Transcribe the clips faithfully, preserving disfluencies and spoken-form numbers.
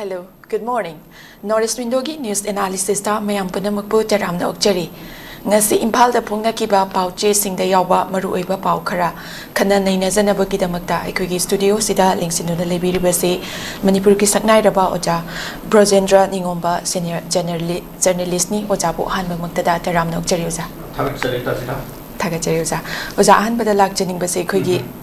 Hello, good morning. North East Window-ꯒꯤ news analysis-ꯇ ꯃꯌꯥꯝ ꯄꯨꯝꯅꯃꯛꯄꯨ ꯇꯔꯥꯝꯅ ꯑꯣꯛꯆꯔꯤ꯫ ꯉꯁꯤ ꯏꯝꯐꯥꯜꯗ ꯐꯣꯡꯅꯈꯤꯕ ꯄꯥꯎ ꯆꯦꯁꯤꯡꯗ ꯌꯥꯎꯕ ꯃꯔꯨꯑꯣꯏꯕ ꯄꯥꯎ ꯈꯔ ꯈꯟꯅ ꯅꯩꯅꯖꯅꯕꯒꯤꯗꯃꯛꯇ ꯑꯩꯈꯣꯏꯒꯤ studio-ꯁꯤꯗ ꯂꯦꯡꯁꯤꯟꯗꯨꯅ ꯂꯩꯕꯤꯔꯤꯕꯁꯤ ꯃꯅꯤꯄꯨꯔꯒꯤ ꯁꯛꯅꯥꯏꯔꯕ ꯑꯣꯖꯥ ꯕ꯭ꯔꯣꯖꯦꯟꯗ꯭ꯔ ꯅꯤꯉꯣꯝꯕ, senior journali-, journalist-ꯅꯤ꯫ ꯑꯣꯖꯥꯕꯨ ꯑꯍꯥꯟꯕ ꯃꯛꯇꯗ ꯇꯔꯥꯝꯅ ꯑꯣꯛꯆꯔꯤ ꯑꯣꯖꯥ꯫ ꯊꯥꯒꯠꯆꯔꯤ ꯇꯥꯁꯤꯗ꯫ ꯊꯥꯒꯠꯆꯔꯤ ꯑꯣꯖꯥ꯫ ꯑꯣꯖꯥ, ꯑꯍꯥꯟꯕꯗ ꯂꯥꯛꯆꯅꯤꯡꯕꯁꯦ ꯑꯩꯈꯣꯏꯒꯤ, ꯎꯝ꯫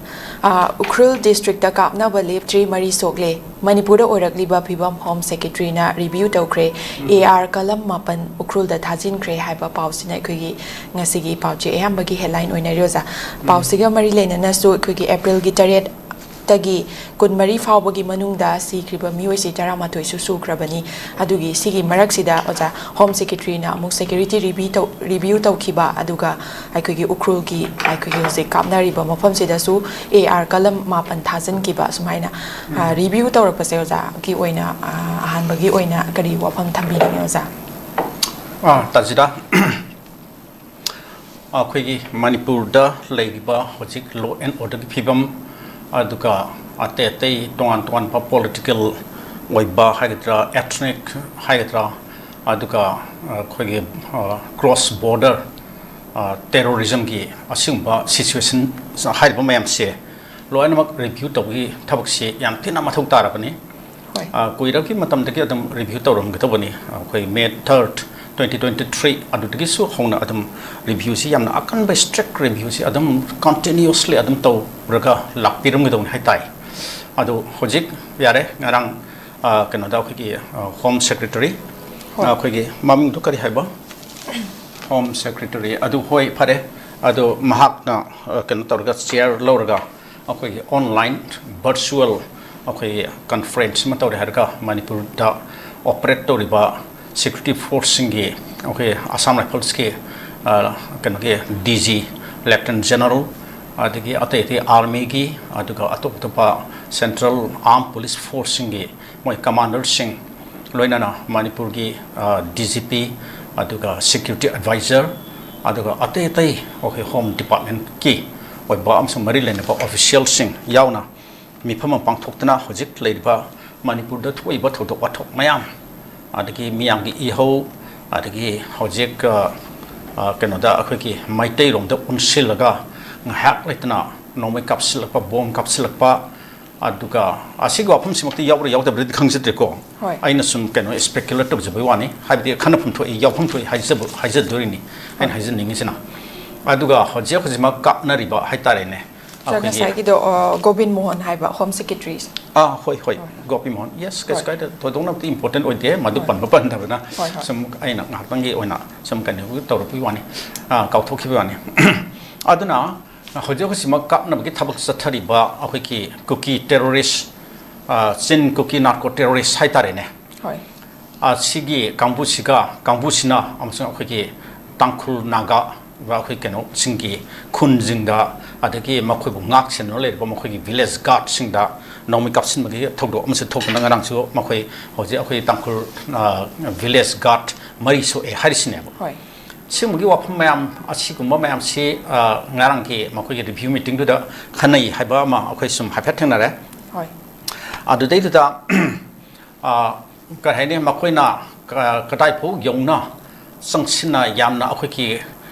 ꯑ, ꯎꯈ꯭ꯔꯨꯜ district-ꯇ ꯀꯥꯞꯅꯕ ꯂꯦꯞꯇ꯭ꯔꯤ, ꯃꯔꯤ ꯁꯣꯛꯂꯦ꯫ ꯃꯅꯤꯄꯨꯔꯗ ꯑꯣꯏꯔꯛꯂꯤꯕ ꯐꯤꯕꯝ Home Secretary-ꯅ review ꯇꯧꯈ꯭ꯔꯦ꯫ ꯎꯝ꯫ AR column ꯃꯥꯄꯟ ꯎꯈ꯭ꯔꯨꯜꯗ ꯊꯥꯖꯤꯟꯈ꯭ꯔꯦ ꯍꯥꯏꯕ ꯄꯥꯎꯁꯤꯅ ꯑꯩꯈꯣꯏꯒꯤ ꯉꯁꯤꯒꯤ ꯄꯥꯎꯆꯦ ꯑꯌꯥꯝꯕꯒꯤ headline ꯑꯣꯏꯅꯔꯤ ꯑꯣꯖꯥ꯫ ꯎꯝ꯫ ꯄꯥꯎꯁꯤꯒ ꯃꯔꯤ ꯂꯩꯅꯅꯁꯨ ꯑꯩꯈꯣꯏꯒꯤ April-ꯒꯤ ꯇꯔꯦꯠꯇꯒꯤ ꯀꯨꯟꯃꯔꯤ ꯐꯥꯎꯕꯒꯤ ꯃꯅꯨꯡꯗ ꯁꯤꯈ꯭ꯔꯤꯕ ꯃꯤꯑꯣꯏꯁꯤ ꯇꯔꯥꯃꯥꯊꯣꯏꯁꯨ ꯁꯨꯈ꯭ꯔꯕꯅꯤ꯫ ꯑꯗꯨꯒꯤ ꯁꯤꯒꯤ ꯃꯔꯛꯁꯤꯗ ꯑꯣꯖꯥ, Home Secretary-ꯅ ꯑꯃꯨꯛ security review ꯇꯧ-, review ꯇꯧꯈꯤꯕ, ꯑꯗꯨꯒ ꯑꯩꯈꯣꯏꯒꯤ ꯎꯈ꯭ꯔꯨꯜꯒꯤ ꯑꯩꯈꯣꯏꯒꯤ ꯍꯧꯖꯤꯛ ꯀꯥꯞꯅꯔꯤꯕ ꯃꯐꯝꯁꯤꯗꯁꯨ AR column ꯃꯥꯄꯟ ꯊꯥꯖꯤꯟꯈꯤꯕ, ꯁꯨꯃꯥꯏꯅ, ꯑ, ꯎꯝ꯫ Review ꯇꯧꯔꯛꯄꯁꯦ ꯑꯣꯖꯥꯒꯤ ꯑꯣꯏꯅ, ꯑ, ꯑꯍꯥꯟꯕꯒꯤ ꯑꯣꯏꯅ ꯀꯔꯤ ꯋꯥꯐꯝ ꯊꯝꯕꯤꯅꯤꯡꯉꯤ ꯑꯣꯖꯥ? ꯑ, ꯇꯥꯖꯤꯗꯥ, ꯑꯩꯈꯣꯏꯒꯤ ꯃꯅꯤꯄꯨꯔꯗ ꯂꯩꯔꯤꯕ ꯍꯧꯖꯤꯛ law and order-ꯒꯤ ꯐꯤꯕꯝ, ꯑꯗꯨꯒ ꯑꯇꯩ ꯑꯇꯩ ꯇꯣꯉꯥꯟ ꯇꯣꯉꯥꯟꯕ political ꯑꯣꯏꯕ ꯍꯥꯏꯒꯗ꯭ꯔꯥ, ethnic ꯍꯥꯏꯒꯗ꯭ꯔꯥ, ꯑꯗꯨꯒ ꯑꯩꯈꯣꯏꯒꯤ, ꯑ, cross border, ꯑ, terrorism-ꯒꯤ ꯑꯁꯤꯒꯨꯝꯕ situation ꯍꯥꯏꯔꯤꯕ ꯃꯌꯥꯝꯁꯦ ꯂꯣꯏꯅꯃꯛ review ꯇꯧꯕꯒꯤ ꯊꯕꯛꯁꯤ ꯌꯥꯝ ꯊꯤꯅ ꯃꯊꯧ ꯇꯥꯔꯕꯅꯤ꯫ ꯍꯣꯏ꯫ ꯑ, ꯀꯨꯏꯔꯕꯒꯤ ꯃꯇꯝꯗꯒꯤ ꯑꯗꯨꯝ review ꯇꯧꯔꯝꯒꯗꯧꯕꯅꯤ꯫ ꯑꯩꯈꯣꯏ May third, twenty twenty-three ꯑꯗꯨꯗꯒꯤꯁꯨ ꯍꯧꯅ ꯑꯗꯨꯝ review-ꯁꯤ ꯌꯥꯝꯅ ꯑꯀꯟꯕ strict review-ꯁꯤ ꯑꯗꯨꯝ continuously ꯑꯗꯨꯝ ꯇꯧꯔꯒ ꯂꯥꯛꯄꯤꯔꯝꯒꯗꯧꯅꯤ ꯍꯥꯏꯇꯥꯏ꯫ ꯑꯗꯨ ꯍꯧꯖꯤꯛ ꯌꯥꯔꯦ, ꯉꯔꯥꯡ, ꯑ, ꯀꯩꯅꯣꯗ ꯑꯩꯈꯣꯏꯒꯤ, ꯑ, Home Secretary, ꯍꯣꯏ꯫ ꯑ, ꯑꯩꯈꯣꯏꯒꯤ ꯃꯃꯤꯡꯗꯨ ꯀꯔꯤ ꯍꯥꯏꯕ? Home Secretary ꯑꯗꯨ, ꯍꯣꯏ, ꯐꯔꯦ꯫ ꯑꯗꯣ ꯃꯍꯥꯛꯅ, ꯑ, ꯀꯩꯅꯣ ꯇꯧꯔꯒ, chair ꯂꯧꯔꯒ ꯑꯩꯈꯣꯏꯒꯤ online virtual ꯑꯩꯈꯣꯏꯒꯤ conference ꯑꯃ ꯇꯧꯔꯦ ꯍꯥꯏꯔꯒ ꯃꯅꯤꯄꯨꯔꯗ operate ꯇꯧꯔꯤꯕ security force-ꯁꯤꯡꯒꯤ, ꯑꯩꯈꯣꯏ Assam Rifles-ꯀꯤ, ꯑ, ꯀꯩꯅꯣꯒꯤ D G, Lieutenant General, ꯑꯗꯒꯤ ꯑꯇꯩ ꯑꯇꯩ army-ꯒꯤ, ꯑꯗꯨꯒ ꯑꯇꯣꯞ ꯑꯇꯣꯞꯄ central armed police force-ꯁꯤꯡꯒꯤ ꯃꯣꯏ commander-ꯁꯤꯡ, ꯂꯣꯏꯅꯅ ꯃꯅꯤꯄꯨꯔꯒꯤ, ꯑ, D G P, ꯑꯗꯨꯒ security advisor, ꯑꯗꯨꯒ ꯑꯇꯩ ꯑꯇꯩ ꯑꯩꯈꯣꯏ Home Department-ꯀꯤ ꯑꯣꯏꯕ ꯑꯃꯁꯨꯡ ꯃꯔꯤ ꯂꯩꯅꯕ official-ꯁꯤꯡ ꯌꯥꯎꯅ ꯃꯤꯐꯝ ꯑꯃ ꯄꯥꯡꯊꯣꯛꯇꯨꯅ ꯍꯧꯖꯤꯛ ꯂꯩꯔꯤꯕ ꯃꯅꯤꯄꯨꯔꯗ ꯊꯣꯛꯏꯕ ꯊꯧꯗꯣꯛ ꯋꯥꯊꯣꯛ ꯃꯌꯥꯝ, ꯑꯗꯒꯤ ꯃꯤꯌꯥꯝꯒꯤ ꯏꯍꯧ, ꯑꯗꯒꯤ ꯍꯧꯖꯤꯛ, ꯑ, ꯑ, ꯀꯩꯅꯣꯗ ꯑꯩꯈꯣꯏꯒꯤ ꯃꯩꯇꯩꯔꯣꯝꯗ ꯑꯣꯟꯁꯤꯜꯂꯒ ꯉꯥꯏꯍꯥꯛ ꯂꯩꯇꯅ ꯅꯣꯡꯃꯩ ꯀꯥꯞꯁꯤꯜꯂꯛꯄ, ꯕꯣꯝ ꯀꯥꯞꯁꯤꯜꯂꯛꯄ, ꯑꯗꯨꯒ ꯑꯁꯤꯒꯤ ꯋꯥꯐꯝꯁꯤꯃꯛꯇꯤ ꯌꯥꯎꯕ꯭ꯔꯥ ꯌꯥꯎꯗꯕ꯭ꯔꯗꯤ ꯈꯪꯖꯗ꯭ꯔꯦꯀꯣ꯫ ꯍꯣꯏ꯫ ꯑꯩꯅ ꯁꯨꯝ ꯀꯩꯅꯣ speculate ꯇꯧꯖꯕꯩ ꯋꯥꯅꯤ, ꯍꯥꯏꯕꯗꯤ ꯈꯟꯅꯐꯝ ꯊꯣꯛꯏ, ꯌꯥꯎꯐꯝ ꯊꯣꯛꯏ ꯍꯥꯏꯖꯕ-, ꯍꯥꯏꯖꯗꯣꯔꯤꯅꯤ ꯑꯩꯅ ꯍꯥꯏꯖꯅꯤꯡꯉꯤꯁꯤꯅ꯫ ꯑꯗꯨꯒ ꯍꯧꯖꯤꯛ ꯍꯧꯖꯤꯛꯃꯛ ꯀꯥꯞꯅꯔꯤꯕ ꯍꯥꯏꯇꯥꯔꯦꯅꯦ, ꯁꯥꯔ, ꯑꯩꯈꯣꯏꯒꯤ ꯉꯁꯥꯏꯒꯤꯗꯣ, ꯑ, ꯒꯣꯕꯤꯟ ꯃꯣꯍꯟ ꯍꯥꯏꯕ Home Secretary꯫ ꯑꯥ, ꯍꯣꯏ, ꯍꯣꯏ, ꯒꯣꯄꯤ ꯃꯣꯍꯟ, yes, ꯀꯩꯁꯨ ꯍꯣꯏ꯫ ꯀꯥꯏꯗꯦ, ꯊꯣꯏꯗꯣꯛꯅꯕꯨꯗꯤ important ꯑꯣꯏꯗꯦ, ꯃꯗꯨ ꯍꯣꯏ꯫ ꯄꯟꯕ ꯄꯟꯗꯕꯅ꯫ ꯍꯣꯏ, ꯍꯣꯏ꯫ ꯁꯨꯝ ꯑꯩꯅ ꯉꯥꯏꯍꯥꯛꯇꯪꯒꯤ ꯑꯣꯏꯅ ꯁꯨꯝ ꯀꯩꯅꯣ ꯇꯧꯔꯛꯄꯒꯤ ꯋꯥꯅꯤ, ꯑꯥ, ꯀꯥꯎꯊꯣꯛꯈꯤꯕ ꯋꯥꯅꯤ꯫ ꯑꯗꯨꯅ ꯍꯧꯖꯤꯛ ꯍꯧꯖꯤꯛꯃꯛ ꯀꯥꯞꯅꯕꯒꯤ ꯊꯕꯛ ꯆꯠꯊꯔꯤꯕ ꯑꯩꯈꯣꯏꯒꯤ ꯀꯨꯀꯤ terrorist, ꯑꯥ, ꯆꯤꯟ ꯀꯨꯀꯤ narco terrorist ꯍꯥꯏꯇꯥꯔꯦꯅꯦ꯫ ꯍꯣꯏ꯫ ꯑꯁꯤꯒꯤ ꯀꯥꯡꯕꯨꯁꯤꯒ, ꯀꯥꯡꯕꯨꯁꯤꯅ ꯑꯃꯁꯨꯡ ꯑꯩꯈꯣꯏꯒꯤ ꯇꯥꯡꯈꯨꯜ ꯅꯥꯒꯥ, ꯑꯩꯈꯣꯏ ꯀꯩꯅꯣꯁꯤꯡꯒꯤ ꯈꯨꯟꯁꯤꯡꯗ, ꯑꯗꯒꯤ ꯃꯈꯣꯏꯕꯨ ꯉꯥꯛ ꯁꯦꯟꯗꯨꯅ ꯂꯩꯔꯤꯕ ꯃꯈꯣꯏꯒꯤ village guardꯁꯤꯡꯗ ꯅꯣꯡꯃꯩ ꯀꯥꯞꯁꯤꯟꯕꯒꯤ ꯊꯧꯗꯣꯛ ꯑꯃꯁꯨ ꯊꯣꯛꯇꯨꯅ ꯉꯔꯥꯡꯁꯨ ꯃꯈꯣꯏ ꯍꯧꯖꯤꯛ ꯑꯩꯈꯣꯏ ꯇꯥꯡꯈꯨꯜ, ꯑ, village guard ꯃꯔꯤ ꯁꯣꯛꯑꯦ ꯍꯥꯏꯔꯤꯁꯤꯅꯦꯕ꯫ ꯍꯣꯏ꯫ ꯁꯤꯒꯨꯝꯕꯒꯤ ꯋꯥꯐꯝ ꯃꯌꯥꯝ, ꯑꯁꯤꯒꯨꯝꯕ ꯃꯌꯥꯝꯁꯤ, ꯑ, ꯉꯔꯥꯡꯒꯤ ꯃꯈꯣꯏꯒꯤ review meetingꯗꯨꯗ ꯈꯟꯅꯩ ꯍꯥꯏꯕ ꯑꯃ ꯑꯩꯈꯣꯏ ꯁꯨꯝ ꯍꯥꯏꯐꯦꯠ ꯊꯦꯡꯅꯔꯦ꯫ ꯍꯣꯏ꯫ ꯑꯗꯨꯗꯩꯗꯨꯗ, ꯑ, ꯀꯔꯤ ꯍꯥꯏꯅꯤ, ꯃꯈꯣꯏꯅ ꯀ-, ꯀꯗꯥꯏꯐꯥꯎ ꯌꯧꯅ ꯆꯪꯁꯤꯟꯅ ꯌꯥꯝꯅ ꯑꯩꯈꯣꯏꯒꯤ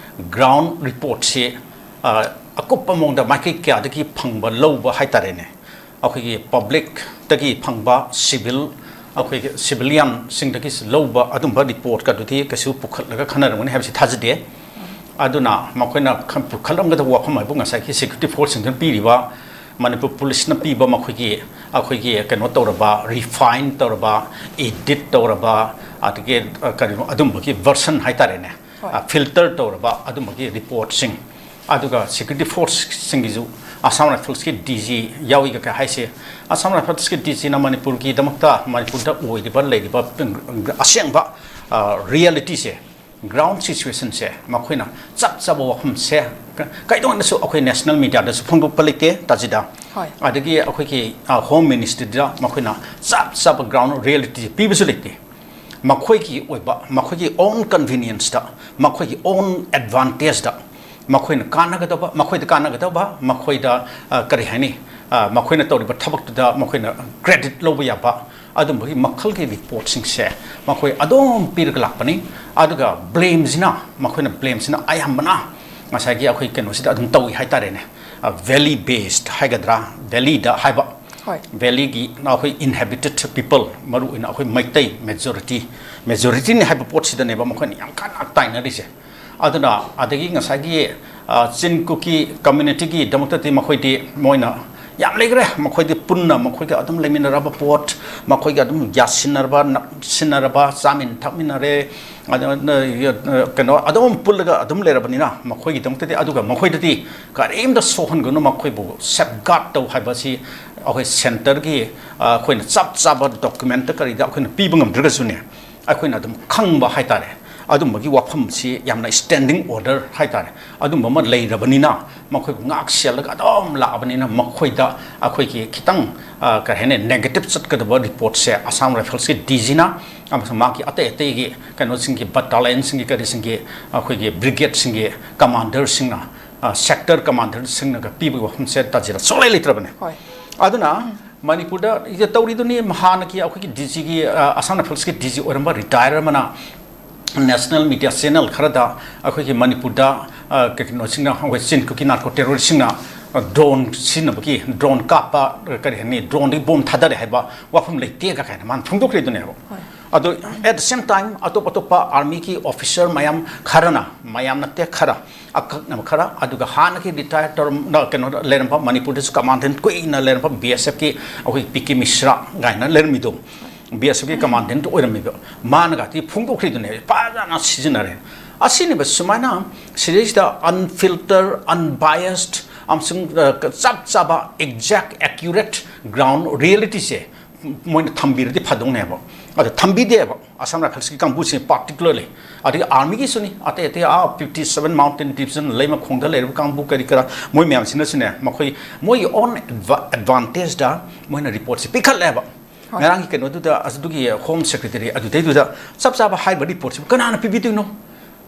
ground reportꯁꯤ, ꯑ, ꯑꯀꯨꯞꯄ ꯃꯑꯣꯡꯗ ꯃꯥꯏꯀꯩ ꯀꯌꯥꯗꯒꯤ ꯐꯪꯕ ꯂꯧꯕ ꯍꯥꯏꯇꯥꯔꯦꯅꯦ꯫ ꯑꯩꯈꯣꯏꯒꯤ publicꯇꯒꯤ ꯐꯪꯕ civil, ꯑꯩꯈꯣꯏꯒꯤ civilianꯁꯤꯡꯗꯒꯤ ꯂꯧꯕ ꯑꯗꯨꯝꯕ reportꯀꯗꯨꯗꯤ ꯀꯩꯁꯨ ꯄꯨꯈꯠꯂꯒ ꯈꯟꯅꯔꯝꯒꯅꯤ ꯍꯥꯏꯕꯁꯤ ꯊꯥꯖꯗꯦ꯫ ꯑꯗꯨꯅ ꯃꯈꯣꯏꯅ ꯈ-, ꯄꯨꯈꯠꯂꯝꯒꯗꯕ ꯋꯥꯐꯝ ꯍꯥꯏꯕꯨ ꯉꯁꯥꯏꯒꯤ security forceꯁꯤꯡꯗꯨꯅ ꯄꯤꯔꯤꯕ, ꯃꯅꯤꯄꯨꯔ ꯄꯨꯂꯤꯁꯅ ꯄꯤꯕ ꯃꯈꯣꯏꯒꯤ, ꯑꯩꯈꯣꯏꯒꯤ ꯀꯩꯅꯣ ꯇꯧꯔꯕ, refine ꯇꯧꯔꯕ, edit ꯇꯧꯔꯕ, ꯑꯗꯒꯤ, ꯑ, ꯀꯔꯤꯅꯣ ꯑꯗꯨꯝꯕꯒꯤ version ꯍꯥꯏꯇꯥꯔꯦꯅꯦ, ꯍꯣꯏ꯫ ꯑ, filter ꯇꯧꯔꯕ ꯑꯗꯨꯝꯕꯒꯤ reportꯁꯤꯡ, ꯑꯗꯨꯒ security forceꯁꯤꯡꯒꯤꯁꯨ Assam Riflesꯀꯤ DG ꯌꯥꯎꯏꯒ ꯀꯩ ꯍꯥꯏꯁꯦ, Assam Riflesꯀꯤ DGꯅ ꯃꯅꯤꯄꯨꯔꯒꯤꯗꯃꯛꯇ, ꯃꯅꯤꯄꯨꯔꯗ ꯑꯣꯏꯔꯤꯕ, ꯂꯩꯔꯤꯕ ꯑꯁꯦꯡꯕ, ꯑ, realityꯁꯦ, ground situationꯁꯦ ꯃꯈꯣꯏꯅ ꯆꯞ ꯆꯥꯕ ꯋꯥꯐꯝꯁꯦ ꯀ-, ꯀꯩꯗꯧꯅꯁꯨ ꯑꯩꯈꯣꯏ national mediaꯗꯁꯨ ꯐꯣꯡꯗꯣꯛꯄ ꯂꯩꯇꯦ ꯇꯥꯖꯤꯗ꯫ ꯍꯣꯏ꯫ ꯑꯗꯒꯤ ꯑꯩꯈꯣꯏꯒꯤ, ꯑ, Home Ministryꯗ ꯃꯈꯣꯏꯅ ꯆꯞ ꯆꯥꯕ ground realityꯁꯦ ꯄꯤꯕꯁꯨ ꯂꯩꯇꯦ꯫ ꯃꯈꯣꯏꯒꯤ ꯑꯣꯏꯕ, ꯃꯈꯣꯏꯒꯤ own convenienceꯇ, ꯃꯈꯣꯏꯒꯤ own advantageꯗ ꯃꯈꯣꯏꯅ ꯀꯥꯟꯅꯒꯗꯕ, ꯃꯈꯣꯏꯗ ꯀꯥꯟꯅꯒꯗꯕ, ꯃꯈꯣꯏꯗ, ꯑ, ꯀꯔꯤ ꯍꯥꯏꯅꯤ, ꯑ, ꯃꯈꯣꯏꯅ ꯇꯧꯔꯤꯕ ꯊꯕꯛꯇꯨꯗ ꯃꯈꯣꯏꯅ credit ꯂꯧꯕ ꯌꯥꯕ ꯑꯗꯨꯝꯕꯒꯤ ꯃꯈꯜꯒꯤ reportꯁꯤꯡꯁꯦ ꯃꯈꯣꯏ ꯑꯗꯨꯝ ꯄꯤꯔꯒ ꯂꯥꯛꯄꯅꯤ꯫ ꯑꯗꯨꯒ blameꯁꯤꯅ, ꯃꯈꯣꯏꯅ blameꯁꯤꯅ ꯑꯌꯥꯝꯕꯅ ꯉꯁꯥꯏꯒꯤ ꯑꯩꯈꯣꯏ ꯀꯩꯅꯣꯁꯤꯗ ꯑꯗꯨꯝ ꯇꯧꯏ ꯍꯥꯏꯇꯥꯔꯦꯅꯦ꯫ ꯑ, valley based ꯍꯥꯏꯒꯗ꯭ꯔꯥ, valleyꯗ ꯍꯥꯏꯕ, ꯍꯣꯏ꯫ valleyꯒꯤ ꯑꯩꯈꯣꯏ inhabited people, ꯃꯔꯨ ꯑꯣꯏꯅ ꯑꯩꯈꯣꯏ ꯃꯩꯇꯩ majority, majorityꯅꯤ ꯍꯥꯏꯕ ꯄꯣꯠꯁꯤꯗꯅꯦꯕ ꯃꯈꯣꯏꯅ ꯌꯥꯝ ꯀꯟꯅ ꯇꯥꯏꯅꯔꯤꯁꯦ꯫ ꯑꯗꯨꯅ ꯑꯗꯒꯤ ꯉꯁꯥꯏꯒꯤ, ꯑ, ꯆꯤꯟ ꯀꯨꯀꯤ communityꯒꯤꯗꯃꯛꯇꯗꯤ ꯃꯈꯣꯏꯗꯤ ꯃꯣꯏꯅ ꯌꯥꯝ ꯂꯩꯈ꯭ꯔꯦ꯫ ꯃꯈꯣꯏꯗꯤ ꯄꯨꯟꯅ ꯃꯈꯣꯏꯒ ꯑꯗꯨꯝ ꯂꯩꯃꯤꯟꯅꯔꯕ ꯄꯣꯠ, ꯃꯈꯣꯏꯒ ꯑꯗꯨꯝ ꯌꯥꯁꯤꯟꯅꯔꯕ, ꯅꯛꯁꯤꯟꯅꯔꯕ, ꯆꯥꯃꯤꯟ ꯊꯛꯃꯤꯟꯅꯔꯦ, ꯑꯗꯨ, ꯀꯩꯅꯣ ꯑꯗꯨꯝ ꯄꯨꯜꯂꯒ ꯑꯗꯨꯝ ꯂꯩꯔꯕꯅꯤꯅ ꯃꯈꯣꯏꯒꯤꯗꯃꯛꯇꯗꯤ, ꯑꯗꯨꯒ ꯃꯈꯣꯏꯗꯗꯤ ꯀꯔꯤꯝꯇ ꯁꯣꯛꯍꯟꯒꯅꯨ, ꯃꯈꯣꯏꯕꯨ safeguard ꯇꯧ ꯍꯥꯏꯕꯁꯤ ꯑꯩꯈꯣꯏ centreꯒꯤ, ꯑ, ꯑꯩꯈꯣꯏꯅ ꯆꯞ ꯆꯥꯕ documentꯇ ꯀꯔꯤꯗ ꯑꯩꯈꯣꯏꯅ ꯄꯤꯕ ꯉꯝꯗ꯭ꯔꯒꯁꯨꯅꯦ, ꯑꯩꯈꯣꯏꯅ ꯑꯗꯨꯝ ꯈꯪꯕ ꯍꯥꯏꯇꯥꯔꯦ꯫ ꯑꯗꯨꯝꯕꯒꯤ ꯋꯥꯐꯝꯁꯤ ꯌꯥꯝꯅ standing order ꯍꯥꯏꯇꯥꯔꯦ, ꯑꯗꯨꯝꯕ ꯑꯃ ꯂꯩꯔꯕꯅꯤꯅ, ꯃꯈꯣꯏꯕꯨ ꯉꯥꯛ ꯁꯦꯜꯂꯒ ꯑꯗꯨꯝ ꯂꯥꯛꯑꯕꯅꯤꯅ, ꯃꯈꯣꯏꯗ ꯑꯩꯈꯣꯏꯒꯤ ꯈꯤꯇꯪ, ꯑ, ꯀꯔꯤ ꯍꯥꯏꯅꯤ, negative ꯆꯠꯀꯗꯕ reportꯁꯦ Assam Riflesꯀꯤ DGꯅ ꯑꯃꯁꯨꯡ ꯃꯥꯒꯤ ꯑꯇꯩ ꯑꯇꯩꯒꯤ ꯀꯩꯅꯣꯁꯤꯡꯒꯤ, battalionꯁꯤꯡꯒꯤ, ꯀꯔꯤꯁꯤꯡꯒꯤ, ꯑꯩꯈꯣꯏꯒꯤ brigadeꯁꯤꯡꯒꯤ commanderꯁꯤꯡꯅ, ꯑ, sector commanderꯁꯤꯡꯅꯒ ꯄꯤꯕꯒꯤ ꯋꯥꯐꯝꯁꯦ ꯇꯥꯖꯤꯔ ꯁꯨꯡꯂꯩ ꯂꯩꯇ꯭ꯔꯕꯅꯦ꯫ ꯍꯣꯏ꯫ ꯑꯗꯨꯅ ꯃꯅꯤꯄꯨꯔꯗ ꯏꯗ ꯇꯧꯔꯤꯗꯨꯅꯤ, ꯍꯥꯟꯅꯒꯤ ꯑꯩꯈꯣꯏꯒꯤ DGꯒꯤ, ꯑ, Assam Riflesꯀꯤ DG ꯑꯣꯏꯔꯝꯕ retire ꯑꯃꯅ national media channel ꯈꯔꯗ ꯑꯩꯈꯣꯏꯒꯤ ꯃꯅꯤꯄꯨꯔꯗ, ꯑ, ꯀꯩꯅꯣꯁꯤꯡꯅ, ꯑꯩꯈꯣꯏ ꯆꯤꯟ ꯀꯨꯀꯤ narco terroristꯁꯤꯡꯅ, ꯑ, drone ꯁꯤꯖꯤꯟꯅꯕꯒꯤ, drone ꯀꯥꯞꯄ, ꯑ, ꯀꯔꯤ ꯍꯥꯏꯅꯤ, droneꯗꯒꯤ bomb ꯊꯥꯗꯔꯦ ꯍꯥꯏꯕ ꯋꯥꯐꯝ ꯂꯩꯇꯦꯒ ꯀꯥꯏꯅ ꯃꯥꯅ ꯐꯣꯡꯗꯣꯛꯈ꯭ꯔꯤꯗꯨꯅꯦꯕ꯫ ꯍꯣꯏ꯫ ꯑꯗꯣ at the same time ꯑꯇꯣꯞ ꯑꯇꯣꯞꯄ armyꯒꯤ officer ꯃꯌꯥꯝ ꯈꯔꯅ, ꯃꯌꯥꯝ ꯅꯠꯇꯦ, ꯈꯔ, ꯑꯀꯛꯅꯕ ꯈꯔ, ꯑꯗꯨꯒ ꯍꯥꯟꯅꯒꯤ retire ꯇꯧꯔꯝ-, ꯀꯩꯅꯣꯗ ꯂꯩꯔꯝꯕ, ꯃꯅꯤꯄꯨꯔꯗꯁꯨ commandant ꯀꯨꯏꯅ ꯂꯩꯔꯝꯕ BSFꯀꯤ ꯑꯩꯈꯣꯏ ꯄꯤ ꯀꯦ ꯃꯤꯁ꯭ꯔꯥ ꯀꯥꯏꯅ ꯂꯩꯔꯝꯃꯤꯗꯣ, BSFꯀꯤ commandant ꯑꯣꯏꯔꯝꯃꯤꯕ, ꯃꯥꯅꯒꯗꯤ ꯐꯣꯡꯗꯣꯛꯈ꯭ꯔꯤꯗꯨꯅꯦ, ꯐꯖꯅ ꯁꯤꯖꯤꯟꯅꯔꯦ꯫ ꯑꯁꯤꯅꯦꯕ ꯁꯨꯃꯥꯏꯅ ꯁꯤꯗꯩꯁꯤꯗ unfiltered, unbiased ꯑꯃꯁꯨꯡ, ꯑ, ꯆꯞ ꯆꯥꯕ exact, accurate ground realityꯁꯦ ꯃꯣꯏꯅ ꯊꯝꯕꯤꯔꯗꯤ ꯐꯗꯧꯅꯦꯕ꯫ ꯑꯗꯣ ꯊꯝꯕꯤꯗꯦꯕ꯫ Assam Riflesꯀꯤ ꯀꯥꯡꯕꯨꯁꯦ particularly, ꯑꯗꯒꯤ armyꯒꯤꯁꯨꯅꯤ, ꯑꯇꯩ ꯑꯇꯩ ꯑꯥ fifty seven Mountain Division ꯂꯩꯃꯈꯣꯡꯗ ꯂꯩꯔꯤꯕ ꯀꯥꯡꯕꯨ ꯀꯔꯤ ꯀꯔꯥ, ꯃꯣꯏ ꯃꯌꯥꯝꯁꯤꯅꯁꯨꯅꯦ, ꯃꯈꯣꯏ ꯃꯣꯏꯒꯤ own adva-, advantageꯗ ꯃꯣꯏꯅ reportꯁꯦ ꯄꯤꯈꯠꯂꯦꯕ꯫ ꯍꯣꯏ꯫ ꯉꯔꯥꯡꯒꯤ ꯀꯩꯅꯣꯗꯨꯗ ꯑꯗꯨꯒꯤ Home Secretary ꯑꯗꯨꯗꯩꯗꯨꯗ ꯆꯞ ꯆꯥꯕ ꯍꯥꯏꯔꯤꯕ reportꯁꯤꯕꯨ ꯀꯅꯥꯅ ꯄꯤꯕꯤꯗꯣꯏꯅꯣ?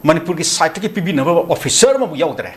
ꯃꯅꯤꯄꯨꯔꯒꯤ sideꯇꯒꯤ ꯄꯤꯕꯤꯅꯕ officer ꯑꯃꯕꯨ ꯌꯥꯎꯗ꯭ꯔꯦ꯫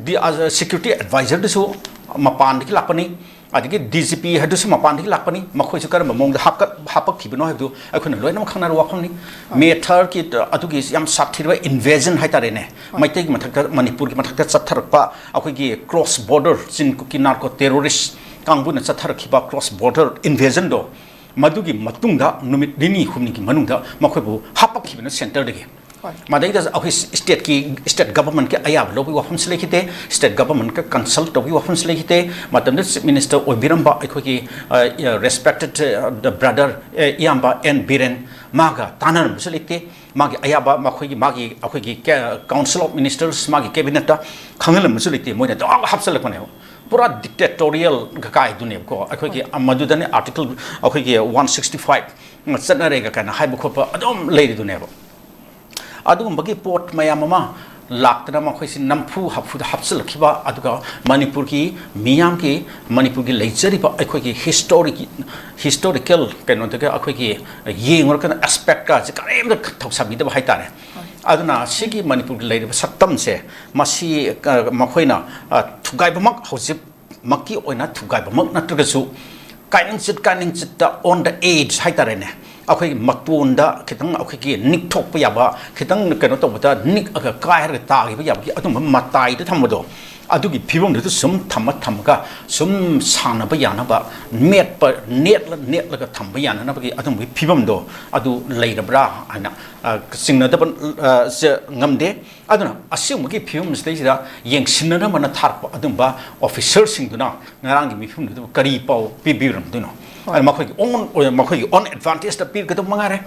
ꯗꯤ ꯁꯦꯀ꯭ꯌꯨꯔꯤꯇꯤ ꯑꯦꯗꯚꯥꯏꯖꯔꯗꯨꯁꯨ ꯃꯄꯥꯟꯗꯒꯤ ꯂꯥꯛꯄꯅꯤ, ꯑꯗꯒꯤ ꯗꯤ ꯖꯤ ꯄꯤ ꯍꯥꯏꯗꯨꯁꯨ ꯃꯄꯥꯟꯗꯒꯤ ꯂꯥꯛꯄꯅꯤ꯫ ꯃꯈꯣꯏꯁꯨ ꯀꯔꯝꯕ ꯃꯑꯣꯡꯗ ꯍꯥꯞꯀꯠ ꯍꯥꯄꯛꯈꯤꯕꯅꯣ ꯍꯥꯏꯕꯗꯨ ꯑꯩꯈꯣꯏꯅ ꯂꯣꯏꯅꯃꯛ ꯈꯪꯅꯔꯕ ꯋꯥꯐꯝꯅꯤ꯫ ꯃꯦ ꯊꯥꯔꯠꯀꯤ ꯑꯗꯨꯒꯤ ꯌꯥꯝ ꯁꯥꯊꯤꯔꯕ ꯏꯟꯚꯦꯖꯟ ꯍꯥꯏꯇꯥꯔꯦꯅꯦ, ꯃꯩꯇꯩꯒꯤ ꯃꯊꯛꯇ, ꯃꯅꯤꯄꯨꯔꯒꯤ ꯃꯊꯛꯇ ꯆꯠꯊꯔꯛꯄ ꯑꯩꯈꯣꯏꯒꯤ ꯀ꯭ꯔꯣꯁ ꯕꯣꯔꯗꯔ ꯆꯤꯟ ꯀꯨꯀꯤ ꯅꯥꯔꯀꯣ ꯇꯦꯔꯣꯔꯤꯁ ꯀꯥꯡꯕꯨꯅ ꯆꯠꯊꯔꯛꯈꯤꯕ ꯀ꯭ꯔꯣꯁ ꯕꯣꯔꯗꯔ ꯏꯟꯚꯦꯖꯟꯗꯣ, ꯃꯗꯨꯒꯤ ꯃꯇꯨꯡꯗ ꯅꯨꯃꯤꯠ ꯅꯤꯅꯤ ꯍꯨꯝꯅꯤꯒꯤ ꯃꯅꯨꯡꯗ ꯃꯈꯣꯏꯕꯨ ꯍꯥꯄꯛꯈꯤꯕꯅ ꯁꯦꯟꯇꯔꯗꯒꯤ꯫ ꯍꯣꯏ꯫ ꯃꯗꯩꯗ ꯑꯩꯈꯣꯏ ꯁ꯭ꯇꯦꯠꯀꯤ, ꯁ꯭ꯇꯦꯠ ꯒꯚꯔꯟꯃꯦꯟꯠꯀꯤ ꯑꯌꯥꯕ ꯂꯧꯕꯒꯤ ꯋꯥꯐꯝꯁꯨ ꯂꯩꯈꯤꯗꯦ, ꯁ꯭ꯇꯦꯠ ꯒꯚꯔꯟꯃꯦꯟꯠꯀ ꯀꯟꯁꯜꯠ ꯇꯧꯕꯒꯤ ꯋꯥꯐꯝꯁꯨ ꯂꯩꯈꯤꯗꯦ꯫ ꯃꯇꯝꯗ ꯆꯤꯐ ꯃꯤꯅꯤꯁꯇꯔ ꯑꯣꯏꯕꯤꯔꯝꯕ ꯑꯩꯈꯣꯏꯒꯤ, ꯑ, ꯑ, ꯔꯦꯁꯄꯦꯛꯇꯦꯗ, ꯑ, ꯕ꯭ꯔꯗꯔ, ꯑ, ꯏꯌꯥꯝꯕ ꯑꯦꯟ ꯕꯤꯔꯦꯟ, ꯃꯥꯒ ꯇꯥꯟꯅꯔꯝꯕꯁꯨ ꯂꯩꯇꯦ꯫ ꯃꯥꯒꯤ ꯑꯌꯥꯕ ꯃꯈꯣꯏꯒꯤ, ꯃꯥꯒꯤ, ꯑꯩꯈꯣꯏꯒꯤ ꯀꯦ-, ꯀꯥꯎꯟꯁꯤꯜ ꯑꯣꯐ ꯃꯤꯅꯤꯁꯇꯔꯁ, ꯃꯥꯒꯤ ꯀꯦꯕꯤꯅꯦꯠꯇ ꯈꯪꯍꯜꯂꯝꯕꯁꯨ ꯂꯩꯇꯦ꯫ ꯃꯣꯏꯅ ꯑꯗꯨꯝ ꯍꯥꯞꯆꯜꯂꯛꯄꯅꯦꯕ꯫ ꯄꯨꯔꯥ ꯗꯤꯛꯇꯦꯇꯣꯔꯤꯌꯦꯜ ꯀꯥꯏꯗꯨꯅꯦꯕꯀꯣ꯫ ꯑꯩꯈꯣꯏꯒꯤ ꯃꯗꯨꯗꯅꯦ ꯑꯥꯔꯇꯤꯀꯜ, ꯑꯩꯈꯣꯏꯒꯤ ꯋꯥꯟ ꯁꯤꯛꯁꯇꯤ ꯐꯥꯏꯚ ꯆꯠꯅꯔꯦꯒ ꯀꯥꯏꯅ ꯍꯥꯏꯕ ꯈꯣꯠꯄ ꯑꯗꯨꯝ ꯂꯩꯔꯤꯗꯨꯅꯦꯕ꯫ ꯑꯗꯨꯒꯨꯝꯕꯒꯤ ꯄꯣꯠ ꯃꯌꯥꯝ ꯑꯃ ꯂꯥꯛꯇꯅ ꯃꯈꯣꯏꯁꯤ ꯅꯝꯐꯨ ꯍꯥꯐꯨꯗ ꯍꯥꯞꯆꯤꯜꯂꯛꯈꯤꯕ, ꯑꯗꯨꯒ ꯃꯅꯤꯄꯨꯔꯒꯤ ꯃꯤꯌꯥꯝꯒꯤ, ꯃꯅꯤꯄꯨꯔꯒꯤ ꯂꯩꯖꯔꯤꯕ ꯑꯩꯈꯣꯏꯒꯤ ꯍꯤꯁꯇꯣꯔꯤꯛ, ꯍꯤꯁꯇꯣꯔꯤꯀꯦꯜ ꯀꯩꯅꯣꯗꯒ ꯑꯩꯈꯣꯏꯒꯤ ꯌꯦꯡꯉꯨꯔꯀꯥꯟꯗ ꯑꯦꯁꯄꯦꯛꯀꯁꯦ ꯀꯔꯤꯝꯇ ꯊꯧꯁꯥꯕꯤꯗꯕ ꯍꯥꯏꯇꯥꯔꯦ꯫ ꯑꯗꯨꯅ ꯁꯤꯒꯤ ꯃꯅꯤꯄꯨꯔꯒꯤ ꯂꯩꯔꯤꯕ ꯁꯛꯇꯝꯁꯦ, ꯃꯁꯤ, ꯑ, ꯃꯈꯣꯏꯅ, ꯑ, ꯊꯨꯒꯥꯏꯕꯃꯛ ꯍꯧꯖꯤꯛ ꯃꯛꯀꯤ ꯑꯣꯏꯅ ꯊꯨꯒꯥꯏꯕꯃꯛ ꯅꯠꯇ꯭ꯔꯒꯁꯨ, ꯀꯥꯏꯅꯤꯡꯆꯤꯠ ꯀꯥꯏꯅꯤꯡꯆꯤꯠꯇ on the edge ꯍꯥꯏꯇꯥꯔꯦꯅꯦ, ꯑꯩꯈꯣꯏꯒꯤ ꯃꯇꯣꯟꯗ ꯈꯤꯇꯪ ꯑꯩꯈꯣꯏꯒꯤ ꯅꯤꯛꯊꯣꯛꯄ ꯌꯥꯕ, ꯈꯤꯇꯪ ꯀꯩꯅꯣ ꯇꯧꯕꯗ ꯅꯤꯛꯑꯒ ꯀꯥꯏꯔꯒ ꯇꯥꯈꯤꯕ ꯌꯥꯕꯒꯤ ꯑꯗꯨꯝꯕ ꯃꯇꯥꯏꯗ ꯊꯝꯕꯗꯣ, ꯑꯗꯨꯒꯤ ꯐꯤꯕꯝꯗꯨꯗ ꯁꯨꯝ ꯊꯝꯃ ꯊꯝꯃꯒ ꯁꯨꯝ ꯁꯥꯟꯅꯕ ꯌꯥꯅꯕ, ꯃꯦꯠꯄ, ꯅꯦꯠꯂ ꯅꯦꯠꯂꯒ ꯊꯝꯕ ꯌꯥꯅꯅꯕꯒꯤ ꯑꯗꯨꯝꯕꯒꯤ ꯐꯤꯕꯝꯗꯣ ꯑꯗꯨ ꯂꯩꯔꯕ꯭ꯔꯥ ꯍꯥꯏꯅ, ꯑ, ꯆꯤꯡꯅꯗꯕ, ꯑ, ꯁꯦ ꯉꯝꯗꯦ꯫ ꯑꯗꯨꯅ ꯑꯁꯤꯒꯨꯝꯕꯒꯤ ꯐꯤꯕꯝꯁꯤꯗꯩꯁꯤꯗ ꯌꯦꯡꯁꯤꯟꯅꯅꯕꯅ ꯊꯥꯔꯛꯄ ꯑꯗꯨꯝꯕ ꯑꯣꯐꯤꯁꯔꯁꯤꯡꯗꯨꯅ ꯉꯔꯥꯡꯒꯤ ꯃꯤꯐꯝꯗꯨꯗ ꯀꯔꯤ ꯄꯥꯎ ꯄꯤꯕꯤꯔꯝꯗꯣꯏꯅꯣ? ꯍꯣꯏ꯫ ꯑꯗꯨ ꯃꯈꯣꯏꯒꯤ own ꯑꯣꯏ-, ꯃꯈꯣꯏꯒꯤ own advantageꯇ ꯄꯤꯔꯒꯗꯧꯕ ꯃꯉꯥꯏꯔꯦ꯫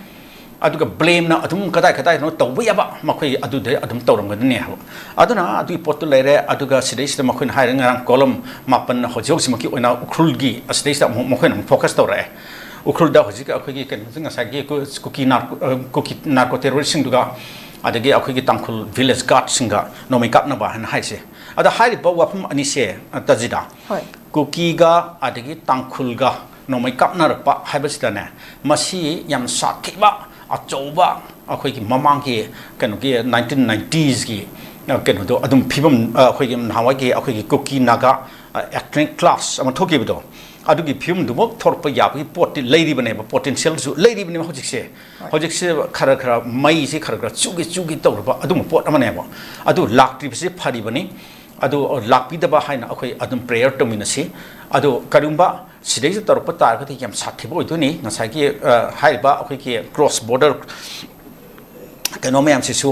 ꯑꯗꯨꯒ blameꯅ ꯑꯗꯨꯝ ꯀꯗꯥꯏ ꯀꯗꯥꯏꯗꯅꯣ ꯇꯧꯕ ꯌꯥꯕ, ꯃꯈꯣꯏ ꯑꯗꯨꯗ ꯑꯗꯨꯝ ꯇꯧꯔꯝꯒꯗꯣꯏꯅꯦ ꯍꯥꯏꯕ꯫ ꯑꯗꯨꯅ ꯑꯗꯨꯒꯤ ꯄꯣꯠꯇꯨ ꯂꯩꯔꯦ꯫ ꯑꯗꯨꯒ ꯁꯤꯗꯩꯁꯤꯗ ꯃꯈꯣꯏꯅ ꯍꯥꯏꯔꯦ, ꯉꯔꯥꯡ column ꯃꯥꯄꯟ ꯍꯧꯖꯤꯛ ꯍꯧꯖꯤꯛꯃꯛꯀꯤ ꯑꯣꯏꯅ ꯎꯈ꯭ꯔꯨꯜꯒꯤ ꯑꯁꯤꯗꯩꯁꯤꯗ ꯑꯃꯨꯛ ꯃꯈꯣꯏꯅ ꯑꯃꯨꯛ focus ꯇꯧꯔꯛꯑꯦ꯫ ꯎꯈ꯭ꯔꯨꯜꯗ ꯍꯧꯖꯤꯛ ꯑꯩꯈꯣꯏꯒꯤ ꯀꯩꯅꯣꯁꯤ, ꯉꯁꯥꯏꯒꯤ ꯀꯨ-, ꯀꯨꯀꯤ ꯅꯥꯔꯀꯣ-, ꯑ, ꯀꯨꯀꯤ ꯅꯥꯔꯀꯣ ꯇꯦꯔꯣꯔꯤꯁꯁꯤꯡꯗꯨꯒ ꯑꯗꯒꯤ ꯑꯩꯈꯣꯏꯒꯤ ꯇꯥꯡꯈꯨꯜ village guardꯁꯤꯡꯒ ꯅꯣꯡꯃꯩ ꯀꯥꯞꯅꯕ ꯍꯥꯏꯅ ꯍꯥꯏꯁꯦ꯫ ꯑꯗ ꯍꯥꯏꯔꯤꯕ ꯋꯥꯐꯝ ꯑꯅꯤꯁꯦ, ꯑ, ꯇꯖꯤꯗ, ꯍꯣꯏ꯫ ꯀꯨꯀꯤꯒ ꯑꯗꯒꯤ ꯇꯥꯡꯈꯨꯜꯒ ꯅꯣꯡꯃꯩ ꯀꯥꯞꯅꯔꯛꯄ ꯍꯥꯏꯕꯁꯤꯗꯅꯦ, ꯃꯁꯤ ꯌꯥꯝ ꯁꯥꯊꯤꯕ, ꯑꯆꯧꯕ, ꯑꯩꯈꯣꯏꯒꯤ ꯃꯃꯥꯡꯒꯤ ꯀꯩꯅꯣꯒꯤ nineteen nineties ꯀꯤ ꯑ, ꯀꯩꯅꯣꯗꯣ ꯑꯗꯨꯝ ꯐꯤꯕꯝ, ꯑ, ꯑꯩꯈꯣꯏꯒꯤ ꯅꯍꯥꯟꯋꯥꯏꯒꯤ ꯑꯩꯈꯣꯏꯒꯤ ꯀꯨꯀꯤ ꯅꯥꯒꯥ, ꯑ, ethnic clash ꯑꯃ ꯊꯣꯛꯈꯤꯕꯗꯣ, ꯑꯗꯨꯒꯤ ꯐꯤꯕꯝꯗꯨꯃꯛ ꯊꯣꯛꯂꯛꯄ ꯌꯥꯕꯒꯤ ꯄꯣꯠꯇꯤ ꯂꯩꯔꯤꯕꯅꯦꯕ, ꯄꯣꯇꯦꯟꯁꯤꯌꯦꯜꯁꯨ ꯂꯩꯔꯤꯕꯅꯦꯕ ꯍꯧꯖꯤꯛꯁꯦ꯫ ꯍꯣꯏ꯫ ꯍꯧꯖꯤꯛꯁꯦ ꯈꯔ ꯈꯔ ꯃꯩꯁꯦ ꯈꯔ ꯈꯔ ꯆꯨꯒꯦ ꯆꯨꯒꯦ ꯇꯧꯔꯕ ꯑꯗꯨꯝꯕ ꯄꯣꯠ ꯑꯃꯅꯦꯕ꯫ ꯑꯗꯨ ꯂꯥꯛꯇ꯭ꯔꯤꯕꯁꯤ ꯐꯔꯤꯕꯅꯤ꯫ ꯑꯗꯨ ꯂꯥꯛꯄꯤꯗꯕ ꯍꯥꯏꯅ ꯑꯩꯈꯣꯏ ꯑꯗꯨꯝ ꯄ꯭ꯔꯦꯌꯔ ꯇꯧꯃꯤꯟꯅꯁꯤ꯫ ꯑꯗꯨ ꯀꯔꯤꯒꯨꯝꯕ ꯁꯤꯗꯩꯁꯤꯗ ꯇꯧꯔꯛꯄ ꯇꯥꯔꯒꯗꯤ ꯌꯥꯝ ꯁꯥꯊꯤꯕ ꯑꯣꯏꯗꯣꯏꯅꯤ꯫ ꯉꯁꯥꯏꯒꯤ, ꯑ, ꯍꯥꯏꯔꯤꯕ ꯑꯩꯈꯣꯏꯒꯤ ꯀ꯭ꯔꯣꯁ ꯕꯣꯔꯗꯔ ꯀꯩꯅꯣ ꯃꯌꯥꯝꯁꯤꯁꯨ,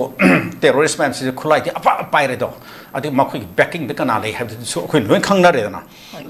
ꯇꯦꯔꯣꯔꯤꯁ ꯃꯌꯥꯝꯁꯤꯁꯨ ꯈꯨꯠꯂꯥꯏꯗꯤ ꯑꯄꯥ ꯄꯥꯏꯔꯦꯗꯣ꯫ ꯑꯗꯨ ꯃꯈꯣꯏꯒꯤ ꯕꯦꯀꯤꯡꯗ ꯀꯅꯥ ꯂꯩ ꯍꯥꯏꯕꯗꯨꯁꯨ ꯑꯩꯈꯣꯏ ꯂꯣꯏ ꯈꯪꯅꯔꯦꯗꯅ꯫ ꯍꯣꯏ꯫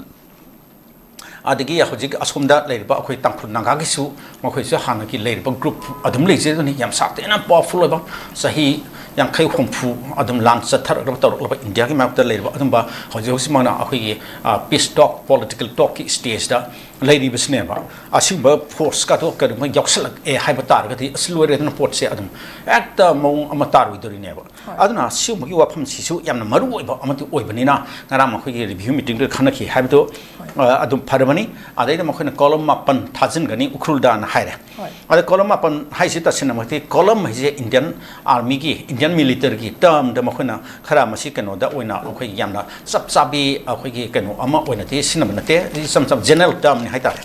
ꯑꯗꯒꯤ ꯍꯧꯖꯤꯛ ꯑꯁꯣꯝꯗ ꯂꯩꯔꯤꯕ ꯑꯩꯈꯣꯏ ꯇꯥꯡꯈꯨꯜ ꯅꯥꯒꯥꯒꯤꯁꯨ ꯃꯈꯣꯏꯁꯨ ꯍꯥꯟꯅꯒꯤ ꯂꯩꯔꯤꯕ ꯒ꯭ꯔꯨꯞ ꯑꯗꯨꯝ ꯂꯩꯖꯩ꯫ ꯑꯗꯨꯅꯤ ꯌꯥꯝ ꯁꯥꯊꯤꯅ ꯄꯋꯥꯔꯐꯨꯜ ꯑꯣꯏꯕ, ꯆꯍꯤ ꯌꯥꯡꯈꯩ ꯍꯨꯝꯐꯨ ꯑꯗꯨꯝ ꯂꯥꯟ ꯆꯠꯊꯔꯛꯂꯕ ꯇꯧꯔꯛꯂꯕ ꯏꯟꯗꯤꯌꯥꯒꯤ ꯃꯥꯌꯣꯛꯇ ꯂꯩꯔꯤꯕ ꯑꯗꯨꯝꯕ ꯍꯧꯖꯤꯛ ꯍꯧꯖꯤꯛꯃꯛꯅ ꯑꯩꯈꯣꯏꯒꯤ, ꯑ, ꯄꯤꯁ ꯇꯣꯛ, ꯄꯣꯂꯤꯇꯤꯀꯦꯜ ꯇꯣꯛꯀꯤ ꯁ꯭ꯇꯦꯖꯇ ꯂꯩꯔꯤꯕꯁꯤꯅꯦꯕ꯫ ꯑꯁꯤꯒꯨꯝꯕ ꯐꯣꯔꯁꯀꯗꯣ ꯀꯔꯤꯒꯨꯝꯕ ꯌꯥꯎꯁꯜꯂꯛꯑꯦ ꯍꯥꯏꯕ ꯇꯥꯔꯒꯗꯤ ꯑꯁ ꯂꯣꯏꯔꯦꯗꯅ, ꯄꯣꯠꯁꯦ ꯑꯗꯨꯝ ꯍꯦꯛꯇ ꯃꯑꯣꯡ ꯑꯃ ꯇꯥꯔꯣꯏꯗꯣꯔꯤꯅꯦꯕ꯫ ꯍꯣꯏ꯫ ꯑꯗꯨꯅ ꯁꯤꯒꯨꯝꯕꯒꯤ ꯋꯥꯐꯝꯁꯤꯁꯨ ꯌꯥꯝꯅ ꯃꯔꯨ ꯑꯣꯏꯕ ꯑꯃꯗꯤ ꯑꯣꯏꯕꯅꯤꯅ ꯉꯔꯥꯡ ꯃꯈꯣꯏꯒꯤ ꯔꯤꯚ꯭ꯌꯨ ꯃꯤꯇꯤꯡꯗꯨꯗ ꯈꯟꯅꯈꯤ ꯍꯥꯏꯕꯗꯨ, ꯍꯣꯏ꯫ ꯑ, ꯑꯗꯨꯝ ꯐꯔꯕꯅꯤ꯫ ꯑꯗꯩꯗ ꯃꯈꯣꯏꯅ ꯀꯣꯂꯝ ꯃꯥꯄꯟ ꯊꯥꯖꯤꯟꯒꯅꯤ ꯎꯈ꯭ꯔꯨꯜꯗꯅ ꯍꯥꯏꯔꯦ꯫ ꯍꯣꯏ꯫ ꯑꯗ ꯀꯣꯂꯝ ꯃꯥꯄꯟ ꯍꯥꯏꯁꯤ ꯇꯁꯦꯡꯅꯃꯛꯇꯤ ꯀꯣꯂꯝ ꯍꯥꯏꯁꯦ ꯏꯟꯗꯤꯌꯟ ꯑꯥꯔꯃꯤꯒꯤ, ꯏꯟꯗꯤꯌꯟ ꯃꯤꯂꯤꯇꯔꯤꯒꯤ ꯇꯔꯝꯗ ꯃꯈꯣꯏꯅ ꯈꯔ ꯃꯁꯤ ꯀꯩꯅꯣꯗ ꯑꯣꯏꯅ ꯑꯩꯈꯣꯏ ꯌꯥꯝꯅ ꯆꯞ ꯆꯥꯕꯤ ꯑꯩꯈꯣꯏꯒꯤ ꯀꯩꯅꯣ ꯑꯃ ꯑꯣꯏꯅꯗꯤ ꯁꯤꯖꯤꯟꯅꯕ ꯅꯠꯇꯦ, ꯏꯆꯝ ꯆꯝ ꯖꯦꯅꯔꯦꯜ ꯇꯔꯝꯅꯤ ꯍꯥꯏꯇꯥꯔꯦ꯫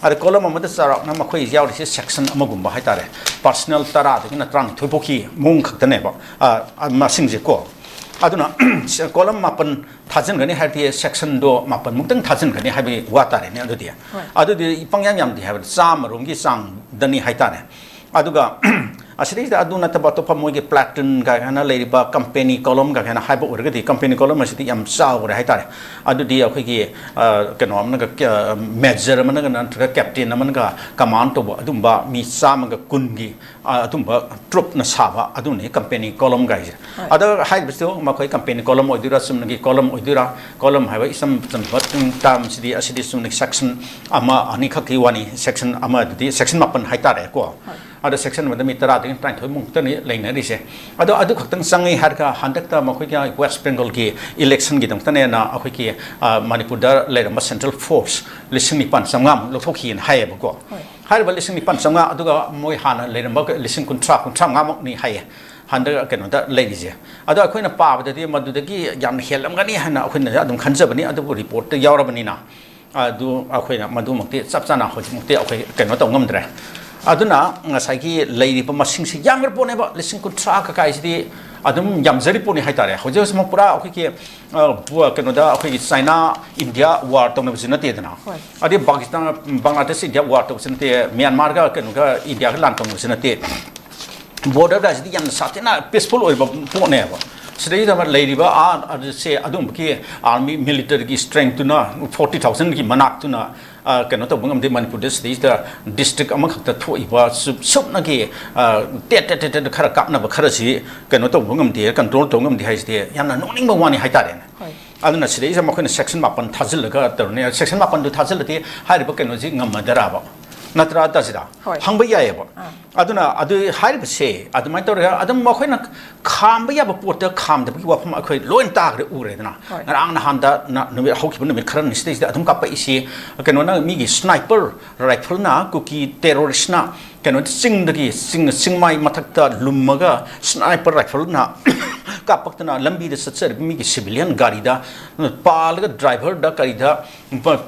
ꯑꯗ ꯀꯣꯂꯝ ꯑꯃꯗ ꯆꯥꯎꯔꯥꯛꯅ ꯃꯈꯣꯏ ꯌꯥꯎꯔꯤꯁꯦ ꯁꯦꯛꯁꯟ ꯑꯃꯒꯨꯝꯕ ꯍꯥꯏꯇꯥꯔꯦ, ꯄꯥꯔꯁꯅꯦꯜ ꯇꯔꯥꯗꯒꯤꯅ ꯇꯔꯥꯅꯤꯊꯣꯏ ꯐꯥꯎꯒꯤ ꯃꯑꯣꯡ ꯈꯛꯇꯅꯦꯕ, ꯑ, ꯑ, ꯃꯁꯤꯡꯁꯦꯀꯣ꯫ ꯑꯗꯨꯅ ꯀꯣꯂꯝ ꯃꯥꯄꯟ ꯊꯥꯖꯤꯟꯒꯅꯤ ꯍꯥꯏꯔꯗꯤ ꯁꯦꯛꯁꯟꯗꯣ ꯃꯥꯄꯟꯃꯨꯛꯇꯪ ꯊꯥꯖꯤꯟꯒꯅꯤ ꯍꯥꯏꯕꯒꯤ ꯋꯥ ꯇꯥꯔꯦꯅꯦ꯫ ꯑꯗꯨꯗꯤ ꯍꯣꯏ꯫ ꯑꯗꯨꯗꯤ ꯄꯪꯌꯥꯝ ꯌꯥꯝꯗꯦ ꯍꯥꯏꯕꯗ ꯆꯥꯝꯃ ꯔꯣꯝꯒꯤ ꯆꯥꯡꯗꯅꯤ ꯍꯥꯏꯇꯥꯔꯦ꯫ ꯑꯗꯨꯒ ꯑꯁꯤꯗꯩꯁꯤꯗ ꯑꯗꯨ ꯅꯠꯇꯕ ꯑꯇꯣꯞꯄ ꯃꯣꯏꯒꯤ ꯄ꯭ꯂꯥꯇꯨꯟ ꯀꯥꯏꯅ ꯂꯩꯔꯤꯕ ꯀꯝꯄꯦꯅꯤ ꯀꯣꯂꯝ ꯀꯥꯏꯅ ꯍꯥꯏꯕ ꯑꯣꯏꯔꯒꯗꯤ ꯀꯝꯄꯦꯅꯤ ꯀꯣꯂꯝ ꯑꯁꯤꯗꯤ ꯌꯥꯝ ꯆꯥꯎꯔꯦ ꯍꯥꯏꯇꯥꯔꯦ꯫ ꯑꯗꯨꯗꯤ ꯑꯩꯈꯣꯏꯒꯤ, ꯑ, ꯀꯩꯅꯣ ꯑꯃꯅꯒ, ꯀ-, ꯃꯦꯖꯔ ꯑꯃꯅꯒ ꯅꯠꯇ꯭ꯔꯒ ꯀꯦꯞꯇꯦꯟ ꯑꯃꯅꯒ ꯀꯃꯥꯟ ꯇꯧꯕ ꯑꯗꯨꯝꯕ ꯃꯤ ꯆꯥꯝꯃꯒ ꯀꯨꯟꯒꯤ, ꯑ, ꯑꯗꯨꯝꯕ ꯇ꯭ꯔꯨꯞꯅ ꯁꯥꯕ ꯑꯗꯨꯅꯤ ꯀꯝꯄꯦꯅꯤ ꯀꯣꯂꯝ ꯀꯥꯏꯁꯦ꯫ ꯍꯣꯏ꯫ ꯑꯗ ꯍꯥꯏꯔꯤꯕꯁꯤꯗ ꯃꯈꯣꯏ ꯀꯝꯄꯦꯅꯤ ꯀꯣꯂꯝ ꯑꯣꯏꯗꯣꯏꯔꯥ, ꯆꯨꯝꯅꯒꯤ ꯀꯣꯂꯝ ꯑꯣꯏꯗꯣꯏꯔꯥ? ꯀꯣꯂꯝ ꯍꯥꯏꯕ ꯏꯆꯝ ꯆꯝꯕ ꯇꯔꯝꯁꯤꯗꯤ ꯑꯁꯤꯗꯤ ꯆꯨꯝꯅꯒꯤ ꯁꯦꯛꯁꯟ ꯑꯃ ꯑꯅꯤꯈꯛꯀꯤ ꯋꯥꯅꯤ, ꯁꯦꯛꯁꯟ ꯑꯃ ꯑꯗꯨꯗꯤ ꯁꯦꯛꯁꯟ ꯃꯥꯄꯟ ꯍꯥꯏꯇꯥꯔꯦꯀꯣ꯫ ꯍꯣꯏ꯫ ꯑꯗ ꯁꯦꯛꯁꯟ ꯑꯃꯗ ꯃꯤ ꯇꯔꯥꯗꯒꯤ ꯇꯔꯥꯅꯤꯊꯣꯏ ꯃꯨꯛꯇꯅꯤ ꯂꯩꯅꯔꯤꯁꯦ꯫ ꯑꯗꯣ ꯑꯗꯨ ꯈꯛꯇꯪ ꯆꯪꯉꯤ ꯍꯥꯏꯔꯒ ꯍꯟꯗꯛꯇ ꯃꯈꯣꯏꯒꯤ ꯋꯦꯁ ꯕꯦꯡꯒꯜꯒꯤ ꯏꯂꯦꯛꯁꯟꯒꯤꯗꯃꯛꯇꯅꯦꯅ ꯑꯩꯈꯣꯏꯒꯤ, ꯑ, ꯃꯅꯤꯄꯨꯔꯗ ꯂꯩꯔꯝꯕ ꯁꯦꯟꯇ꯭ꯔꯦꯜ ꯐꯣꯔꯁ ꯂꯤꯁꯤꯡ ꯅꯤꯄꯥꯟ ꯆꯥꯝꯃꯉꯥꯃꯨꯛ ꯂꯧꯊꯣꯛꯈꯤꯑꯅ ꯍꯥꯏꯌꯦꯕꯀꯣ꯫ ꯍꯣꯏ꯫ ꯍꯥꯏꯔꯤꯕ ꯂꯤꯁꯤꯡ ꯅꯤꯄꯥꯟ ꯆꯥꯝꯃꯉꯥ ꯑꯗꯨꯒ ꯃꯣꯏ ꯍꯥꯟꯅ ꯂꯩꯔꯝꯕ ꯂꯤꯁꯤꯡ ꯀꯨꯟꯊ꯭ꯔꯥ, ꯀꯨꯟꯊ꯭ꯔꯥ ꯃꯉꯥꯃꯨꯛꯅꯤ ꯍꯥꯏꯌꯦ꯫ ꯍꯟꯗꯛ ꯀꯩꯅꯣꯗ ꯂꯩꯔꯤꯁꯦ꯫ ꯑꯗꯣ ꯑꯩꯈꯣꯏꯅ ꯄꯥꯕꯗꯗꯤ ꯃꯗꯨꯗꯒꯤ ꯌꯥꯝꯅ ꯍꯦꯜꯂꯝꯒꯅꯤ ꯍꯥꯏꯅ ꯑꯩꯈꯣꯏꯅ ꯑꯗꯨꯝ ꯈꯟꯖꯕꯅꯤ, ꯑꯗꯨꯕꯨ ꯔꯤꯄꯣꯔꯠꯇ ꯌꯥꯎꯔꯕꯅꯤꯅ꯫ ꯑꯗꯨ ꯑꯩꯈꯣꯏꯅ ꯃꯗꯨꯃꯛꯇꯤ ꯆꯞ ꯆꯥꯅ ꯍꯧꯖꯤꯛꯃꯛꯇꯤ ꯑꯩꯈꯣꯏ ꯀꯩꯅꯣ ꯇꯧ ꯉꯝꯗ꯭ꯔꯦ꯫ ꯑꯗꯨꯅ ꯉꯁꯥꯏꯒꯤ ꯂꯩꯔꯤꯕ ꯃꯁꯤꯡꯁꯤ ꯌꯥꯝꯈ꯭ꯔ ꯄꯣꯠꯅꯦꯕ, ꯂꯤꯁꯤꯡ ꯀꯨꯟꯊ꯭ꯔꯥ ꯀꯀꯥꯏꯁꯤꯗꯤ ꯑꯗꯨꯝ ꯌꯥꯝꯖꯔꯤ ꯄꯣꯠꯅꯤ ꯍꯥꯏꯇꯥꯔꯦ꯫ ꯍꯧꯖꯤꯛ ꯍꯧꯖꯤꯛꯃꯛ ꯄꯨꯔꯥ ꯑꯩꯈꯣꯏꯒꯤ, ꯑ, ꯄꯨ-, ꯀꯩꯅꯣꯗ ꯑꯩꯈꯣꯏꯒꯤ ꯆꯥꯏꯅꯥ ꯏꯟꯗꯤꯌꯥ ꯋꯥꯔ ꯇꯧꯅꯕꯁꯨ ꯅꯠꯇꯦꯗꯅ꯫ ꯍꯣꯏ꯫ ꯑꯗꯩ ꯄꯥꯀꯤꯁꯇꯥꯟ, ꯕꯪꯒ꯭ꯂꯥꯗꯦꯁ ꯏꯟꯗꯤꯌꯥ ꯋꯥꯔ ꯇꯧꯕꯁꯨ ꯅꯠꯇꯦ, ꯃ꯭ꯌꯥꯟꯃꯥꯔꯒ ꯀꯩꯅꯣꯒ ꯏꯟꯗꯤꯌꯥꯒ ꯂꯥꯟ ꯇꯧꯅꯕꯁꯨ ꯅꯠꯇꯦ꯫ ꯕꯣꯔꯗꯔꯒꯁꯤꯗꯤ ꯌꯥꯝꯅ ꯁꯥꯊꯤꯅ ꯄꯤꯁꯐꯨꯜ ꯑꯣꯏꯕ ꯄꯣꯠꯅꯦꯕ꯫ ꯁꯤꯗꯩꯗ ꯂꯩꯔꯤꯕ ꯑꯥ, ꯑꯗꯨꯁꯦ ꯑꯗꯨꯝꯕꯒꯤ ꯑꯥꯔꯃꯤ ꯃꯤꯂꯤꯇꯔꯤꯒꯤ ꯁ꯭ꯇꯔꯦꯡꯇꯨꯅ, ꯐꯣꯔꯇꯤ ꯊꯥꯎꯖꯟꯒꯤ ꯃꯅꯥꯛꯇꯨꯅ, ꯑ, ꯀꯩꯅꯣ ꯇꯧꯕ ꯉꯝꯗꯦ꯫ ꯃꯅꯤꯄꯨꯔꯗ ꯁꯤꯗꯩꯁꯤꯗ ꯗꯤꯁꯇ꯭ꯔꯤꯛ ꯑꯃꯈꯛꯇ ꯊꯣꯛꯏꯕ ꯁꯨꯞ-, ꯁꯨꯞꯅꯒꯤ, ꯑ, ꯇꯦꯠ ꯇꯦꯠ ꯇꯦꯠ ꯇꯦꯠ ꯈꯔ ꯀꯥꯞꯅꯕ ꯈꯔꯁꯤ ꯀꯩꯅꯣ ꯇꯧꯕ ꯉꯝꯗꯦ, ꯀꯟꯇ꯭ꯔꯣꯜ ꯇꯧꯕ ꯉꯝꯗꯦ ꯍꯥꯏꯁꯤꯗꯤ ꯌꯥꯝꯅ ꯅꯣꯛꯅꯤꯡꯕ ꯋꯥꯅꯤ ꯍꯥꯏꯇꯥꯔꯦꯅꯦ꯫ ꯍꯣꯏ꯫ ꯑꯗꯨꯅ ꯁꯤꯗꯩꯁꯤꯗ ꯃꯈꯣꯏꯅ ꯁꯦꯛꯁꯟ ꯃꯥꯄꯟ ꯊꯥꯖꯤꯜꯂꯒ ꯇꯧꯔꯅꯤ꯫ ꯁꯦꯛꯁꯟ ꯃꯥꯄꯟꯗꯨ ꯊꯥꯖꯤꯜꯂꯗꯤ ꯍꯥꯏꯔꯤꯕ ꯀꯩꯅꯣꯁꯤ ꯉꯝꯃꯗ꯭ꯔꯥꯕ? ꯅꯠꯇ꯭ꯔꯥ, ꯇꯥꯁꯤꯗ? ꯍꯣꯏ꯫ ꯍꯪꯕ ꯌꯥꯏꯑꯕ꯫ ꯑꯥ꯫ ꯑꯗꯨꯅ ꯑꯗꯨ ꯍꯥꯏꯔꯤꯕꯁꯦ ꯑꯗꯨꯃꯥꯏꯅ ꯇꯧꯔꯒ ꯑꯗꯨꯝ ꯃꯈꯣꯏꯅ ꯈꯥꯝꯕ ꯌꯥꯕ ꯄꯣꯠꯇ ꯈꯥꯝꯗꯕꯒꯤ ꯋꯥꯐꯝ ꯑꯩꯈꯣꯏ ꯂꯣꯏꯅ ꯇꯥꯈ꯭ꯔꯦ, ꯎꯔꯦꯗꯅ꯫ ꯍꯣꯏ꯫ ꯉꯔꯥꯡ ꯅꯍꯥꯟꯗ ꯅ-, ꯅꯨꯃꯤꯠ, ꯍꯧꯈꯤꯕ ꯅꯨꯃꯤꯠ ꯈꯔꯅꯤ ꯁꯤꯗꯩꯁꯤꯗ ꯑꯗꯨꯝ ꯀꯥꯞꯄꯛꯏꯁꯤ ꯀꯩꯅꯣꯅ, ꯃꯤꯒꯤ ꯁ꯭ꯅꯥꯏꯄꯔ ꯔꯥꯏꯐꯜꯅ, ꯀꯨꯀꯤ ꯇꯦꯔꯣꯔꯤꯁꯅ ꯀꯩꯅꯣ ꯆꯤꯡꯗꯒꯤ, ꯆꯤꯡ, ꯆꯤꯡꯃꯥꯏ ꯃꯊꯛꯇ ꯂꯨꯝꯃꯒ ꯁ꯭ꯅꯥꯏꯄꯔ ꯔꯥꯏꯐꯜꯅ ꯀꯥꯞꯄꯛꯇꯅ ꯂꯝꯕꯤꯗ ꯆꯠꯆꯔꯤꯕ ꯃꯤꯒꯤ ꯁꯤꯚꯤꯂꯤꯌꯟ ꯒꯥꯔꯤꯗ ꯄꯥꯜꯂꯒ ꯗ꯭ꯔꯥꯏꯚꯔꯗ ꯀꯔꯤꯗ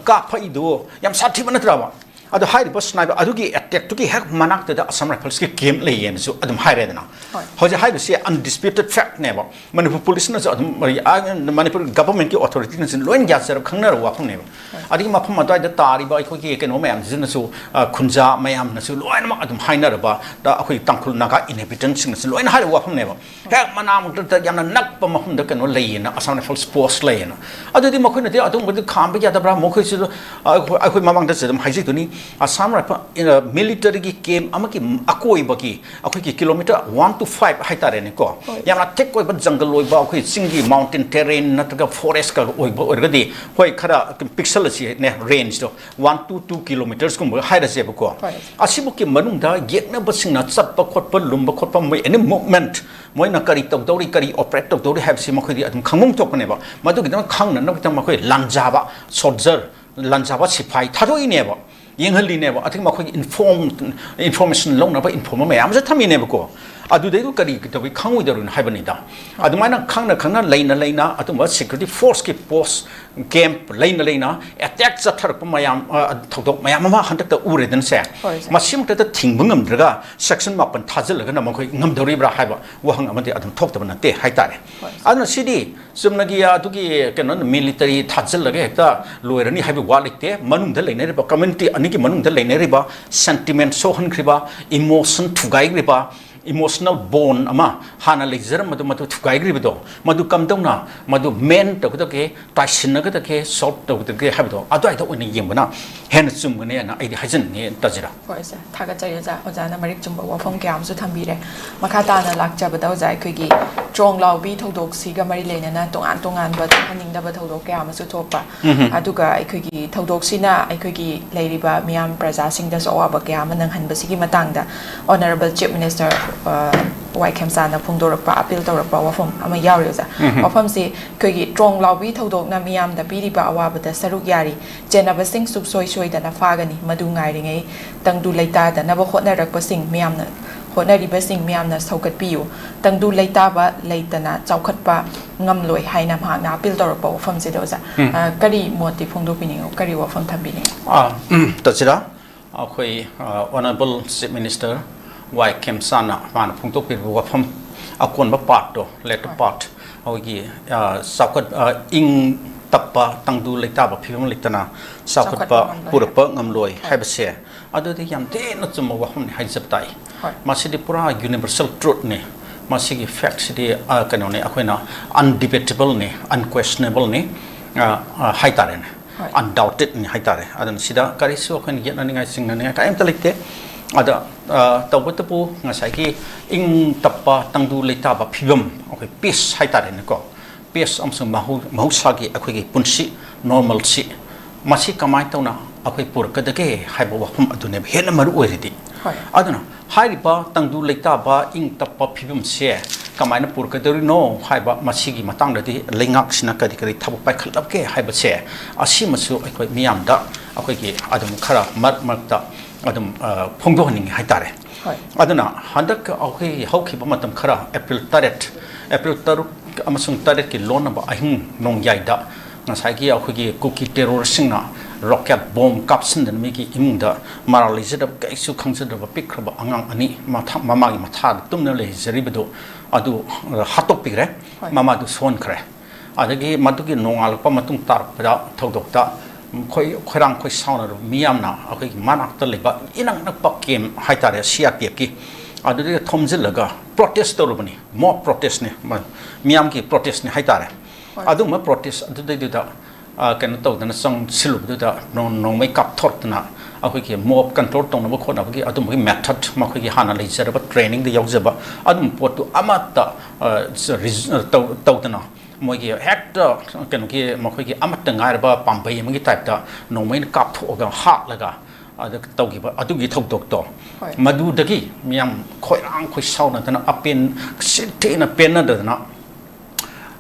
ꯀꯥꯞꯄꯛꯏꯗꯣ ꯌꯥꯝ ꯁꯥꯊꯤꯕ ꯅꯠꯇ꯭ꯔꯕ? ꯑꯗꯣ ꯍꯥꯏꯔꯤꯕ ꯁ꯭ꯅꯥꯏꯄꯔ ꯑꯗꯨꯒꯤ ꯑꯦꯇꯦꯛꯇꯨꯒꯤ ꯍꯦꯛ ꯃꯅꯥꯛꯇꯨꯗ ꯑꯁꯥꯝ ꯔꯥꯏꯐꯜꯁꯀꯤ ꯀꯦꯝꯞ ꯂꯩꯌꯦꯅꯁꯨ ꯑꯗꯨꯝ ꯍꯥꯏꯔꯦꯗꯅ꯫ ꯍꯣꯏ꯫ ꯍꯧꯖꯤꯛ ꯍꯥꯏꯔꯤꯕꯁꯤ ꯑꯟꯗꯤꯁꯄ꯭ꯌꯨꯇꯦꯠ ꯐꯦꯛꯅꯦꯕ꯫ ꯃꯅꯤꯄꯨꯔ ꯄꯨꯂꯤꯁꯅꯁꯨ ꯑꯗꯨꯝ, ꯑ, ꯃꯅꯤꯄꯨꯔ ꯒꯚꯔꯟꯃꯦꯟꯠꯀꯤ ꯑꯣꯊꯣꯔꯤꯇꯤꯅꯁꯨ ꯂꯣꯏꯅ ꯌꯥꯖꯔꯕ, ꯈꯪꯅꯔꯕ ꯋꯥꯐꯝꯅꯦꯕ꯫ ꯍꯣꯏ꯫ ꯑꯗꯒꯤ ꯃꯐꯝ ꯑꯗꯨꯋꯥꯏꯗ ꯇꯥꯔꯤꯕ ꯑꯩꯈꯣꯏꯒꯤ ꯀꯩꯅꯣ ꯃꯌꯥꯝꯁꯤꯅꯁꯨ, ꯑ, ꯈꯨꯟꯖꯥ ꯃꯌꯥꯝꯅꯁꯨ ꯂꯣꯏꯅꯃꯛ ꯑꯗꯨꯝ ꯍꯥꯏꯅꯔꯕ, ꯗ ꯑꯩꯈꯣꯏ ꯇꯥꯡꯈꯨꯜ ꯅꯥꯒꯥ ꯏꯟꯍꯦꯕꯤꯇꯦꯟꯠꯁꯤꯡꯅꯁꯨ ꯂꯣꯏꯅ ꯍꯥꯏꯔꯕ ꯋꯥꯐꯝꯅꯦꯕ꯫ ꯍꯦꯛ ꯃꯅꯥꯛꯃꯛꯇꯗ ꯌꯥꯝꯅ ꯅꯛꯄ ꯃꯐꯝꯗ ꯀꯩꯅꯣ ꯂꯩꯌꯦꯅ, ꯑꯁꯥꯝ ꯔꯥꯏꯐꯜꯁ ꯄꯣꯁ ꯂꯩꯌꯦꯅ꯫ ꯑꯗꯨꯗꯤ ꯃꯈꯣꯏꯅꯗꯤ ꯑꯗꯨꯒꯨꯝꯕꯗꯤ ꯈꯥꯝꯕ ꯌꯥꯗꯕ꯭ꯔꯥ? ꯃꯈꯣꯏꯁꯨ, ꯑ, ꯑꯩꯈꯣꯏ, ꯑꯩꯈꯣꯏ ꯃꯃꯥꯡꯗꯁꯨ ꯑꯗꯨꯝ ꯍꯥꯏꯖꯗꯨꯅꯤ, ꯑꯁꯥꯝ ꯔꯥꯏꯐꯜ, ꯑ, ꯃꯤꯂꯤꯇꯔꯤꯒꯤ ꯀꯦꯝꯞ ꯑꯃꯒꯤ ꯑꯀꯣꯏꯕꯒꯤ ꯑꯩꯈꯣꯏꯒꯤ ꯀꯤꯂꯣꯃꯤꯇꯔ one to five ꯍꯥꯏꯇꯥꯔꯦꯅꯦꯀꯣ, ꯍꯣꯏ꯫ ꯌꯥꯝꯅ ꯊꯤꯛ ꯑꯣꯏꯕ ꯖꯪꯒꯜ ꯑꯣꯏꯕ, ꯑꯩꯈꯣꯏ ꯆꯤꯡꯒꯤ ꯃꯥꯎꯟꯇꯦꯟ ꯇꯦꯔꯦꯟ ꯅꯠꯇ꯭ꯔꯒ ꯐꯣꯔꯦꯁꯀ ꯑꯣꯏꯕ ꯑꯣꯏꯔꯒꯗꯤ, ꯍꯣꯏ, ꯈꯔ ꯄꯤꯛꯁꯜꯂꯁꯤꯅꯦ, ꯔꯦꯟꯖꯇꯣ꯫ One to two kilometersꯀꯨꯝꯕ ꯍꯥꯏꯔꯁꯦꯕꯀꯣ꯫ ꯍꯣꯏ꯫ ꯑꯁꯤꯕꯨꯛꯀꯤ ꯃꯅꯨꯡꯗ ꯌꯦꯛꯅꯕꯁꯤꯡꯅ ꯆꯠꯄ ꯈꯣꯠꯄ, ꯂꯨꯝꯕ ꯈꯣꯠꯄ, ꯃꯣꯏ ꯑꯦꯅꯤ ꯃꯨꯚꯃꯦꯟꯠ, ꯃꯣꯏꯅ ꯀꯔꯤ ꯇꯧꯗꯧꯔꯤ, ꯀꯔꯤ ꯑꯣꯄꯔꯦꯠ ꯇꯧꯗꯧꯔꯤ ꯍꯥꯏꯕꯁꯤ ꯃꯈꯣꯏꯗꯤ ꯑꯗꯨꯝ ꯈꯪꯐꯝ ꯊꯣꯛꯄꯅꯦꯕ꯫ ꯃꯗꯨꯒꯤꯗꯃꯛ ꯈꯪꯅꯅꯕꯒꯤꯗꯃꯛ ꯃꯈꯣꯏ ꯂꯥꯟꯖꯥꯕ ꯁꯣꯜꯖꯔ, ꯂꯥꯟꯖꯥꯕ ꯁꯤꯐꯥꯏ ꯊꯥꯗꯣꯛꯏꯅꯦꯕ, ꯌꯦꯡꯍꯜꯂꯤꯅꯦꯕ, ꯑꯗꯒꯤ ꯃꯈꯣꯏꯒꯤ ꯏꯟꯐꯣꯔꯝ, ꯏꯟꯐꯣꯔꯃꯦꯁꯟ ꯂꯧꯅꯕ ꯏꯟꯐꯣꯔꯃꯔ ꯃꯌꯥꯝ ꯑꯃꯁꯨ ꯊꯝꯃꯤꯅꯦꯕꯀꯣ꯫ ꯑꯗꯨꯗꯩꯗꯨ ꯀꯔꯤ ꯇꯧꯏ ꯈꯪꯉꯣꯏꯗꯧꯔꯤꯅꯣ ꯍꯥꯏꯕꯅꯤꯗ꯫ ꯑꯗꯨꯃꯥꯏꯅ ꯈꯪꯅ ꯈꯪꯅ, ꯂꯩꯅ ꯂꯩꯅ, ꯑꯗꯨꯝꯕ security force ꯀꯤ post camp ꯂꯩꯅ ꯂꯩꯅ attack ꯆꯠꯊꯔꯛꯄ ꯃꯌꯥꯝ, ꯑ, ꯊꯧꯗꯣꯛ ꯃꯌꯥꯝ ꯑꯃ ꯍꯟꯗꯛꯇ ꯎꯔꯦꯗꯅ ꯁꯦ꯫ ꯍꯣꯏ, ꯁꯥꯔ꯫ ꯃꯁꯤꯃꯛꯇꯗ ꯊꯤꯡꯕ ꯉꯝꯗ꯭ꯔꯒ section ꯃꯥꯄꯟ ꯊꯥꯖꯤꯜꯂꯒꯅ ꯃꯈꯣꯏ ꯉꯝꯗꯧꯔꯤꯕ꯭ꯔꯥ ꯍꯥꯏꯕ ꯋꯥꯍꯪ ꯑꯃꯗꯤ ꯑꯗꯨꯝ ꯊꯣꯛꯇꯕ ꯅꯠꯇꯦ ꯍꯥꯏꯇꯥꯔꯦ꯫ ꯍꯣꯏ, ꯁꯥꯔ꯫ ꯑꯗꯨꯅ ꯁꯤꯗꯤ ꯆꯨꯝꯅꯒꯤ ꯑꯗꯨꯒꯤ ꯀꯩꯅꯣ military ꯊꯥꯖꯤꯜꯂꯒ ꯍꯦꯛꯇ ꯂꯣꯏꯔꯅꯤ ꯍꯥꯏꯕ ꯋꯥ ꯂꯩꯇꯦ꯫ ꯃꯅꯨꯡꯗ ꯂꯩꯅꯔꯤꯕ, community ꯑꯅꯤꯒꯤ ꯃꯅꯨꯡꯗ ꯂꯩꯅꯔꯤꯕ sentiment ꯁꯣꯛꯍꯟꯈ꯭ꯔꯤꯕ, emotion ꯊꯨꯒꯥꯏꯈ꯭ꯔꯤꯕ, emotional bond ꯑꯃ ꯍꯥꯟꯅ ꯂꯩꯖꯔꯝꯕꯗꯣ, ꯃꯗꯨ ꯊꯨꯒꯥꯏꯈ꯭ꯔꯤꯕꯗꯣ, ꯃꯗꯨ ꯀꯝꯗꯧꯅ ꯃꯗꯨ mend ꯇꯧꯒꯗꯒꯦ, ꯇꯥꯏꯁꯤꯟꯅꯒꯗꯒꯦ, solve ꯇꯧꯒꯗꯒꯦ ꯍꯥꯏꯕꯗꯣ ꯑꯗꯨꯋꯥꯏꯗ ꯑꯣꯏꯅ ꯌꯦꯡꯕꯅ ꯍꯦꯟꯅ ꯆꯨꯝꯒꯅꯤ ꯍꯥꯏꯅ ꯑꯩꯗꯤ ꯍꯥꯏꯖꯅꯤꯡꯉꯤ, ꯇꯥꯖꯤꯔꯥ꯫ ꯍꯣꯏ, ꯁꯥꯔ꯫ ꯊꯥꯒꯠꯆꯔꯤ, ꯑꯣꯖꯥ꯫ ꯑꯣꯖꯥꯅ ꯃꯔꯤꯛ ꯆꯨꯝꯕ ꯋꯥꯐꯝ ꯀꯌꯥ ꯑꯃꯁꯨ ꯊꯝꯕꯤꯔꯦ꯫ ꯃꯈꯥ ꯇꯥꯅ ꯂꯥꯛꯆꯕꯗ, ꯑꯣꯖꯥ, ꯑꯩꯈꯣꯏꯒꯤ ꯇ꯭ꯔꯣꯡ ꯂꯥꯎꯕꯤ ꯊꯧꯗꯣꯛꯁꯤꯒ ꯃꯔꯤ ꯂꯩꯅꯅ ꯇꯣꯉꯥꯟ ꯇꯣꯉꯥꯟꯕ ꯊꯣꯛꯍꯟꯅꯤꯡꯗꯕ ꯊꯧꯗꯣꯛ ꯀꯌꯥ ꯑꯃꯁꯨ ꯊꯣꯛꯄ, ꯎꯝ꯫ ꯑꯗꯨꯒ ꯑꯩꯈꯣꯏꯒꯤ ꯊꯧꯗꯣꯛꯁꯤꯅ ꯑꯩꯈꯣꯏꯒꯤ ꯂꯩꯔꯤꯕ ꯃꯤꯌꯥꯝ ꯄ꯭ꯔꯖꯥꯁꯤꯡꯗꯁꯨ ꯑꯋꯥꯕ ꯀꯌꯥ ꯑꯃ ꯅꯪꯍꯟꯕꯁꯤꯒꯤ ꯃꯇꯥꯡꯗ Honourable Chief Minister, ꯑ, ꯋꯥꯏ ꯈꯦꯝꯆꯥꯟꯅ ꯐꯣꯡꯗꯣꯔꯛꯄ, appeal ꯇꯧꯔꯛꯄ ꯋꯥꯐꯝ ꯑꯃ ꯌꯥꯎꯔꯤ, ꯑꯣꯖꯥ꯫ ꯎꯝ꯫ ꯋꯥꯐꯝꯁꯤ ꯑꯩꯈꯣꯏꯒꯤ ꯇ꯭ꯔꯣꯡ ꯂꯥꯎꯕꯤ ꯊꯧꯗꯣꯛꯅ ꯃꯤꯌꯥꯝꯗ ꯄꯤꯔꯤꯕ ꯑꯋꯥꯕꯗ ꯁꯔꯨꯛ ꯌꯥꯔꯤ꯫ ꯆꯦꯟꯅꯕꯁꯤꯡ ꯁꯨꯡꯁꯣꯏ ꯁꯣꯏꯗꯅ ꯐꯥꯒꯅꯤ꯫ ꯃꯗꯨ ꯉꯥꯏꯔꯤꯉꯩ ꯇꯪꯗꯨ ꯂꯩꯇꯥꯗꯅꯕ ꯍꯣꯠꯅꯔꯛꯄꯁꯤꯡ ꯃꯤꯌꯥꯝꯅ, ꯍꯣꯠꯅꯔꯤꯕꯁꯤꯡ ꯃꯤꯌꯥꯝꯅ ꯁꯧꯒꯠꯄꯤꯌꯨ꯫ ꯇꯪꯗꯨ ꯂꯩꯇꯥꯕ ꯂꯩꯇꯅ ꯆꯥꯎꯈꯠꯄ ꯉꯝꯂꯣꯏ ꯍꯥꯏꯅ ꯃꯍꯥꯛꯅ appeal ꯇꯧꯔꯛꯄ ꯋꯥꯐꯝꯁꯤꯗ, ꯑꯣꯖꯥ, ꯎꯝ꯫ ꯑ, ꯀꯔꯤ ꯃꯣꯠꯇꯤ ꯐꯣꯡꯗꯣꯛꯄꯤꯅꯤꯡꯉꯤ, ꯀꯔꯤ ꯋꯥꯐꯝ ꯊꯝꯕꯤꯅꯤꯡꯉꯤ? ꯑꯥ, ꯎꯝ, ꯇꯥꯖꯤꯔꯥ, ꯑꯩꯈꯣꯏ, ꯑ, Honourable Chief Minister ꯋꯥꯏ ꯈꯦꯝꯆꯥꯟꯅ ꯃꯥꯅ ꯐꯣꯡꯗꯣꯛꯄꯤꯔꯤꯕ ꯋꯥꯐꯝ, ꯑꯀꯣꯟꯕ part ꯇꯣ, latter ꯍꯣꯏ꯫ Part, ꯑꯩꯈꯣꯏꯒꯤ, ꯑ, ꯆꯥꯎꯈꯠ-, ꯑ, ꯏꯪ ꯇꯞꯄ ꯇꯪꯗꯨ ꯂꯩꯇꯥꯕ ꯐꯤꯕꯝ ꯂꯩꯇꯅ ꯆꯥꯎꯈꯠꯄ ꯆꯥꯎꯈꯠꯄ ꯉꯝꯂꯣꯏ ꯄꯨꯔꯛꯄ ꯍꯥꯏꯕ꯫ ꯉꯝꯂꯣꯏ ꯍꯣꯏ꯫ ꯍꯥꯏꯕꯁꯦ, ꯑꯗꯨꯗꯤ ꯌꯥꯝ ꯊꯤꯅ ꯆꯨꯝꯕ ꯋꯥꯐꯝꯅꯤ ꯍꯥꯏꯖꯕ ꯇꯥꯏ꯫ ꯍꯣꯏ꯫ ꯃꯁꯤꯗꯤ ꯄꯨꯔꯥ universal truth ꯅꯤ꯫ ꯃꯁꯤꯒꯤ fact ꯁꯤꯗꯤ, ꯑ, ꯀꯩꯅꯣꯅꯤ, ꯑꯩꯈꯣꯏꯅ undebatable ꯅꯤ, unquestionable ꯅꯤ, ꯑ, ꯑ, ꯍꯥꯏꯇꯥꯔꯦꯅꯦ꯫ ꯍꯣꯏ꯫ Undoubted ꯅꯤ ꯍꯥꯏꯇꯥꯔꯦ꯫ ꯑꯗꯨꯅ ꯁꯤꯗ ꯀꯔꯤꯁꯨ ꯑꯩꯈꯣꯏꯅ ꯌꯦꯠꯅꯅꯤꯡꯉꯥꯏ, ꯆꯤꯡꯅꯅꯤꯡꯉꯥꯏ ꯀꯔꯤꯝꯇ ꯂꯩꯇꯦ꯫ ꯑꯗ, ꯑ, ꯇꯧꯕꯇꯕꯨ ꯉꯁꯥꯏꯒꯤ ꯏꯪ ꯇꯞꯄ ꯇꯪꯗꯨ ꯂꯩꯇꯥꯕ ꯐꯤꯕꯝ, ꯑꯩꯈꯣꯏ peace ꯍꯥꯏꯇꯥꯔꯦꯅꯦꯀꯣ, peace ꯑꯃꯁꯨꯡ ꯃꯍꯧ-, ꯃꯍꯧꯁꯥꯒꯤ ꯑꯩꯈꯣꯏꯒꯤ ꯄꯨꯟꯁꯤ, normalcy, ꯃꯁꯤ ꯀꯃꯥꯏꯅ ꯇꯧꯅ ꯑꯩꯈꯣꯏ ꯄꯨꯔꯛꯀꯗꯒꯦ ꯍꯥꯏꯕ ꯋꯥꯐꯝ ꯑꯗꯨꯅꯦꯕ ꯍꯦꯟꯅ ꯃꯔꯨ ꯑꯣꯏꯔꯤꯗꯤ꯫ ꯍꯣꯏ꯫ ꯑꯗꯨꯅ ꯍꯥꯏꯔꯤꯕ ꯇꯪꯗꯨ ꯂꯩꯇꯥꯕ ꯏꯪ ꯇꯞꯄ ꯐꯤꯕꯝꯁꯦ ꯀꯃꯥꯏꯅ ꯄꯨꯔꯛꯀꯗꯧꯔꯤꯅꯣ ꯍꯥꯏꯕ, ꯃꯁꯤꯒꯤ ꯃꯇꯥꯡꯗꯗꯤ ꯂꯩꯉꯥꯛꯁꯤꯅ ꯀꯔꯤ ꯀꯔꯤ ꯊꯕꯛ ꯄꯥꯏꯈꯠꯂꯛꯀꯦ ꯍꯥꯏꯕꯁꯦ, ꯑꯁꯤꯃꯁꯨ ꯑꯩꯈꯣꯏ ꯃꯤꯌꯥꯝꯗ ꯑꯩꯈꯣꯏꯒꯤ ꯑꯗꯨꯝ ꯈꯔ ꯃꯔꯛ ꯃꯔꯛꯇ ꯑꯗꯨꯝ, ꯑ, ꯐꯣꯡꯗꯣꯛꯍꯟꯅꯤꯡꯉꯤ ꯍꯥꯏꯇꯥꯔꯦ꯫ ꯍꯣꯏ꯫ ꯑꯗꯨꯅ ꯍꯟꯗꯛ ꯑꯩꯈꯣꯏ ꯍꯧꯈꯤꯕ ꯃꯇꯝ ꯈꯔ, ꯑꯦꯄ꯭ꯔꯤꯜ ꯇꯔꯦꯠ, ꯑꯦꯄ꯭ꯔꯤꯜ ꯇꯔꯨꯛ ꯑꯃꯁꯨꯡ ꯇꯔꯦꯠꯀꯤ ꯂꯣꯟꯅꯕ ꯑꯍꯤꯡ ꯅꯣꯡꯌꯥꯏꯗ ꯉꯁꯥꯏꯒꯤ ꯑꯩꯈꯣꯏꯒꯤ ꯀꯨꯀꯤ ꯇꯦꯔꯣꯔꯤꯁꯁꯤꯡꯅ ꯔꯣꯀꯦꯠ ꯕꯣꯝ ꯀꯥꯞꯁꯤꯟꯗꯅ ꯃꯤꯒꯤ ꯏꯃꯨꯡꯗ ꯃꯔꯥꯜ ꯂꯩꯖꯗꯕ, ꯀꯔꯤꯁꯨ ꯈꯪꯖꯗꯕ ꯄꯤꯛꯈ꯭ꯔꯕ ꯑꯉꯥꯡ ꯑꯅꯤ ꯃꯊꯥ-, ꯃꯃꯥꯒꯤ ꯃꯊꯥꯗ ꯇꯨꯝꯅ ꯂꯩꯖꯔꯤꯕꯗꯨ ꯑꯗꯨ ꯍꯥꯠꯇꯣꯛꯄꯤꯈ꯭ꯔꯦ꯫ ꯍꯣꯏ꯫ ꯃꯃꯥꯗꯨ ꯁꯣꯟꯈ꯭ꯔꯦ꯫ ꯑꯗꯒꯤ ꯃꯗꯨꯒꯤ ꯅꯣꯡꯉꯥꯜꯂꯛꯄ ꯃꯇꯨꯡ ꯇꯥꯔꯛꯄꯗ ꯊꯧꯗꯣꯛꯇ ꯈꯣꯏ-, ꯈꯣꯏꯔꯥꯡ ꯈꯣꯏꯁꯥꯎꯅꯔꯕ ꯃꯤꯌꯥꯝꯅ ꯑꯩꯈꯣꯏꯒꯤ ꯃꯅꯥꯛꯇ ꯂꯩꯕ ꯏꯅꯛ ꯅꯛꯄ ꯀꯦꯝ ꯍꯥꯏꯇꯥꯔꯦ, ꯁꯤ ꯑꯥꯔ ꯄꯤ ꯑꯦꯐꯀꯤ, ꯑꯗꯨꯗꯒꯤ ꯊꯣꯝꯖꯤꯜꯂꯒ ꯄ꯭ꯔꯣꯇꯦꯁ ꯇꯧꯔꯨꯕꯅꯤ, ꯃꯣꯕ ꯄ꯭ꯔꯣꯇꯦꯁꯅꯤ, ꯃ-, ꯃꯤꯌꯥꯝꯒꯤ ꯄ꯭ꯔꯣꯇꯦꯁꯅꯤ ꯍꯥꯏꯇꯥꯔꯦ꯫ ꯍꯣꯏ꯫ ꯑꯗꯨꯒꯨꯝꯕ ꯄ꯭ꯔꯣꯇꯦꯁ ꯑꯗꯨꯗꯩꯗꯨꯗ, ꯑ, ꯀꯩꯅꯣ ꯇꯧꯗꯅ ꯆꯪꯁꯤꯜꯂꯨꯕꯗꯨꯗ ꯅꯣꯡ-, ꯅꯣꯡꯃꯩ ꯀꯥꯞꯊꯣꯔꯛꯇꯅ ꯑꯩꯈꯣꯏꯒꯤ ꯃꯣꯕ ꯀꯟꯇ꯭ꯔꯣꯜ ꯇꯧꯅꯕ ꯈꯣꯠꯅꯕꯒꯤ ꯑꯗꯨꯝꯕꯒꯤ ꯃꯦꯊꯗ, ꯃꯈꯣꯏꯒꯤ ꯍꯥꯟꯅ ꯂꯩꯖꯔꯕ ꯇ꯭ꯔꯦꯅꯤꯡꯗ ꯌꯥꯎꯖꯕ ꯑꯗꯨꯝꯕ ꯄꯣꯠꯇꯨ ꯑꯃꯠꯇ, ꯑ, ꯔꯤꯖ-, ꯑ, ꯇꯧ-, ꯇꯧꯗꯅ ꯃꯣꯏꯒꯤ ꯍꯦꯛꯇ ꯀꯩꯅꯣꯒꯤ ꯃꯈꯣꯏꯒꯤ ꯑꯃꯠꯇ ꯉꯥꯏꯔꯕ ꯄꯥꯝꯕꯩ ꯑꯃꯒꯤ ꯇꯥꯏꯞꯇ ꯅꯣꯡꯃꯩꯅ ꯀꯥꯞꯊꯣꯛꯑꯒ ꯍꯥꯠꯂꯒ ꯑꯗ ꯇꯧꯈꯤꯕ ꯑꯗꯨꯒꯤ ꯊꯧꯗꯣꯛꯇꯣ, ꯍꯣꯏ꯫ ꯃꯗꯨꯗꯒꯤ ꯃꯤꯌꯥꯝ ꯈꯣꯏꯔꯥꯡ ꯈꯣꯏꯁꯥꯎꯅꯗꯅ ꯑꯄꯦꯟ-, ꯁꯤꯊꯦꯡꯅ ꯄꯦꯟꯅꯗꯗꯅ,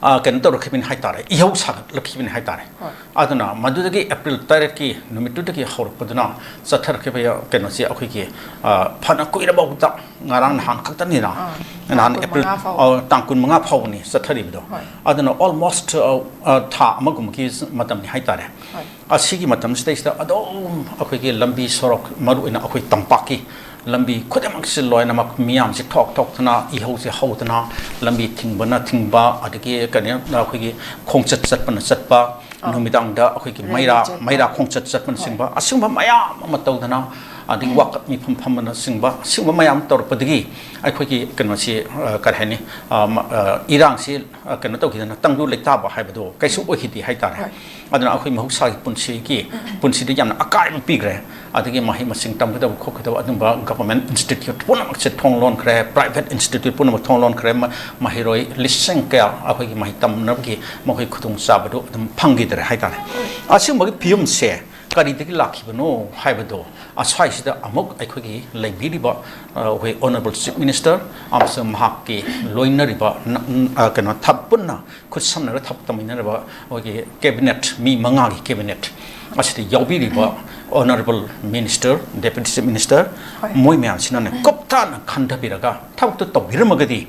ꯑ, ꯀꯩꯅꯣ ꯇꯧꯔꯛꯈꯤꯕꯅꯤ ꯍꯥꯏꯇꯥꯔꯦ, ꯏꯍꯧ ꯁꯥꯒꯠꯂꯛꯈꯤꯕꯅꯤ ꯍꯥꯏꯇꯥꯔꯦ꯫ ꯍꯣꯏ꯫ ꯑꯗꯨꯅ ꯃꯗꯨꯗꯒꯤ ꯑꯦꯄ꯭ꯔꯤꯜ ꯇꯔꯦꯠꯀꯤ ꯅꯨꯃꯤꯠꯇꯨꯗꯒꯤ ꯍꯧꯔꯛꯄꯗꯨꯅ ꯆꯠꯊꯔꯛꯈꯤꯕ ꯀꯩꯅꯣꯁꯦ ꯑꯩꯈꯣꯏꯒꯤ, ꯑ, ꯐꯅ ꯀꯨꯏꯔꯕ ꯉꯔꯥꯡ ꯅꯍꯥꯟ ꯈꯛꯇꯅꯤꯅ, ꯑꯥ, ꯅꯍꯥꯟ ꯇꯥꯡ ꯑꯦꯄ꯭ꯔꯤꯜ, ꯀꯨꯟꯃꯉꯥ ꯐꯥꯎꯕ꯫ ꯑ, ꯇꯥꯡ ꯀꯨꯟꯃꯉꯥ ꯐꯥꯎꯕꯅꯤ ꯆꯠꯊꯔꯤꯕꯗꯣ꯫ ꯍꯣꯏ꯫ ꯑꯗꯨꯅ almost, ꯑ, ꯑ, ꯊꯥ ꯑꯃꯒꯨꯝꯕꯒꯤ ꯃꯇꯝꯅꯤ ꯍꯥꯏꯇꯥꯔꯦ꯫ ꯍꯣꯏ꯫ ꯑꯁꯤꯒꯤ ꯃꯇꯝꯁꯤꯗꯩꯁꯤꯗ ꯑꯗꯨꯝ ꯑꯩꯈꯣꯏꯒꯤ ꯂꯝꯕꯤ ꯁꯣꯔꯣꯛ, ꯃꯔꯨꯑꯣꯏꯅ ꯑꯩꯈꯣꯏ ꯇꯝꯄꯥꯛꯀꯤ ꯂꯝꯕꯤ ꯈꯨꯗꯤꯡꯃꯛꯁꯤ ꯂꯣꯏꯅꯃꯛ ꯃꯤꯌꯥꯝꯁꯤ ꯊꯣꯛ ꯊꯣꯛꯇꯅ, ꯏꯍꯧꯁꯤ ꯍꯧꯗꯅ, ꯂꯝꯕꯤ ꯊꯤꯡꯕꯅ ꯊꯤꯡꯕ, ꯑꯗꯒꯤ ꯀꯔꯤ, ꯑꯩꯈꯣꯏꯒꯤ ꯈꯣꯡꯆꯠ ꯆꯠꯄꯅ ꯆꯠꯄ, ꯑꯥ꯫ ꯅꯨꯃꯤꯗꯥꯡꯗ ꯑꯩꯈꯣꯏꯒꯤ ꯔꯦꯂꯤ ꯃꯩꯔꯥ, ꯆꯠꯄ꯫ ꯃꯩꯔꯥ ꯈꯣꯡꯆꯠ ꯆꯠꯄꯅ ꯍꯣꯏ꯫ ꯆꯤꯡꯕ, ꯑꯁꯤꯒꯨꯝꯕ ꯃꯌꯥꯝ ꯑꯃ ꯇꯧꯗꯅ, ꯑꯗꯒꯤ ꯋꯥꯀꯠ ꯃꯤꯐꯝ ꯐꯝꯕꯅ ꯆꯤꯡꯕ, ꯑꯁꯤꯒꯨꯝꯕ ꯃꯌꯥꯝ ꯇꯧꯔꯛꯄꯗꯒꯤ ꯑꯩꯈꯣꯏꯒꯤ ꯀꯩꯅꯣꯁꯤ, ꯑ, ꯀꯔꯤ ꯍꯥꯏꯅꯤ, ꯑ, ꯃ-, ꯑ, ꯏꯔꯥꯡꯁꯤ, ꯑ, ꯀꯩꯅꯣ ꯇꯧꯈꯤꯗꯅ ꯇꯪꯗꯨ ꯂꯩꯇꯥꯕ ꯍꯥꯏꯕꯗꯣ ꯀꯩꯁꯨ ꯑꯣꯏꯈꯤꯗꯦ ꯍꯥꯏꯇꯥꯔꯦ꯫ ꯍꯣꯏ꯫ ꯑꯗꯨꯅ ꯑꯩꯈꯣꯏ ꯃꯍꯧꯁꯥꯒꯤ ꯄꯨꯟꯁꯤꯒꯤ, ꯄꯨꯟꯁꯤꯗ ꯌꯥꯝꯅ ꯑꯀꯥꯏꯕ ꯄꯤꯈ꯭ꯔꯦ꯫ ꯑꯗꯒꯤ ꯃꯍꯩ ꯃꯁꯤꯡ ꯇꯝꯒꯗꯕ ꯈꯣꯠꯀꯗꯕ ꯑꯗꯨꯝꯕ government institute ꯄꯨꯝꯅꯃꯛꯁꯦ ꯊꯣꯡ ꯂꯣꯟꯈ꯭ꯔꯦ, private institute ꯄꯨꯝꯅꯃꯛ ꯊꯣꯡ ꯂꯣꯟꯈ꯭ꯔꯦ꯫ ꯃ-, ꯃꯍꯩꯔꯣꯏ ꯂꯤꯁꯤꯡ ꯀꯌꯥ ꯑꯩꯈꯣꯏꯒꯤ ꯃꯍꯩ ꯇꯝꯅꯕꯒꯤ ꯃꯈꯣꯏ ꯈꯨꯗꯣꯡꯆꯥꯕꯗꯨ ꯑꯗꯨꯝ ꯐꯪꯈꯤꯗ꯭ꯔꯦ ꯍꯥꯏꯇꯥꯔꯦ꯫ ꯑꯁꯤꯒꯨꯝꯕꯒꯤ ꯐꯤꯕꯝꯁꯦ ꯀꯔꯤꯗꯒꯤ ꯂꯥꯛꯈꯤꯕꯅꯣ ꯍꯥꯏꯕꯗꯣ ꯑꯁ꯭ꯋꯥꯏꯁꯤꯗ ꯑꯃꯨꯛ ꯑꯩꯈꯣꯏꯒꯤ ꯂꯩꯕꯤꯔꯤꯕ, ꯑ, ꯑꯩꯈꯣꯏ Honourable Chief Minister ꯑꯃꯁꯨꯡ ꯃꯍꯥꯛꯀꯤ ꯂꯣꯏꯅꯔꯤꯕ ꯅ-, ꯅ-, ꯑ, ꯀꯩꯅꯣ ꯊꯕ-, ꯄꯨꯟꯅ ꯈꯨꯠꯁꯝꯅꯔ ꯊꯕꯛ ꯇꯧꯃꯤꯟꯅꯔꯕ ꯑꯩꯈꯣꯏꯒꯤ cabinet, ꯃꯤ ꯃꯉꯥꯒꯤ cabinet, ꯑꯁꯤꯗ ꯌꯥꯎꯕꯤꯔꯤꯕ Honourable Minister, Deputy Chief Minister, ꯍꯣꯏ꯫ ꯃꯣꯏ ꯃꯌꯥꯝꯁꯤꯅꯅꯦ ꯀꯨꯞꯊꯅ ꯈꯟꯊꯕꯤꯔꯒ ꯊꯕꯛꯇꯨ ꯇꯧꯕꯤꯔꯝꯃꯒꯗꯤ,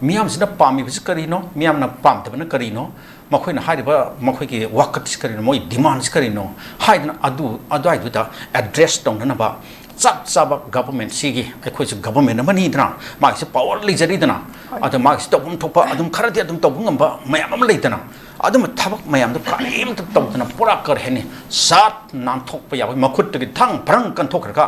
ꯃꯤꯌꯥꯝꯁꯤꯅ ꯄꯥꯝꯃꯤꯕꯁꯤ ꯀꯔꯤꯅꯣ, ꯃꯤꯌꯥꯝꯅ ꯄꯥꯝꯗꯕꯅ ꯀꯔꯤꯅꯣ, ꯃꯈꯣꯏꯅ ꯍꯥꯏꯔꯤꯕ ꯃꯈꯣꯏꯒꯤ ꯋꯥꯀꯠꯁꯤ ꯀꯔꯤꯅꯣ, ꯃꯣꯏ demandꯁꯤ ꯀꯔꯤꯅꯣ ꯍꯥꯏꯗꯅ ꯑꯗꯨ ꯑꯗꯨꯋꯥꯏꯗꯨꯗ address ꯇꯧꯅꯅꯕ ꯆꯞ ꯆꯥꯕ governmentꯁꯤꯒꯤ, ꯑꯩꯈꯣꯏꯁꯨ government ꯑꯃꯅꯤꯗꯅ, ꯃꯥꯒꯤꯁꯨ power ꯂꯩꯖꯔꯤꯗꯅ, ꯍꯣꯏ꯫ ꯑꯗ ꯃꯥꯒꯤꯁꯨ ꯇꯧꯐꯝ ꯊꯣꯛꯄ ꯑꯗꯨꯝ ꯈꯔꯗꯤ ꯑꯗꯨꯝ ꯇꯧꯕ ꯉꯝꯕ ꯃꯌꯥꯝ ꯑꯃ ꯂꯩꯗꯅ, ꯑꯗꯨꯝꯕ ꯊꯕꯛ ꯃꯌꯥꯝꯗꯣ ꯀꯔꯤꯝꯇ ꯇꯧꯗꯅ ꯄꯨꯔꯥ ꯀꯔꯤ ꯍꯥꯏꯅꯤ, ꯁꯥꯠ ꯅꯥꯟꯊꯣꯛꯄ ꯌꯥꯕꯒꯤ ꯃꯈꯨꯠꯇꯒꯤ ꯊꯪ ꯐꯔꯪ ꯀꯟꯊꯣꯛꯈ꯭ꯔꯒ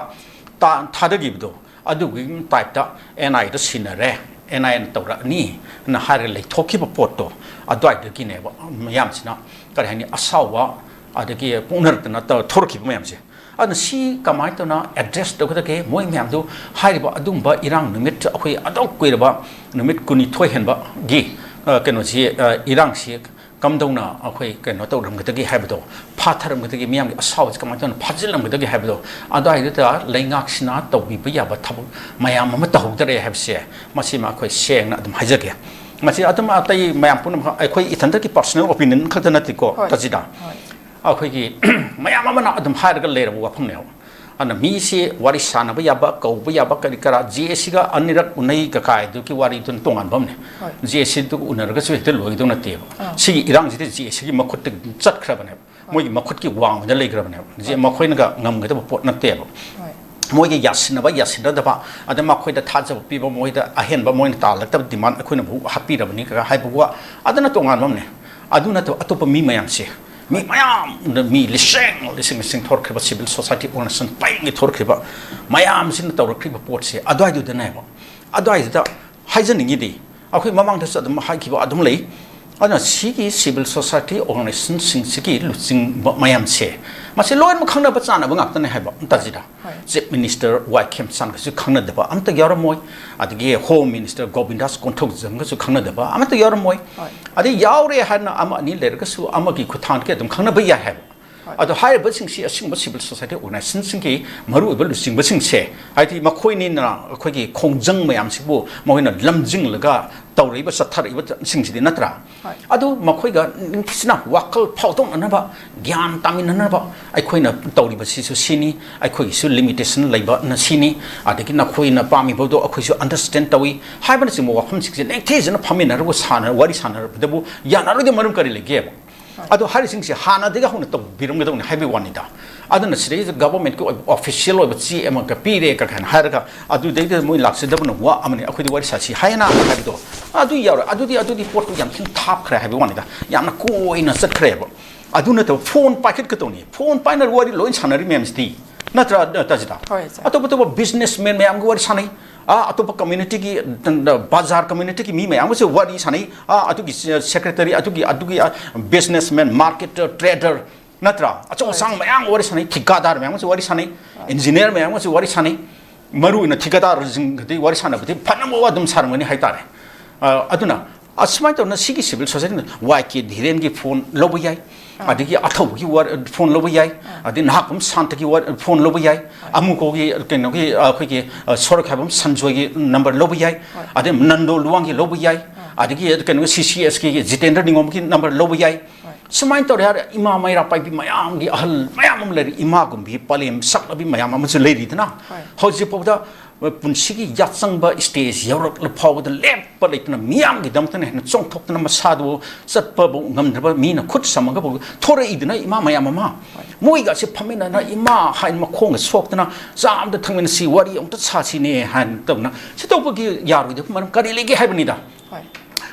ꯇꯥ-, ꯊꯥꯗꯈꯤꯕꯗꯣ, ꯑꯗꯨꯒꯤ typeꯇ NIAꯗ ꯁꯤꯟꯅꯔꯦ, NIAꯅ ꯇꯧꯔꯛꯑꯅꯤ ꯅ ꯍꯥꯏꯔꯒ ꯂꯩꯊꯣꯛꯈꯤꯕ ꯄꯣꯠꯇꯣ, ꯑꯗꯨꯋꯥꯏꯗꯒꯤꯅꯦꯕ ꯃꯌꯥꯝꯁꯤꯅ ꯀꯔꯤ ꯍꯥꯏꯅꯤ, ꯑꯁꯥꯎꯕ ꯑꯗꯒꯤ ꯄꯨꯛꯅꯔꯛꯇꯅ ꯇꯧ-, ꯊꯣꯔꯛꯈꯤꯕ ꯃꯌꯥꯝꯁꯦ꯫ ꯑꯗꯨꯅ ꯁꯤ ꯀꯃꯥꯏꯅ ꯇꯧꯅ address ꯇꯧꯒꯗꯒꯦ? ꯃꯣꯏ ꯃꯌꯥꯝꯗꯨ ꯍꯥꯏꯔꯤꯕ ꯑꯗꯨꯒꯨꯝꯕ ꯏꯔꯥꯡ ꯅꯨꯃꯤꯠ, ꯑꯩꯈꯣꯏ ꯑꯗꯨꯛ ꯀꯨꯏꯔꯕ ꯅꯨꯃꯤꯠ ꯀꯨꯟꯅꯤꯊꯣꯏ ꯍꯦꯟꯕꯒꯤ, ꯑ, ꯀꯩꯅꯣꯁꯤ, ꯑ, ꯏꯔꯥꯡꯁꯤ ꯀꯝꯗꯧꯅ ꯑꯩꯈꯣꯏ ꯀꯩꯅꯣ ꯇꯧꯔꯝꯒꯗꯒꯦ ꯍꯥꯏꯕꯗꯣ, ꯐꯥꯊꯔꯝꯒꯗꯒꯦ, ꯃꯤꯌꯥꯝꯒꯤ ꯑꯁꯥꯎꯕꯁꯤ ꯀꯃꯥꯏꯅ ꯇꯧꯅ ꯐꯥꯖꯤꯜꯂꯝꯒꯗꯒꯦ ꯍꯥꯏꯕꯗꯣ, ꯑꯗꯨꯋꯥꯏꯗꯨꯗ ꯂꯩꯉꯥꯛꯁꯤꯅ ꯇꯧꯕꯤꯕ ꯌꯥꯕ ꯊꯕꯛ ꯃꯌꯥꯝ ꯑꯃ ꯇꯧꯍꯧꯗꯔꯦ ꯍꯥꯏꯕꯁꯦ, ꯃꯁꯤꯃ ꯑꯩꯈꯣꯏ ꯁꯦꯡꯅ ꯑꯗꯨꯝ ꯍꯥꯏꯖꯒꯦ꯫ ꯃꯁꯤ ꯑꯗꯨꯝ ꯑꯇꯩ ꯃꯌꯥꯝ ꯄꯨꯝꯅꯃꯛ ꯑꯩꯈꯣꯏ ꯏꯊꯟꯇꯒꯤ personal opinion ꯈꯛꯇ ꯅꯠꯇꯦꯀꯣ, ꯍꯣꯏ꯫ ꯇꯥꯖꯤꯗꯥ꯫ ꯍꯣꯏ꯫ ꯑꯩꯈꯣꯏꯒꯤ ꯃꯌꯥꯝ ꯑꯃꯅ ꯑꯗꯨꯝ ꯍꯥꯏꯔꯒ ꯂꯩꯔꯕ ꯋꯥꯐꯝꯅꯦꯕ꯫ ꯑꯗꯨꯅ ꯃꯤꯁꯤ ꯋꯥꯔꯤ ꯁꯥꯟꯅꯕ ꯌꯥꯕ, ꯀꯧꯕ ꯌꯥꯕ, ꯀꯔꯤ ꯀꯔꯥ, JACꯒ ꯑꯅꯤꯔꯛ ꯎꯅꯩ ꯀꯀꯥꯏꯗꯨꯒꯤ ꯋꯥꯔꯤꯗꯨꯅ ꯇꯣꯉꯥꯟꯕ ꯑꯃꯅꯦ꯫ ꯍꯣꯏ꯫ JACꯗꯨꯒ ꯎꯅꯔꯒꯁꯨ ꯍꯦꯛꯇ ꯂꯣꯏꯒꯗꯧ ꯅꯠꯇꯦꯕ꯫ ꯑꯥ꯫ ꯁꯤꯒꯤ ꯏꯔꯥꯡꯁꯤꯗꯤ JACꯒꯤ ꯃꯈꯨꯠꯇ ꯆꯠꯈ꯭ꯔꯕꯅꯦꯕ꯫ ꯃꯣꯏꯒꯤ ꯃꯈꯨꯠꯀꯤ ꯋꯥꯡꯃꯗ ꯂꯩꯈ꯭ꯔꯕꯅꯦꯕ꯫ ꯖꯤ-, ꯃꯈꯣꯏꯅꯒ ꯉꯝꯒꯗꯕ ꯄꯣꯠ ꯅꯠꯇꯦꯕ꯫ ꯍꯣꯏ꯫ ꯃꯣꯏꯒꯤ ꯌꯥꯁꯤꯟꯅꯕ ꯌꯥꯁꯤꯟꯅꯗꯕ, ꯑꯗ ꯃꯈꯣꯏꯗ ꯊꯥꯖꯕ ꯄꯤꯕ, ꯃꯣꯏꯗ ꯑꯍꯦꯟꯕ ꯃꯣꯏꯅ ꯇꯥꯜꯂꯛꯇꯕ demand ꯑꯩꯈꯣꯏꯅ ꯍꯥꯞꯄꯤꯔꯕꯅꯤ ꯀ ꯍꯥꯏꯕ ꯋꯥ, ꯑꯗꯨꯅ ꯇꯣꯉꯥꯟꯕ ꯑꯃꯅꯦ꯫ ꯑꯗꯨ ꯅꯠꯇꯕ ꯑꯇꯣꯞꯄ ꯃꯤ ꯃꯌꯥꯝꯁꯦ, ꯃꯤ ꯃꯌꯥꯝ, ꯃꯤ ꯂꯤꯁꯤꯡ ꯂꯤꯁꯤꯡ ꯂꯤꯁꯤꯡ ꯊꯣꯔꯛꯈ꯭ꯔꯤꯕ civil society organization ꯄꯔꯦꯡꯒꯤ ꯊꯣꯔꯛꯈ꯭ꯔꯤꯕ ꯃꯌꯥꯝꯁꯤꯅ ꯇꯧꯔꯛꯈ꯭ꯔꯤꯕ ꯄꯣꯠꯁꯦ ꯑꯗꯨꯋꯥꯏꯗꯨꯗꯅꯦꯕ꯫ ꯑꯗꯨꯋꯥꯏꯗꯨꯗ ꯍꯥꯏꯖꯅꯤꯡꯉꯤꯗꯤ, ꯑꯩꯈꯣꯏ ꯃꯃꯥꯡꯗꯁꯨ ꯑꯗꯨꯝ ꯍꯥꯏꯈꯤꯕ ꯑꯗꯨꯝ ꯂꯩ꯫ ꯑꯗꯨꯅ ꯁꯤꯒꯤ civil society organizationꯁꯤꯡꯁꯤꯒꯤ ꯂꯨꯆꯤꯡꯕ ꯃꯌꯥꯝꯁꯦ, ꯃꯁꯤ ꯂꯣꯏꯅꯃꯛ ꯈꯪꯅꯕ ꯆꯥꯟꯅꯕ ꯉꯥꯛꯇꯅꯦ ꯍꯥꯏꯕ, ꯇꯥꯖꯤꯗꯥ꯫ ꯍꯣꯏ꯫ Chief Minister ꯋꯥꯏ ꯈꯦꯝꯆꯥꯟꯒꯁꯨ ꯈꯪꯅꯗꯕ ꯑꯝꯇ ꯌꯥꯎꯔꯝꯃꯣꯏ, ꯑꯗꯒꯤ Home Minister ꯒꯣꯕꯤꯟꯗꯥꯁ ꯀꯣꯟꯊꯧꯖꯝꯒꯁꯨ ꯈꯪꯅꯗꯕ ꯑꯃꯠꯇ ꯌꯥꯎꯔꯝꯃꯣꯏ꯫ ꯍꯣꯏ꯫ ꯑꯗꯩ ꯌꯥꯎꯔꯦ ꯍꯥꯏꯅ ꯑꯃ ꯑꯅꯤ ꯂꯩꯔꯒꯁꯨ ꯑꯃꯒꯤ ꯈꯨꯠꯊꯥꯡꯗꯒꯤ ꯑꯗꯨꯝ ꯈꯪꯅꯕ ꯌꯥꯏ ꯍꯥꯏꯕ꯫ ꯑꯗꯣ ꯍꯥꯏꯔꯤꯕꯁꯤꯡꯁꯤ ꯑꯁꯤꯒꯨꯝꯕ civil society organizationꯁꯤꯡꯒꯤ ꯃꯔꯨꯑꯣꯏꯕ ꯂꯨꯆꯤꯡꯕꯁꯤꯡꯁꯦ, ꯍꯥꯏꯗꯤ ꯃꯈꯣꯏꯅꯤꯅ ꯑꯩꯈꯣꯏꯒꯤ ꯈꯣꯡꯖꯪ ꯃꯌꯥꯝꯁꯤꯕꯨ ꯃꯈꯣꯏꯅ ꯂꯝꯖꯤꯡꯂꯒ ꯇꯧꯔꯛꯏꯕ, ꯆꯠꯊꯔꯛꯏꯕꯁꯤꯡꯁꯤꯗꯤ ꯅꯠꯇ꯭ꯔꯥ? ꯑꯗꯨ ꯃꯈꯣꯏꯒ ꯅꯤꯡꯊꯤꯖꯅ ꯋꯥꯈꯜ ꯐꯥꯎꯗꯣꯛꯅꯅꯕ, ꯒ꯭ꯌꯥꯟ ꯇꯥꯃꯤꯟꯅꯅꯕ ꯑꯩꯈꯣꯏꯅ ꯇꯧꯔꯤꯕꯁꯤꯁꯨ ꯁꯤꯅꯤ, ꯑꯩꯈꯣꯏꯒꯤꯁꯨ limitation ꯂꯩꯕꯅ ꯁꯤꯅꯤ, ꯑꯗꯒꯤ ꯅꯈꯣꯏꯅ ꯄꯥꯝꯃꯤꯕꯗꯣ ꯑꯩꯈꯣꯏꯁꯨ understand ꯇꯧꯏ ꯍꯥꯏꯕꯅꯆꯤꯡꯕ ꯋꯥꯐꯝꯁꯤꯡꯁꯦ ꯅꯤꯡꯊꯤꯖꯅ ꯐꯝꯃꯤꯟꯅꯔꯒ ꯁꯥꯟꯅ-, ꯋꯥꯔꯤ ꯁꯥꯟꯅꯔꯕꯗꯕꯨ ꯌꯥꯅꯔꯣꯏꯗꯕ ꯃꯔꯝ ꯀꯔꯤ ꯂꯩꯒꯦꯕ? ꯑꯗꯣ ꯍꯥꯏꯔꯤꯁꯤꯡꯁꯦ ꯍꯥꯟꯅꯗꯒꯤ ꯍꯧꯅ ꯇꯧꯕꯤꯔꯝꯒꯗꯧꯅꯤ ꯍꯥꯏꯕꯒꯤ ꯋꯥꯅꯤꯗ꯫ ꯑꯗꯨꯅ ꯁꯤꯗꯩꯁꯤꯗ governmentꯀꯤ ꯑꯣꯏꯕ official ꯑꯣꯏꯕ ꯆꯦ ꯑꯃꯒ ꯄꯤꯔꯦ ꯀ-, ꯀꯥꯏꯅ ꯍꯥꯏꯔꯒ ꯑꯗꯨꯗꯩꯗ ꯃꯣꯏ ꯂꯥꯛꯆꯗꯕꯅ ꯋꯥ ꯑꯃꯅꯤ, ꯑꯩꯈꯣꯏꯗꯤ ꯋꯥꯔꯤ ꯁꯥꯁꯤ ꯍꯥꯏꯅ ꯍꯥꯏꯕꯗꯣ ꯑꯗꯨ ꯌꯥꯎꯔꯣꯏ꯫ ꯑꯗꯨꯗꯤ, ꯑꯗꯨꯗꯤ ꯄꯣꯠꯇꯨ ꯌꯥꯝ ꯊꯤꯅ ꯊꯥꯞꯈ꯭ꯔꯦ ꯍꯥꯏꯕꯒꯤ ꯋꯥꯅꯤꯗ, ꯌꯥꯝꯅ ꯀꯣꯏꯅ ꯆꯠꯈ꯭ꯔꯦꯕ꯫ ꯑꯗꯨ ꯅꯠꯇꯕ phone ꯄꯥꯏꯈꯠꯀꯗꯧꯅꯤ, phone ꯄꯥꯏꯅ ꯋꯥꯔꯤ ꯂꯣꯏ ꯁꯥꯟꯅꯔꯤ ꯃꯌꯥꯝꯁꯤꯗꯤ, ꯅꯠꯇ꯭ꯔꯥ, ꯇꯥꯖꯤꯗ? ꯍꯣꯏ, ꯁꯥꯔ꯫ ꯑꯇꯣꯞ ꯑꯇꯣꯞꯄ businessman ꯃꯌꯥꯝꯒ ꯋꯥꯔꯤ ꯁꯥꯟꯅꯩ, ꯑꯥ, ꯑꯇꯣꯞꯄ communityꯒꯤ, ꯕꯖꯥꯔ communityꯒꯤ ꯃꯤ ꯃꯌꯥꯝꯒꯁꯨ ꯋꯥꯔꯤ ꯁꯥꯟꯅꯩ, ꯑꯥ, ꯑꯗꯨꯒꯤ secretary, ꯑꯗꯨꯒꯤ, ꯑꯗꯨꯒꯤ, ꯑꯥ, businessman, market, trader, ꯅꯠꯇ꯭ꯔꯥ? ꯑꯆꯧ ꯍꯣꯏ꯫ ꯑꯁꯥꯡ ꯃꯌꯥꯝꯒ ꯋꯥꯔꯤ ꯁꯥꯟꯅꯩ, ꯊꯤꯀꯥꯗꯥꯔ ꯃꯌꯥꯝꯒꯁꯨ ꯋꯥꯔꯤ ꯁꯥꯟꯅꯩ, ꯍꯣꯏ꯫ Engineer ꯃꯌꯥꯝꯒꯁꯨ ꯋꯥꯔꯤ ꯁꯥꯟꯅꯩ꯫ ꯃꯔꯨ ꯑꯣꯏꯅ ꯊꯤꯀꯥꯗꯥꯔꯁꯤꯡꯒꯗꯤ ꯋꯥꯔꯤ ꯁꯥꯟꯅꯕꯗꯤ ꯐꯅꯕ ꯑꯗꯨꯝ ꯁꯥꯔꯝꯒꯅꯤ ꯍꯥꯏꯇꯥꯔꯦ꯫ ꯑ, ꯑꯗꯨꯅ ꯑꯁꯨꯃꯥꯏꯅ ꯇꯧꯗꯅ ꯁꯤꯒꯤ civil society, ꯋꯥꯏ ꯀꯦ ꯙꯤꯔꯦꯟꯒꯤ phone ꯂꯧꯕ ꯌꯥꯏ, ꯑꯥ꯫ ꯑꯗꯒꯤ ꯑꯊꯧꯕꯒꯤ ꯋꯥ-, phone ꯂꯧꯕ ꯌꯥꯏ, ꯑꯥ꯫ ꯑꯗꯩ ꯅꯍꯥꯛꯄꯝ ꯁꯥꯟꯇꯒꯤ ꯋꯥ-, phone ꯂꯧꯕ ꯌꯥꯏ, ꯑꯥ꯫ ꯑꯃꯨꯀꯣꯒꯤ ꯀꯩꯅꯣꯒꯤ, ꯑ, ꯑꯩꯈꯣꯏꯒꯤ, ꯑ, ꯁꯣꯔꯣꯛꯈꯥꯏꯕꯝ ꯁꯟꯖꯣꯏꯒꯤ number ꯂꯧꯕ ꯌꯥꯏ, ꯍꯣꯏ꯫ ꯑꯗꯩ ꯅꯟꯗꯣ ꯂꯨꯋꯥꯡꯒꯤ ꯂꯧꯕ ꯌꯥꯏ, ꯑꯥ꯫ ꯑꯗꯒꯤ ꯀꯩꯅꯣꯒꯤ ꯁꯤ ꯁꯤ ꯑꯦꯁꯀꯤ ꯖꯤꯇꯦꯟꯗ꯭ꯔ ꯅꯤꯉꯣꯝꯒꯤ number ꯂꯧꯕ ꯌꯥꯏ꯫ ꯍꯣꯏ꯫ ꯁꯨꯃꯥꯏꯅ ꯇꯧꯔꯦ ꯍꯥꯏꯔ ꯏꯃꯥ ꯃꯩꯔꯥ ꯄꯥꯏꯕꯤ ꯃꯌꯥꯝꯒꯤ ꯑꯍꯜ ꯃꯌꯥꯝ ꯑꯃ ꯂꯩꯔꯤ, ꯏꯃꯥꯒꯨꯝꯕꯤ ꯄꯂꯦꯝ ꯁꯛꯂꯕꯤ ꯃꯌꯥꯝ ꯑꯃꯁꯨ ꯂꯩꯔꯤꯗꯅ, ꯍꯣꯏ꯫ ꯍꯧꯖꯤꯛꯐꯥꯎꯗ ꯄꯨꯟꯁꯤꯒꯤ ꯌꯥꯆꯪꯕ stage ꯌꯧꯔꯛꯂ ꯐꯥꯎꯕꯗ ꯂꯦꯞꯄ ꯂꯩꯇꯅ ꯃꯤꯌꯥꯝꯒꯤꯗꯃꯛꯇꯅ ꯍꯦꯟꯅ ꯆꯣꯡꯊꯣꯛꯇꯅ ꯃꯁꯥꯗꯨ ꯆꯠꯄꯕꯨ ꯉꯝꯗ꯭ꯔꯕ ꯃꯤꯅ ꯈꯨꯠ ꯁꯝꯃꯒꯕꯨ ꯊꯣꯔꯛꯏꯗꯅ ꯏꯃꯥ ꯃꯌꯥꯝ ꯑꯃ꯫ ꯍꯣꯏ꯫ ꯃꯣꯏꯒꯁꯦ ꯐꯝꯃꯤꯟꯅꯅ ꯏꯃꯥ ꯍꯥꯏꯅ ꯃꯈꯣꯡꯒ ꯁꯣꯛꯇꯅ ꯆꯥ ꯑꯝꯇ ꯊꯛꯃꯤꯟꯅꯁꯤ, ꯋꯥꯔꯤ ꯑꯃꯨꯛꯇ ꯁꯥꯁꯤꯅꯦ ꯍꯥꯏꯅ ꯇꯧꯅ ꯁꯤ ꯇꯧꯕꯒꯤ ꯌꯥꯔꯣꯏꯗꯕ ꯃꯔꯝ ꯀꯔꯤ ꯂꯩꯒꯦ ꯍꯥꯏꯕꯅꯤꯗ꯫ ꯍꯣꯏ꯫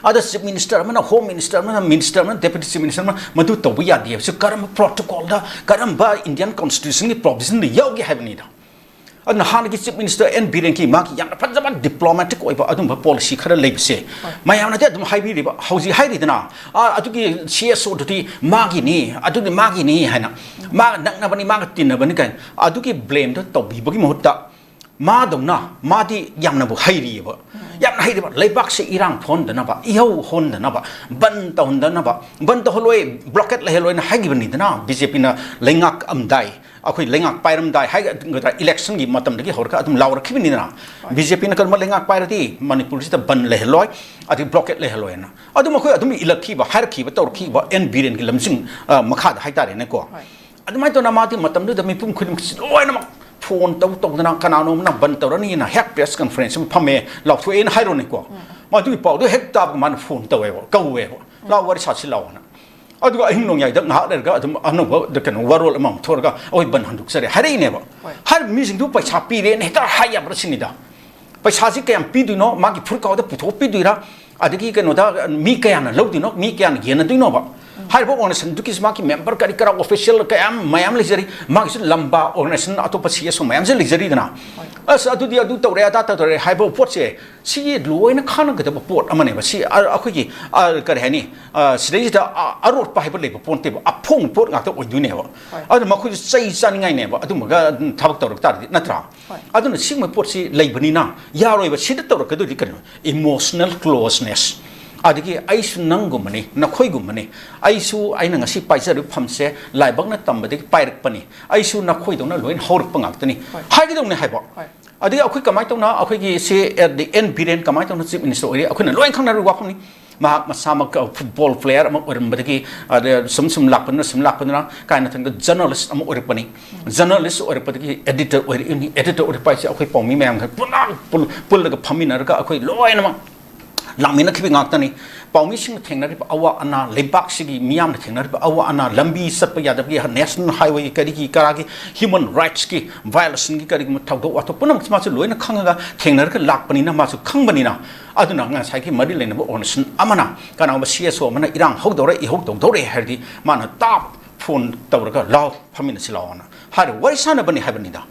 ꯑꯗ chief minister ꯑꯃꯅ, home minister ꯑꯃꯅ, minister ꯑꯃꯅ, deputy chief minister ꯑꯃꯅ ꯃꯗꯨ ꯇꯧꯕ ꯌꯥꯗꯦ ꯍꯥꯏꯕꯁꯤ ꯀꯔꯝꯕ protocolꯗ, ꯀꯔꯝꯕ Indian constitutionꯒꯤ provisionꯗ ꯌꯥꯎꯒꯦ ꯍꯥꯏꯕꯅꯤꯗ꯫ ꯑꯗꯨꯅ ꯍꯥꯟꯅꯒꯤ chief minister ꯑꯦꯟ ꯕꯤꯔꯦꯟꯒꯤ ꯃꯥꯒꯤ ꯌꯥꯝꯅ ꯐꯖꯕ diplomatic ꯑꯣꯏꯕ ꯑꯗꯨꯝꯕ policy ꯈꯔ ꯂꯩꯕꯁꯦ ꯍꯣꯏ꯫ ꯃꯌꯥꯝꯅꯗꯤ ꯑꯗꯨꯝ ꯍꯥꯏꯕꯤꯔꯤꯕ, ꯍꯧꯖꯤꯛ ꯍꯥꯏꯔꯤꯗꯅ, "ꯑꯥ, ꯑꯗꯨꯒꯤ ꯁꯤ ꯑꯦꯁ ꯑꯣꯗꯨꯗꯤ ꯃꯥꯒꯤꯅꯤ, ꯑꯗꯨꯗꯤ ꯃꯥꯒꯤꯅꯤ" ꯍꯥꯏꯅ, "ꯃꯥꯒ ꯅꯛꯅꯕꯅꯤ, ꯃꯥꯒ ꯇꯤꯟꯅꯕꯅꯤ" ꯀꯥꯏꯅ ꯑꯗꯨꯒꯤ blameꯗꯣ ꯇꯧꯕꯤꯕꯒꯤ ꯃꯍꯨꯠꯇ ꯃꯥꯗꯧꯅ ꯃꯥꯗꯤ ꯌꯥꯝꯅꯕꯨ ꯍꯩꯔꯤꯑꯕ꯫ ꯌꯥꯝꯅ ꯍꯩꯔꯤꯕ ꯂꯩꯕꯥꯛꯁꯤ ꯏꯔꯥꯡ ꯊꯣꯛꯍꯟꯗꯅꯕ, ꯏꯍꯧ ꯍꯣꯟꯗꯅꯕ, ꯕꯟ ꯇꯧꯍꯟꯗꯅꯕ, ꯕꯟ ꯇꯧꯍꯜꯂꯣꯏ, ꯕ꯭ꯂꯣꯀꯦꯠ ꯂꯩꯍꯜꯂꯣꯏꯅ ꯍꯥꯏꯈꯤꯕꯅꯤꯗꯅ ꯕꯤ ꯖꯦ ꯄꯤꯅ ꯂꯩꯉꯥꯛ ꯑꯝꯗꯥꯏ, ꯑꯩꯈꯣꯏ ꯂꯩꯉꯥꯛ ꯄꯥꯏꯔꯝꯗꯥꯏ ꯍꯥꯏꯒꯗ꯭ꯔꯥ, ꯏꯂꯦꯛꯁꯟꯒꯤ ꯃꯇꯝꯗꯒꯤ ꯍꯧꯔꯒ ꯑꯗꯨꯝ ꯂꯥꯎꯔꯛꯈꯤꯕꯅꯤꯗꯅ꯫ ꯕꯤ ꯖꯦ ꯄꯤꯅ ꯀꯔꯝꯕ ꯂꯩꯉꯥꯛ ꯄꯥꯏꯔꯗꯤ ꯃꯅꯤꯄꯨꯔꯁꯤꯗ ꯕꯟ ꯂꯩꯍꯜꯂꯣꯏ, ꯑꯗꯒꯤ ꯕ꯭ꯂꯣꯀꯦꯠ ꯂꯩꯍꯜꯂꯣꯏꯅ꯫ ꯑꯗꯨꯝ ꯑꯩꯈꯣꯏ ꯑꯗꯨꯝ ꯏꯜꯂꯛꯈꯤꯕ, ꯍꯥꯏꯔꯛꯈꯤꯕ, ꯇꯧꯔꯛꯈꯤꯕ ꯑꯦꯟ ꯕꯤꯔꯦꯟꯒꯤ ꯂꯝꯖꯤꯡ, ꯑ, ꯃꯈꯥꯗ ꯍꯥꯏꯇꯥꯔꯦꯅꯦꯀꯣ꯫ ꯍꯣꯏ꯫ ꯑꯗꯨꯃꯥꯏꯅ ꯇꯧꯅ ꯃꯥꯗꯤ ꯃꯇꯝꯗꯨꯗ ꯃꯤꯄꯨꯝ ꯈꯨꯗꯤꯡꯃꯛꯁꯤ ꯂꯣꯏꯅꯃꯛ ꯐꯣꯟ ꯇꯧ ꯇꯧꯗꯅ ꯀꯅꯥꯅꯣꯝꯅ ꯕꯟ ꯇꯧꯔꯅꯤꯅ ꯍꯦꯛ ꯄ꯭ꯔꯦꯁ ꯀꯟꯐꯔꯦꯟꯁ ꯑꯃ ꯐꯝꯃꯦ, ꯂꯥꯎꯊꯣꯛꯑꯦꯅ ꯍꯥꯏꯔꯣꯅꯦꯀꯣ꯫ ꯎꯝ꯫ ꯃꯗꯨꯒꯤ ꯄꯥꯎꯗꯣ ꯍꯦꯛ ꯇꯥꯕꯒ ꯃꯥꯅ ꯐꯣꯟ ꯇꯧꯋꯦꯕ, ꯀꯧꯋꯦꯕ, "ꯂꯥꯎ, ꯋꯥꯔꯤ ꯁꯥꯁꯤ ꯂꯥꯎꯑꯣꯅ"꯫ ꯑꯗꯨꯒ ꯑꯍꯤꯡ ꯅꯣꯡꯌꯥꯏꯗ ꯉꯥꯏꯍꯥꯛ ꯂꯩꯔꯒ ꯑꯗꯨꯝ ꯑꯅꯧꯕ ꯀꯩꯅꯣ ꯋꯥꯔꯣꯜ ꯑꯃꯃꯨꯛ ꯊꯣꯛꯑꯒ ꯑꯩꯈꯣꯏ ꯕꯟ ꯍꯟꯗꯣꯛꯆꯔꯦ ꯍꯥꯏꯔꯛꯏꯅꯦꯕ꯫ ꯍꯣꯏ꯫ ꯍꯥꯏꯔꯤꯕ ꯃꯤꯁꯤꯡꯗꯨ ꯄꯩꯁꯥ ꯄꯤꯔꯦꯅ ꯍꯦꯛꯇ ꯍꯥꯏ ꯌꯥꯕ꯭ꯔꯥ ꯁꯤꯅꯤꯗ꯫ ꯄꯩꯁꯥꯁꯤ ꯀꯌꯥꯝ ꯄꯤꯗꯣꯏꯅꯣ? ꯃꯥꯒꯤ ꯐꯨꯔꯤꯠ ꯈꯥꯎꯗ ꯄꯨꯊꯣꯛꯄꯤꯗꯣꯏꯔꯥ? ꯑꯗꯒꯤ ꯀꯩꯅꯣꯗ ꯃꯤ ꯀꯌꯥꯅ ꯂꯧꯗꯣꯏꯅꯣ? ꯃꯤ ꯀꯌꯥꯅ ꯌꯦꯟꯅꯗꯣꯏꯅꯣꯕ? ꯍꯥꯏꯔꯤꯕ ꯑꯣꯔꯒꯅꯥꯏꯖꯦꯁꯟꯗꯨꯒꯤꯁꯨ ꯃꯥꯒꯤ ꯃꯦꯝꯕꯔ ꯀꯔꯤ ꯀꯔꯥ ꯑꯣꯐꯤꯁꯤꯌꯦꯜ ꯀꯌꯥ ꯃꯌꯥꯝ ꯂꯩꯖꯔꯤ, ꯃꯥꯒꯤꯁꯨ ꯂꯝꯕꯥ ꯑꯣꯔꯒꯅꯥꯏꯖꯦꯁꯟ ꯑꯇꯣꯞꯄ ꯁꯤ ꯑꯦꯁ ꯑꯣ ꯃꯌꯥꯝꯁꯨ ꯂꯩꯖꯔꯤꯗꯅ꯫ ꯍꯣꯏ꯫ ꯑꯁ, ꯑꯗꯨꯗꯤ ꯑꯗꯨ ꯇꯧꯔꯦ, ꯑꯗꯥ ꯇꯧꯔꯦ ꯍꯥꯏꯕ ꯄꯣꯠꯁꯦ, ꯁꯤꯒꯤ ꯂꯣꯏꯅ ꯈꯪꯅꯒꯗꯕ ꯄꯣꯠ ꯑꯃꯅꯦꯕ꯫ ꯁꯤ ꯑ-, ꯑꯩꯈꯣꯏꯒꯤ, ꯑ, ꯀꯔꯤ ꯍꯥꯏꯅꯤ, ꯑ, ꯁꯤꯗꯩꯁꯤꯗ ꯑ-, ꯑꯔꯣꯠꯄ ꯍꯥꯏꯕ ꯂꯩꯕ ꯄꯣꯠ ꯅꯠꯇꯦꯕ, ꯑꯐꯣꯡꯕ ꯄꯣꯠ ꯉꯥꯛꯇ ꯑꯣꯏꯗꯣꯏꯅꯦꯕ꯫ ꯍꯣꯏ꯫ ꯑꯗꯨꯅ ꯃꯈꯣꯏꯁꯨ ꯆꯩ ꯆꯥꯅꯤꯡꯉꯥꯏꯅꯦꯕ ꯑꯗꯨꯝꯕꯒ ꯊꯕꯛ ꯇꯧꯔꯛ ꯇꯥꯔꯗꯤ, ꯅꯠꯇ꯭ꯔꯥ? ꯍꯣꯏ꯫ ꯑꯗꯨꯅ ꯁꯤꯒꯨꯝꯕ ꯄꯣꯠꯁꯤ ꯂꯩꯕꯅꯤꯅ ꯌꯥꯔꯣꯏꯕ꯫ ꯁꯤꯗ ꯇꯧꯔꯛꯀꯗꯣꯏꯗꯤ ꯀꯩꯅꯣ? ꯏꯃꯣꯁꯅꯦꯜ ꯀ꯭ꯂꯣꯖꯅꯦꯁ꯫ ꯑꯗꯒꯤ ꯑꯩꯁꯨ ꯅꯪꯒꯨꯝꯕꯅꯤ, ꯅꯈꯣꯏꯒꯨꯝꯕꯅꯤ, ꯑꯩꯁꯨ ꯑꯩꯅ ꯉꯁꯤ ꯄꯥꯏꯖꯔꯤꯕ ꯐꯝꯁꯦ ꯂꯥꯏꯕꯛꯅ ꯇꯝꯕꯗꯒꯤ ꯄꯥꯏꯔꯛꯄꯅꯤ, ꯑꯩꯁꯨ ꯅꯈꯣꯏꯗꯧꯅ ꯂꯣꯏꯅ ꯍꯧꯔꯛꯄ ꯉꯥꯛꯇꯅꯤ꯫ ꯍꯣꯏ꯫ ꯍꯥꯏꯒꯗꯧꯅꯦ ꯍꯥꯏꯕ꯫ ꯍꯣꯏ꯫ ꯑꯗꯒꯤ ꯑꯩꯈꯣꯏ ꯀꯃꯥꯏꯅ ꯇꯧꯅ, ꯑꯩꯈꯣꯏꯒꯤ ꯁꯤ, ꯑ, the ꯑꯦꯟ ꯕꯤꯔꯦꯟ ꯀꯃꯥꯏꯅ ꯇꯧꯅ ꯆꯤꯐ ꯃꯤꯅꯤꯁꯇꯔ ꯑꯣꯏꯔꯤ, ꯑꯩꯈꯣꯏꯅ ꯂꯣꯏꯅ ꯈꯪꯅꯔꯤꯕ ꯋꯥꯐꯝꯅꯤ꯫ ꯃꯍꯥꯛ ꯃꯁꯥꯃꯛ ꯐꯨꯠꯕꯣꯜ ꯄ꯭ꯂꯦꯌꯔ ꯑꯃ ꯑꯣꯏꯔꯝꯕꯗꯒꯤ, ꯑꯗ ꯁꯨꯝ ꯁꯨꯝ ꯂꯥꯛꯄꯗꯨꯅ, ꯁꯨꯝ ꯂꯥꯛꯄꯗꯨꯅ, ꯀꯥꯏꯅ ꯊꯪꯗ ꯖꯔꯅꯦꯂꯤꯁ ꯑꯃ ꯑꯣꯏꯔꯛꯄꯅꯤ꯫ ꯖꯔꯅꯦꯂꯤꯁ ꯑꯣꯏꯔꯛꯄꯗꯒꯤ ꯑꯦꯗꯤꯇꯔ ꯑꯣꯏꯔꯛꯏꯅꯤ꯫ ꯑꯦꯗꯤꯇꯔ ꯑꯣꯏꯔꯛꯄ ꯍꯥꯏꯁꯦ ꯑꯩꯈꯣꯏ ꯄꯥꯎꯃꯤ ꯃꯌꯥꯝꯒ ꯄꯨꯟꯅ ꯄꯨꯜ-, ꯄꯨꯜꯂꯒ ꯐꯝꯃꯤꯟꯅꯔꯒ ꯑꯩꯈꯣꯏ ꯂꯣꯏꯅꯃꯛ ꯂꯥꯛꯃꯤꯟꯅꯈꯤꯕ ꯉꯥꯛꯇꯅꯤ꯫ ꯄꯥꯎꯃꯤꯁꯤꯡꯅ ꯊꯦꯡꯅꯔꯤꯕ ꯑꯋꯥ ꯑꯅꯥ, ꯂꯩꯕꯥꯛꯁꯤꯒꯤ ꯃꯤꯌꯥꯝꯅ ꯊꯦꯡꯅꯔꯤꯕ ꯑꯋꯥ ꯑꯅꯥ, ꯂꯝꯕꯤ ꯆꯠꯄ ꯌꯥꯗꯕꯒꯤ, ꯅꯦꯁꯅꯦꯜ ꯍꯥꯏꯋꯦꯒꯤ ꯀꯔꯤꯒꯤ ꯀꯔꯥꯒꯤ, ꯍ꯭ꯌꯨꯃꯟ ꯔꯥꯏꯠꯁꯀꯤ ꯚꯥꯏꯑꯣꯂꯦꯁꯟꯒꯤ ꯀꯔꯤꯒꯨꯝꯕ ꯊꯧꯗꯣꯛ ꯋꯥꯊꯣꯛ ꯄꯨꯝꯅꯃꯛꯁꯤ ꯃꯥꯁꯨ ꯂꯣꯏꯅ ꯈꯪꯉꯒ ꯊꯦꯡꯅꯔꯒ ꯂꯥꯛꯄꯅꯤꯅ, ꯃꯥꯁꯨ ꯈꯪꯕꯅꯤꯅ꯫ ꯑꯗꯨꯅ ꯉꯁꯥꯏꯒꯤ ꯃꯔꯤ ꯂꯩꯅꯕ ꯑꯣꯔꯒꯅꯥꯏꯖꯦꯁꯟ ꯑꯃꯅ, ꯀꯅꯥꯒꯨꯝꯕ ꯁꯤ ꯑꯦꯁ ꯑꯣ ꯑꯃꯅ ꯏꯔꯥꯡ ꯍꯧꯗꯧꯔꯦ, ꯏꯍꯧ ꯇꯧꯗꯧꯔꯦ ꯍꯥꯏꯔꯗꯤ ꯃꯥꯅ ꯇꯥꯞ ꯐꯣꯟ ꯇꯧꯔꯒ, "ꯂꯥꯎ, ꯐꯝꯃꯤꯟꯅꯁꯤ ꯂꯥꯎꯑꯣꯅ" ꯍꯥꯏꯔ ꯋꯥꯔꯤ ꯁꯥꯟꯅꯕꯅꯤ ꯍꯥꯏꯕꯅꯤꯗ꯫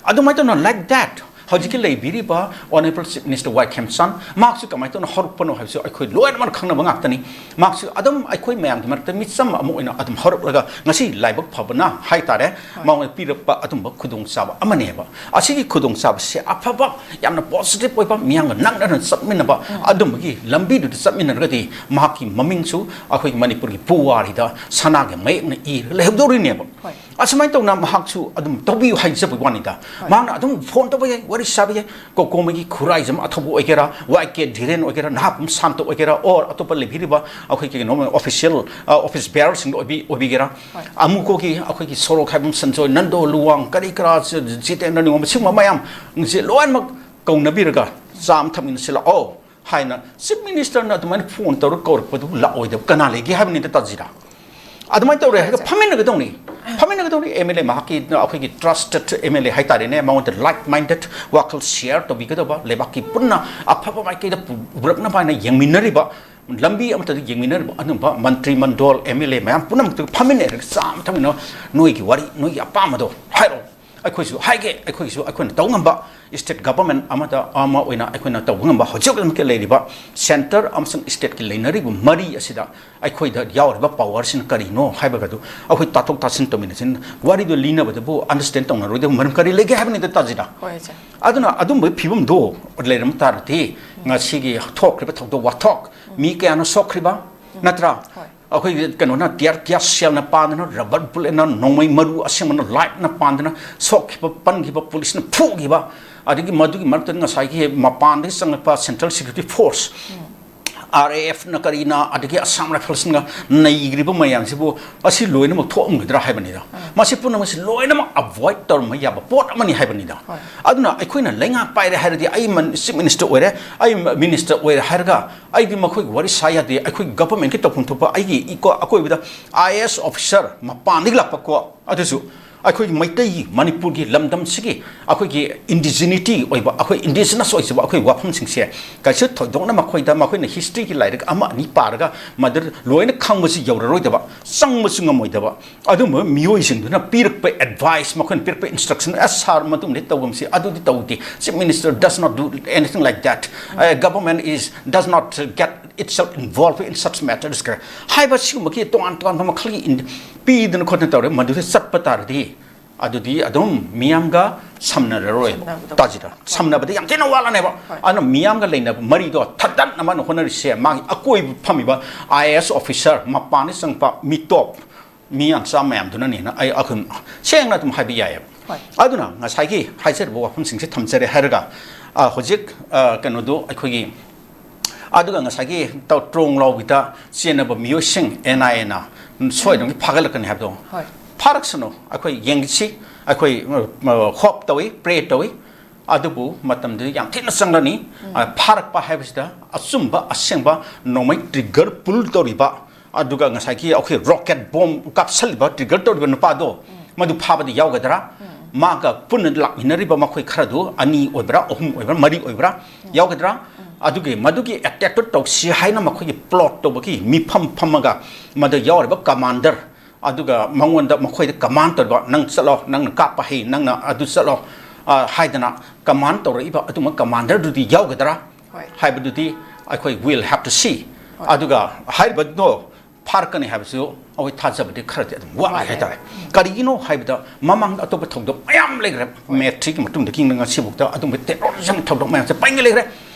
ꯑꯗꯨꯃꯥꯏꯅ ꯇꯧꯅ, like that, ꯍꯧꯖꯤꯛꯀꯤ ꯂꯩꯕꯤꯔꯤꯕ Honourable Chief Minister ꯋꯥꯏ ꯈꯦꯝꯆꯥꯟ, ꯃꯍꯥꯛꯁꯨ ꯀꯃꯥꯏꯅ ꯇꯧꯅ ꯍꯧꯔꯛꯄꯅꯣ ꯍꯥꯏꯕꯁꯨ ꯑꯩꯈꯣꯏ ꯂꯣꯏꯅꯃꯛ ꯈꯪꯅꯕ ꯉꯥꯛꯇꯅꯤ꯫ ꯃꯍꯥꯛꯁꯨ ꯑꯗꯨꯝ ꯑꯩꯈꯣꯏ ꯃꯌꯥꯝꯒꯤ ꯃꯔꯛꯇ ꯃꯤꯆꯝ ꯑꯃ ꯑꯣꯏꯅ ꯑꯗꯨꯝ ꯍꯧꯔꯛꯂꯒ ꯉꯁꯤ ꯂꯥꯏꯕꯛ ꯐꯕꯅ ꯍꯥꯏ ꯇꯥꯔꯦ, ꯍꯣꯏ꯫ ꯃꯉꯣꯟꯗ ꯄꯤꯔꯛꯄ ꯑꯗꯨꯝꯕ ꯈꯨꯗꯣꯡꯆꯥꯕ ꯑꯃꯅꯦꯕ꯫ ꯑꯁꯤꯒꯤ ꯈꯨꯗꯣꯡꯆꯥꯕꯁꯦ ꯑꯐꯕ, ꯌꯥꯝꯅ positive ꯑꯣꯏꯕ, ꯃꯤꯌꯥꯝꯒ ꯅꯛꯅꯅ ꯆꯠꯃꯤꯟꯅꯕ, ꯎꯝ꯫ ꯑꯗꯨꯝꯕꯒꯤ ꯂꯝꯕꯤꯗꯨꯗ ꯆꯠꯃꯤꯟꯅꯔꯒꯗꯤ ꯃꯍꯥꯛꯀꯤ ꯃꯃꯤꯡꯁꯨ ꯑꯩꯈꯣꯏꯒꯤ ꯃꯅꯤꯄꯨꯔꯒꯤ ꯄꯨꯋꯥꯔꯤꯗ ꯁꯅꯥꯒꯤ ꯃꯌꯦꯛꯅ ꯏꯔꯒ ꯂꯩꯍꯧꯗꯧꯔꯤꯅꯦꯕ꯫ ꯍꯣꯏ꯫ ꯑꯁꯨꯃꯥꯏꯅ ꯇꯧꯅ ꯃꯍꯥꯛꯁꯨ ꯑꯗꯨꯝ ꯇꯧꯕꯤꯌꯨ ꯍꯥꯏꯖꯕꯒꯤ ꯋꯥꯅꯤꯗ꯫ ꯍꯣꯏ꯫ ꯃꯍꯥꯛꯅ ꯑꯗꯨꯝ phone ꯇꯧꯕ ꯌꯥꯏ, ꯋꯥꯔꯤ ꯁꯥꯕ ꯌꯥꯏ꯫ ꯀꯣꯀꯣꯃꯒꯤ ꯈꯨꯔꯥꯏꯖꯝ ꯑꯊꯧꯕ ꯑꯣꯏꯒꯦꯔꯥ, ꯋꯥꯏ ꯀꯦ ꯙꯤꯔꯦꯟ ꯑꯣꯏꯒꯦꯔꯥ, ꯅꯍꯥꯛꯄꯝ ꯁꯥꯟꯇ ꯑꯣꯏꯒꯦꯔꯥ, or ꯑꯇꯣꯞꯄ ꯂꯩꯕꯤꯔꯤꯕ ꯑꯩꯈꯣꯏꯒꯤ ꯀꯩꯅꯣ official, ꯑ, office bearerꯁꯤꯡꯗ ꯑꯣꯏꯕꯤ-, ꯑꯣꯏꯕꯤꯒꯦꯔꯥ, ꯍꯣꯏ꯫ ꯑꯃꯨꯀꯣꯒꯤ ꯑꯩꯈꯣꯏꯒꯤ ꯁꯣꯔꯣꯛ ꯈꯥꯏꯕꯝ ꯁꯟꯖꯣꯏ, ꯅꯟꯗꯣ ꯂꯨꯋꯥꯡ, ꯀꯔꯤ ꯀꯔꯥ, ꯖꯤꯇꯦꯟꯗ꯭ꯔ ꯅꯤꯉꯣꯝꯕ, ꯁꯤꯒꯨꯝꯕ ꯃꯌꯥꯝꯁꯦ ꯂꯣꯏꯅꯃꯛ ꯀꯧꯅꯕꯤꯔꯒ ꯆꯥ ꯑꯃ ꯊꯛꯃꯤꯟꯅꯁꯤ ꯂꯥꯛꯑꯣ ꯍꯥꯏꯅ Chief Ministerꯅ ꯑꯗꯨꯃꯥꯏꯅ phone ꯇꯧꯔꯒ ꯀꯧꯔꯛꯄꯗꯨꯕꯨ ꯂꯥꯛꯑꯣꯏꯗꯕ ꯀꯅꯥ ꯂꯩꯒꯦ ꯍꯥꯏꯕꯅꯤꯗ, ꯇꯥꯖꯤꯔꯥ꯫ ꯑꯗꯨꯃꯥꯏꯅ ꯇꯧꯔꯦ ꯍꯥꯏꯔꯒ ꯐꯝꯃꯤꯟꯅꯒꯗꯧꯅꯤ꯫ ꯐꯝꯃꯤꯟꯅꯒꯗꯧꯅꯤ꯫ ꯑꯦꯝ ꯑꯦꯜ ꯑꯦ ꯃꯍꯥꯛꯀꯤ, ꯑꯩꯈꯣꯏꯒꯤ trusted ꯑꯦꯝ ꯑꯦꯜ ꯑꯦ ꯍꯥꯏꯇꯥꯔꯦꯅꯦ, ꯃꯉꯣꯟꯗ like minded, ꯋꯥꯈꯜ share ꯇꯧꯕꯤꯒꯗꯕ, ꯂꯩꯕꯥꯛꯀꯤ ꯄꯨꯟꯅ ꯑꯐꯕ ꯃꯥꯏꯀꯩꯗ ꯄꯨꯔꯛꯅꯕ ꯍꯥꯏꯅ ꯌꯦꯡꯃꯤꯟꯅꯔꯤꯕ, ꯂꯝꯕꯤ ꯑꯃꯠꯇꯗ ꯌꯦꯡꯃꯤꯟꯅꯔꯤꯕ ꯑꯗꯨꯝꯕ ꯃꯟꯇ꯭ꯔꯤ ꯃꯟꯗꯣꯜ, ꯑꯦꯝ ꯑꯦꯜ ꯑꯦ ꯃꯌꯥꯝ ꯄꯨꯝꯅꯃꯛꯇꯨ ꯐꯝꯃꯤꯟꯅꯔꯒ ꯆꯥ ꯑꯃ ꯊꯛꯃꯤꯟꯅ, ꯅꯣꯏꯒꯤ ꯋꯥꯔꯤ, ꯅꯣꯏꯒꯤ ꯑꯄꯥꯝꯕꯗꯣ ꯍꯥꯏꯔꯛꯑꯣ꯫ ꯑꯩꯈꯣꯏꯁꯨ ꯍꯥꯏꯒꯦ, ꯑꯩꯈꯣꯏꯒꯤꯁꯨ ꯑꯩꯈꯣꯏꯅ ꯇꯧ ꯉꯝꯕ, state government ꯑꯃꯗ ꯑꯃ ꯑꯣꯏꯅ ꯑꯩꯈꯣꯏꯅ ꯇꯧꯕ ꯉꯝꯕ, ꯍꯧꯖꯤꯛ ꯍꯧꯖꯤꯛꯃꯛꯀꯤ ꯂꯩꯔꯤꯕ centre ꯑꯃꯁꯨꯡ stateꯀꯤ ꯂꯩꯅꯔꯤꯕ ꯃꯔꯤ ꯑꯁꯤꯗ ꯑꯩꯈꯣꯏꯗ ꯌꯥꯎꯔꯤꯕ powerꯁꯤꯅ ꯀꯔꯤꯅꯣ ꯍꯥꯏꯕꯒꯗꯨ ꯑꯩꯈꯣꯏ ꯇꯥꯊꯣꯛ ꯇꯥꯁꯤꯟ ꯇꯧꯃꯤꯟꯅꯁꯤ꯫ ꯋꯥꯔꯤꯗꯣ ꯂꯤꯅꯕꯗꯕꯨ understand ꯇꯧꯅꯔꯣꯏꯗꯕ ꯃꯔꯝ ꯀꯔꯤ ꯂꯩꯒꯦ ꯍꯥꯏꯕꯅꯤꯗ, ꯇꯥꯖꯤꯔꯥ? ꯍꯣꯏ, ꯏꯆꯦ꯫ ꯑꯗꯨꯅ ꯑꯗꯨꯝꯕꯒꯤ ꯐꯤꯕꯝꯗꯣ ꯂꯩꯔꯝ ꯇꯥꯔꯗꯤ ꯉꯁꯤꯒꯤ ꯊꯣꯛꯈ꯭ꯔꯤꯕ ꯊꯧꯗꯣꯛ ꯋꯥꯊꯣꯛ, ꯃꯤ ꯀꯌꯥꯅ ꯁꯣꯛꯈ꯭ꯔꯤꯕ, ꯅꯠꯇ꯭ꯔꯥ? ꯍꯣꯏ꯫ ꯑꯩꯈꯣꯏꯒꯤ ꯀꯩꯅꯣꯅ tear gas shellꯅ ꯄꯥꯟꯗꯅ, rubber bulletꯅ, ꯅꯣꯡꯃꯩ ꯃꯔꯨ ꯑꯁꯦꯡꯕꯅ, lightꯅ ꯄꯥꯟꯗꯅ ꯁꯣꯛꯈꯤꯕ, ꯄꯟꯈꯤꯕ, policeꯅ ꯐꯨꯈꯤꯕ, ꯑꯗꯒꯤ ꯃꯗꯨꯒꯤ ꯃꯔꯛꯇ ꯉꯁꯥꯏꯒꯤ ꯃꯄꯥꯟꯗꯒꯤ ꯆꯪꯂꯛꯄ central security force, RAFꯅ ꯀꯔꯤꯅ, ꯑꯗꯒꯤ Assam Riflesꯅ ꯅꯩꯈ꯭ꯔꯤꯕ ꯃꯌꯥꯝꯁꯤꯕꯨ ꯑꯁꯤ ꯂꯣꯏꯅꯃꯛ ꯊꯣꯛꯑꯝꯒꯗ꯭ꯔꯥ ꯍꯥꯏꯕꯅꯤꯗ꯫ ꯃꯁꯤ ꯄꯨꯝꯅꯃꯛꯁꯤ ꯂꯣꯏꯅꯃꯛ avoid ꯇꯧꯔꯝꯕ ꯌꯥꯕ ꯄꯣꯠ ꯑꯃꯅꯤ ꯍꯥꯏꯕꯅꯤꯗ꯫ ꯍꯣꯏ꯫ ꯑꯗꯨꯅ ꯑꯩꯈꯣꯏꯅ ꯂꯩꯉꯥꯛ ꯄꯥꯏꯔꯦ ꯍꯥꯏꯔꯗꯤ, ꯑꯩ ꯃꯟ-, Chief Minister ꯑꯣꯏꯔꯦ, ꯑꯩ ꯃ-, minister ꯑꯣꯏꯔꯦ ꯍꯥꯏꯔꯒ ꯑꯩꯗꯤ ꯃꯈꯣꯏꯒꯤ ꯋꯥꯔꯤ ꯁꯥ ꯌꯥꯗꯦ꯫ ꯑꯩꯈꯣꯏꯒꯤ governmentꯀꯤ ꯇꯧꯐꯝ ꯊꯣꯛꯄ ꯑꯩꯒꯤ ꯏꯀꯣ-, ꯑꯀꯣꯏꯕꯗ IAS officer ꯃꯄꯥꯟꯗꯒꯤ ꯂꯥꯛꯄ ꯀꯣ, ꯑꯗꯨꯁꯨ ꯑꯩꯈꯣꯏꯒꯤ ꯃꯩꯇꯩꯒꯤ, ꯃꯅꯤꯄꯨꯔꯒꯤ ꯂꯝꯗꯝꯁꯤꯒꯤ ꯑꯩꯈꯣꯏꯒꯤ ꯏꯟꯗꯤꯖꯤꯅꯤꯇꯤ ꯑꯣꯏꯕ, ꯑꯩꯈꯣꯏ ꯏꯟꯗꯤꯖꯤꯅꯁ ꯑꯣꯏꯖꯕ ꯑꯩꯈꯣꯏ ꯋꯥꯐꯝꯁꯤꯡꯁꯦ ꯀꯩꯁꯨ ꯊꯣꯏꯗꯣꯛꯅ ꯃꯈꯣꯏꯗ, ꯃꯈꯣꯏꯅ ꯍꯤꯁꯇ꯭ꯔꯤꯒꯤ ꯂꯥꯏꯔꯤꯛ ꯑꯃ ꯑꯅꯤ ꯄꯥꯔꯒ ꯃꯗꯨ ꯂꯣꯏꯅ ꯈꯪꯕꯁꯨ ꯌꯧꯔꯔꯣꯏꯗꯕ, ꯆꯪꯕꯁꯨ ꯉꯝꯃꯣꯏꯗꯕ ꯑꯗꯨꯝꯕ ꯃꯤꯑꯣꯏꯁꯤꯡꯗꯨꯅ ꯄꯤꯔꯛꯄ ꯑꯦꯗꯚꯥꯏꯁ, ꯃꯈꯣꯏꯅ ꯄꯤꯔꯛꯄ ꯏꯟꯁꯇ꯭ꯔꯛꯁꯟ, "ꯑꯦꯁ ꯁꯥꯔ, ꯃꯇꯨꯡꯗꯤ ꯇꯧꯒꯨꯝꯁꯤ, ꯑꯗꯨꯗꯤ ꯇꯧꯗꯦ, Chief Minister does not do anything like that, government is does not get itself involved in such matters" ꯍꯥꯏꯕ ꯁꯤꯒꯨꯝꯕꯒꯤ ꯇꯣꯉꯥꯟ ꯇꯣꯉꯥꯟꯕ ꯃꯈꯜꯒꯤ ꯏꯟ-, ꯄꯤꯗꯅ ꯈꯣꯠꯇꯅ ꯇꯧꯔꯦ꯫ ꯃꯗꯨꯗ ꯆꯠꯄ ꯇꯥꯔꯗꯤ ꯑꯗꯨꯗꯤ ꯑꯗꯨꯝ ꯃꯤꯌꯥꯝꯒ ꯁꯝꯅꯔꯔꯣꯏ꯫ ꯁꯝꯅꯕꯗ ꯇꯥꯖꯤꯗ, ꯁꯝꯅꯕꯗ ꯌꯥꯝ ꯊꯤꯅ ꯋꯥꯠꯂꯅꯦꯕ꯫ ꯍꯣꯏ꯫ ꯑꯗꯨꯅ ꯃꯤꯌꯥꯝꯒ ꯂꯩꯅꯕ ꯃꯔꯤꯗꯣ ꯊꯗꯠꯅꯕ ꯍꯣꯠꯅꯔꯤꯁꯦ, ꯃꯥꯒꯤ ꯑꯀꯣꯏꯕ ꯐꯝꯃꯤꯕ ꯑꯥꯏ ꯑꯦ ꯑꯦꯁ ꯑꯣꯐꯤꯁꯥꯔ, ꯃꯄꯥꯟꯗ ꯆꯪꯉꯛꯄ ꯃꯤꯇꯣꯞ, ꯃꯤ ꯌꯥꯝꯆꯥ ꯃꯌꯥꯝꯗꯨꯅꯅꯦꯅ ꯑꯩ ꯑꯩꯈꯣꯏ ꯁꯦꯡꯅ ꯑꯗꯨꯝ ꯍꯥꯏꯕ ꯌꯥꯏꯑꯕ꯫ ꯍꯣꯏ꯫ ꯑꯗꯨꯅ ꯉꯁꯥꯏꯒꯤ ꯍꯥꯏꯖꯔꯤꯕ ꯋꯥꯐꯝꯁꯤꯡꯁꯦ ꯊꯝꯖꯔꯦ ꯍꯥꯏꯔꯒ, ꯑ, ꯍꯧꯖꯤꯛ, ꯑ, ꯀꯩꯅꯣꯗꯣ ꯑꯩꯈꯣꯏꯒꯤ, ꯑꯗꯨꯒ ꯉꯁꯥꯏꯒꯤ ꯇꯧ-, ꯇ꯭ꯔꯣꯡ ꯂꯥꯎꯕꯤꯗ ꯆꯦꯟꯅꯕ ꯃꯤꯑꯣꯏꯁꯤꯡ ꯑꯦꯟ ꯑꯥꯏ ꯑꯦꯅ ꯁꯣꯏꯗꯅ ꯐꯥꯒꯠꯂꯛꯀꯅꯤ ꯍꯥꯏꯕꯗꯣ꯫ ꯍꯣꯏ꯫ ꯐꯥꯔꯛꯁꯅꯨ, ꯑꯩꯈꯣꯏ ꯌꯦꯡꯁꯤ, ꯑꯩꯈꯣꯏ, ꯑ, ꯑ, ꯍꯣꯞ ꯇꯧꯏ, ꯄ꯭ꯔꯦ ꯇꯧꯏ꯫ ꯑꯗꯨꯕꯨ ꯃꯇꯝꯗꯨ ꯌꯥꯝ ꯊꯤꯅ ꯆꯪꯂꯅꯤ꯫ ꯎꯝ꯫ ꯑ, ꯐꯥꯔꯛꯄ ꯍꯥꯏꯕꯁꯤꯗ ꯑꯆꯨꯝꯕ ꯑꯁꯦꯡꯕ ꯅꯣꯡꯃꯩ ꯇ꯭ꯔꯤꯒꯔ ꯄꯨꯜ ꯇꯧꯔꯤꯕ, ꯑꯗꯨꯒ ꯉꯁꯥꯏꯒꯤ ꯑꯩꯈꯣꯏ ꯔꯣꯀꯦꯠ ꯕꯣꯝ ꯀꯥꯞꯁꯜꯂꯤꯕ, ꯇ꯭ꯔꯤꯒꯔ ꯇꯧꯔꯤꯕ ꯅꯨꯄꯥꯗꯣ, ꯎꯝ꯫ ꯃꯗꯨ ꯐꯥꯕꯗꯤ ꯌꯥꯎꯒꯗ꯭ꯔꯥ? ꯎꯝ꯫ ꯃꯥꯒ ꯄꯨꯟꯅ ꯂꯥꯛꯃꯤꯟꯅꯔꯤꯕ ꯃꯈꯣꯏ ꯈꯔꯗꯨ, ꯑꯅꯤ ꯑꯣꯏꯕ꯭ꯔꯥ, ꯑꯍꯨꯝ ꯑꯣꯏꯕ꯭ꯔꯥ, ꯃꯔꯤ ꯑꯣꯏꯕ꯭ꯔꯥ, ꯎꯝ꯫ ꯌꯥꯎꯒꯗ꯭ꯔꯥ? ꯎꯝ꯫ ꯑꯗꯨꯒꯤ, ꯃꯗꯨꯒꯤ ꯑꯦꯇꯦꯛꯇꯨ ꯇꯧꯁꯤ ꯍꯥꯏꯅ ꯃꯈꯣꯏꯒꯤ ꯄ꯭ꯂꯣꯠ ꯇꯧꯕꯒꯤ ꯃꯤꯐꯝ ꯐꯝꯃꯒ ꯃꯗ ꯌꯥꯎꯔꯤꯕ ꯀꯃꯥꯟꯗꯔ, ꯑꯗꯨꯒ ꯃꯉꯣꯟꯗ ꯃꯈꯣꯏꯗ ꯀꯃꯥꯟ ꯇꯧꯔꯤꯕ, "ꯅꯪ ꯆꯠꯂꯣ, ꯅꯪꯅ ꯀꯥꯞꯄ ꯍꯩ, ꯅꯪꯅ ꯑꯗꯨ ꯆꯠꯂꯣ," ꯑ, ꯍꯥꯏꯗꯅ ꯀꯃꯥꯟ ꯇꯧꯔꯛꯏꯕ ꯑꯗꯨꯝꯕ ꯀꯃꯥꯟꯗꯔꯗꯨꯗꯤ ꯌꯥꯎꯒꯗ꯭ꯔꯥ? ꯍꯣꯏ꯫ ꯍꯥꯏꯕꯗꯨꯗꯤ ꯑꯩꯈꯣꯏ will have to see꯫ ꯍꯣꯏ꯫ ꯑꯗꯨꯒ ꯍꯥꯏꯔꯤꯕꯗꯣ ꯐꯥꯔꯛꯀꯅꯤ ꯍꯥꯏꯕꯁꯨ ꯑꯩꯈꯣꯏ ꯊꯥꯖꯕꯗꯤ ꯈꯔꯗꯤ ꯑꯗꯨꯝ ꯋꯥꯠꯂꯤ ꯋꯥꯠꯂꯦ꯫ ꯍꯥꯏꯇꯥꯔꯦ꯫ ꯎꯝ꯫ ꯀꯔꯤꯒꯤꯅꯣ ꯍꯥꯏꯕꯗ ꯃꯃꯥꯡꯗ ꯑꯇꯣꯞꯄ ꯊꯧꯗꯣꯛ ꯃꯌꯥꯝ ꯂꯩꯈ꯭ꯔꯦ꯫ ꯍꯣꯏ꯫ ꯃꯦ ꯊ꯭ꯔꯤꯒꯤ ꯃꯇꯨꯡꯗꯒꯤ ꯉꯁꯤꯐꯥꯎꯗ ꯑꯗꯨꯝꯕ ꯇꯦꯔꯣꯔꯤꯖꯝ ꯊꯧꯗꯣꯛ ꯃꯌꯥꯝꯁꯦ ꯄꯩꯉꯩ ꯂꯩꯈ꯭ꯔꯦ꯫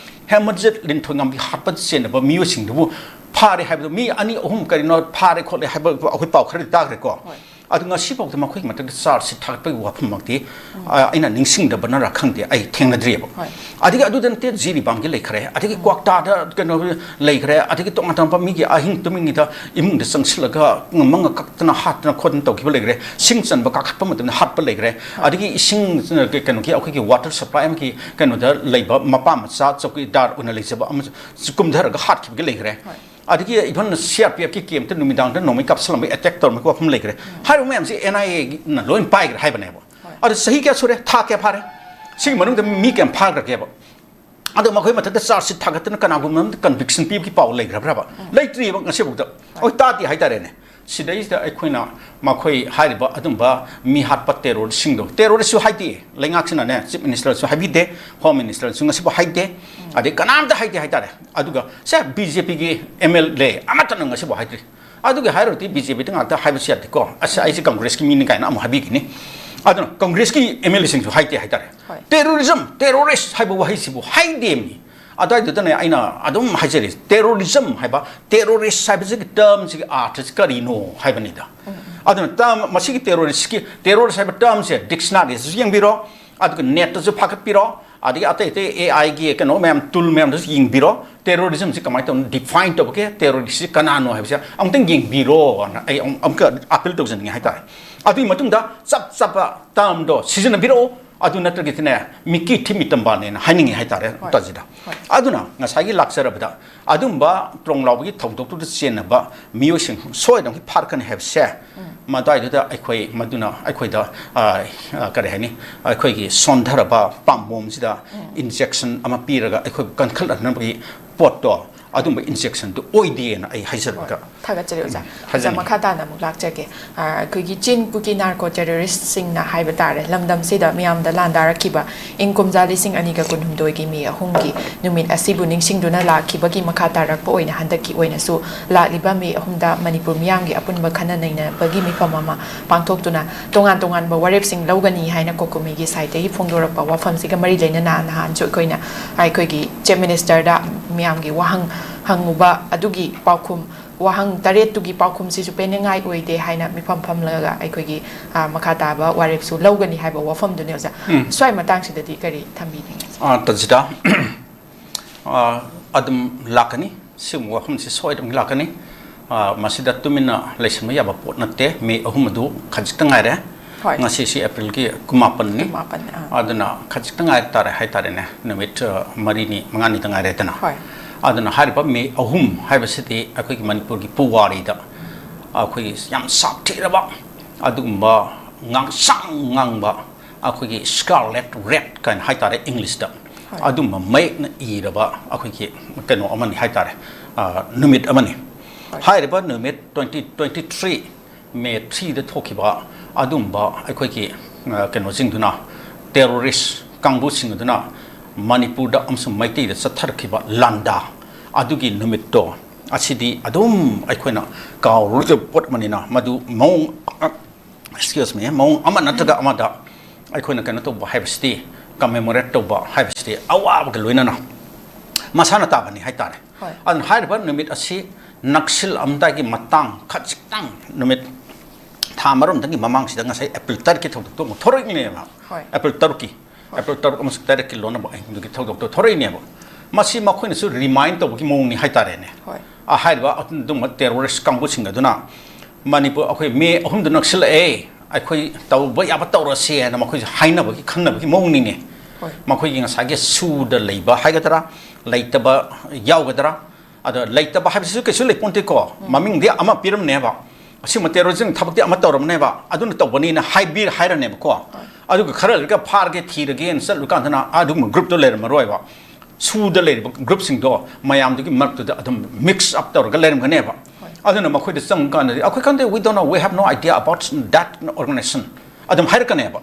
ꯍꯦꯃꯔꯖꯤꯠ ꯂꯤꯟꯊꯣꯏꯉꯝꯕꯤ ꯍꯥꯠꯄꯗ ꯆꯦꯟꯅꯕ ꯃꯤꯑꯣꯏꯁꯤꯡꯗꯨꯕꯨ ꯐꯥꯔꯦ ꯍꯥꯏꯕꯗꯣ, ꯃꯤ ꯑꯅꯤ ꯑꯍꯨꯝ ꯀꯔꯤꯅꯣ ꯐꯥꯔꯦ ꯈꯣꯠꯂꯦ ꯍꯥꯏꯕ ꯑꯩꯈꯣꯏ ꯄꯥꯎ ꯈꯔꯗꯤ ꯇꯥꯈ꯭ꯔꯦꯀꯣ꯫ ꯍꯣꯏ꯫ ꯑꯗꯨ ꯉꯁꯤꯐꯥꯎꯗ ꯃꯈꯣꯏꯒꯤ ꯃꯊꯛꯇ ꯆꯥꯔꯖꯁꯤꯠ ꯊꯥꯒꯠꯄꯒꯤ ꯋꯥꯐꯝꯃꯛꯇꯤ, ꯎꯝ꯫ ꯑ, ꯑꯩꯅ ꯅꯤꯡꯁꯤꯡꯗꯕꯅꯔ ꯈꯪꯗꯦ, ꯑꯩ ꯊꯦꯡꯅꯗ꯭ꯔꯤꯑꯕ꯫ ꯍꯣꯏ꯫ ꯑꯗꯒꯤ ꯑꯗꯨꯗ ꯅꯠꯇꯦ, ꯖꯤꯔꯤꯕꯥꯝꯒꯤ ꯂꯩꯈ꯭ꯔꯦ, ꯑꯗꯒꯤ ꯎꯝ꯫ ꯀ꯭ꯋꯥꯛꯇꯥꯗ ꯀꯩꯅꯣ ꯂꯩꯈ꯭ꯔꯦ, ꯑꯗꯒꯤ ꯇꯣꯉꯥꯟ ꯇꯣꯉꯥꯟꯕ ꯃꯤꯒꯤ ꯑꯍꯤꯡ ꯇꯨꯝꯃꯤꯉꯩꯗ ꯏꯃꯨꯡꯗ ꯆꯪꯁꯤꯜꯂꯒ ꯃꯉꯛ ꯀꯛꯇꯅ ꯍꯥꯠꯇꯅ ꯈꯣꯠꯇꯅ ꯇꯧꯈꯤꯕ ꯂꯩꯈ꯭ꯔꯦ, ꯁꯤꯡ ꯆꯟꯕ ꯀꯥꯈꯠꯄ ꯃꯇꯝꯗ ꯍꯥꯠꯄ ꯂꯩꯈ꯭ꯔꯦ, ꯍꯣꯏ꯫ ꯑꯗꯒꯤ ꯏꯁꯤꯡ, ꯀꯩꯅꯣꯒꯤ, ꯑꯩꯈꯣꯏꯒꯤ ꯋꯥꯇꯔ ꯁꯄ꯭ꯂꯥꯏ ꯑꯃꯒꯤ ꯀꯩꯅꯣꯗ ꯂꯩꯕ ꯃꯄꯥ ꯃꯆꯥ ꯆꯧꯀꯤꯗꯥꯔ ꯑꯣꯏꯅ ꯂꯩꯖꯕ ꯑꯃꯁꯨ ꯀꯨꯝꯊꯔꯒ ꯍꯥꯠꯈꯤꯕꯒꯤ ꯂꯩꯈ꯭ꯔꯦ꯫ ꯍꯣꯏ꯫ ꯑꯗꯒꯤ even CRPF ꯀꯤ camp ꯇ ꯅꯨꯃꯤꯗꯥꯡꯗ ꯅꯣꯡꯃꯩ ꯀꯥꯞꯁꯜꯂꯝꯕꯒꯤ, attack ꯇꯧꯔꯝꯕꯒꯤ ꯋꯥꯐꯝ ꯂꯩꯈ꯭ꯔꯦ꯫ ꯍꯥꯏꯔꯤꯕ ꯃꯌꯥꯝꯁꯤ NIA ꯅ ꯂꯣꯏꯅ ꯄꯥꯏꯈ꯭ꯔꯦ ꯍꯥꯏꯕꯅꯦꯕ꯫ ꯑꯗꯣ ꯆꯍꯤ ꯀꯌꯥ ꯁꯨꯔꯦ? ꯊꯥ ꯀꯌꯥ ꯐꯥꯔꯦ? ꯁꯤꯒꯤ ꯃꯅꯨꯡꯗ ꯃꯤ ꯀꯌꯥꯝ ꯐꯥꯈ꯭ꯔꯒꯦꯕ? ꯑꯗꯣ ꯃꯈꯣꯏ ꯃꯊꯛꯇ charge sheet ꯊꯥꯒꯠꯇꯅ ꯀꯅꯥꯒꯨꯝꯕ ꯑꯃꯗ conviction ꯄꯤꯕꯒꯤ ꯄꯥꯎ ꯂꯩꯈ꯭ꯔꯕ꯭ꯔꯕ? ꯂꯩꯇ꯭ꯔꯤꯕ ꯉꯁꯤꯐꯥꯎꯗ꯫ ꯑꯩꯈꯣꯏ ꯇꯥꯗꯦ ꯍꯥꯏꯇꯥꯔꯦꯅꯦ꯫ ꯁꯤꯗꯩꯁꯤꯗ ꯑꯩꯈꯣꯏꯅ ꯃꯈꯣꯏ ꯍꯥꯏꯔꯤꯕ ꯑꯗꯨꯝꯕ ꯃꯤ ꯍꯥꯠꯄ terrorist ꯁꯤꯡꯗꯣ, terrorist ꯁꯨ ꯍꯥꯏꯗꯦ, ꯂꯩꯉꯥꯛꯁꯤꯅꯁꯨ Chief Minister ꯁꯨ ꯍꯥꯏꯕꯤꯗꯦ, Home Minister ꯁꯨ ꯉꯁꯤꯐꯥꯎ ꯍꯥꯏꯗꯦ, ꯑꯗꯩ ꯀꯅꯥꯝꯇ ꯍꯥꯏꯗꯦ ꯍꯥꯏꯇꯥꯔꯦ꯫ ꯑꯗꯨꯒ ꯁꯦ, BJP ꯒꯤ MLA ꯑꯃꯠꯇꯅ ꯉꯁꯤꯐꯥꯎ ꯍꯥꯏꯗ꯭ꯔꯤ꯫ ꯑꯗꯨꯒꯤ ꯍꯥꯏꯔꯨꯔꯗꯤ BJP ꯗ ꯉꯥꯛꯇ ꯍꯥꯏꯕꯁꯨ ꯌꯥꯗꯦꯀꯣ, "ꯑꯁ, ꯑꯩꯁꯦ Congress ꯀꯤ ꯃꯤꯅꯤ" ꯀꯥꯏꯅ ꯑꯃꯨꯛ ꯍꯥꯏꯕꯤꯈꯤꯅꯤ꯫ ꯑꯗꯨꯅ Congress ꯀꯤ MLA ꯁꯤꯡꯁꯨ ꯍꯥꯏꯗꯦ ꯍꯥꯏꯇꯥꯔꯦ꯫ ꯍꯣꯏ꯫ Terrorism, terrorist ꯍꯥꯏꯕ ꯋꯥꯍꯩꯁꯤꯕꯨ ꯍꯥꯏꯗꯦ ꯃꯤ꯫ ꯑꯗꯨꯋꯥꯏꯗꯨꯗꯅꯦ ꯑꯩꯅ ꯑꯗꯨꯝ ꯍꯥꯏꯖꯔꯤ, terrorism ꯍꯥꯏꯕ, terrorist ꯍꯥꯏꯕꯁꯤꯒꯤ term ꯁꯤꯒꯤ ꯑꯥꯔꯊꯁꯤ ꯀꯔꯤꯅꯣ ꯍꯥꯏꯕꯅꯤꯗ꯫ ꯑꯗꯨꯅ term, ꯃꯁꯤꯒꯤ terrorist ꯀꯤ, terrorist ꯍꯥꯏꯕ term ꯁꯦ dictionary ꯗꯁꯨ ꯌꯦꯡꯕꯤꯔꯣ, ꯑꯗꯨꯒ net ꯇꯁꯨ ꯐꯥꯒꯠꯄꯤꯔꯣ, ꯑꯗꯒꯤ ꯑꯇꯩ ꯑꯇꯩ AI ꯒꯤ ꯀꯩꯅꯣ ꯃꯌꯥꯝ, tool ꯃꯌꯥꯝꯗꯁꯨ ꯌꯦꯡꯕꯤꯔꯣ꯫ Terrorism ꯁꯤ ꯀꯃꯥꯏꯅ ꯇꯧꯅ define ꯇꯧꯕꯒꯦ, terrorist ꯁꯤ ꯀꯅꯥꯅꯣ ꯍꯥꯏꯕꯁꯦ ꯑꯃꯨꯛꯇꯪ ꯌꯦꯡꯕꯤꯔꯣꯅ ꯑꯩ ꯑꯃꯨꯛ, ꯑꯃꯨꯛꯀ appeal ꯇꯧꯖꯅꯤꯡꯉꯤ ꯍꯥꯏꯇꯥꯔꯦ꯫ ꯑꯗꯨꯒꯤ ꯃꯇꯨꯡꯗ ꯆꯞ ꯆꯥꯕ term ꯗꯣ ꯁꯤꯖꯤꯟꯅꯕꯤꯔꯛꯑꯣ꯫ ꯑꯗꯨ ꯅꯠꯇ꯭ꯔꯒꯗꯤꯅꯦ, ꯃꯤꯀꯤ ꯊꯤꯃꯤ ꯇꯝꯕꯥꯅꯦꯅ ꯍꯥꯏꯅꯤꯡꯉꯤ ꯍꯥꯏꯇꯥꯔꯦ꯫ ꯍꯣꯏ꯫ ꯇꯥꯖꯤꯗ꯫ ꯍꯣꯏ꯫ ꯑꯗꯨꯅ ꯉꯁꯥꯏꯒꯤ ꯂꯥꯛꯆꯔꯕꯗ ꯑꯗꯨꯝꯕ ꯇ꯭ꯔꯣꯡ ꯂꯥꯎꯕꯒꯤ ꯊꯧꯗꯣꯛꯇꯨꯗ ꯆꯦꯟꯅꯕ ꯃꯤꯑꯣꯏꯁꯤꯡ ꯁꯣꯏꯗꯅ ꯐꯥꯔꯛꯀꯅꯤ ꯍꯥꯏꯕꯁꯦ, ꯃꯗꯨꯋꯥꯏꯗꯨꯗ ꯑꯩꯈꯣꯏ, ꯃꯗꯨꯅ ꯑꯩꯈꯣꯏꯗ, ꯑ, ꯑ, ꯀꯔꯤ ꯍꯥꯏꯅꯤ, ꯑꯩꯈꯣꯏꯒꯤ ꯁꯣꯟꯊꯔꯕ ꯄꯥꯝꯕꯣꯝꯁꯤꯗ injection ꯑꯃ ꯄꯤꯔꯒ ꯑꯩꯈꯣꯏꯕꯨ ꯀꯟꯈꯠꯅꯅꯕꯒꯤ ꯄꯣꯠꯇꯣ, ꯑꯗꯨꯝꯕ injection ꯗꯨ ꯑꯣꯏꯗꯦꯅ ꯑꯩ ꯍꯥꯏꯖꯔꯒ꯫ ꯊꯥꯒꯠꯆꯔꯤ ꯑꯣꯖꯥ꯫ ꯎꯝ, ꯑꯣꯖꯥ, ꯍꯥꯏꯖꯅꯤꯡꯉꯤ꯫ ꯃꯈꯥ ꯇꯥꯅ ꯑꯃꯨꯛ ꯂꯥꯛꯆꯒꯦ꯫ ꯑ, ꯑꯩꯈꯣꯏꯒꯤ ꯆꯤꯟ ꯀꯨꯀꯤ narco terrorist ꯁꯤꯡꯅ ꯍꯥꯏꯕ ꯇꯥꯔꯦ, ꯂꯝꯗꯝꯁꯤꯗ ꯃꯤꯌꯥꯝꯗ ꯂꯥꯟꯗꯥꯔꯛꯈꯤꯕ ꯏꯪ ꯀꯨꯝꯖꯥ ꯂꯤꯁꯤꯡ ꯑꯅꯤꯒ ꯀꯨꯟꯍꯨꯝꯗꯣꯏꯒꯤ ꯃꯦ ꯑꯍꯨꯝꯒꯤ ꯅꯨꯃꯤꯠ ꯑꯁꯤꯕꯨ ꯅꯤꯡꯁꯤꯡꯗꯨꯅ ꯂꯥꯛꯈꯤꯕꯒꯤ ꯃꯈꯥ ꯇꯥꯔꯛꯄ ꯑꯣꯏꯅ ꯍꯟꯗꯛꯀꯤ ꯑꯣꯏꯅꯁꯨ ꯂꯥꯛꯂꯤꯕ ꯃꯦ ꯑꯍꯨꯝꯗ ꯃꯅꯤꯄꯨꯔ ꯃꯤꯌꯥꯝꯒꯤ ꯑꯄꯨꯟꯕ ꯈꯟꯅ ꯅꯩꯅꯕꯒꯤ ꯃꯤꯐꯝ ꯑꯃ ꯄꯥꯡꯊꯣꯛꯇꯨꯅ ꯇꯣꯉꯥꯟ ꯇꯣꯉꯥꯟꯕ ꯋꯥꯔꯦꯞꯁꯤꯡ ꯂꯧꯒꯅꯤ ꯍꯥꯏꯅ ꯀꯣꯀꯣꯃꯤꯒꯤ side ꯇꯒꯤ ꯐꯣꯡꯗꯣꯔꯛꯄ ꯋꯥꯐꯝꯁꯤꯒ ꯃꯔꯤ ꯂꯩꯅꯅ ꯅꯍꯥꯟꯁꯨ ꯑꯩꯈꯣꯏꯅ ꯑꯩꯈꯣꯏꯒꯤ Chief Minister ꯗ ꯃꯤꯌꯥꯝꯒꯤ ꯋꯥꯍꯪ ꯍꯪꯉꯨꯕ ꯑꯗꯨꯒꯤ ꯄꯥꯎꯈꯨꯝ, ꯋꯥꯍꯪ ꯇꯔꯦꯠꯇꯨꯒꯤ ꯄꯥꯎꯈꯨꯝꯁꯤꯁꯨ ꯄꯦꯟꯅꯤꯡꯉꯥꯏ ꯑꯣꯏꯗꯦ ꯍꯥꯏꯅ ꯃꯤꯐꯝ ꯐꯝꯂꯒ ꯑꯩꯈꯣꯏꯒꯤ, ꯑ, ꯃꯈꯥ ꯇꯥꯕ ꯋꯥꯔꯦꯞꯁꯨ ꯂꯧꯒꯅꯤ ꯍꯥꯏꯕ ꯋꯥꯐꯝꯗꯨꯅꯤ ꯑꯣꯖꯥ꯫ ꯎꯝ꯫ ꯁ꯭ꯋꯥꯏ ꯃꯇꯥꯡꯁꯤꯗꯗꯤ ꯀꯔꯤ ꯊꯝꯕꯤꯅꯤꯡꯉꯤ? ꯑ, ꯇꯟꯖꯤꯗ, ꯑ, ꯑꯗꯨꯝ ꯂꯥꯛꯀꯅꯤ꯫ ꯁꯤꯒꯨꯝꯕ ꯋꯥꯐꯝꯁꯤ ꯁꯣꯏꯗꯅ ꯂꯥꯛꯀꯅꯤ꯫ ꯑ, ꯃꯁꯤꯗ ꯇꯨꯃꯤꯟꯅ ꯂꯩꯁꯤꯟꯕ ꯌꯥꯕ ꯄꯣꯠ ꯅꯠꯇꯦ꯫ ꯃꯦ ꯑꯍꯨꯝ ꯑꯗꯨ ꯈꯖꯤꯛꯇ ꯉꯥꯏꯔꯦ꯫ ꯍꯣꯏ꯫ ꯉꯁꯤꯁꯤ ꯑꯦꯄ꯭ꯔꯤꯜꯒꯤ ꯀꯨꯟꯃꯥꯄꯟꯅꯤ꯫ ꯀꯨꯟꯃꯥꯄꯟ, ꯑꯥ꯫ ꯑꯗꯨꯅ ꯈꯖꯤꯛꯇ ꯉꯥꯏ ꯇꯥꯔꯦ ꯍꯥꯏꯇꯥꯔꯦꯅꯦ꯫ ꯅꯨꯃꯤꯠ, ꯑ, ꯃꯔꯤꯅꯤ, ꯃꯉꯥꯅꯤꯗ ꯉꯥꯏꯔꯦꯗꯅ꯫ ꯍꯣꯏ꯫ ꯑꯗꯨꯅ ꯍꯥꯏꯔꯤꯕ ꯃꯦ ꯑꯍꯨꯝ ꯍꯥꯏꯕꯁꯤꯗꯤ ꯑꯩꯈꯣꯏꯒꯤ ꯃꯅꯤꯄꯨꯔꯒꯤ ꯄꯨꯋꯥꯔꯤꯗ ꯑꯩꯈꯣꯏꯒꯤ ꯌꯥꯝ ꯁꯥꯊꯤꯔꯕ, ꯑꯗꯨꯒꯨꯝꯕ ꯉꯥꯡꯁꯪ ꯉꯥꯡꯕ, ꯑꯩꯈꯣꯏꯒꯤ Scarlet Red ꯀꯥꯏꯅ ꯍꯥꯏ ꯇꯥꯔꯦ ꯏꯪꯂꯤꯁꯇ, ꯍꯣꯏ꯫ ꯑꯗꯨꯝꯕ ꯃꯌꯦꯛꯅ ꯏꯔꯕ ꯑꯩꯈꯣꯏꯒꯤ ꯀꯩꯅꯣ ꯑꯃꯅꯤ ꯍꯥꯏ ꯇꯥꯔꯦ, ꯑ, ꯅꯨꯃꯤꯠ ꯑꯃꯅꯤ꯫ ꯍꯣꯏ꯫ ꯍꯥꯏꯔꯤꯕ ꯅꯨꯃꯤꯠ twenty twenty three ꯃꯦ threeꯗ ꯊꯣꯛꯈꯤꯕ ꯑꯗꯨꯝꯕ ꯑꯩꯈꯣꯏꯒꯤ, ꯑ, ꯀꯩꯅꯣꯁꯤꯡꯗꯨꯅ, terrorist ꯀꯥꯡꯕꯨꯁꯤꯡ ꯑꯗꯨꯅ ꯃꯅꯤꯄꯨꯔꯗ ꯑꯃꯁꯨꯡ ꯃꯩꯇꯩꯗ ꯆꯠꯊꯔꯛꯈꯤꯕ ꯂꯥꯟꯗꯥ ꯑꯗꯨꯒꯤ ꯅꯨꯃꯤꯠꯇꯣ, ꯑꯁꯤꯗꯤ ꯑꯗꯨꯝ ꯑꯩꯈꯣꯏꯅ ꯀꯥꯎꯔꯣꯏꯗꯕ ꯄꯣꯠ ꯑꯃꯅꯤꯅ, ꯃꯗꯨ ꯃꯑꯣꯡ, excuse me, ꯃꯑꯣꯡ ꯑꯃ ꯅꯠꯇ꯭ꯔꯒ ꯑꯃꯗ ꯑꯩꯈꯣꯏꯅ ꯀꯩꯅꯣ ꯇꯧꯕ ꯍꯥꯏꯕꯁꯤꯗꯤ, commemorate ꯇꯧꯕ ꯍꯥꯏꯕꯁꯤꯗꯤ ꯑꯋꯥꯕꯒ ꯂꯣꯏꯅꯅ ꯃꯁꯥꯅ ꯇꯥꯕꯅꯤ ꯍꯥꯏ ꯇꯥꯔꯦ꯫ ꯍꯣꯏ꯫ ꯑꯗꯨꯅ ꯍꯥꯏꯔꯤꯕ ꯅꯨꯃꯤꯠ ꯑꯁꯤ ꯅꯛꯁꯤꯜꯂꯛꯑꯝꯗꯥꯏꯒꯤ ꯃꯇꯥꯡ ꯈꯖꯤꯛꯇꯪ, ꯅꯨꯃꯤꯠ ꯊꯥ ꯑꯃꯔꯣꯝꯗꯒꯤ ꯃꯃꯥꯡꯁꯤꯗ ꯉꯁꯥꯏ ꯑꯦꯄ꯭ꯔꯤꯜ ꯇꯔꯦꯠꯀꯤ ꯊꯧꯗꯣꯛꯇꯣ ꯑꯃꯨꯛ ꯊꯣꯔꯛꯏꯅꯦꯕ꯫ ꯍꯣꯏ꯫ ꯑꯦꯄ꯭ꯔꯤꯜ ꯇꯔꯨꯛꯀꯤ, ꯍꯣꯏ꯫ ꯑꯦꯄ꯭ꯔꯤꯜ ꯇꯔꯨꯛ ꯑꯃꯁꯨꯡ ꯇꯔꯦꯠꯀꯤ ꯂꯣꯟꯅꯕ ꯑꯍꯤꯡꯗꯨꯒꯤ ꯊꯧꯗꯣꯛꯇꯣ ꯊꯣꯔꯛꯏꯅꯦꯕ꯫ ꯃꯁꯤ ꯃꯈꯣꯏꯅꯁꯨ remind ꯇꯧꯕꯒꯤ ꯃꯑꯣꯡꯅꯤ ꯍꯥꯏꯇꯥꯔꯦꯅꯦ꯫ ꯍꯣꯏ꯫ ꯑ, ꯍꯥꯏꯔꯤꯕ ꯑꯗꯨꯒꯨꯝꯕ terrorist ꯀꯥꯡꯕꯨꯁꯤꯡ ꯑꯗꯨꯅ ꯃꯅꯤꯄꯨꯔ, ꯑꯩꯈꯣꯏ ꯃꯦ ꯑꯍꯨꯝꯗ ꯅꯛꯁꯤꯜꯂꯛꯑꯦ, ꯑꯩꯈꯣꯏ ꯇꯧꯕ ꯌꯥꯕ ꯇꯧꯔꯁꯦ ꯍꯥꯏꯅ ꯃꯈꯣꯏꯁꯦ ꯍꯥꯏꯅꯕꯒꯤ, ꯈꯟꯅꯕꯒꯤ ꯃꯑꯣꯡꯅꯤꯅꯦ꯫ ꯍꯣꯏ꯫ ꯃꯈꯣꯏꯒꯤ ꯉꯁꯥꯏꯒꯤ ꯁꯨꯗ ꯂꯩꯕ ꯍꯥꯏꯒꯗ꯭ꯔꯥ, ꯂꯩꯇꯕ ꯌꯥꯎꯒꯗ꯭ꯔꯥ, ꯑꯗꯣ ꯂꯩꯇꯕ ꯍꯥꯏꯕꯁꯤꯁꯨ ꯀꯩꯁꯨ ꯂꯩꯄꯣꯟꯇꯦꯀꯣ꯫ ꯃꯃꯤꯡꯗꯤ ꯑꯃ ꯄꯤꯔꯝꯅꯦꯕ, ꯑꯁꯤꯒꯨꯝꯕ terrorism ꯊꯕꯛꯇꯤ ꯑꯃ ꯇꯧꯔꯝꯅꯦꯕ, ꯑꯗꯨꯅ ꯇꯧꯕꯅꯤꯅ ꯍꯥꯏꯕꯤ ꯍꯥꯏꯔꯅꯦꯕꯀꯣ꯫ ꯑꯗꯨꯒ ꯈꯔ ꯂꯩꯔꯒ ꯐꯥꯔꯒꯦ, ꯊꯤꯔꯒꯦꯅ ꯆꯠꯂꯨꯀꯥꯟꯗꯅ ꯑꯗꯨꯒꯨꯝꯕ groupꯇꯣ ꯂꯩꯔꯝꯃꯔꯣꯏꯕ꯫ ꯁꯨꯗ ꯂꯩꯔꯤꯕ groupꯁꯤꯡꯗꯣ ꯃꯌꯥꯝꯗꯨꯒꯤ ꯃꯔꯛꯇꯨꯗ ꯑꯗꯨꯝ mix up ꯇꯧꯔꯒ ꯂꯩꯔꯝꯒꯅꯦꯕ꯫ ꯍꯣꯏ꯫ ꯑꯗꯨꯅ ꯃꯈꯣꯏꯗ ꯆꯪꯉꯀꯥꯟꯗꯗꯤ, "ꯑꯩꯈꯣꯏ ꯈꯪꯗꯦ, we don't know, we have no idea about that organization" ꯑꯗꯨꯝ ꯍꯥꯏꯔꯛꯀꯅꯦꯕ꯫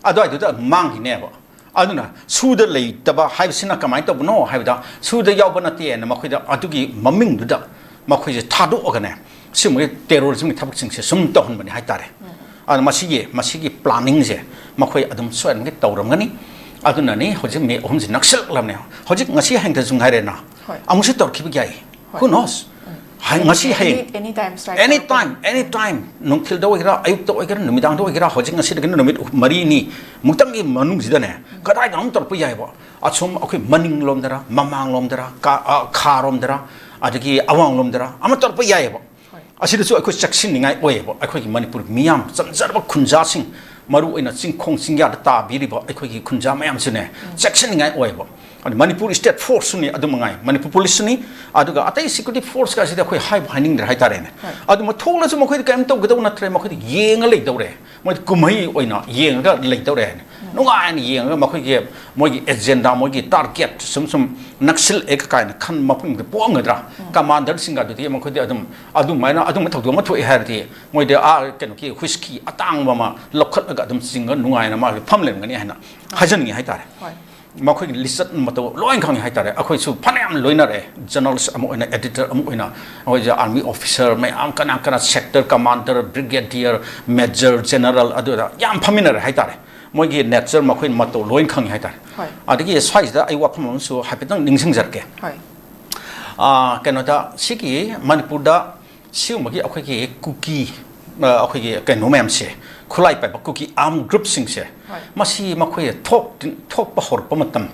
ꯑꯗꯨꯋꯥꯏꯗꯨꯗ ꯃꯥꯡꯈꯤꯅꯦꯕ꯫ ꯑꯗꯨꯅ ꯁꯨꯗ ꯂꯩꯇꯕ ꯍꯥꯏꯕꯁꯤꯅ ꯀꯃꯥꯏꯅ ꯇꯧꯕꯅꯣ ꯍꯥꯏꯕꯗ, ꯁꯨꯗ ꯌꯥꯎꯕ ꯅꯠꯇꯦꯅ ꯃꯈꯣꯏꯗ ꯑꯗꯨꯒꯤ ꯃꯃꯤꯡꯗꯨꯗ ꯃꯈꯣꯏꯁꯦ ꯊꯥꯗꯣꯛꯑꯒꯅꯦ, ꯁꯤꯒꯨꯝꯕꯒꯤ terrorismꯒꯤ ꯊꯕꯛꯁꯤꯡꯁꯦ ꯁꯨꯝ ꯇꯧꯍꯟꯕꯅꯤ ꯍꯥꯏꯇꯥꯔꯦ꯫ ꯑꯗꯨꯅ ꯃꯁꯤꯒꯤ, ꯃꯁꯤꯒꯤ planningꯁꯦ ꯃꯈꯣꯏ ꯑꯗꯨꯝ ꯁꯣꯏꯗꯅꯃꯛꯀꯤ ꯇꯧꯔꯝꯒꯅꯤ꯫ ꯑꯗꯨꯅꯅꯤ ꯍꯧꯖꯤꯛ ꯃꯦ ꯑꯍꯨꯝꯁꯦ ꯅꯛꯁꯤꯜꯂꯛꯂꯕꯅꯦ꯫ ꯍꯧꯖꯤꯛ ꯉꯁꯤ ꯍꯌꯦꯡꯗꯁꯨ ꯉꯥꯏꯔꯦꯅ꯫ ꯍꯣꯏ꯫ ꯑꯃꯨꯛꯁꯨ ꯇꯧꯔꯛꯈꯤꯕ ꯌꯥꯏ꯫ ꯍꯣꯏ꯫ Who knows? ꯍꯥꯏ, ꯉꯁꯤ ꯍꯌꯦꯡ꯫ Any, any time strike Any ꯇꯧꯔꯛꯄ time, any time. ꯅꯨꯡꯊꯤꯜꯗ ꯑꯣꯏꯒꯦꯔꯥ, ꯑꯌꯨꯛꯇ ꯑꯣꯏꯒꯦꯔꯥ, ꯅꯨꯃꯤꯗꯥꯡꯗ ꯑꯣꯏꯒꯦꯔꯥ, ꯍꯧꯖꯤꯛ ꯉꯁꯤꯗꯒꯤꯅ ꯅꯨꯃꯤꯠ ꯃꯔꯤꯅꯤ ꯃꯨꯛꯇꯪꯒꯤ ꯃꯅꯨꯡꯁꯤꯗꯅꯦ, ꯀꯗꯥꯏꯗ ꯑꯃꯨꯛ ꯇꯧꯔꯛꯄ ꯌꯥꯏꯕ? ꯑꯁꯣꯝ ꯑꯩꯈꯣꯏ ꯃꯅꯤꯡꯂꯣꯝꯗꯔ, ꯃꯃꯥꯡꯂꯣꯝꯗꯔ, ꯀꯥ-, ꯑ, ꯈꯥꯔꯣꯝꯗꯔ, ꯑꯗꯒꯤ ꯑꯋꯥꯡꯂꯣꯝꯗꯔ ꯑꯃ ꯇꯧꯔꯛꯄ ꯌꯥꯏꯑꯕ꯫ ꯍꯣꯏ꯫ ꯑꯁꯤꯗꯁꯨ ꯑꯩꯈꯣꯏ ꯆꯦꯛꯁꯤꯟꯅꯤꯡꯉꯥꯏ ꯑꯣꯏꯌꯦꯕ꯫ ꯑꯩꯈꯣꯏꯒꯤ ꯃꯅꯤꯄꯨꯔ ꯃꯤꯌꯥꯝ, ꯆꯝꯖꯔꯕ ꯈꯨꯟꯖꯥꯁꯤꯡ, ꯃꯔꯨ ꯑꯣꯏꯅ ꯆꯤꯡꯈꯣꯡ ꯆꯤꯡꯌꯥꯗ ꯇꯥꯕꯤꯔꯤꯕ ꯑꯩꯈꯣꯏꯒꯤ ꯈꯨꯟꯖꯥ ꯃꯌꯥꯝꯁꯤꯅꯦ, ꯆꯦꯛꯁꯤꯟꯅꯤꯡꯉꯥꯏ ꯑꯣꯏꯌꯦꯕ꯫ ꯑꯗꯨ ꯃꯅꯤꯄꯨꯔ state forceꯁꯨꯅꯤ, ꯑꯗꯨ ꯃꯉꯥꯏ, ꯃꯅꯤꯄꯨꯔ policeꯁꯨꯅꯤ, ꯑꯗꯨꯒ ꯑꯇꯩ security forceꯀꯁꯤꯗꯤ ꯑꯩꯈꯣꯏ ꯍꯥꯏꯕꯨ ꯍꯥꯏꯅꯤꯡꯗ꯭ꯔꯦ ꯍꯥꯏꯇꯥꯔꯦꯅꯦ꯫ ꯍꯣꯏ꯫ ꯑꯗꯨ ꯊꯣꯛꯂꯁꯨ ꯃꯈꯣꯏꯗꯤ ꯀꯔꯤꯝ ꯇꯧꯒꯗꯧ ꯅꯠꯇ꯭ꯔꯦ, ꯃꯈꯣꯏꯗꯤ ꯌꯦꯡꯉ ꯂꯩꯗꯧꯔꯦ, ꯃꯣꯏꯗꯤ ꯀꯨꯝꯍꯩ ꯑꯣꯏꯅ ꯌꯦꯡꯉꯒ ꯂꯩꯗꯧꯔꯦ ꯍꯥꯏꯅ ꯅꯨꯡꯉꯥꯏꯅ ꯌꯦꯡꯉꯒ ꯃꯈꯣꯏꯒꯤ, ꯃꯣꯏꯒꯤ agenda, ꯃꯣꯏꯒꯤ target ꯁꯨꯝ ꯁꯨꯝ ꯅꯛꯁꯤꯜꯂꯛꯑꯦ ꯀꯥꯏꯅ ꯈꯟꯕ ꯃꯐꯝꯗ ꯄꯣꯛꯑꯝꯒꯗ꯭ꯔꯥ? ꯎꯝ꯫ Commanderꯁꯤꯡꯒ ꯑꯗꯨꯗꯤ ꯃꯈꯣꯏꯗꯤ ꯑꯗꯨꯝ ꯑꯗꯨꯃꯥꯏꯅ ꯑꯗꯨꯝꯕ ꯊꯧꯗꯣꯛ ꯑꯃ ꯊꯣꯛꯑꯦ ꯍꯥꯏꯔꯗꯤ ꯃꯣꯏꯗꯤ ꯑꯥ ꯀꯩꯅꯣꯒꯤ whisky ꯑꯇꯥꯡꯕ ꯑꯃ ꯂꯧꯈꯠꯂꯒ ꯑꯗꯨꯝ ꯆꯤꯡꯉ ꯅꯨꯡꯉꯥꯏꯅ ꯃꯥꯒꯤ ꯐꯝ ꯂꯩꯔꯝꯒꯅꯤ ꯍꯥꯏꯅ ꯍꯥꯏꯖꯅꯤꯡꯉꯤ ꯍꯥꯏꯇꯥꯔꯦ꯫ ꯍꯣꯏ꯫ ꯃꯈꯣꯏꯒꯤ ꯂꯤꯆꯠ ꯃꯇꯧ ꯂꯣꯏ ꯈꯪꯉꯤ ꯍꯥꯏꯇꯥꯔꯦ꯫ ꯑꯩꯈꯣꯏꯁꯨ ꯐꯅꯌꯥꯝ ꯂꯣꯏꯅꯔꯦ, journalist ꯑꯃ ꯑꯣꯏꯅ, editor ꯑꯃ ꯑꯣꯏꯅ, ꯑꯩꯈꯣꯏꯁꯦ army officer ꯃꯌꯥꯝ, ꯀꯅꯥ ꯀꯅꯥ sector commander, brigadier, major general, ꯑꯗꯨꯗ ꯌꯥꯝ ꯐꯝꯃꯤꯟꯅꯔꯦ ꯍꯥꯏꯇꯥꯔꯦ꯫ ꯃꯣꯏꯒꯤ nature, ꯃꯈꯣꯏ ꯃꯇꯧ ꯂꯣꯏ ꯈꯪꯉꯤ ꯍꯥꯏꯇꯥꯔꯦ꯫ ꯍꯣꯏ꯫ ꯑꯗꯒꯤ ꯁ꯭ꯋꯥꯏꯁꯤꯗ ꯑꯩ ꯋꯥꯐꯝ ꯑꯃꯁꯨ ꯍꯥꯏꯐꯦꯠꯇꯪ ꯅꯤꯡꯁꯤꯡꯖꯔꯛꯀꯦ꯫ ꯍꯣꯏ꯫ ꯑꯥ, ꯀꯩꯅꯣꯗ, ꯁꯤꯒꯤ ꯃꯅꯤꯄꯨꯔꯗ ꯁꯤꯒꯨꯝꯕꯒꯤ ꯑꯩꯈꯣꯏꯒꯤ ꯀꯨꯀꯤ, ꯑ, ꯑꯩꯈꯣꯏꯒꯤ ꯀꯩꯅꯣ ꯃꯌꯥꯝꯁꯦ, ꯈꯨꯠꯂꯥꯏ ꯄꯥꯏꯕ ꯀꯨꯀꯤ armed groupꯁꯤꯡꯁꯦ, ꯍꯣꯏ꯫ ꯃꯁꯤ ꯃꯈꯣꯏ ꯊꯣꯛ-, ꯊꯣꯛꯄ ꯍꯧꯔꯛꯄ ꯃꯇꯝ,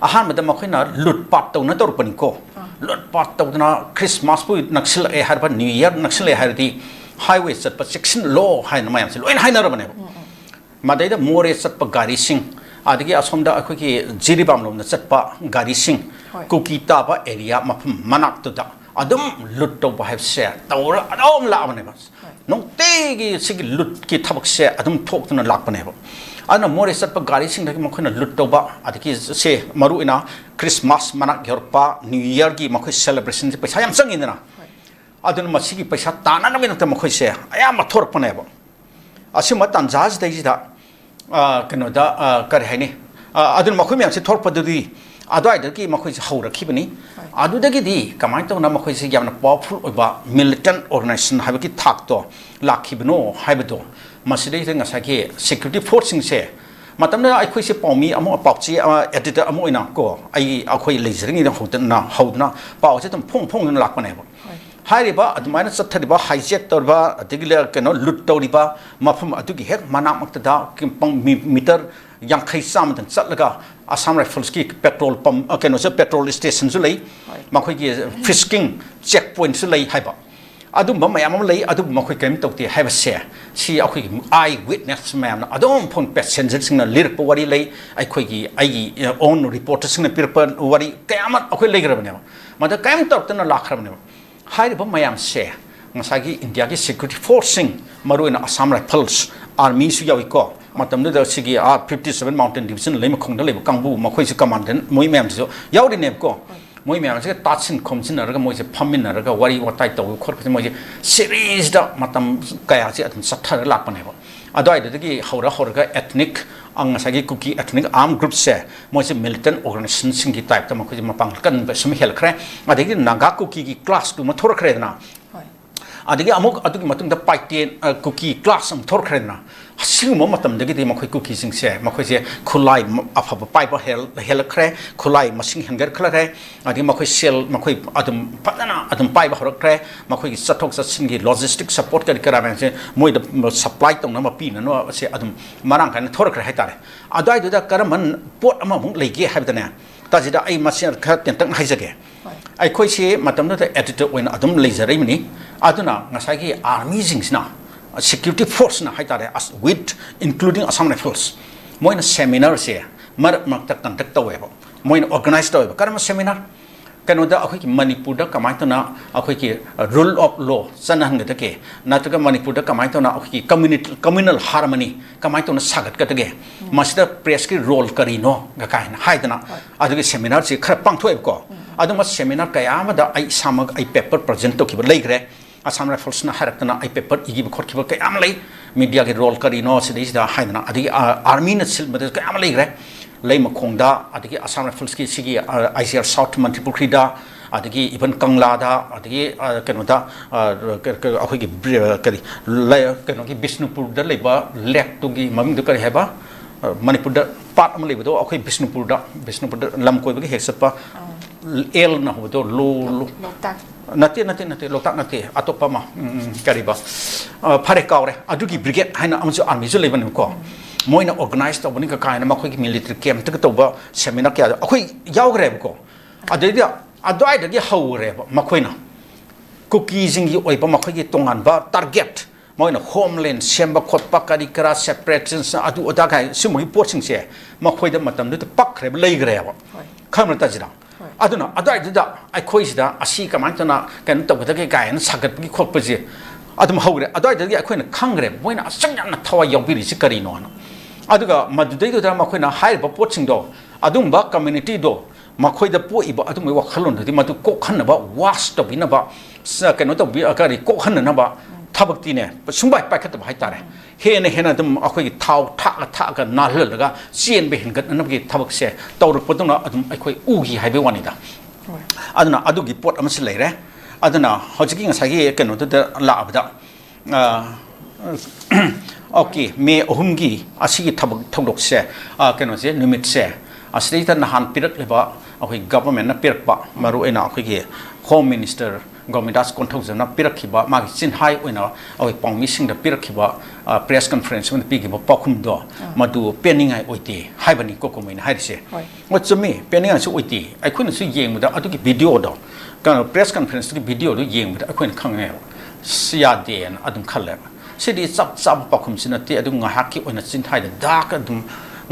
ꯑꯍꯥꯟꯕꯗ ꯃꯈꯣꯏꯅ ꯂꯨꯠ ꯄꯥꯠ ꯇꯧꯅ ꯇꯧꯔꯛꯄꯅꯤꯀꯣ꯫ ꯑꯥ꯫ ꯂꯨꯠ ꯄꯥꯠ ꯇꯧꯗꯅ Christmasꯄꯨ ꯅꯛꯁꯤꯜꯂꯛꯑꯦ ꯍꯥꯏꯔꯕ, New Year ꯅꯛꯁꯤꯜꯂꯛꯑꯦ ꯍꯥꯏꯔꯗꯤ highway ꯆꯠꯄ ꯆꯦꯛꯁꯤꯜꯂꯣ ꯍꯥꯏꯅ ꯃꯌꯥꯝꯁꯦ ꯂꯣꯏꯅ ꯍꯥꯏꯅꯔꯕꯅꯦꯕ꯫ ꯎꯝ, ꯎꯝ꯫ ꯃꯗꯩꯗ ꯃꯣꯔꯦ ꯆꯠꯄ ꯒꯥꯔꯤꯁꯤꯡ, ꯑꯗꯒꯤ ꯑꯁꯣꯝꯗ ꯑꯩꯈꯣꯏꯒꯤ ꯖꯤꯔꯤꯕꯥꯝ ꯂꯣꯝꯗ ꯆꯠꯄ ꯒꯥꯔꯤꯁꯤꯡ, ꯍꯣꯏ꯫ ꯀꯨꯀꯤ ꯇꯥꯕ area ꯃꯐꯝ ꯃꯅꯥꯛꯇꯨꯗ ꯑꯗꯨꯝ ꯂꯨꯠ ꯇꯧꯕ ꯍꯥꯏꯕꯁꯦ ꯇꯧꯔ ꯑꯗꯨꯝ ꯂꯥꯛꯑꯕꯅꯦꯕ꯫ ꯍꯣꯏ꯫ ꯅꯨꯡꯇꯤꯒꯤ ꯁꯤꯒꯤ ꯂꯨꯠꯀꯤ ꯊꯕꯛꯁꯦ ꯑꯗꯨꯝ ꯊꯣꯛꯇꯨꯅ ꯂꯥꯛꯄꯅꯦꯕ꯫ ꯑꯗꯨꯅ ꯃꯣꯔꯦ ꯆꯠꯄ ꯒꯥꯔꯤꯁꯤꯡꯗꯒꯤ ꯃꯈꯣꯏꯅ ꯂꯨꯠ ꯇꯧꯕ, ꯑꯗꯒꯤ ꯁꯦ ꯃꯔꯨ ꯑꯣꯏꯅ Christmas ꯃꯅꯥꯛ ꯌꯧꯔꯛꯄ, New Yearꯒꯤ ꯃꯈꯣꯏ celebrationꯁꯦ ꯄꯩꯁꯥ ꯌꯥꯝ ꯆꯪꯉꯤꯗꯅ꯫ ꯍꯣꯏ꯫ ꯑꯗꯨꯅ ꯃꯁꯤꯒꯤ ꯄꯩꯁꯥ ꯇꯥꯟꯅꯅꯕꯒꯤꯗꯃꯛꯇ ꯃꯈꯣꯏꯁꯦ ꯑꯌꯥꯝꯕ ꯊꯣꯔꯛꯄꯅꯦꯕ꯫ ꯑꯁꯤꯒꯨꯝꯕ ꯇꯥꯟꯖꯥꯁꯤꯗꯩꯁꯤꯗ, ꯑ, ꯀꯩꯅꯣꯗ, ꯑ, ꯀꯔꯤ ꯍꯥꯏꯅꯤ? ꯑ, ꯑꯗꯨꯅ ꯃꯈꯣꯏ ꯃꯌꯥꯝꯁꯦ ꯊꯣꯔꯛꯄꯗꯨꯗꯤ ꯑꯗꯨꯋꯥꯏꯗꯒꯤ ꯃꯈꯣꯏꯁꯦ ꯍꯧꯔꯛꯈꯤꯕꯅꯤ꯫ ꯍꯣꯏ꯫ ꯑꯗꯨꯗꯒꯤꯗꯤ ꯀꯃꯥꯏꯅ ꯇꯧꯅ ꯃꯈꯣꯏꯁꯦ ꯌꯥꯝꯅ powerful ꯑꯣꯏꯕ militant organization ꯍꯥꯏꯕꯒꯤ ꯊꯥꯛꯇꯣ ꯂꯥꯛꯈꯤꯕꯅꯣ ꯍꯥꯏꯕꯗꯣ, ꯃꯁꯤꯗꯩꯁꯤꯗ ꯉꯁꯥꯏꯒꯤ security forceꯁꯤꯡꯁꯦ, ꯃꯇꯝꯗꯨꯗ ꯑꯩꯈꯣꯏꯁꯦ ꯄꯥꯎꯃꯤ ꯑꯃ, ꯄꯥꯎꯆꯦ ꯑꯃ, editor ꯑꯃ ꯑꯣꯏꯅ ꯀꯣ, ꯑꯩ, ꯑꯩꯈꯣꯏ ꯂꯩꯖꯔꯤꯉꯩꯗ ꯍꯧꯗꯅ, ꯍꯧꯗꯨꯅ ꯄꯥꯎꯁꯦ ꯑꯗꯨꯝ ꯐꯣꯡ ꯐꯣꯡꯗꯨꯅ ꯂꯥꯛꯄꯅꯦꯕ꯫ ꯍꯣꯏ꯫ ꯍꯥꯏꯔꯤꯕ ꯑꯗꯨꯃꯥꯏꯅ ꯆꯠꯊꯔꯤꯕ, hijack ꯇꯧꯔꯤꯕ, ꯑꯗꯒꯤ ꯂ-, ꯀꯩꯅꯣ, ꯂꯨꯠ ꯇꯧꯔꯤꯕ ꯃꯐꯝ ꯑꯗꯨꯒꯤ ꯍꯦꯛ ꯃꯅꯥꯛꯃꯛꯇꯗ ꯀꯤꯝꯄꯪ ꯃꯤ-, meter ꯌꯥꯡꯈꯩ ꯆꯥꯝꯃꯗꯪ ꯆꯠꯂꯒ Assam Riflesꯀꯤ petrol pump, ꯑ, ꯀꯩꯅꯣꯁꯨ, petrol stationꯁꯨ ꯂꯩ, ꯍꯣꯏ꯫ ꯃꯈꯣꯏꯒꯤ fishing check pointꯁꯨ ꯂꯩ ꯍꯥꯏꯕ꯫ ꯑꯗꯨꯝꯕ ꯃꯌꯥꯝ ꯑꯃ ꯂꯩ꯫ ꯑꯗꯨꯕꯨ ꯃꯈꯣꯏ ꯀꯔꯤꯝ ꯇꯧꯗꯦ ꯍꯥꯏꯕꯁꯦ, ꯁꯤ ꯑꯩꯈꯣꯏꯒꯤ eye witness ꯃꯌꯥꯝꯅ ꯑꯗꯨꯝ ꯐꯣꯟ passengerꯁꯤꯡꯅ ꯂꯤꯔꯛꯄ ꯋꯥꯔꯤ ꯂꯩ, ꯑꯩꯈꯣꯏꯒꯤ ꯑꯩꯒꯤ own reporterꯁꯤꯡꯅ ꯄꯤꯔꯛꯄ ꯋꯥꯔꯤ ꯀꯌꯥ ꯑꯃ ꯑꯩꯈꯣꯏ ꯂꯩꯈ꯭ꯔꯕꯅꯦꯕ꯫ ꯃꯗ ꯀꯔꯤꯝ ꯇꯧꯔꯛꯇꯅ ꯂꯥꯛꯈ꯭ꯔꯕꯅꯦꯕ꯫ ꯍꯥꯏꯔꯤꯕ ꯃꯌꯥꯝꯁꯦ ꯉꯁꯥꯏꯒꯤ ꯏꯟꯗꯤꯌꯥꯒꯤ security forceꯁꯤꯡ, ꯃꯔꯨꯑꯣꯏꯅ Assam Rifles, armyꯁꯨ ꯌꯥꯎꯏꯀꯣ, ꯃꯇꯝꯗꯨꯗ ꯁꯤꯒꯤ ꯑꯥ fifty seven Mountain Division ꯂꯩꯃꯈꯣꯡꯗ ꯂꯩꯕ ꯀꯥꯡꯕꯨ, ꯃꯈꯣꯏꯁꯨ commandant, ꯃꯣꯏ ꯃꯌꯥꯝꯁꯤꯁꯨ ꯌꯥꯎꯔꯤꯅꯦꯕꯀꯣ꯫ ꯃꯣꯏ ꯃꯌꯥꯝꯁꯤꯒ ꯇꯥꯁꯤꯟ ꯈꯣꯝꯖꯤꯟꯅꯔꯒ, ꯃꯣꯏꯁꯦ ꯐꯝꯃꯤꯟꯅꯔꯒ ꯋꯥꯔꯤ ꯋꯥꯇꯥꯏ ꯇꯧꯕ ꯈꯣꯠꯄꯁꯦ, ꯃꯣꯏꯁꯦ series ꯗ ꯃꯇꯝ ꯀꯌꯥꯁꯦ ꯑꯗꯨꯝ ꯆꯠꯊꯔ ꯂꯥꯛꯄꯅꯦꯕ꯫ ꯑꯗꯨꯋꯥꯏꯗꯨꯗꯒꯤ ꯍꯧꯔ ꯍꯧꯔꯒ ethnic, ꯑ, ꯉꯁꯥꯏꯒꯤ Kuki ethnic armed group ꯁꯦ, ꯃꯣꯏꯁꯦ militant organization ꯁꯤꯡꯒꯤ type ꯇ ꯃꯈꯣꯏꯁꯦ ꯃꯄꯥꯡꯒꯜ ꯀꯟꯕ ꯁꯨꯝ ꯍꯦꯜꯂꯛꯈ꯭ꯔꯦ꯫ ꯑꯗꯒꯤ ꯅꯥꯒꯥ ꯀꯨꯀꯤꯒꯤ clash ꯇꯨ ꯑꯃ ꯊꯣꯔꯛꯈ꯭ꯔꯦꯗꯅ꯫ ꯍꯣꯏ꯫ ꯑꯗꯒꯤ ꯑꯃꯨꯛ ꯑꯗꯨꯒꯤ ꯃꯇꯨꯡꯗ ꯄꯥꯏꯇꯦꯟ, ꯑ, ꯀꯨꯀꯤ clash ꯑꯃ ꯊꯣꯔꯛꯈ꯭ꯔꯦꯗꯅ꯫ ꯑꯁꯤꯒꯨꯝꯕ ꯃꯇꯝꯗꯒꯤꯗꯤ ꯃꯈꯣꯏ ꯀꯨꯀꯤꯁꯤꯡꯁꯦ, ꯃꯈꯣꯏꯁꯦ ꯈꯨꯠꯂꯥꯏ ꯃ-, ꯑꯐꯕ ꯄꯥꯏꯕ ꯍꯦꯜ-, ꯍꯦꯜꯂꯛꯈ꯭ꯔꯦ, ꯈꯨꯠꯂꯥꯏ ꯃꯁꯤꯡ ꯍꯦꯟꯒꯠꯈ꯭ꯔꯦ, ꯑꯗꯒꯤ ꯃꯈꯣꯏ ꯁꯦꯜ, ꯃꯈꯣꯏ ꯑꯗꯨꯝ ꯐꯖꯅ ꯑꯗꯨꯝ ꯄꯥꯏꯕ ꯍꯧꯔꯛꯈ꯭ꯔꯦ, ꯃꯈꯣꯏꯒꯤ ꯆꯠꯊꯣꯛ ꯆꯠꯁꯤꯟꯒꯤ logistic support ꯀꯔꯤ ꯀꯔꯥ ꯃꯌꯥꯝꯁꯦ ꯃꯣꯏꯗ supply ꯇꯧꯅꯕ, ꯄꯤꯅꯅꯕꯁꯦ ꯑꯗꯨꯝ ꯃꯔꯥꯡ ꯀꯥꯏꯅ ꯊꯣꯔꯛꯈ꯭ꯔꯦ ꯍꯥꯏꯇꯥꯔꯦ꯫ ꯑꯗꯨꯋꯥꯏꯗꯨꯗ ꯀꯔꯝꯕ ꯄꯣꯠ ꯑꯃꯃꯨꯛ ꯂꯩꯒꯦ ꯍꯥꯏꯕꯗꯅꯦ, ꯇꯥꯖꯤꯗ ꯑꯩ ꯃꯁꯤ ꯈꯔ ꯇꯦꯟꯇꯛꯅ ꯍꯥꯏꯖꯒꯦ꯫ ꯍꯣꯏ꯫ ꯑꯩꯈꯣꯏꯁꯤ ꯃꯇꯝꯗꯨꯗ editor ꯑꯣꯏꯅ ꯑꯗꯨꯝ ꯂꯩꯖꯔꯛꯏꯕꯅꯤ꯫ ꯑꯗꯨꯅ ꯉꯁꯥꯏꯒꯤ army ꯁꯤꯡꯁꯤꯅ, security force ꯅ ꯍꯥꯏꯇꯥꯔꯦ, ꯑꯁ, with including Assam Rifles, ꯃꯣꯏꯅ seminar ꯁꯦ ꯃꯔꯛ ꯃꯔꯛꯇ conduct ꯇꯧꯋꯦꯕ, ꯃꯣꯏꯅ organize ꯇꯧꯋꯦꯕ꯫ ꯀꯔꯝꯕ seminar? ꯀꯩꯅꯣꯗ, ꯑꯩꯈꯣꯏꯒꯤ ꯃꯅꯤꯄꯨꯔꯗ ꯀꯃꯥꯏꯅ ꯇꯧꯅ ꯑꯩꯈꯣꯏꯒꯤ rule of law ꯆꯠꯅꯍꯟꯒꯗꯒꯦ, ꯅꯠꯇ꯭ꯔꯒ ꯃꯅꯤꯄꯨꯔꯗ ꯀꯃꯥꯏꯅ ꯇꯧꯅ ꯑꯩꯈꯣꯏꯒꯤ community, communal harmony ꯀꯃꯥꯏꯅ ꯇꯧꯅ ꯁꯥꯒꯠꯀꯗꯒꯦ, ꯃꯁꯤꯗ press ꯀꯤ role ꯀꯔꯤꯅꯣ ꯀꯥꯏꯅ ꯍꯥꯏꯗꯅ, ꯍꯣꯏ꯫ ꯑꯗꯨꯒꯤ seminar ꯁꯤ ꯈꯔ ꯄꯥꯡꯊꯣꯛꯑꯦꯕꯀꯣ꯫ ꯑꯗꯨꯝꯕ seminar ꯀꯌꯥ ꯑꯃꯗ ꯑꯩ ꯏꯁꯥꯃꯛ ꯑꯩ paper present ꯇꯧꯈꯤꯕ ꯂꯩꯈ꯭ꯔꯦ꯫ Assam Rifles ꯅ ꯍꯥꯏꯔꯛꯇꯅ ꯑꯩ paper ꯏꯈꯤꯕ ꯈꯣꯠꯈꯤꯕ ꯀꯌꯥ ꯑꯃ ꯂꯩ꯫ Media ꯒꯤ role ꯀꯔꯤꯅꯣ ꯁꯤꯗꯩꯁꯤꯗ ꯍꯥꯏꯗꯅ, ꯑꯗꯒꯤ, ꯑ, army ꯅ ꯁꯤꯜꯕꯗꯁꯨ ꯀꯌꯥ ꯑꯃ ꯂꯩꯈ꯭ꯔꯦ꯫ ꯂꯩꯃꯈꯣꯡꯗ, ꯑꯗꯒꯤ Assam Rifles ꯀꯤ ꯁꯤꯒꯤ, ꯑ, I C R South ꯃꯟꯇ꯭ꯔꯤꯄꯨꯈ꯭ꯔꯤꯗ, ꯑꯗꯒꯤ even ꯀꯪꯂꯥꯗ, ꯑꯗꯒꯤ, ꯑ, ꯀꯩꯅꯣꯗ, ꯑ, ꯀ-, ꯀ-, ꯑꯩꯈꯣꯏꯒꯤ ꯕ꯭ꯔꯤ-, ꯑ, ꯀꯔꯤ, ꯂꯩ-, ꯀꯩꯅꯣꯒꯤ ꯕꯤꯁꯅꯨꯄꯨꯔꯗ ꯂꯩꯕ lake ꯇꯨꯒꯤ ꯃꯃꯤꯡꯗꯨ ꯀꯔꯤ ꯍꯥꯏꯕ? ꯑ, ꯃꯅꯤꯄꯨꯔꯗ ꯄꯥꯠ ꯑꯃ ꯂꯩꯕꯗꯣ, ꯑꯩꯈꯣꯏ ꯕꯤꯁꯅꯨꯄꯨꯔꯗ, ꯕꯤꯁꯅꯨꯄꯨꯔꯗ ꯂꯝ ꯀꯣꯏꯕꯒꯤ ꯍꯦꯛ ꯆꯠꯄ, ꯑꯦꯜ ꯅ ꯍꯧꯕꯗꯣ, ꯂꯣ-, ꯂꯣ-, ꯂꯣꯛꯇꯥꯛ꯫ ꯅꯠꯇꯦ, ꯅꯠꯇꯦ, ꯅꯠꯇꯦ, ꯂꯣꯛꯇꯥꯛ ꯅꯠꯇꯦ, ꯑꯇꯣꯞꯄ ꯑꯃ, ꯎꯝ, ꯎꯝ, ꯀꯔꯤꯕ? ꯑ, ꯐꯔꯦ, ꯀꯥꯎꯔꯦ꯫ ꯑꯗꯨꯒꯤ brigade ꯍꯥꯏꯅ ꯑꯃꯁꯨ army ꯁꯨ ꯂꯩꯕꯅꯦꯕꯀꯣ꯫ ꯃꯣꯏꯅ organize ꯇꯧꯕꯅꯤ ꯀ-, ꯀꯥꯏꯅ ꯃꯈꯣꯏꯒꯤ military camp ꯇꯒ ꯇꯧꯕ seminar ꯀꯌꯥꯗ ꯑꯩꯈꯣꯏ ꯌꯥꯎꯈ꯭ꯔꯦꯕꯀꯣ꯫ ꯑꯗꯩꯗꯤ ꯑꯗꯨꯋꯥꯏꯗꯒꯤ ꯍꯧꯈ꯭ꯔꯦꯕ ꯃꯈꯣꯏꯅ꯫ ꯀꯨꯀꯤꯁꯤꯡꯒꯤ ꯑꯣꯏꯕ ꯃꯈꯣꯏꯒꯤ ꯇꯣꯉꯥꯟꯕ target, ꯃꯣꯏꯅ homeland ꯁꯦꯝꯕ ꯈꯣꯠꯄ, ꯀꯔꯤ ꯀꯔꯥ, separation, ꯑꯗꯨ ꯑꯗꯥ ꯀꯥꯏ, ꯁꯤꯒꯨꯝꯕꯒꯤ ꯄꯣꯠꯁꯤꯡꯁꯦ ꯃꯈꯣꯏꯗ ꯃꯇꯝꯗꯨꯗ ꯄꯛꯈ꯭ꯔꯦꯕ, ꯂꯩꯈ꯭ꯔꯦꯕ꯫ ꯍꯣꯏ꯫ ꯈꯪꯕ꯭ꯔꯥ ꯇꯥꯖꯤꯔꯥ? ꯍꯣꯏ꯫ ꯑꯗꯨꯅ ꯑꯗꯨꯋꯥꯏꯗꯨꯗ ꯑꯩꯈꯣꯏꯁꯤꯗ ꯑꯁꯤ ꯀꯃꯥꯏꯅ ꯇꯧꯅ ꯀꯩꯅꯣ ꯇꯧꯒꯗꯒꯦ ꯀꯥꯏꯅ ꯁꯥꯒꯠꯄꯒꯤ ꯈꯣꯠꯄꯁꯦ ꯑꯗꯨꯝ ꯍꯧꯔꯦ꯫ ꯑꯗꯨꯋꯥꯏꯗꯒꯤ ꯑꯩꯈꯣꯏꯅ ꯈꯪꯈ꯭ꯔꯦ, ꯃꯣꯏꯅ ꯑꯁꯨꯛ ꯌꯥꯝꯅ ꯊꯋꯥꯏ ꯌꯥꯎꯕꯤꯔꯤꯁꯤ ꯀꯔꯤꯅꯣꯅ꯫ ꯑꯗꯨꯒ ꯃꯗꯨꯗꯩꯗꯨꯗ ꯃꯈꯣꯏꯅ ꯍꯥꯏꯔꯤꯕ ꯄꯣꯠꯁꯤꯡꯗꯣ, ꯑꯗꯨꯒꯨꯝꯕ communityꯗꯣ, ꯃꯈꯣꯏꯗ ꯄꯣꯛꯏꯕ ꯑꯗꯨꯒꯨꯝꯕꯒꯤ ꯋꯥꯈꯜꯂꯣꯟꯗꯨꯗꯤ ꯃꯗꯨ ꯀꯣꯛꯍꯟꯅꯕ, wash ꯇꯧꯕꯤꯅꯕ, ꯁ-, ꯀꯩꯅꯣ ꯇꯧꯕꯤ-, ꯀꯔꯤ, ꯀꯣꯛꯍꯟꯅꯅꯕ ꯊꯕꯛꯇꯤꯅꯦ ꯁꯨꯡꯄꯥꯏ ꯄꯥꯏꯈꯠꯇꯕ ꯍꯥꯏꯇꯥꯔꯦ꯫ ꯍꯦꯟꯅ ꯍꯦꯟꯅ ꯑꯗꯨꯝ ꯑꯩꯈꯣꯏꯒꯤ ꯊꯥꯎ ꯊꯥꯛꯑ ꯊꯥꯛꯑꯒ ꯅꯥꯜꯍꯜꯂꯒ ꯆꯦꯟꯕ ꯍꯦꯟꯒꯠꯅꯅꯕꯒꯤ ꯊꯕꯛꯁꯦ ꯇꯧꯔꯛꯄꯗꯧꯅ ꯑꯗꯨꯝ ꯑꯩꯈꯣꯏ ꯎꯈꯤ ꯍꯥꯏꯕꯒꯤ ꯋꯥꯅꯤꯗ꯫ ꯍꯣꯏ꯫ ꯑꯗꯨꯅ ꯑꯗꯨꯒꯤ ꯄꯣꯠ ꯑꯃꯁꯨ ꯂꯩꯔꯦ꯫ ꯑꯗꯨꯅ ꯍꯧꯖꯤꯛꯀꯤ ꯉꯁꯥꯏꯒꯤ ꯀꯩꯅꯣꯗꯨꯗ ꯂꯥꯛꯑꯕꯗ, ꯑ, OK, ꯃꯦ ꯑꯍꯨꯝꯒꯤ ꯑꯁꯤꯒꯤ ꯊꯕꯛ ꯊꯧꯗꯣꯛꯁꯦ, ꯑ, ꯀꯩꯅꯣꯁꯦ, ꯅꯨꯃꯤꯠꯁꯦ, ꯑꯁꯤꯗꯩꯗ ꯅꯍꯥꯟ ꯄꯤꯔꯛꯂꯤꯕ ꯑꯩꯈꯣꯏ governmentꯅ ꯄꯤꯔꯛꯄ, ꯃꯔꯨꯑꯣꯏꯅ ꯑꯩꯈꯣꯏꯒꯤ Home Minister ꯒꯣꯃꯤꯗꯥꯁ ꯀꯣꯟꯊꯧꯖꯝꯅ ꯄꯤꯔꯛꯈꯤꯕ, ꯃꯥꯒꯤ ꯆꯤꯟꯍꯥꯏ ꯑꯣꯏꯅ ꯑꯩꯈꯣꯏ ꯄꯥꯎꯃꯤꯁꯤꯡꯗ ꯄꯤꯔꯛꯈꯤꯕ, ꯑ, press conference ꯑꯃꯗ ꯄꯤꯈꯤꯕ ꯄꯥꯎꯈꯨꯝꯗꯣ, ꯑꯥ꯫ ꯃꯗꯨ ꯄꯦꯟꯅꯤꯡꯉꯥꯏ ꯑꯣꯏꯗꯦ ꯍꯥꯏꯕꯅꯤꯀꯣ ꯀꯣꯃꯩꯅ ꯍꯥꯏꯔꯤꯁꯦ꯫ ꯍꯣꯏ꯫ ꯑꯣ, ꯆꯨꯝꯃꯤ, ꯄꯦꯟꯅꯤꯡꯉꯥꯏꯁꯨ ꯑꯣꯏꯗꯦ꯫ ꯑꯩꯈꯣꯏꯅꯁꯨ ꯌꯦꯡꯕꯗ ꯑꯗꯨꯒꯤ videoꯗꯣ, ꯀꯩꯅꯣ, press conferenceꯇꯨꯒꯤ videoꯗꯣ ꯌꯦꯡꯕꯗ ꯑꯩꯈꯣꯏꯅ ꯈꯪꯉꯦꯕ, ꯁꯤ ꯌꯥꯗꯦꯅ ꯑꯗꯨꯝ ꯈꯜꯂꯦꯕ꯫ ꯁꯤꯗꯤ ꯆꯞ ꯆꯥꯕ ꯄꯥꯎꯈꯨꯝꯁꯨ ꯅꯠꯇꯦ, ꯑꯗꯨꯝ ꯉꯥꯏꯍꯥꯛꯀꯤ ꯑꯣꯏꯅ ꯆꯤꯟꯍꯥꯏꯗ ꯗꯥꯛ ꯑꯗꯨꯝ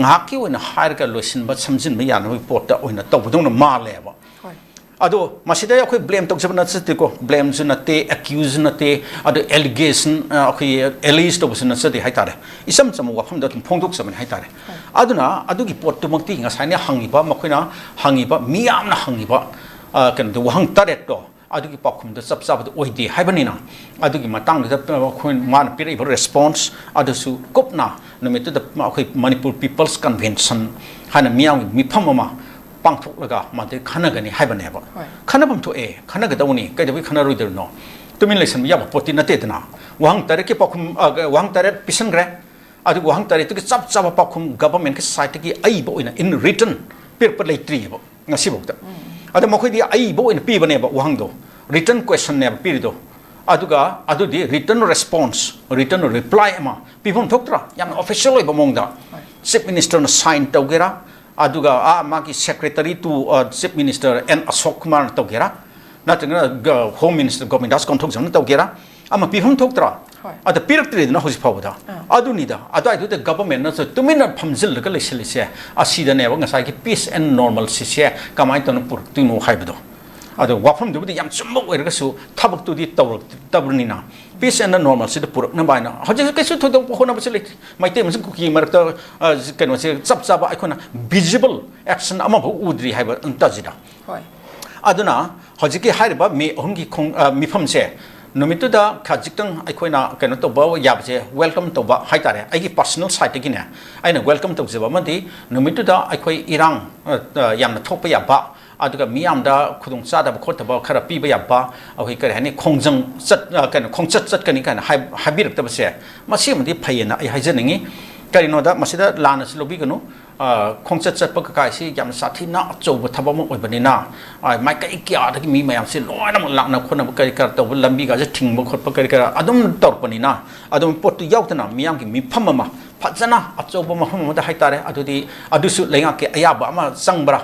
ꯉꯥꯏꯍꯥꯛꯀꯤ ꯑꯣꯏꯅ ꯍꯥꯏꯔꯒ ꯂꯣꯏꯁꯤꯟꯕ, ꯁꯝꯖꯤꯟꯕ ꯌꯥꯅꯕꯒꯤ ꯄꯣꯠꯇ ꯑꯣꯏꯅ ꯇꯧꯕꯗꯧꯅ ꯃꯥꯜꯂꯦꯕ꯫ ꯍꯣꯏ꯫ ꯑꯗꯣ ꯃꯁꯤꯗ ꯑꯩꯈꯣꯏ blame ꯇꯧꯖꯕ ꯅꯠꯆꯗꯦꯀꯣ, blameꯁꯨ ꯅꯠꯇꯦ, accuseꯁꯨ ꯅꯠꯇꯦ, ꯑꯗꯣ allegation, ꯑ, ꯑꯩꯈꯣꯏꯒꯤ allege ꯇꯧꯕꯁꯨ ꯅꯠꯆꯗꯦ ꯍꯥꯏꯇꯥꯔꯦ꯫ ꯏꯆꯝ ꯆꯝꯕ ꯋꯥꯐꯝꯗ ꯑꯗꯨꯝ ꯐꯣꯡꯗꯣꯛꯆꯕꯅꯤ ꯍꯥꯏꯇꯥꯔꯦ꯫ ꯍꯣꯏ꯫ ꯑꯗꯨꯅ ꯑꯗꯨꯒꯤ ꯄꯣꯠꯇꯨꯃꯛꯇꯤ ꯉꯁꯥꯏꯅ ꯍꯪꯉꯤꯕ, ꯃꯈꯣꯏꯅ ꯍꯪꯉꯤꯕ, ꯃꯤꯌꯥꯝꯅ ꯍꯪꯉꯤꯕ, ꯑ, ꯀꯩꯅꯣꯗꯣ, ꯋꯥꯍꯪ ꯇꯔꯦꯠꯇꯣ, ꯑꯗꯨꯒꯤ ꯄꯥꯎꯈꯨꯝꯗꯣ ꯆꯞ ꯆꯥꯕꯗ ꯑꯣꯏꯗꯦ ꯍꯥꯏꯕꯅꯤꯅ, ꯑꯗꯨꯒꯤ ꯃꯇꯥꯡꯗꯨꯗ ꯑꯩꯈꯣꯏ, ꯃꯥꯅ ꯄꯤꯔꯛꯏꯕ response ꯑꯗꯨꯁꯨ ꯀꯨꯞꯅ ꯅꯨꯃꯤꯠꯇꯨꯗ ꯑꯩꯈꯣꯏ Manipur People's Convention ꯍꯥꯏꯅ ꯃꯤꯌꯥꯝꯒꯤ ꯃꯤꯐꯝ ꯑꯃ ꯄꯥꯡꯊꯣꯛꯂꯒ ꯃꯗꯩ ꯈꯟꯅꯒꯅꯤ ꯍꯥꯏꯕꯅꯦꯕ꯫ ꯍꯣꯏ꯫ ꯈꯟꯅꯐꯝ ꯊꯣꯛꯑꯦ, ꯈꯟꯅꯒꯗꯧꯕꯅꯤ, ꯀꯩꯗꯧꯕꯩ ꯈꯟꯅꯔꯣꯏꯗꯣꯏꯅꯣ? ꯇꯨꯃꯤꯟ ꯂꯩꯁꯟꯕ ꯌꯥꯕ ꯄꯣꯠꯇꯤ ꯅꯠꯇꯦꯗꯅ꯫ ꯋꯥꯍꯪ ꯇꯔꯦꯠꯀꯤ ꯄꯥꯎꯈꯨꯝ, ꯑ, ꯋꯥꯍꯪ ꯇꯔꯦꯠ ꯄꯤꯁꯟꯈ꯭ꯔꯦ, ꯑꯗꯨꯒ ꯋꯥꯍꯪ ꯇꯔꯦꯠꯇꯨꯒꯤ ꯆꯞ ꯆꯥꯕ ꯄꯥꯎꯈꯨꯝ governmentꯀꯤ sideꯇꯒꯤ ꯑꯏꯕ ꯑꯣꯏꯅ in written ꯄꯤꯔꯛꯄ ꯂꯩꯇ꯭ꯔꯤꯑꯕ ꯉꯁꯤꯐꯥꯎꯗ꯫ ꯎꯝ꯫ ꯑꯗ ꯃꯈꯣꯏꯗꯤ ꯑꯏꯕ ꯑꯣꯏꯅ ꯄꯤꯕꯅꯦꯕ ꯋꯥꯍꯪꯗꯣ, written questionꯅꯦꯕ ꯄꯤꯔꯤꯗꯣ꯫ ꯑꯗꯨꯒ ꯑꯗꯨꯗꯤ written response, written reply ꯑꯃ ꯄꯤꯐꯝ ꯊꯣꯛꯇ꯭ꯔꯥ? ꯌꯥꯝꯅ official ꯑꯣꯏꯕ ꯃꯑꯣꯡꯗ꯫ ꯍꯣꯏ꯫ Chief Ministerꯅ sign ꯇꯧꯒꯦꯔꯥ, ꯑꯗꯨꯒ, ꯑꯥ, ꯃꯥꯒꯤ secretary to, ꯑ, Chief Minister N ꯑꯁꯣꯛ ꯀꯨꯃꯥꯔꯅ ꯇꯧꯒꯦꯔꯥ, ꯅꯠꯇ꯭ꯔꯒꯅ ꯒ-, Home Minister ꯒꯣꯕꯤꯟꯗꯥꯁ ꯀꯣꯟꯊꯧꯖꯝꯅ ꯇꯧꯒꯦꯔꯥ, ꯑꯃ ꯄꯤꯐꯝ ꯊꯣꯛꯇ꯭ꯔꯥ? ꯍꯣꯏ꯫ ꯑꯗ ꯄꯤꯔꯛꯇ꯭ꯔꯦꯗꯅ ꯍꯧꯖꯤꯛ ꯐꯥꯎꯕꯗ꯫ ꯑꯥ꯫ ꯑꯗꯨꯅꯤꯗ, ꯑꯗꯨꯋꯥꯏꯗꯨꯗ ꯒꯕꯔꯃꯦꯟꯅꯁꯨ ꯇꯨꯃꯤꯟꯅ ꯐꯝꯖꯤꯜꯂꯒ ꯂꯩꯁꯤꯜꯂꯤꯁꯦ, ꯑꯁꯤꯗꯅꯦꯕ ꯉꯁꯥꯏꯒꯤ peace and normalcy ꯁꯦ ꯀꯃꯥꯏꯅ ꯇꯧꯅ ꯄꯨꯔꯛꯇꯣꯏꯅꯣ ꯍꯥꯏꯕꯗꯣ꯫ ꯑꯗꯣ ꯋꯥꯐꯝꯗꯨꯕꯨꯗꯤ ꯌꯥꯝ ꯆꯨꯝꯕ ꯑꯣꯏꯔꯒꯁꯨ ꯊꯕꯛꯇꯨꯗꯤ ꯇꯧꯔꯛꯇꯕꯅꯤꯅ, peace and normalcy ꯗ ꯄꯨꯔꯛꯅꯕ ꯍꯥꯏꯅ ꯍꯧꯖꯤꯛ ꯀꯩꯁꯨ ꯊꯣꯏꯗꯣꯛꯄ ꯍꯣꯠꯅꯕꯁꯨ ꯂꯩꯇꯦ꯫ ꯃꯩꯇꯩ ꯑꯃꯁꯨꯡ ꯀꯨꯀꯤ ꯃꯔꯛꯇ, ꯑ, ꯀꯩꯅꯣꯁꯦ ꯆꯞ ꯆꯥꯕ ꯑꯩꯈꯣꯏꯅ visible action ꯑꯃꯐꯥꯎ ꯎꯗ꯭ꯔꯤ ꯍꯥꯏꯕ ꯇꯥꯖꯤꯗ꯫ ꯍꯣꯏ꯫ ꯑꯗꯨꯅ ꯍꯧꯖꯤꯛꯀꯤ ꯍꯥꯏꯔꯤꯕ ꯃꯦ ꯑꯍꯨꯝꯒꯤ ꯈꯣꯡ-, ꯑ, ꯃꯤꯐꯝꯁꯦ ꯅꯨꯃꯤꯠꯇꯨꯗ ꯈꯖꯤꯛꯇꯪ ꯑꯩꯈꯣꯏꯅ ꯀꯩꯅꯣ ꯇꯧꯕ ꯌꯥꯕꯁꯦ welcome ꯇꯧꯕ ꯍꯥꯏꯇꯥꯔꯦ꯫ ꯑꯩꯒꯤ personal side ꯇꯒꯤꯅꯦ, ꯑꯩꯅ welcome ꯇꯧꯖꯕ ꯑꯃꯗꯤ ꯅꯨꯃꯤꯠꯇꯨꯗ ꯑꯩꯈꯣꯏ ꯏꯔꯥꯡ, ꯑ, ꯑ, ꯌꯥꯝꯅ ꯊꯣꯛꯄ ꯌꯥꯕ, ꯑꯗꯨꯒ ꯃꯤꯌꯥꯝꯗ ꯈꯨꯗꯣꯡ ꯆꯥꯗꯕ ꯈꯣꯠꯇꯕ ꯈꯔ ꯄꯤꯕ ꯌꯥꯕ, ꯑꯩꯈꯣꯏ ꯀꯔꯤ ꯍꯥꯏꯅꯤ, ꯈꯣꯡꯖꯪ ꯆꯠ-, ꯑ, ꯀꯩꯅꯣ, ꯈꯣꯡꯆꯠ ꯆꯠꯀꯅꯤ ꯀꯥꯏꯅ ꯍꯥꯏ-, ꯍꯥꯏꯕꯤꯔꯛꯇꯕꯁꯦ, ꯃꯁꯤꯃꯗꯤ ꯐꯩꯌꯦꯅ ꯑꯩ ꯍꯥꯏꯖꯅꯤꯡꯉꯤ꯫ ꯀꯔꯤꯅꯣꯗ, ꯃꯁꯤꯗ ꯂꯥꯟꯅꯁꯨ ꯂꯧꯕꯤꯒꯅꯨ꯫ ꯑ, ꯈꯣꯡꯆꯠ ꯆꯠꯄ ꯀꯀꯥꯏꯁꯤ ꯌꯥꯝꯅ ꯁꯥꯊꯤꯅ ꯑꯆꯧꯕ ꯊꯕꯛ ꯑꯃ ꯑꯣꯏꯕꯅꯤꯅ, ꯑ, ꯃꯥꯏꯀꯩ ꯀꯌꯥꯗꯒꯤ ꯃꯤ ꯃꯌꯥꯝꯁꯤ ꯂꯣꯏꯅꯃꯛ ꯂꯥꯛꯅ ꯈꯣꯠꯅꯕ ꯀꯔꯤ ꯀꯔꯥ ꯇꯧꯕ, ꯂꯝꯕꯤꯒꯁꯦ ꯊꯤꯡꯕ ꯈꯣꯠꯄ ꯀꯔꯤ ꯀꯔꯥ ꯑꯗꯨꯝ ꯇꯧꯔꯛꯄꯅꯤꯅ, ꯑꯗꯨꯝ ꯄꯣꯠꯇꯨ ꯌꯥꯎꯗꯅ ꯃꯤꯌꯥꯝꯒꯤ ꯃꯤꯐꯝ ꯑꯃ ꯐꯖꯅ ꯑꯆꯧꯕ ꯃꯐꯝ ꯑꯃꯗ ꯍꯥꯏꯇꯥꯔꯦ, ꯑꯗꯨꯗꯤ ꯑꯗꯨꯁꯨ ꯂꯩꯉꯥꯛꯀꯤ ꯑꯌꯥꯕ ꯑꯃ ꯆꯪꯕ꯭ꯔꯥ?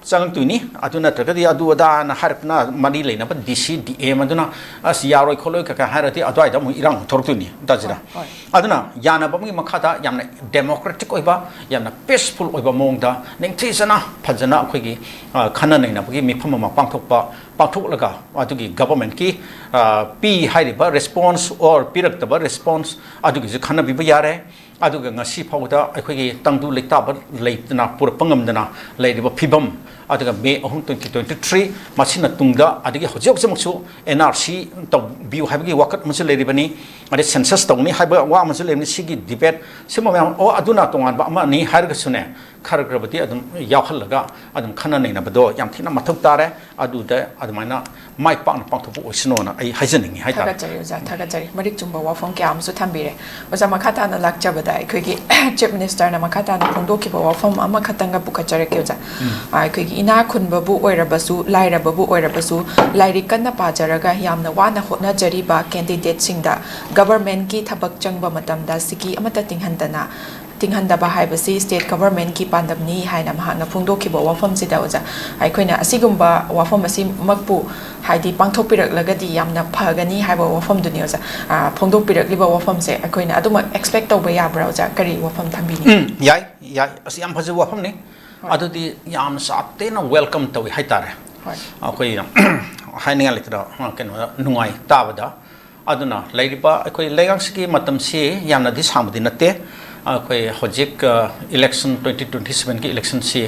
ꯆꯪꯉꯛꯇꯣꯏꯅꯤ꯫ ꯑꯗꯨ ꯅꯠꯇ꯭ꯔꯒꯗꯤ ꯑꯗꯨ ꯑꯗꯥꯅ ꯍꯥꯏꯔꯛꯄꯅ ꯃꯔꯤ ꯂꯩꯅꯕ ꯗꯤ ꯁꯤ, ꯗꯤ ꯑꯦꯝ ꯑꯗꯨꯅ ꯑꯁ ꯌꯥꯔꯣꯏ ꯈꯣꯠꯂꯣꯏ ꯀꯀꯥ ꯍꯥꯏꯔꯗꯤ ꯑꯗꯨꯋꯥꯏꯗ ꯑꯃꯨꯛ ꯏꯔꯥꯡ ꯊꯣꯛꯂꯛꯇꯣꯏꯅꯤ ꯇꯥꯖꯤꯗ꯫ ꯍꯣꯏ, ꯍꯣꯏ꯫ ꯑꯗꯨꯅ ꯌꯥꯅꯕ ꯑꯃꯒꯤ ꯃꯈꯥꯗ ꯌꯥꯝꯅ democratic ꯑꯣꯏꯕ, ꯌꯥꯝꯅ peaceful ꯑꯣꯏꯕ ꯃꯑꯣꯡꯗ ꯅꯤꯡꯊꯤꯖꯅ ꯐꯖꯅ ꯑꯩꯈꯣꯏꯒꯤ, ꯑ, ꯈꯟꯅ ꯅꯩꯅꯕꯒꯤ ꯃꯤꯐꯝ ꯑꯃ ꯄꯥꯡꯊꯣꯛꯄ, ꯄꯥꯡꯊꯣꯛꯂꯒ ꯑꯗꯨꯒꯤ ꯒꯕꯔꯃꯦꯟꯀꯤ, ꯑ, ꯄꯤ ꯍꯥꯏꯔꯤꯕ response or ꯄꯤꯔꯛꯇꯕ response ꯑꯗꯨꯒꯤꯁꯨ ꯈꯟꯅꯕꯤꯕ ꯌꯥꯔꯦ꯫ ꯑꯗꯨꯒ ꯉꯁꯤ ꯐꯥꯎꯕꯗ ꯑꯩꯈꯣꯏꯒꯤ ꯇꯪꯗꯨ ꯂꯩꯇꯥꯕ ꯂꯩꯇꯅ ꯄꯨꯔꯛꯄ ꯉꯝꯗꯅ ꯂꯩꯔꯤꯕ ꯐꯤꯕꯝ, ꯑꯗꯨꯒ ꯃꯦ ꯑꯍꯨꯝ, twenty twenty three, ꯃꯁꯤꯅ ꯇꯨꯡꯗ, ꯑꯗꯒꯤ ꯍꯧꯖꯤꯛ ꯍꯧꯖꯤꯛꯃꯛꯁꯨ N R C ꯇꯧꯕꯤꯌꯨ ꯍꯥꯏꯕꯒꯤ ꯋꯥꯀꯠ ꯑꯃꯁꯨ ꯂꯩꯔꯤꯕꯅꯤ, ꯑꯗꯩ census ꯇꯧꯅꯤ ꯍꯥꯏꯕ ꯋꯥ ꯑꯃꯁꯨ ꯂꯩꯔꯤꯕꯅꯤ꯫ ꯁꯤꯒꯤ debate, ꯁꯤꯒꯨꯝꯕ ꯃꯌꯥꯝ, ꯑꯣ, ꯑꯗꯨꯅ ꯇꯣꯉꯥꯟꯕ ꯑꯃꯅꯤ ꯍꯥꯏꯔꯒꯁꯨꯅꯦ, ꯈꯔ ꯈꯔꯕꯨꯗꯤ ꯑꯗꯨꯝ ꯌꯥꯎꯍꯜꯂꯒ ꯑꯗꯨꯝ ꯈꯟꯅ ꯅꯩꯅꯕꯗꯣ ꯌꯥꯝ ꯊꯤꯅ ꯃꯊꯧ ꯇꯥꯔꯦ꯫ ꯑꯗꯨꯗ ꯑꯗꯨꯃꯥꯏꯅ ꯃꯥꯏ ꯄꯥꯛꯅ ꯄꯥꯡꯊꯣꯛꯄ ꯑꯣꯏꯁꯅꯣꯅ ꯑꯩ ꯍꯥꯏꯖꯅꯤꯡꯉꯤ ꯍꯥꯏꯇꯥꯔꯦ꯫ ꯊꯥꯒꯠꯆꯔꯤ ꯑꯣꯖꯥ, ꯊꯥꯒꯠꯆꯔꯤ꯫ ꯃꯔꯤꯛ ꯆꯨꯝꯕ ꯋꯥꯐꯝ ꯀꯌꯥ ꯑꯃꯁꯨ ꯊꯝꯕꯤꯔꯦ꯫ ꯑꯣꯖꯥ, ꯃꯈꯥ ꯇꯥꯅ ꯂꯥꯛꯆꯕꯗ ꯑꯩꯈꯣꯏꯒꯤ Chief Minister ꯅ ꯃꯈꯥ ꯇꯥꯅ ꯐꯣꯡꯗꯣꯛꯈꯤꯕ ꯋꯥꯐꯝ ꯑꯃꯈꯛꯇꯪꯒ ꯄꯨꯈꯠꯆꯔꯛꯀꯦ ꯑꯣꯖꯥ꯫ ꯑ, ꯑꯩꯈꯣꯏꯒꯤ ꯏꯅꯥ ꯈꯨꯟꯕꯕꯨ ꯑꯣꯏꯔꯕꯁꯨ, ꯂꯥꯏꯔꯕꯕꯨ ꯑꯣꯏꯔꯕꯁꯨ, ꯂꯥꯏꯔꯤꯛ ꯀꯟꯅ ꯄꯥꯖꯔꯒ ꯌꯥꯝꯅ ꯋꯥꯅ ꯍꯣꯠꯅꯖꯔꯤꯕ candidate ꯁꯤꯡꯗ government ꯀꯤ ꯊꯕꯛ ꯆꯪꯕ ꯃꯇꯝꯗ ꯁꯤꯀꯤ ꯑꯃꯠꯇ ꯇꯤꯡꯍꯟꯗꯅ ꯇꯤꯡꯍꯟꯗꯕ ꯍꯥꯏꯕꯁꯤ state government ꯀꯤ ꯄꯥꯟꯗꯝꯅꯤ ꯍꯥꯏꯅ ꯃꯍꯥꯛꯅ ꯐꯣꯡꯗꯣꯛꯈꯤꯕ ꯋꯥꯐꯝꯁꯤꯗ ꯑꯣꯖꯥ, ꯑꯩꯈꯣꯏꯅ ꯑꯁꯤꯒꯨꯝꯕ ꯋꯥꯐꯝ ꯑꯁꯤꯃꯛꯄꯨ ꯍꯥꯏꯗꯤ ꯄꯥꯡꯊꯣꯛꯄꯤꯔꯛꯂꯒꯗꯤ ꯌꯥꯝꯅ ꯐꯒꯅꯤ ꯍꯥꯏꯕ ꯋꯥꯐꯝꯗꯨꯅꯤ ꯑꯣꯖꯥ꯫ ꯑ, ꯐꯣꯡꯗꯣꯛꯄꯤꯔꯛꯂꯤꯕ ꯋꯥꯐꯝꯁꯦ ꯑꯩꯈꯣꯏꯅ ꯑꯗꯨꯃꯛ expect ꯇꯧꯕ ꯌꯥꯕ꯭ꯔꯥ ꯑꯣꯖꯥ? ꯀꯔꯤ ꯋꯥꯐꯝ ꯊꯝꯕꯤꯅꯤꯡꯉꯤ? ꯎꯝ, ꯌꯥꯏ, ꯌꯥꯏ꯫ ꯑꯁꯤ ꯌꯥꯝ ꯐꯖꯕ ꯋꯥꯐꯝꯅꯤ꯫ ꯍꯣꯏ꯫ ꯑꯗꯨꯗꯤ ꯌꯥꯝ ꯆꯥꯎꯇꯦꯅ welcome ꯇꯧꯏ ꯍꯥꯏꯇꯥꯔꯦ꯫ ꯍꯣꯏ꯫ ꯑꯩꯈꯣꯏ ꯍꯥꯏꯅꯤꯡꯉꯥꯏ ꯂꯩꯇꯅ, ꯑ, ꯀꯩꯅꯣ, ꯅꯨꯡꯉꯥꯏ ꯇꯥꯕꯗ꯫ ꯑꯗꯨꯅ ꯂꯩꯔꯤꯕ ꯑꯩꯈꯣꯏ ꯂꯩꯉꯥꯛꯁꯤꯒꯤ ꯃꯇꯝꯁꯤ ꯌꯥꯝꯅꯗꯤ ꯁꯥꯡꯕꯗꯤ ꯅꯠꯇꯦ꯫ ꯑꯩꯈꯣꯏ ꯍꯧꯖꯤꯛ, ꯑ, election, twenty twenty seven ꯒꯤ election ꯁꯤ,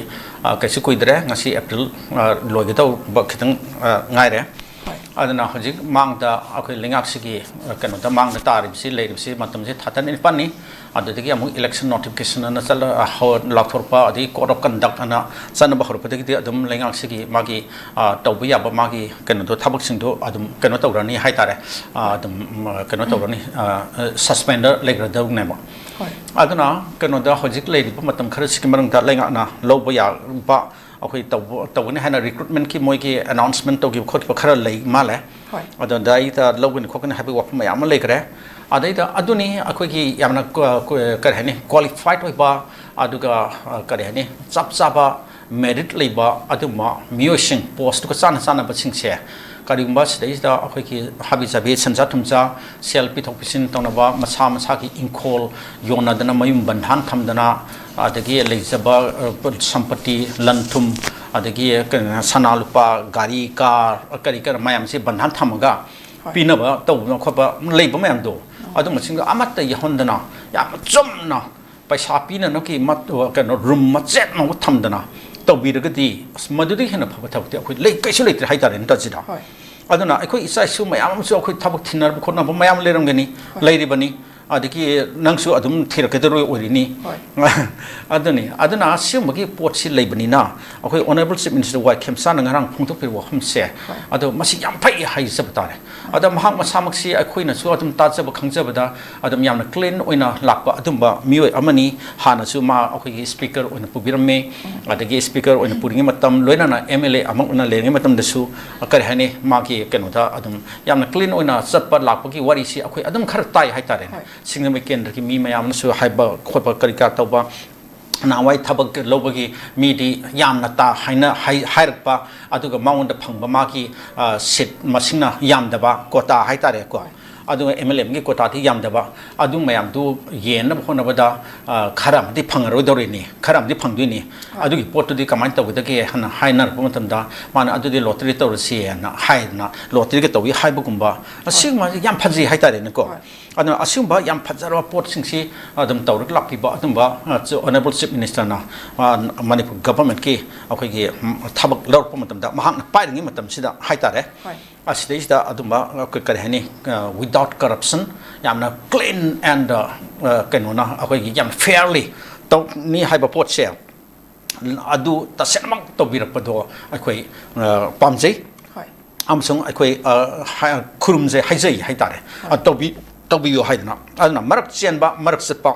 ꯑ, ꯀꯩꯁꯨ ꯀꯨꯏꯗ꯭ꯔꯦ, ꯉꯁꯤ April, ꯑ, ꯂꯣꯏꯒꯗꯧꯕ ꯈꯤꯇꯪ, ꯑ, ꯉꯥꯏꯔꯦ꯫ ꯍꯣꯏ꯫ ꯑꯗꯨꯅ ꯍꯧꯖꯤꯛ ꯃꯥꯡꯗ ꯑꯩꯈꯣꯏ ꯂꯩꯉꯥꯛꯁꯤꯒꯤ, ꯑ, ꯀꯩꯅꯣꯗ ꯃꯥꯡꯗ ꯇꯥꯔꯤꯕꯁꯤ, ꯂꯩꯔꯤꯕꯁꯤ ꯃꯇꯝꯁꯤ ꯊꯥ ꯇꯔꯥꯅꯤꯄꯥꯟꯅꯤ꯫ ꯑꯗꯨꯗꯒꯤ ꯑꯃꯨꯛ election notification ꯑꯅ ꯆꯠꯂ-, ꯑ, ꯍꯧ-, ꯂꯥꯎꯊꯣꯔꯛꯄ, ꯑꯗꯒꯤ code of conduct ꯑꯅ ꯆꯠꯅꯕ ꯍꯧꯔꯛꯄꯗꯒꯤꯗꯤ ꯑꯗꯨꯝ ꯂꯩꯉꯥꯛꯁꯤꯒꯤ ꯃꯥꯒꯤ, ꯑ, ꯇꯧꯕ ꯌꯥꯕ ꯃꯥꯒꯤ ꯀꯩꯅꯣꯗꯣ, ꯊꯕꯛꯁꯤꯡꯗꯣ ꯑꯗꯨꯝ ꯀꯩꯅꯣ ꯇꯧꯔꯅꯤ ꯍꯥꯏꯇꯥꯔꯦ꯫ ꯑ, ꯑꯗꯨꯝ, ꯎꯝ, ꯀꯩꯅꯣ ꯇꯧꯔꯅꯤ, ꯑ, suspend ꯂꯩꯈ꯭ꯔꯗꯧꯅꯦꯕ꯫ ꯍꯣꯏ꯫ ꯑꯗꯨꯅ ꯀꯩꯅꯣꯗ ꯍꯧꯖꯤꯛ ꯂꯩꯔꯤꯕ ꯃꯇꯝ ꯈꯔꯁꯤꯒꯤ ꯃꯅꯨꯡꯗ ꯂꯩꯉꯥꯛꯅ ꯂꯧꯕ ꯌꯥꯕ, ꯑꯩꯈꯣꯏ ꯇꯧꯕ, ꯇꯧꯒꯅꯤ ꯍꯥꯏꯅ recruitment ꯀꯤ ꯃꯣꯏꯒꯤ announcement ꯇꯧꯈꯤꯕ ꯈꯣꯠꯈꯤꯕ ꯈꯔ ꯂꯩ ꯃꯥꯜꯂꯦ꯫ ꯍꯣꯏ꯫ ꯑꯗꯨꯗ ꯑꯩꯗ ꯂꯧꯒꯅꯤ ꯈꯣꯠꯀꯅꯤ ꯍꯥꯏꯕꯒꯤ ꯋꯥꯐꯝ ꯃꯌꯥꯝ ꯑꯃ ꯂꯩꯈ꯭ꯔꯦ꯫ ꯑꯗꯩꯗ ꯑꯗꯨꯅꯤ ꯑꯩꯈꯣꯏꯒꯤ ꯌꯥꯝꯅ ꯀ-, ꯀ-, ꯀꯔꯤ ꯍꯥꯏꯅꯤ, qualified ꯑꯣꯏꯕ, ꯑꯗꯨꯒ, ꯑ, ꯀꯔꯤ ꯍꯥꯏꯅꯤ, ꯆꯞ ꯆꯥꯕ merit ꯂꯩꯕ ꯑꯗꯨꯒꯨꯝꯕ ꯃꯤꯑꯣꯏꯁꯤꯡ, post ꯇꯨꯒ ꯆꯥꯟꯅ ꯆꯥꯟꯅꯕꯁꯤꯡꯁꯦ, ꯀꯔꯤꯒꯨꯝꯕ ꯁꯤꯗꯩꯁꯤꯗ ꯑꯩꯈꯣꯏꯒꯤ ꯍꯥꯕꯤ ꯆꯥꯕꯤ, ꯁꯦꯟꯖꯥ ꯊꯨꯝꯖꯥ, ꯁꯦꯜ ꯄꯤꯊꯣꯛ ꯄꯤꯁꯤꯟ ꯇꯧꯅꯕ, ꯃꯁꯥ ꯃꯁꯥꯒꯤ ꯏꯪꯈꯣꯜ ꯌꯣꯟꯅꯗꯅ, ꯃꯌꯨꯝ ꯕꯟꯙꯥꯟ ꯊꯝꯗꯅ, ꯑꯗꯒꯤ ꯂꯩꯖꯕ, ꯑ, ꯁꯝꯄꯇꯤ, ꯂꯟ ꯊꯨꯝ, ꯑꯗꯒꯤ ꯀꯩꯅꯣ, ꯁꯅꯥ ꯂꯨꯄꯥ, ꯒꯥꯔꯤ, car, ꯀꯔꯤ ꯀꯔꯤ ꯃꯌꯥꯝꯁꯤ ꯕꯟꯙꯥꯟ ꯊꯝꯃꯒ ꯍꯣꯏ꯫ ꯄꯤꯅꯕ ꯇꯧꯕ ꯈꯣꯠꯄ ꯂꯩꯕ ꯃꯌꯥꯝꯗꯣ, ꯑꯗꯨꯝꯕꯁꯤꯡꯗꯣ ꯑꯃꯠꯇ ꯌꯥꯎꯍꯟꯗꯅ, ꯌꯥꯝꯅ ꯆꯨꯝꯅ ꯄꯩꯁꯥ ꯄꯤꯅꯅꯕꯒꯤ ꯃꯠ-, ꯀꯩꯅꯣ, room ꯃꯆꯦꯠ ꯑꯃ ꯊꯝꯗꯅ ꯇꯧꯕꯤꯔꯒꯗꯤ, ꯑꯁ, ꯃꯗꯨꯗꯒꯤ ꯍꯦꯟꯅ ꯐꯕ ꯊꯕꯛꯇꯤ ꯑꯩꯈꯣꯏ ꯂꯩ, ꯀꯩꯁꯨ ꯂꯩꯇ꯭ꯔꯦ ꯍꯥꯏꯇꯥꯔꯦ, ꯅꯠꯇ꯭ꯔ ꯁꯤꯗ? ꯍꯣꯏ꯫ ꯑꯗꯨꯅ ꯑꯩꯈꯣꯏ ꯏꯆꯥ ꯏꯁꯨ ꯃꯌꯥꯝ ꯑꯃꯁꯨ ꯑꯩꯈꯣꯏ ꯊꯕꯛ ꯊꯤꯅꯔꯕ ꯈꯣꯠꯅꯕ ꯃꯌꯥꯝ ꯂꯩꯔꯝꯒꯅꯤ, ꯍꯣꯏ꯫ ꯂꯩꯔꯤꯕꯅꯤ꯫ ꯑꯗꯒꯤ ꯅꯪꯁꯨ ꯑꯗꯨꯝ ꯊꯤꯔꯛꯀꯗꯧꯔꯣꯏ ꯑꯣꯏꯔꯤꯅꯤ꯫ ꯍꯣꯏ꯫ ꯑꯗꯨꯅꯤ꯫ ꯑꯗꯨꯅ ꯁꯤꯒꯨꯝꯕꯒꯤ ꯄꯣꯠꯁꯤ ꯂꯩꯕꯅꯤꯅ, ꯑꯩꯈꯣꯏ Honourable Chief Minister ꯋꯥꯏ ꯈꯦꯝꯆꯥꯅ ꯉꯔꯥꯡ ꯐꯣꯡꯗꯣꯛꯄꯤꯕ ꯋꯥꯐꯝꯁꯦ, ꯍꯣꯏ꯫ ꯑꯗꯣ ꯃꯁꯤ ꯌꯥꯝ ꯐꯩ ꯍꯥꯏꯖꯕ ꯇꯥꯔꯦ꯫ ꯑꯗ ꯃꯍꯥꯛ ꯃꯁꯥꯃꯛꯁꯤ ꯑꯩꯈꯣꯏꯅꯁꯨ ꯑꯗꯨꯝ ꯇꯥꯖꯕ ꯈꯪꯖꯕꯗ ꯑꯗꯨꯝ ꯌꯥꯝꯅ clean ꯑꯣꯏꯅ ꯂꯥꯛꯄ ꯑꯗꯨꯝꯕ ꯃꯤꯑꯣꯏ ꯑꯃꯅꯤ꯫ ꯍꯥꯟꯅꯁꯨ ꯃꯥ ꯑꯩꯈꯣꯏꯒꯤ speaker ꯑꯣꯏꯅ ꯄꯨꯕꯤꯔꯝꯃꯤ, ꯑꯗꯒꯤ speaker ꯑꯣꯏꯅ ꯄꯨꯔꯤꯉꯩ ꯃꯇꯝ, ꯂꯣꯏꯅꯅ M L A ꯑꯃ ꯑꯣꯏꯅ ꯂꯩꯔꯤꯉꯩ ꯃꯇꯝꯗꯁꯨ, ꯀꯔꯤ ꯍꯥꯏꯅꯤ, ꯃꯥꯒꯤ ꯀꯩꯅꯣꯗ ꯑꯗꯨꯝ ꯌꯥꯝꯅ clean ꯑꯣꯏꯅ ꯆꯠꯄ ꯂꯥꯛꯄꯒꯤ ꯋꯥꯔꯤꯁꯤ ꯑꯩꯈꯣꯏ ꯑꯗꯨꯝ ꯈꯔ ꯇꯥꯏ ꯍꯥꯏꯇꯥꯔꯦꯅꯦ꯫ ꯍꯣꯏ꯫ ꯁꯤꯡꯖꯃꯩ ꯀꯦꯟꯗ꯭ꯔꯒꯤ ꯃꯤ ꯃꯌꯥꯝꯅꯁꯨ ꯍꯥꯏꯕ ꯈꯣꯠꯄ ꯀꯔꯤ ꯀꯔꯥ ꯇꯧꯕ, ꯅꯍꯥꯟꯋꯥꯏ ꯊꯕꯛ ꯂꯧꯕꯒꯤ ꯃꯤꯗꯤ ꯌꯥꯝꯅ ꯇꯥ ꯍꯥꯏꯅ ꯍꯥꯏ-, ꯍꯥꯏꯔꯛꯄ, ꯑꯗꯨꯒ ꯃꯉꯣꯟꯗ ꯐꯪꯕ ꯃꯥꯒꯤ, ꯑ, ꯁꯤꯠ ꯃꯁꯤꯡꯅ ꯌꯥꯝꯗꯕ, ꯀꯣꯇꯥ ꯍꯥꯏꯇꯥꯔꯦꯀꯣ, ꯑꯗꯨꯒ ꯑꯦꯝ ꯑꯦꯜ ꯑꯦ ꯑꯃꯒꯤ ꯀꯣꯇꯥꯗꯤ ꯌꯥꯝꯗꯕ, ꯑꯗꯨ ꯃꯌꯥꯝꯗꯨ ꯌꯦꯟꯅꯕ ꯍꯣꯠꯅꯕꯗ, ꯑ, ꯈꯔ ꯑꯃꯗꯤ ꯐꯪꯉꯔꯣꯏꯗꯧꯔꯤꯅꯤ, ꯈꯔ ꯑꯃꯗꯤ ꯐꯪꯗꯣꯏꯅꯤ꯫ ꯍꯣꯏ꯫ ꯑꯗꯨꯒꯤ ꯄꯣꯠꯇꯨꯗꯤ ꯀꯃꯥꯏꯅ ꯇꯧꯒꯗꯒꯦ ꯍꯥꯏꯅ ꯍꯥꯏꯅꯔꯛꯄ ꯃꯇꯝꯗ, ꯃꯥꯅ ꯑꯗꯨꯗꯤ ꯂꯣꯇꯔꯤ ꯇꯧꯔꯁꯤꯅ ꯍꯥꯏꯗꯅ ꯂꯣꯇꯔꯤꯒ ꯇꯧꯏ ꯍꯥꯏꯕꯒꯨꯝꯕ, ꯍꯣꯏ꯫ ꯑꯁꯤꯒꯨꯝꯕꯁꯦ ꯌꯥꯝ ꯐꯖꯩ ꯍꯥꯏꯇꯥꯔꯦꯅꯦꯀꯣ꯫ ꯍꯣꯏ꯫ ꯑꯗꯨꯅ ꯑꯁꯤꯒꯨꯝꯕ ꯌꯥꯝ ꯐꯖꯔꯕ ꯄꯣꯠꯁꯤꯡꯁꯤ ꯑꯗꯨꯝ ꯇꯧꯔꯒ ꯂꯥꯛꯄꯤꯕ ꯑꯗꯨꯝꯕ, ꯑ, ꯆ-, Honourable Chief Minister-ꯅ, ꯑ, ꯃꯅꯤꯄꯨꯔ government-ꯀꯤ ꯑꯩꯈꯣꯏꯒꯤ, ꯎꯝ, ꯊꯕꯛ ꯂꯧꯔꯛꯄ ꯃꯇꯝꯗ ꯃꯍꯥꯛꯅ ꯄꯥꯏꯔꯤꯉꯩ ꯃꯇꯝꯁꯤꯗ ꯍꯥꯏꯇꯥꯔꯦ, ꯍꯣꯏ꯫ ꯑꯁꯤꯗꯩꯁꯤꯗ ꯑꯗꯨꯝꯕ, ꯑ, ꯀ-, ꯀꯔꯤ ꯍꯥꯏꯅꯤ, ꯑ, without corruption, ꯌꯥꯝꯅ clean and, ꯑ, ꯑ, ꯀꯩꯅꯣꯅ ꯑꯩꯈꯣꯏꯒꯤ ꯌꯥꯝ fairly ꯇꯧꯅꯤ ꯍꯥꯏꯕ ꯄꯣꯠꯁꯦ ꯑꯗꯨ ꯇꯁꯦꯡꯅꯃꯛ ꯇꯧꯕꯤꯔꯛꯄꯗꯣ ꯑꯩꯈꯣꯏ, ꯑ, ꯄꯥꯝꯖꯩ꯫ ꯍꯣꯏ꯫ ꯑꯃꯁꯨꯡ ꯑꯩꯈꯣꯏ, ꯑ, ꯍꯥ-, ꯈꯨꯔꯨꯝꯖꯩ, ꯍꯥꯏꯖꯩ ꯍꯥꯏꯇꯥꯔꯦ꯫ ꯍꯣꯏ꯫ ꯑ, ꯇꯧꯕꯤ-, ꯇꯧꯕꯤꯌꯨ ꯍꯥꯏꯗꯅ꯫ ꯑꯗꯨꯅ ꯃꯔꯛ ꯆꯦꯟꯕ, ꯃꯔꯛ ꯆꯠꯄ,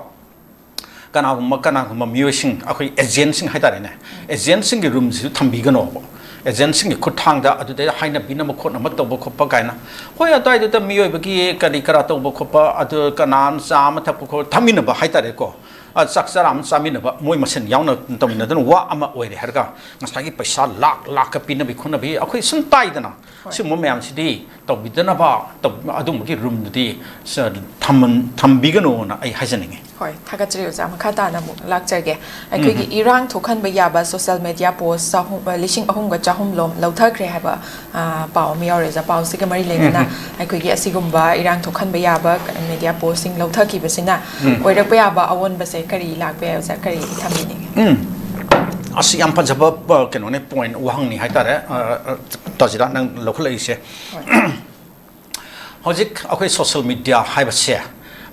ꯀꯅꯥꯒꯨꯝꯕ, ꯀꯅꯥꯒꯨꯝꯕ ꯃꯤꯑꯣꯏꯁꯤꯡ, ꯑꯩꯈꯣꯏ agent-ꯁꯤꯡ ꯍꯥꯏꯇꯥꯔꯦꯅꯦ, agent-ꯁꯤꯡꯒꯤ room-ꯁꯤꯁꯨ ꯊꯝꯕꯤꯒꯅꯣꯕ꯫ Agent-ꯁꯤꯡꯒꯤ ꯈꯨꯠꯊꯥꯡꯗ ꯑꯗꯨꯗꯩꯗ ꯍꯥꯏꯅꯕꯤꯅꯕ ꯈꯣꯠꯅꯕ ꯇꯧꯕ ꯈꯣꯠꯄ ꯀꯥꯏꯅ꯫ ꯍꯣꯏ, ꯑꯗꯨꯋꯥꯏꯗꯨꯗ ꯃꯤꯑꯣꯏꯕꯒꯤ ꯀꯔꯤ ꯀꯔꯥ ꯇꯧꯕ ꯈꯣꯠꯄ, ꯑꯗꯨ ꯀꯅꯥ ꯆꯥ ꯑꯃ ꯊꯛꯄ ꯈꯣꯠꯄ, ꯊꯛꯃꯤꯟꯅꯕ ꯍꯥꯏꯇꯥꯔꯦꯀꯣ꯫ ꯑ, ꯆꯥꯛ ꯆꯔꯥ ꯑꯃ ꯆꯥꯃꯤꯟꯅꯕ, ꯃꯣꯏ ꯃꯁꯦꯟ ꯌꯥꯎꯅ ꯇꯧꯃꯤꯟꯅꯗꯨꯅ ꯋꯥ ꯑꯃ ꯑꯣꯏꯔꯦ ꯍꯥꯏꯔꯒ, ꯉꯁꯥꯏꯒꯤ ꯄꯩꯁꯥ ꯂꯥꯛ ꯂꯥꯛꯀ ꯄꯤꯅꯕꯤ ꯈꯣꯠꯅꯕꯤ ꯑꯩꯈꯣꯏ ꯁꯨꯝ ꯇꯥꯏꯗꯅ, ꯍꯣꯏ꯫ ꯁꯤꯒꯨꯝꯕ ꯃꯌꯥꯝꯁꯤꯗꯤ ꯇꯧꯕꯤꯗꯅꯕ, ꯇꯧ-, ꯑꯗꯨꯝꯕꯒꯤ room-ꯗꯨꯗꯤ ꯁ-, ꯊꯝꯃꯟ-, ꯊꯝꯕꯤꯒꯅꯣꯅ ꯑꯩ ꯍꯥꯏꯖꯅꯤꯡꯉꯤ꯫ ꯍꯣꯏ, ꯊꯥꯒꯠꯆꯔꯤ ꯑꯣꯖꯥ꯫ ꯃꯈꯥ ꯇꯥꯅ ꯑꯃꯨꯛ ꯂꯥꯛꯆꯒꯦ꯫ ꯑꯩꯈꯣꯏꯒꯤ ꯎꯝ꯫ ꯏꯔꯥꯡ ꯊꯣꯛꯍꯟꯕ ꯌꯥꯕ social media post ꯆꯍꯨꯝ, ꯑ, ꯂꯤꯁꯤꯡ ꯑꯍꯨꯝꯒ ꯆꯍꯨꯝ ꯂꯣꯝ ꯂꯧꯊꯈ꯭ꯔꯦ ꯍꯥꯏꯕ, ꯑ, ꯄꯥꯎ ꯑꯃ ꯌꯥꯎꯔꯦ ꯑꯣꯖꯥ꯫ ꯄꯥꯎꯁꯤꯒ ꯃꯔꯤ ꯂꯩꯅꯅ ꯎꯝ꯫ ꯑꯩꯈꯣꯏꯒꯤ ꯑꯁꯤꯒꯨꯝꯕ ꯏꯔꯥꯡ ꯊꯣꯛꯍꯟꯕ ꯌꯥꯕ media post-ꯁꯤꯡ ꯂꯧꯊꯈꯤꯕꯁꯤꯅ ꯎꯝ꯫ ꯑꯣꯏꯔꯛꯄ ꯌꯥꯕ ꯑꯑꯣꯟꯕꯁꯦ ꯀꯔꯤ ꯂꯥꯛꯄ ꯌꯥꯏ ꯑꯣꯖꯥ? ꯀꯔꯤ ꯊꯝꯕꯤꯅꯤꯡꯉꯤ? ꯎꯝ꯫ ꯑꯁꯤ ꯌꯥꯝ ꯐꯖꯕ, ꯑ, ꯀꯩꯅꯣꯅꯦ, point, ꯋꯥꯍꯪꯅꯤ ꯍꯥꯏꯇꯥꯔꯦ, ꯑ, ꯑ, ꯇꯥꯖꯤꯔꯥ, ꯅꯪ ꯂꯧꯈꯠꯂꯛꯏꯁꯦ꯫ ꯍꯣꯏ꯫ ꯍꯧꯖꯤꯛ ꯑꯩꯈꯣꯏ social media ꯍꯥꯏꯕꯁꯦ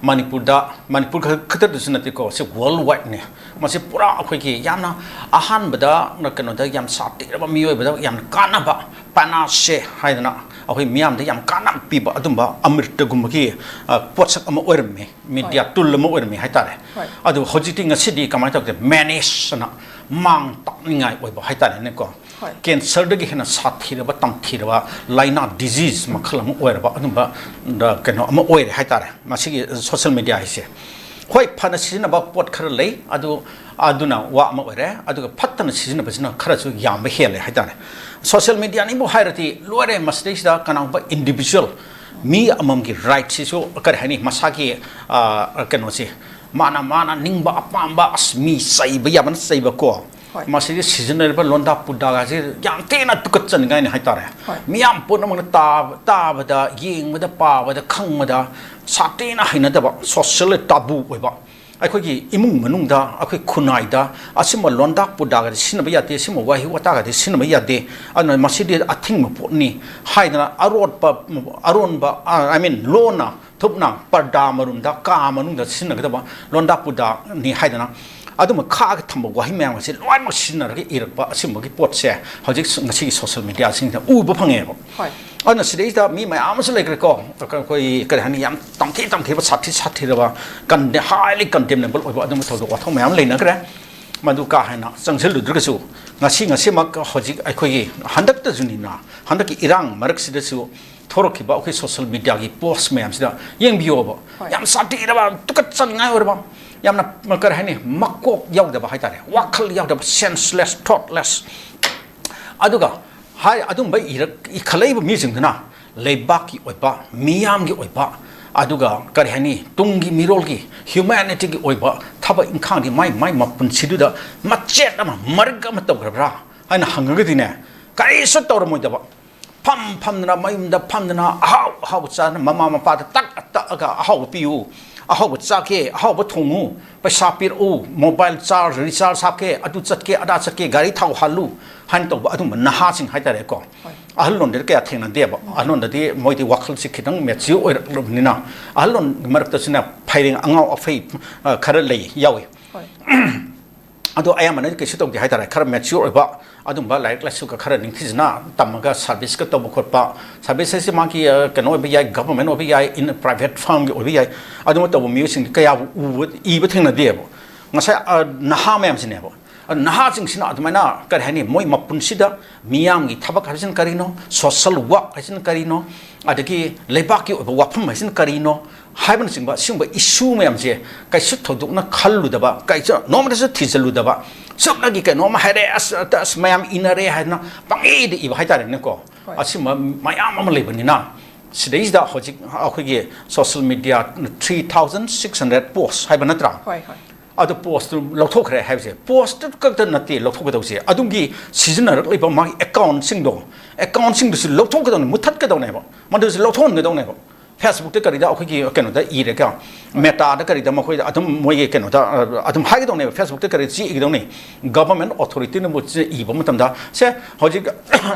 ꯃꯅꯤꯄꯨꯔꯗ, ꯃꯅꯤꯄꯨꯔ ꯈꯛ-, ꯈꯛꯇꯗꯁꯨ ꯅꯠꯇꯦꯀꯣ, ꯁꯤ world wide-ꯅꯦ꯫ ꯃꯁꯤ ꯄꯨꯔꯥ ꯑꯩꯈꯣꯏꯒꯤ ꯌꯥꯝꯅ ꯑꯍꯥꯟꯕꯗ ꯀꯩꯅꯣꯗ ꯌꯥꯝ ꯁꯥꯊꯤꯔꯕ ꯃꯤꯑꯣꯏꯕꯗ ꯌꯥꯝꯅ ꯀꯥꯟꯅꯕ ꯄꯅꯥꯁꯦ ꯍꯥꯏꯗꯅ ꯑꯩꯈꯣꯏ ꯃꯤꯌꯥꯝꯗ ꯌꯥꯝ ꯀꯥꯟꯅꯕ ꯄꯤꯕ ꯑꯗꯨꯝꯕ ꯑꯃ꯭ꯔꯤꯇꯒꯨꯝꯕꯒꯤ, ꯑ, ꯄꯣꯠꯁꯛ ꯑꯃ ꯑꯣꯏꯔꯝꯃꯤ, ꯃꯤꯗꯤꯌꯥ ꯍꯣꯏ꯫ ꯇꯨꯜ ꯑꯃ ꯑꯣꯏꯔꯝꯃꯤ ꯍꯥꯏꯇꯥꯔꯦ꯫ ꯍꯣꯏ꯫ ꯑꯗꯨ ꯍꯧꯖꯤꯛꯇꯤ, ꯉꯁꯤꯗꯤ ꯀꯃꯥꯏꯅ ꯇꯧꯒꯦ, ꯃꯦꯅꯦꯖꯅ ꯃꯥꯡ ꯇꯥꯛꯅꯤꯡꯉꯥꯏ ꯑꯣꯏꯕ ꯍꯥꯏꯇꯥꯔꯦꯅꯦꯀꯣ꯫ ꯍꯣꯏ꯫ ꯀꯦꯟꯁꯔꯗꯒꯤ ꯍꯦꯟꯅ ꯁꯥꯊꯤꯔꯕ, ꯇꯝꯊꯤꯔꯕ ꯂꯥꯏꯅꯥ, ꯗꯤꯖꯤꯖ ꯃꯈꯜ ꯑꯃ ꯑꯣꯏꯔꯕ ꯑꯗꯨꯝꯕ, ꯗ, ꯀꯩꯅꯣ ꯑꯃ ꯑꯣꯏꯔꯦ ꯍꯥꯏꯇꯥꯔꯦ ꯃꯁꯤꯒꯤ ꯁꯣꯁꯦꯜ ꯃꯦꯗꯤꯌꯥ ꯍꯥꯏꯁꯦ꯫ ꯍꯣꯏ, ꯐꯅ ꯁꯤꯖꯤꯟꯅꯕ ꯄꯣꯠ ꯈꯔ ꯂꯩ, ꯑꯗꯨ, ꯑꯗꯨꯅ ꯋꯥ ꯑꯃ ꯑꯣꯏꯔꯦ, ꯑꯗꯨꯒ ꯐꯠꯇꯅ ꯁꯤꯖꯤꯟꯅꯕꯁꯤꯅ ꯈꯔꯁꯨ ꯌꯥꯝꯕ ꯍꯦꯜꯂꯦ ꯍꯥꯏꯇꯥꯔꯦ꯫ ꯁꯣꯁꯦꯜ ꯃꯦꯗꯤꯌꯥꯅꯤꯕꯨ ꯍꯥꯏꯔꯗꯤ ꯂꯣꯏꯔꯦ, ꯃꯁꯤꯗꯩꯁꯤꯗ ꯀꯅꯥꯒꯨꯝꯕ ꯏꯟꯗꯤꯕꯤꯖꯨꯋꯦꯜ ꯃꯤ ꯑꯃꯃꯝꯒꯤ ꯔꯥꯏꯠꯁꯤꯁꯨ, ꯀꯔꯤ ꯍꯥꯏꯅꯤ, ꯃꯁꯥꯒꯤ, ꯑ, ꯀꯩꯅꯣꯁꯦ, ꯃꯥꯅ, ꯃꯥꯅ ꯅꯤꯡꯕ ꯑꯄꯥꯝꯕ, ꯑꯁ, ꯃꯤ ꯆꯩꯕ ꯌꯥꯕꯅ ꯆꯩꯕꯀꯣ, ꯍꯣꯏ꯫ ꯃꯁꯤꯗ ꯁꯤꯖꯤꯟꯅꯔꯤꯕ ꯂꯣꯟꯗꯥ ꯄꯨꯗꯥꯒꯁꯦ ꯌꯥꯝ ꯊꯤꯅ ꯇꯨꯀꯠꯆꯅꯤꯡꯉꯥꯏꯅꯤ ꯍꯥꯏꯇꯥꯔꯦ꯫ ꯍꯣꯏ꯫ ꯃꯤꯌꯥꯝ ꯄꯨꯝꯅꯃꯛꯅ ꯇꯥꯕ, ꯇꯥꯕꯗ, ꯌꯦꯡꯕꯗ, ꯄꯥꯕꯗ, ꯈꯪꯕꯗ ꯁꯥꯊꯤꯅ ꯍꯩꯅꯗꯕ, ꯁꯣꯁꯤꯌꯦꯜ ꯇꯥꯕꯨ ꯑꯣꯏꯕ, ꯑꯩꯈꯣꯏꯒꯤ ꯏꯃꯨꯡ ꯃꯅꯨꯡꯗ, ꯑꯩꯈꯣꯏ ꯈꯨꯟꯅꯥꯏꯗ ꯑꯁꯤꯒꯨꯝꯕ ꯂꯣꯟꯗꯥ ꯄꯨꯗꯥꯒꯗꯤ ꯁꯤꯖꯤꯟꯅꯕ ꯌꯥꯗꯦ, ꯑꯁꯤꯒꯨꯝꯕ ꯋꯥꯍꯩ ꯋꯥꯇꯥꯒꯗꯤ ꯁꯤꯖꯤꯟꯅꯕ ꯌꯥꯗꯦ, ꯑꯗꯨꯅ ꯃꯁꯤꯗꯤ ꯑꯊꯤꯡꯕ ꯄꯣꯠꯅꯤ ꯍꯥꯏꯗꯅ ꯑꯔꯣꯠꯄ, ꯑꯔꯣꯟꯕ, I mean, ꯂꯣꯟꯅ ꯊꯨꯞꯅ ꯄꯔꯗꯥ ꯃꯔꯨꯝꯗ, ꯀꯥ ꯃꯅꯨꯡꯗ ꯁꯤꯖꯤꯟꯅꯒꯗꯕ ꯂꯣꯟꯗꯥ ꯄꯨꯗꯥꯅꯤ ꯍꯥꯏꯗꯅ ꯑꯗꯨꯝꯕ ꯈꯥꯛꯑꯒ ꯊꯝꯕ ꯋꯥꯍꯩ ꯃꯌꯥꯝ ꯑꯁꯤ ꯂꯣꯏꯅꯃꯛ ꯁꯤꯖꯤꯟꯅꯔꯒ ꯏꯔꯛꯄ ꯑꯁꯤꯒꯨꯝꯕꯒꯤ ꯄꯣꯠꯁꯦ ꯍꯧꯖꯤꯛ ꯉꯁꯤꯒꯤ ꯁꯣꯁꯤꯌꯦꯜ ꯃꯦꯗꯤꯌꯥꯁꯤꯡꯗ ꯎꯕ ꯐꯪꯉꯦꯕ꯫ ꯍꯣꯏ꯫ ꯑꯗꯨꯅ ꯁꯤꯗꯩꯁꯤꯗ ꯃꯤ ꯃꯌꯥꯝ ꯑꯃꯁꯨ ꯂꯩꯈ꯭ꯔꯦꯀꯣ, ꯑꯩꯈꯣꯏ ꯀꯔꯤ ꯍꯥꯏꯅꯤ, ꯌꯥꯝ ꯇꯝꯊꯤ ꯇꯝꯊꯤꯕ, ꯁꯥꯊꯤ ꯁꯥꯊꯤꯔꯕ, ꯀꯟꯗꯦ-, highly condemnable ꯑꯣꯏꯕ ꯑꯗꯨꯝꯕ ꯊꯧꯗꯣꯛ ꯋꯥꯊꯣꯛ ꯃꯌꯥꯝ ꯂꯩꯅꯈ꯭ꯔꯦ꯫ ꯃꯗꯨ ꯀꯥ ꯍꯦꯟꯅ ꯆꯪꯁꯤꯜꯂꯨꯗ꯭ꯔꯒꯁꯨ, ꯉꯁꯤ ꯉꯁꯤꯃꯛ ꯍꯧꯖꯤꯛ ꯑꯩꯈꯣꯏꯒꯤ ꯍꯟꯗꯛꯇꯁꯨꯅꯤꯅ, ꯍꯟꯗꯛꯀꯤ ꯏꯔꯥꯡ ꯃꯔꯛꯁꯤꯗꯁꯨ ꯊꯣꯔꯛꯈꯤꯕ ꯑꯩꯈꯣꯏ ꯁꯣꯁꯤꯌꯦꯜ ꯃꯦꯗꯤꯌꯥꯒꯤ ꯄꯣꯁ ꯃꯌꯥꯝꯁꯤꯗ ꯌꯦꯡꯕꯤꯌꯣꯕ꯫ ꯍꯣꯏ꯫ ꯌꯥꯝ ꯁꯥꯊꯤꯔꯕ, ꯇꯨꯀꯠꯆꯅꯤꯡꯉꯥꯏ ꯑꯣꯏꯔꯕ, ꯌꯥꯝꯅ, ꯀꯔꯤ ꯍꯥꯏꯅꯤ, ꯃꯀꯣꯛ ꯌꯥꯎꯗꯕ ꯍꯥꯏꯇꯥꯔꯦ, ꯋꯥꯈꯜ ꯌꯥꯎꯗꯕ, senseless, thoughtless꯫ ꯑꯗꯨꯒ ꯍꯥꯏ, ꯑꯗꯨꯝꯕ ꯏꯔꯛ-, ꯏꯈꯠꯂꯛꯏꯕ ꯃꯤꯁꯤꯡꯗꯨꯅ ꯂꯩꯕꯥꯛꯀꯤ ꯑꯣꯏꯕ, ꯃꯤꯌꯥꯝꯒꯤ ꯑꯣꯏꯕ, ꯑꯗꯨꯒ, ꯀꯔꯤ ꯍꯥꯏꯅꯤ, ꯇꯨꯡꯒꯤ ꯃꯤꯔꯣꯜꯒꯤ, ꯍ꯭ꯌꯨꯃꯦꯅꯤꯇꯤꯒꯤ ꯑꯣꯏꯕ ꯊꯕꯛ ꯏꯪꯈꯥꯡꯗꯤ ꯃꯥꯏ, ꯃꯥꯏ ꯃꯄꯨꯟꯁꯤꯗꯨꯗ ꯃꯆꯦꯠ ꯑꯃ, ꯃꯔꯤꯛ ꯑꯃ ꯇꯧꯈ꯭ꯔꯕ꯭ꯔꯥ ꯍꯥꯏꯅ ꯍꯪꯉꯒꯗꯤꯅꯦ, ꯀꯔꯤꯁꯨ ꯇꯧꯔꯝꯃꯣꯏꯗꯕ꯫ ꯐꯝ ꯐꯝꯗꯅ, ꯃꯌꯨꯝꯗ ꯐꯝꯗꯅ, ꯑꯍꯥꯎ ꯑꯍꯥꯎꯕ ꯆꯥꯗꯅ, ꯃꯃꯥ ꯃꯄꯥꯗ ꯇꯛ ꯇꯛꯑꯒ, "ꯑꯍꯥꯎꯕ ꯄꯤꯌꯨ, ꯑꯍꯥꯎꯕ ꯆꯥꯒꯦ, ꯑꯍꯥꯎꯕ ꯊꯣꯡꯉꯨ, ꯄꯩꯁꯥ ꯄꯤꯔꯛꯎ, ꯃꯣꯕꯥꯏꯜ ꯆꯥꯔꯖ, ꯔꯤꯆꯥꯔꯖ ꯍꯥꯞꯀꯦ, ꯑꯗꯨ ꯆꯠꯀꯦ, ꯑꯗꯥ ꯆꯠꯀꯦ, ꯒꯥꯔꯤ ꯊꯥꯎ ꯍꯥꯜꯂꯨ" ꯍꯥꯏꯅ ꯇꯧꯕ ꯑꯗꯨꯝꯕ ꯅꯍꯥꯁꯤꯡ ꯍꯥꯏꯇꯥꯔꯦꯀꯣ꯫ ꯍꯣꯏ꯫ ꯑꯍꯜꯂꯣꯟꯗꯗꯤ ꯀꯌꯥ ꯊꯦꯡꯅꯗꯦꯕ꯫ ꯎꯝ꯫ ꯑꯍꯜꯂꯣꯟꯗꯗꯤ ꯃꯣꯏꯗꯤ ꯋꯥꯈꯜꯁꯤ ꯈꯤꯇꯪ ꯃꯦꯆ꯭ꯌꯨꯔ ꯑꯣꯏꯔꯛꯂꯕꯅꯤꯅ, ꯑꯍꯜꯂꯣꯟ ꯃꯔꯛꯇꯁꯨꯅꯦ ꯐꯩꯔꯦꯡ ꯑꯉꯥꯎ ꯑꯐꯩ, ꯑ, ꯈꯔ ꯂꯩ, ꯌꯥꯎꯏ꯫ ꯍꯣꯏ꯫ ꯑꯗꯣ ꯑꯌꯥꯝꯕꯅꯗꯤ ꯀꯩꯁꯨ ꯇꯧꯗꯦ ꯍꯥꯏꯇꯥꯔꯦ꯫ ꯈꯔ mature ꯑꯣꯏꯕ, ꯑꯗꯨꯝꯕ ꯂꯥꯏꯔꯤꯛ ꯂꯥꯏꯁꯨꯒ ꯈꯔ ꯅꯤꯡꯊꯤꯖꯅ ꯇꯝꯃꯒ serviceꯀ ꯇꯧꯕ ꯈꯣꯠꯄ, service ꯍꯥꯏꯁꯦ ꯃꯥꯒꯤ, ꯑ, ꯀꯩꯅꯣ ꯑꯣꯏꯕ ꯌꯥꯏ, government ꯑꯣꯏꯕ ꯌꯥꯏ, in private firmꯒꯤ ꯑꯣꯏꯕ ꯌꯥꯏ, ꯑꯗꯨꯝꯕ ꯇꯧꯕ ꯃꯤꯑꯣꯏꯁꯤꯡꯗꯤ ꯀꯌꯥꯕꯨ ꯎꯕ, ꯏꯕ ꯊꯦꯡꯅꯗꯦꯕ꯫ ꯉꯁꯥꯏ, ꯑ, ꯅꯍꯥ ꯃꯌꯥꯝꯁꯤꯅꯦꯕ꯫ ꯑ, ꯅꯍꯥꯁꯤꯡꯁꯤꯅ ꯑꯗꯨꯃꯥꯏꯅ, ꯀꯔꯤ ꯍꯥꯏꯅꯤ, ꯃꯣꯏ ꯃꯄꯨꯟꯁꯤꯗ ꯃꯤꯌꯥꯝꯒꯤ ꯊꯕꯛ ꯍꯥꯏꯕꯁꯤꯅ ꯀꯔꯤꯅꯣ, social work ꯍꯥꯏꯁꯤꯅ ꯀꯔꯤꯅꯣ, ꯑꯗꯒꯤ ꯂꯩꯕꯥꯛꯀꯤ ꯑꯣꯏꯕ ꯋꯥꯐꯝ ꯍꯥꯏꯁꯤꯅ ꯀꯔꯤꯅꯣ ꯍꯥꯏꯕꯅꯆꯤꯡꯕ, ꯁꯤꯒꯨꯝꯕ issue ꯃꯌꯥꯝꯁꯦ ꯀꯩꯁꯨ ꯊꯣꯏꯗꯣꯛꯅ ꯈꯜꯂꯨꯗꯕ, ꯀꯩꯁꯨ ꯅꯣꯡꯃꯇꯁꯨ ꯊꯤꯖꯤꯜꯂꯨꯗꯕ, ꯆꯨꯝꯅꯒꯤ ꯀꯩꯅꯣꯝ ꯍꯥꯏꯔꯦ, ꯑꯁ, ꯑꯁ, ꯃꯌꯥꯝ ꯏꯅꯔꯦ ꯍꯥꯏꯗꯅ ꯄꯪꯏꯗ ꯏꯕ ꯍꯥꯏꯇꯥꯔꯦꯅꯦꯀꯣ꯫ ꯍꯣꯏ꯫ ꯑꯁꯤꯒꯨꯝꯕ ꯃꯌꯥꯝ ꯑꯃ ꯂꯩꯕꯅꯤꯅ, ꯁꯤꯗꯩꯁꯤꯗ ꯍꯧꯖꯤꯛ ꯑꯩꯈꯣꯏꯒꯤ social media three thousand six hundred post ꯍꯥꯏꯕ ꯅꯠꯇ꯭ꯔꯥ? ꯍꯣꯏ, ꯍꯣꯏ꯫ ꯑꯗꯨ postꯇꯨ ꯂꯧꯊꯣꯛꯈ꯭ꯔꯦ ꯍꯥꯏꯕꯁꯦ, postꯇꯨ ꯈꯛꯇ ꯅꯠꯇꯦ ꯂꯧꯊꯣꯛꯀꯗꯧꯁꯦ, ꯑꯗꯨꯒꯤ ꯁꯤꯖꯤꯟꯅꯔꯛꯂꯤꯕ ꯃꯥꯒꯤ accountꯁꯤꯡꯗꯣ, accountꯁꯤꯡꯗꯨꯁꯨ ꯂꯧꯊꯣꯛꯀꯗꯧꯅꯦ, ꯃꯨꯠꯊꯠꯀꯗꯧꯅꯦꯕ, ꯃꯗꯨꯁꯨ ꯂꯧꯊꯣꯛꯍꯟꯒꯗꯧꯅꯦꯕ꯫ Facebookꯇ ꯀꯔꯤꯗ ꯑꯩꯈꯣꯏꯒꯤ ꯀꯩꯅꯣꯗ ꯏꯔꯒ, Metaꯗ ꯀꯔꯤꯗ ꯃꯈꯣꯏꯗ ꯑꯗꯨꯝ ꯃꯣꯏꯒꯤ ꯀꯩꯅꯣꯗ, ꯑ, ꯑꯗꯨꯝ ꯍꯥꯏꯒꯗꯧꯅꯦꯕ, Facebookꯇ ꯀꯔꯤ ꯆꯦ ꯏꯒꯗꯧꯅꯤ, government authorityꯅꯕꯨ ꯆꯦ ꯏꯕ ꯃꯇꯝꯗ, ꯁꯦ ꯍꯧꯖꯤꯛ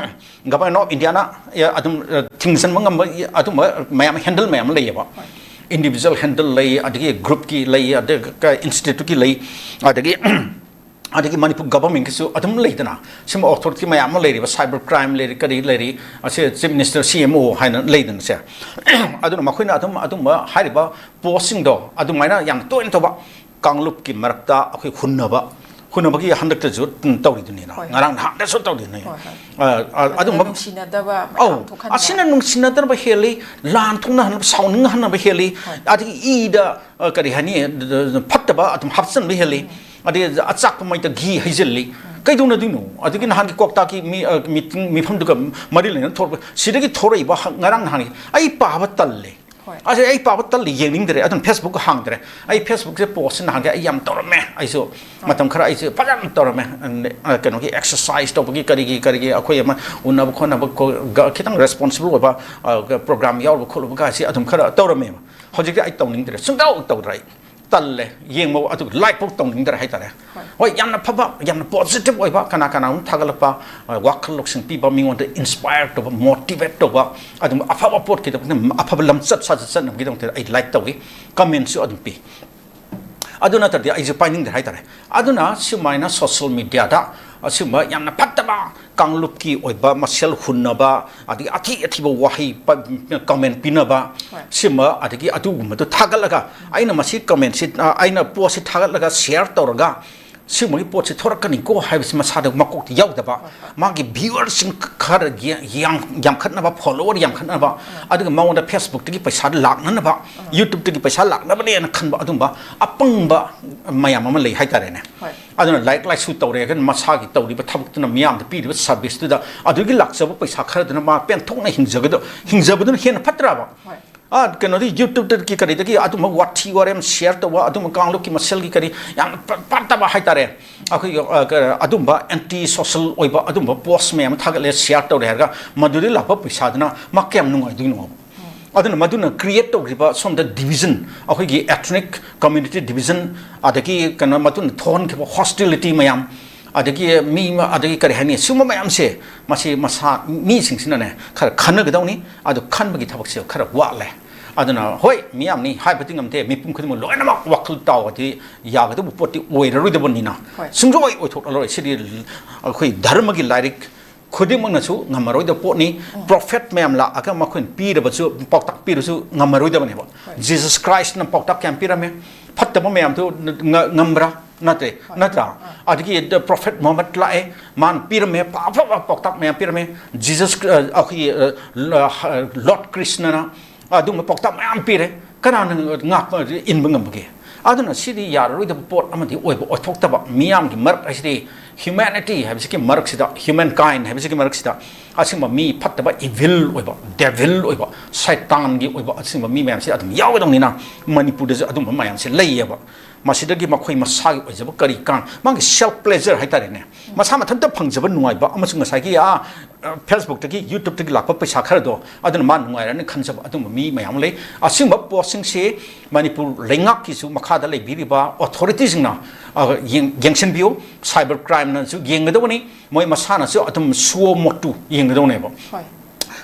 Government of Indiaꯅ, ꯑꯦ, ꯑꯗꯨꯝ, ꯑ, ꯊꯤꯡꯖꯤꯟꯕ ꯉꯝꯕ, ꯑꯦ, ꯑꯗꯨꯝꯕ ꯃꯌꯥꯝ, handle ꯃꯌꯥꯝ ꯑꯃ ꯂꯩꯌꯦꯕ꯫ ꯍꯣꯏ꯫ Individual handle ꯂꯩ, ꯑꯗꯒꯤ groupꯀꯤ ꯂꯩ, ꯑꯗꯒꯤ instituteꯀꯤ ꯂꯩ, ꯑꯗꯒꯤ, ꯑꯗꯒꯤ ꯃꯅꯤꯄꯨꯔ governmentꯀꯤꯁꯨ ꯑꯗꯨꯝ ꯂꯩꯗꯅ, ꯁꯤꯒꯨꯝꯕ authority ꯃꯌꯥꯝ ꯑꯃ ꯂꯩꯔꯤꯕ, cyber crime ꯂꯩꯔꯤ, ꯀꯔꯤ ꯂꯩꯔꯤ, ꯑꯁꯤ Chief Minister, C M O ꯍꯥꯏꯅ ꯂꯩꯗꯅ ꯁꯦ꯫ ꯑꯗꯨꯅ ꯃꯈꯣꯏꯅ ꯑꯗꯨꯝ ꯑꯗꯨꯝꯕ ꯍꯥꯏꯔꯤꯕ postꯁꯤꯡꯗꯣ ꯑꯗꯨꯃꯥꯏꯅ ꯌꯥꯝ ꯇꯣꯏꯅ ꯇꯧꯕ, ꯀꯥꯡꯂꯨꯞꯀꯤ ꯃꯔꯛꯇ ꯑꯩꯈꯣꯏ ꯍꯨꯟꯅꯕ, ꯍꯨꯟꯅꯕꯒꯤ ꯍꯟꯗꯛꯇꯁꯨ, ꯎꯝ, ꯇꯧꯔꯤꯗꯨꯅꯤꯅ꯫ ꯍꯣꯏ, ꯍꯣꯏ꯫ ꯉꯔꯥꯡ ꯅꯍꯥꯟꯗꯁꯨ ꯇꯧꯔꯤꯗꯨꯅꯤ꯫ ꯍꯣꯏ, ꯍꯣꯏ꯫ ꯑ, ꯑ, ꯑꯗꯨꯒ ꯑꯗꯨꯝꯕ ꯅꯨꯡꯁꯤꯅꯗꯕ ꯃꯌꯥꯝ ꯑꯧ, ꯊꯣꯛꯍꯟꯕ꯫ ꯑꯁꯤꯅ ꯅꯨꯡꯁꯤꯅꯗꯅꯕ ꯍꯦꯜꯂꯤ, ꯂꯥꯟ ꯊꯣꯛꯅꯍꯟꯕ, ꯁꯥꯎꯅꯤꯡꯍꯟꯅꯕ ꯍꯦꯜꯂꯤ, ꯍꯣꯏ꯫ ꯑꯗꯒꯤ ꯏꯗ, ꯑ, ꯀꯔꯤ ꯍꯥꯏꯅꯤ, ꯐꯠꯇꯕ ꯑꯗꯨꯝ ꯍꯥꯞꯆꯤꯟꯕ ꯍꯦꯜꯂꯤ, ꯎꯝ꯫ ꯑꯗꯒꯤ ꯑꯆꯥꯛꯄ ꯃꯩꯗ ꯘꯤ ꯍꯩꯖꯤꯜꯂꯤ꯫ ꯎꯝ꯫ ꯀꯩꯗꯧꯅꯗꯣꯏꯅꯣ? ꯑꯗꯒꯤ ꯅꯍꯥꯟꯒꯤ ꯀ꯭ꯋꯥꯛꯇꯥꯒꯤ ꯃꯤ, ꯑ, meeting, ꯃꯤꯐꯝꯗꯨꯒ ꯃꯔꯤ ꯂꯩꯅꯅ ꯊꯣꯛꯂꯛꯄ, ꯁꯤꯗꯒꯤ ꯊꯣꯔꯛꯏꯕ ꯍ-, ꯉꯔꯥꯡ ꯅꯍꯥꯟꯒꯤ ꯑꯩ ꯄꯥꯕ ꯇꯜꯂꯦ꯫ ꯍꯣꯏ꯫ ꯑꯁꯤ ꯑꯩ ꯄꯥꯕ ꯇꯜꯂꯤ, ꯌꯦꯡꯅꯤꯡꯗ꯭ꯔꯦ꯫ ꯑꯗꯨꯅ Facebookꯀ ꯍꯥꯡꯗ꯭ꯔꯦ꯫ ꯑꯩ Facebookꯁꯦ postꯁꯦ ꯅꯍꯥꯟꯒꯩ ꯑꯩ ꯌꯥꯝ ꯇꯧꯔꯝꯃꯦ꯫ ꯑꯩꯁꯨ ꯍꯣꯏ꯫ ꯃꯇꯝ ꯈꯔ ꯑꯩꯁꯦ ꯐꯖꯅ ꯇꯧꯔꯝꯃꯦ꯫ ꯑ, ꯀꯩꯅꯣꯒꯤ exercise ꯇꯧꯕꯒꯤ, ꯀꯔꯤꯒꯤ, ꯀꯔꯤꯒꯤ ꯑꯩꯈꯣꯏ ꯑꯃ ꯎꯅꯕ ꯈꯣꯠꯅꯕ ꯀꯣ-, ꯒ-, ꯈꯤꯇꯪ responsible ꯑꯣꯏꯕ, ꯑ, ꯒ-, program ꯌꯥꯎꯔꯨꯕ ꯈꯣꯠꯂꯨꯕ ꯀꯥꯏꯁꯤ ꯑꯗꯨꯝ ꯈꯔ ꯇꯧꯔꯝꯃꯦꯕ꯫ ꯍꯧꯖꯤꯛꯇꯤ ꯑꯩ ꯇꯧꯅꯤꯡꯗ꯭ꯔꯦ, ꯁꯨꯡꯇꯧ ꯇꯧꯗ꯭ꯔꯦ ꯑꯩ꯫ ꯇꯜꯂꯦ, ꯌꯦꯡꯕ ꯑꯗꯨ like ꯐꯥꯎ ꯇꯧꯅꯤꯡꯗ꯭ꯔꯦ ꯍꯥꯏꯇꯥꯔꯦ꯫ ꯍꯣꯏ꯫ ꯍꯣꯏ, ꯌꯥꯝꯅ ꯐꯕ, ꯌꯥꯝꯅ positive ꯑꯣꯏꯕ, ꯀꯅꯥ ꯀꯅꯥꯒꯨꯝꯕ ꯊꯥꯒꯠꯂꯛꯄ, ꯑ, ꯋꯥꯈꯜ ꯂꯧꯁꯤꯡ ꯄꯤꯕ, ꯃꯤꯉꯣꯟꯗ inspire ꯇꯧꯕ, motivate ꯇꯧꯕ, ꯑꯗꯨꯝ ꯑꯐꯕ ꯄꯣꯠꯀꯤꯗꯃꯛꯇ, ꯑꯐꯕ ꯂꯝꯆꯠ ꯁꯥꯖꯠ ꯆꯠꯅꯕꯒꯤꯗꯃꯛꯇ ꯑꯩ like ꯇꯧꯏ, commentꯁꯨ ꯑꯗꯨꯝ ꯄꯤ꯫ ꯑꯗꯨ ꯅꯠꯇ꯭ꯔꯗꯤ ꯑꯩꯁꯨ ꯄꯥꯏꯅꯤꯡꯗꯦ ꯍꯥꯏꯇꯥꯔꯦ꯫ ꯑꯗꯨꯅ ꯁꯨꯃꯥꯏꯅ social media ꯗ ꯑꯁꯤꯒꯨꯝꯕ ꯌꯥꯝꯅ ꯐꯠꯇꯕ ꯀꯥꯡꯂꯨꯞꯀꯤ ꯑꯣꯏꯕ ꯃꯁꯦꯜ ꯍꯨꯟꯅꯕ, ꯑꯗꯒꯤ ꯑꯊꯤ ꯑꯊꯤꯕ ꯋꯥꯍꯩ comment ꯄꯤꯅꯕ, ꯍꯣꯏ꯫ ꯁꯤꯒꯨꯝꯕ, ꯑꯗꯒꯤ ꯑꯗꯨꯒꯨꯝꯕꯗꯣ ꯊꯥꯒꯠꯂꯒ, ꯑꯩꯅ ꯃꯁꯤ comment ꯁꯤ, ꯑ, ꯑꯩꯅ post ꯁꯤ ꯊꯥꯒꯠꯂꯒ share ꯇꯧꯔꯒ ꯁꯤꯒꯨꯝꯕꯒꯤ ꯄꯣꯠꯁꯤ ꯊꯣꯔꯛꯀꯅꯤꯀꯣ ꯍꯥꯏꯕꯁꯤ ꯃꯁꯥꯗ ꯃꯀꯣꯛꯇ ꯌꯥꯎꯗꯕ, ꯍꯣꯏ, ꯍꯣꯏ꯫ ꯃꯥꯒꯤ viewerꯁꯤꯡ ꯈꯔ ꯌꯥ-, ꯌꯥꯡ-, ꯌꯥꯝꯈꯠꯅꯕ, follower ꯌꯥꯝꯈꯠꯅꯕ, ꯎꯝ꯫ ꯑꯗꯨꯒ ꯃꯉꯣꯟꯗ Facebookꯇꯒꯤ ꯄꯩꯁꯥ ꯂꯥꯛꯅꯅꯕ, ꯎꯝ꯫ YouTubeꯇꯒꯤ ꯄꯩꯁꯥ ꯂꯥꯛꯅꯕꯅꯦꯅ ꯈꯟꯕ ꯑꯗꯨꯝꯕ ꯑꯄꯪꯕ ꯃꯌꯥꯝ ꯑꯃ ꯂꯩ ꯍꯥꯏꯇꯥꯔꯦꯅꯦ꯫ ꯍꯣꯏ꯫ ꯑꯗꯨꯅ ꯂꯥꯏꯔꯤꯛ ꯂꯥꯏꯁꯨ ꯇꯧꯔꯦ, ꯑꯗꯨꯅ ꯃꯁꯥꯒꯤ ꯇꯧꯔꯤꯕ ꯊꯕꯛꯇꯨꯅ, ꯃꯤꯌꯥꯝꯗ ꯄꯤꯔꯤꯕ serviceꯇꯨꯗ ꯑꯗꯨꯒꯤ ꯂꯥꯛꯆꯕ ꯄꯩꯁꯥ ꯈꯔꯗꯨꯅ ꯃꯥ ꯄꯦꯟꯊꯣꯛꯅ ꯍꯤꯡꯖꯒꯗ-, ꯍꯤꯡꯖꯕꯗꯨꯅ ꯍꯦꯟꯅ ꯐꯠꯇ꯭ꯔꯕ? ꯍꯣꯏ꯫ ꯑ, ꯀꯩꯅꯣꯗꯤ YouTubeꯇꯒꯤ ꯀꯔꯤꯗꯒꯤ ꯑꯗꯨꯝꯕ ꯋꯥꯊꯤ ꯋꯥꯔꯦꯝ share ꯇꯧꯕ, ꯑꯗꯨꯝꯕ ꯀꯥꯡꯂꯨꯞꯀꯤ ꯃꯁꯦꯜꯒꯤ ꯀꯔꯤ ꯌꯥꯝꯅ ꯐ-, ꯐꯠꯇꯕ ꯍꯥꯏꯇꯥꯔꯦ, ꯑꯩꯈꯣꯏꯒꯤ, ꯑ, ꯀ-, ꯑꯗꯨꯝꯕ anti social ꯑꯣꯏꯕ ꯑꯗꯨꯝꯕ post ꯃꯌꯥꯝ ꯑꯃ ꯊꯥꯒꯠꯂꯦ, share ꯇꯧꯔꯦ ꯍꯥꯏꯔꯒ ꯃꯗꯨꯗꯒꯤ ꯂꯥꯛꯄ ꯄꯩꯁꯥꯗꯨꯅ ꯃꯥ ꯀꯌꯥꯝ ꯅꯨꯡꯉꯥꯏꯗꯣꯏꯅꯣ? ꯑꯗꯨꯅ ꯃꯗꯨꯅ create ꯇꯧꯈꯤꯕ ꯁꯣꯝꯗ division, ꯑꯩꯈꯣꯏꯒꯤ ethnic community division, ꯑꯗꯒꯤ ꯀꯩꯅꯣ, ꯃꯗꯨꯅ ꯊꯣꯛꯍꯟꯈꯤꯕ hostility ꯃꯌꯥꯝ, ꯑꯗꯒꯤ ꯃꯤ ꯑꯃ, ꯑꯗꯒꯤ ꯀꯔꯤ ꯍꯥꯏꯅꯤ, ꯁꯤꯒꯨꯝꯕ ꯃꯌꯥꯝꯁꯦ, ꯃꯁꯤ ꯃꯁꯥ, ꯃꯤꯁꯤꯡꯁꯤꯅꯅꯦ, ꯈꯔ ꯈꯟꯅꯒꯗꯧꯅꯤ꯫ ꯑꯗꯨ ꯈꯟꯕꯒꯤ ꯊꯕꯛꯁꯦ ꯈꯔ ꯋꯥꯠꯂꯦ꯫ ꯑꯗꯨꯅ ꯍꯣꯏ, ꯃꯤꯌꯥꯝꯅꯤ ꯍꯥꯏꯕꯗꯤ ꯉꯝꯗꯦ, ꯃꯤꯄꯨꯝ ꯈꯨꯗꯤꯡꯃꯛ ꯂꯣꯏꯅꯃꯛ ꯋꯥꯈꯜ ꯇꯥꯎꯔꯗꯤ ꯌꯥꯒꯗꯕ ꯄꯣꯠꯇꯤ ꯑꯣꯏꯔꯔꯣꯏꯗꯕꯅꯤꯅ, ꯍꯣꯏ꯫ ꯁꯨꯡꯁꯣꯏ ꯑꯣꯏꯊꯣꯛꯂꯔꯣꯏ꯫ ꯁꯤꯗꯤ ꯑꯩꯈꯣꯏ ꯙꯔꯃꯒꯤ ꯂꯥꯏꯔꯤꯛ ꯈꯨꯗꯤꯡꯃꯛꯅꯁꯨ ꯉꯝꯃꯔꯣꯏꯗꯕ ꯄꯣꯠꯅꯤ꯫ ꯎꯝ꯫ Prophet ꯃꯌꯥꯝ ꯂꯥꯛꯑꯒ ꯃꯈꯣꯏꯅ ꯄꯤꯔꯕꯁꯨ, ꯄꯥꯎꯇꯥꯛ ꯄꯤꯔꯁꯨ ꯉꯝꯃꯔꯣꯏꯗꯕꯅꯦꯕ꯫ ꯍꯣꯏ꯫ Jesus Christꯅ ꯄꯥꯎꯇꯥꯛ ꯀꯌꯥꯝ ꯄꯤꯔꯝꯃꯦ? ꯐꯠꯇꯕ ꯃꯌꯥꯝꯗꯨ ꯉ-, ꯉꯝꯕ꯭ꯔꯥ? ꯅꯠꯇꯦ, ꯍꯣꯏ꯫ ꯅꯠꯇ꯭ꯔꯥ? ꯑꯥ꯫ ꯑꯗꯒꯤ the Prophet Muhammad ꯂꯥꯛꯑꯦ, ꯃꯥꯅ ꯄꯤꯔꯝꯃꯦ, ꯑꯐ-, ꯑꯐꯕ ꯄꯥꯎꯇꯥꯛ ꯃꯌꯥꯝ ꯄꯤꯔꯝꯃꯦ꯫ Jesus, ꯑ, ꯑꯩꯈꯣꯏꯒꯤ, ꯑ, ꯂ-, ꯍ-, Lord ꯀ꯭ꯔꯤꯁꯅꯅ ꯑꯗꯨꯒꯨꯝꯕ ꯄꯥꯎꯇꯥꯛ ꯃꯌꯥꯝ ꯄꯤꯔꯦ꯫ ꯀꯅꯥꯅ ꯉꯥꯛꯄ, ꯏꯟꯕ ꯉꯝꯕꯒꯦ? ꯑꯗꯨꯅ ꯁꯤꯗꯤ ꯌꯥꯔꯔꯣꯏꯗꯕ ꯄꯣꯠ ꯑꯃꯗꯤ ꯑꯣꯏꯕ, ꯑꯣꯏꯊꯣꯛꯇꯕ꯫ ꯃꯤꯌꯥꯝꯒꯤ ꯃꯔꯛ ꯍꯥꯏꯁꯤꯗꯤ, humanity ꯍꯥꯏꯕꯁꯤꯒꯤ ꯃꯔꯛꯁꯤꯗ, humankind ꯍꯥꯏꯕꯁꯤꯒꯤ ꯃꯔꯛꯁꯤꯗ ꯑꯁꯤꯒꯨꯝꯕ ꯃꯤ ꯐꯠꯇꯕ, evil ꯑꯣꯏꯕ, devil ꯑꯣꯏꯕ, ꯁꯩꯇꯥꯟꯒꯤ ꯑꯣꯏꯕ ꯑꯁꯤꯒꯨꯝꯕ ꯃꯤ ꯃꯌꯥꯝꯁꯤ ꯑꯗꯨꯝ ꯌꯥꯎꯒꯗꯧꯅꯤꯅ, ꯃꯅꯤꯄꯨꯔꯗꯁꯨ ꯑꯗꯨꯝꯕ ꯃꯌꯥꯝꯁꯤ ꯂꯩꯌꯦꯕ꯫ ꯃꯁꯤꯗꯒꯤ ꯃꯈꯣꯏ ꯃꯁꯥꯒꯤ ꯑꯣꯏꯖꯕ ꯀꯔꯤ ꯀꯥꯟ-, ꯃꯥꯒꯤ self pleasure ꯍꯥꯏꯇꯥꯔꯦꯅꯦ, ꯃꯁꯥ ꯃꯊꯟꯇ ꯐꯪꯖꯕ ꯅꯨꯡꯉꯥꯏꯕ, ꯑꯃꯁꯨꯡ ꯉꯁꯥꯏꯒꯤ, ꯑꯥ, ꯑ, Facebookꯇꯒꯤ, YouTubeꯇꯒꯤ ꯂꯥꯛꯄ ꯄꯩꯁꯥ ꯈꯔꯗꯣ ꯑꯗꯨꯅ ꯃꯥ ꯅꯨꯡꯉꯥꯏꯔꯅꯤ ꯈꯟꯖꯕ ꯑꯗꯨꯝꯕ ꯃꯤ ꯃꯌꯥꯝ ꯑꯃ ꯂꯩ꯫ ꯑꯁꯤꯒꯨꯝꯕ ꯄꯣꯠꯁꯤꯡꯁꯤ ꯃꯅꯤꯄꯨꯔ ꯂꯩꯉꯥꯛꯀꯤꯁꯨ ꯃꯈꯥꯗ ꯂꯩꯕꯤꯔꯤꯕ authorityꯁꯤꯡꯅ, ꯑ, ꯌꯦꯡ-, ꯌꯦꯡꯁꯤꯟꯕꯤꯌꯨ꯫ Cyber crimeꯅꯁꯨ ꯌꯦꯡꯒꯗꯕꯅꯤ꯫ ꯃꯣꯏ ꯃꯁꯥꯅꯁꯨ ꯑꯗꯨꯝ suo motu ꯌꯦꯡꯒꯗꯧꯅꯦꯕ꯫ ꯍꯣꯏ꯫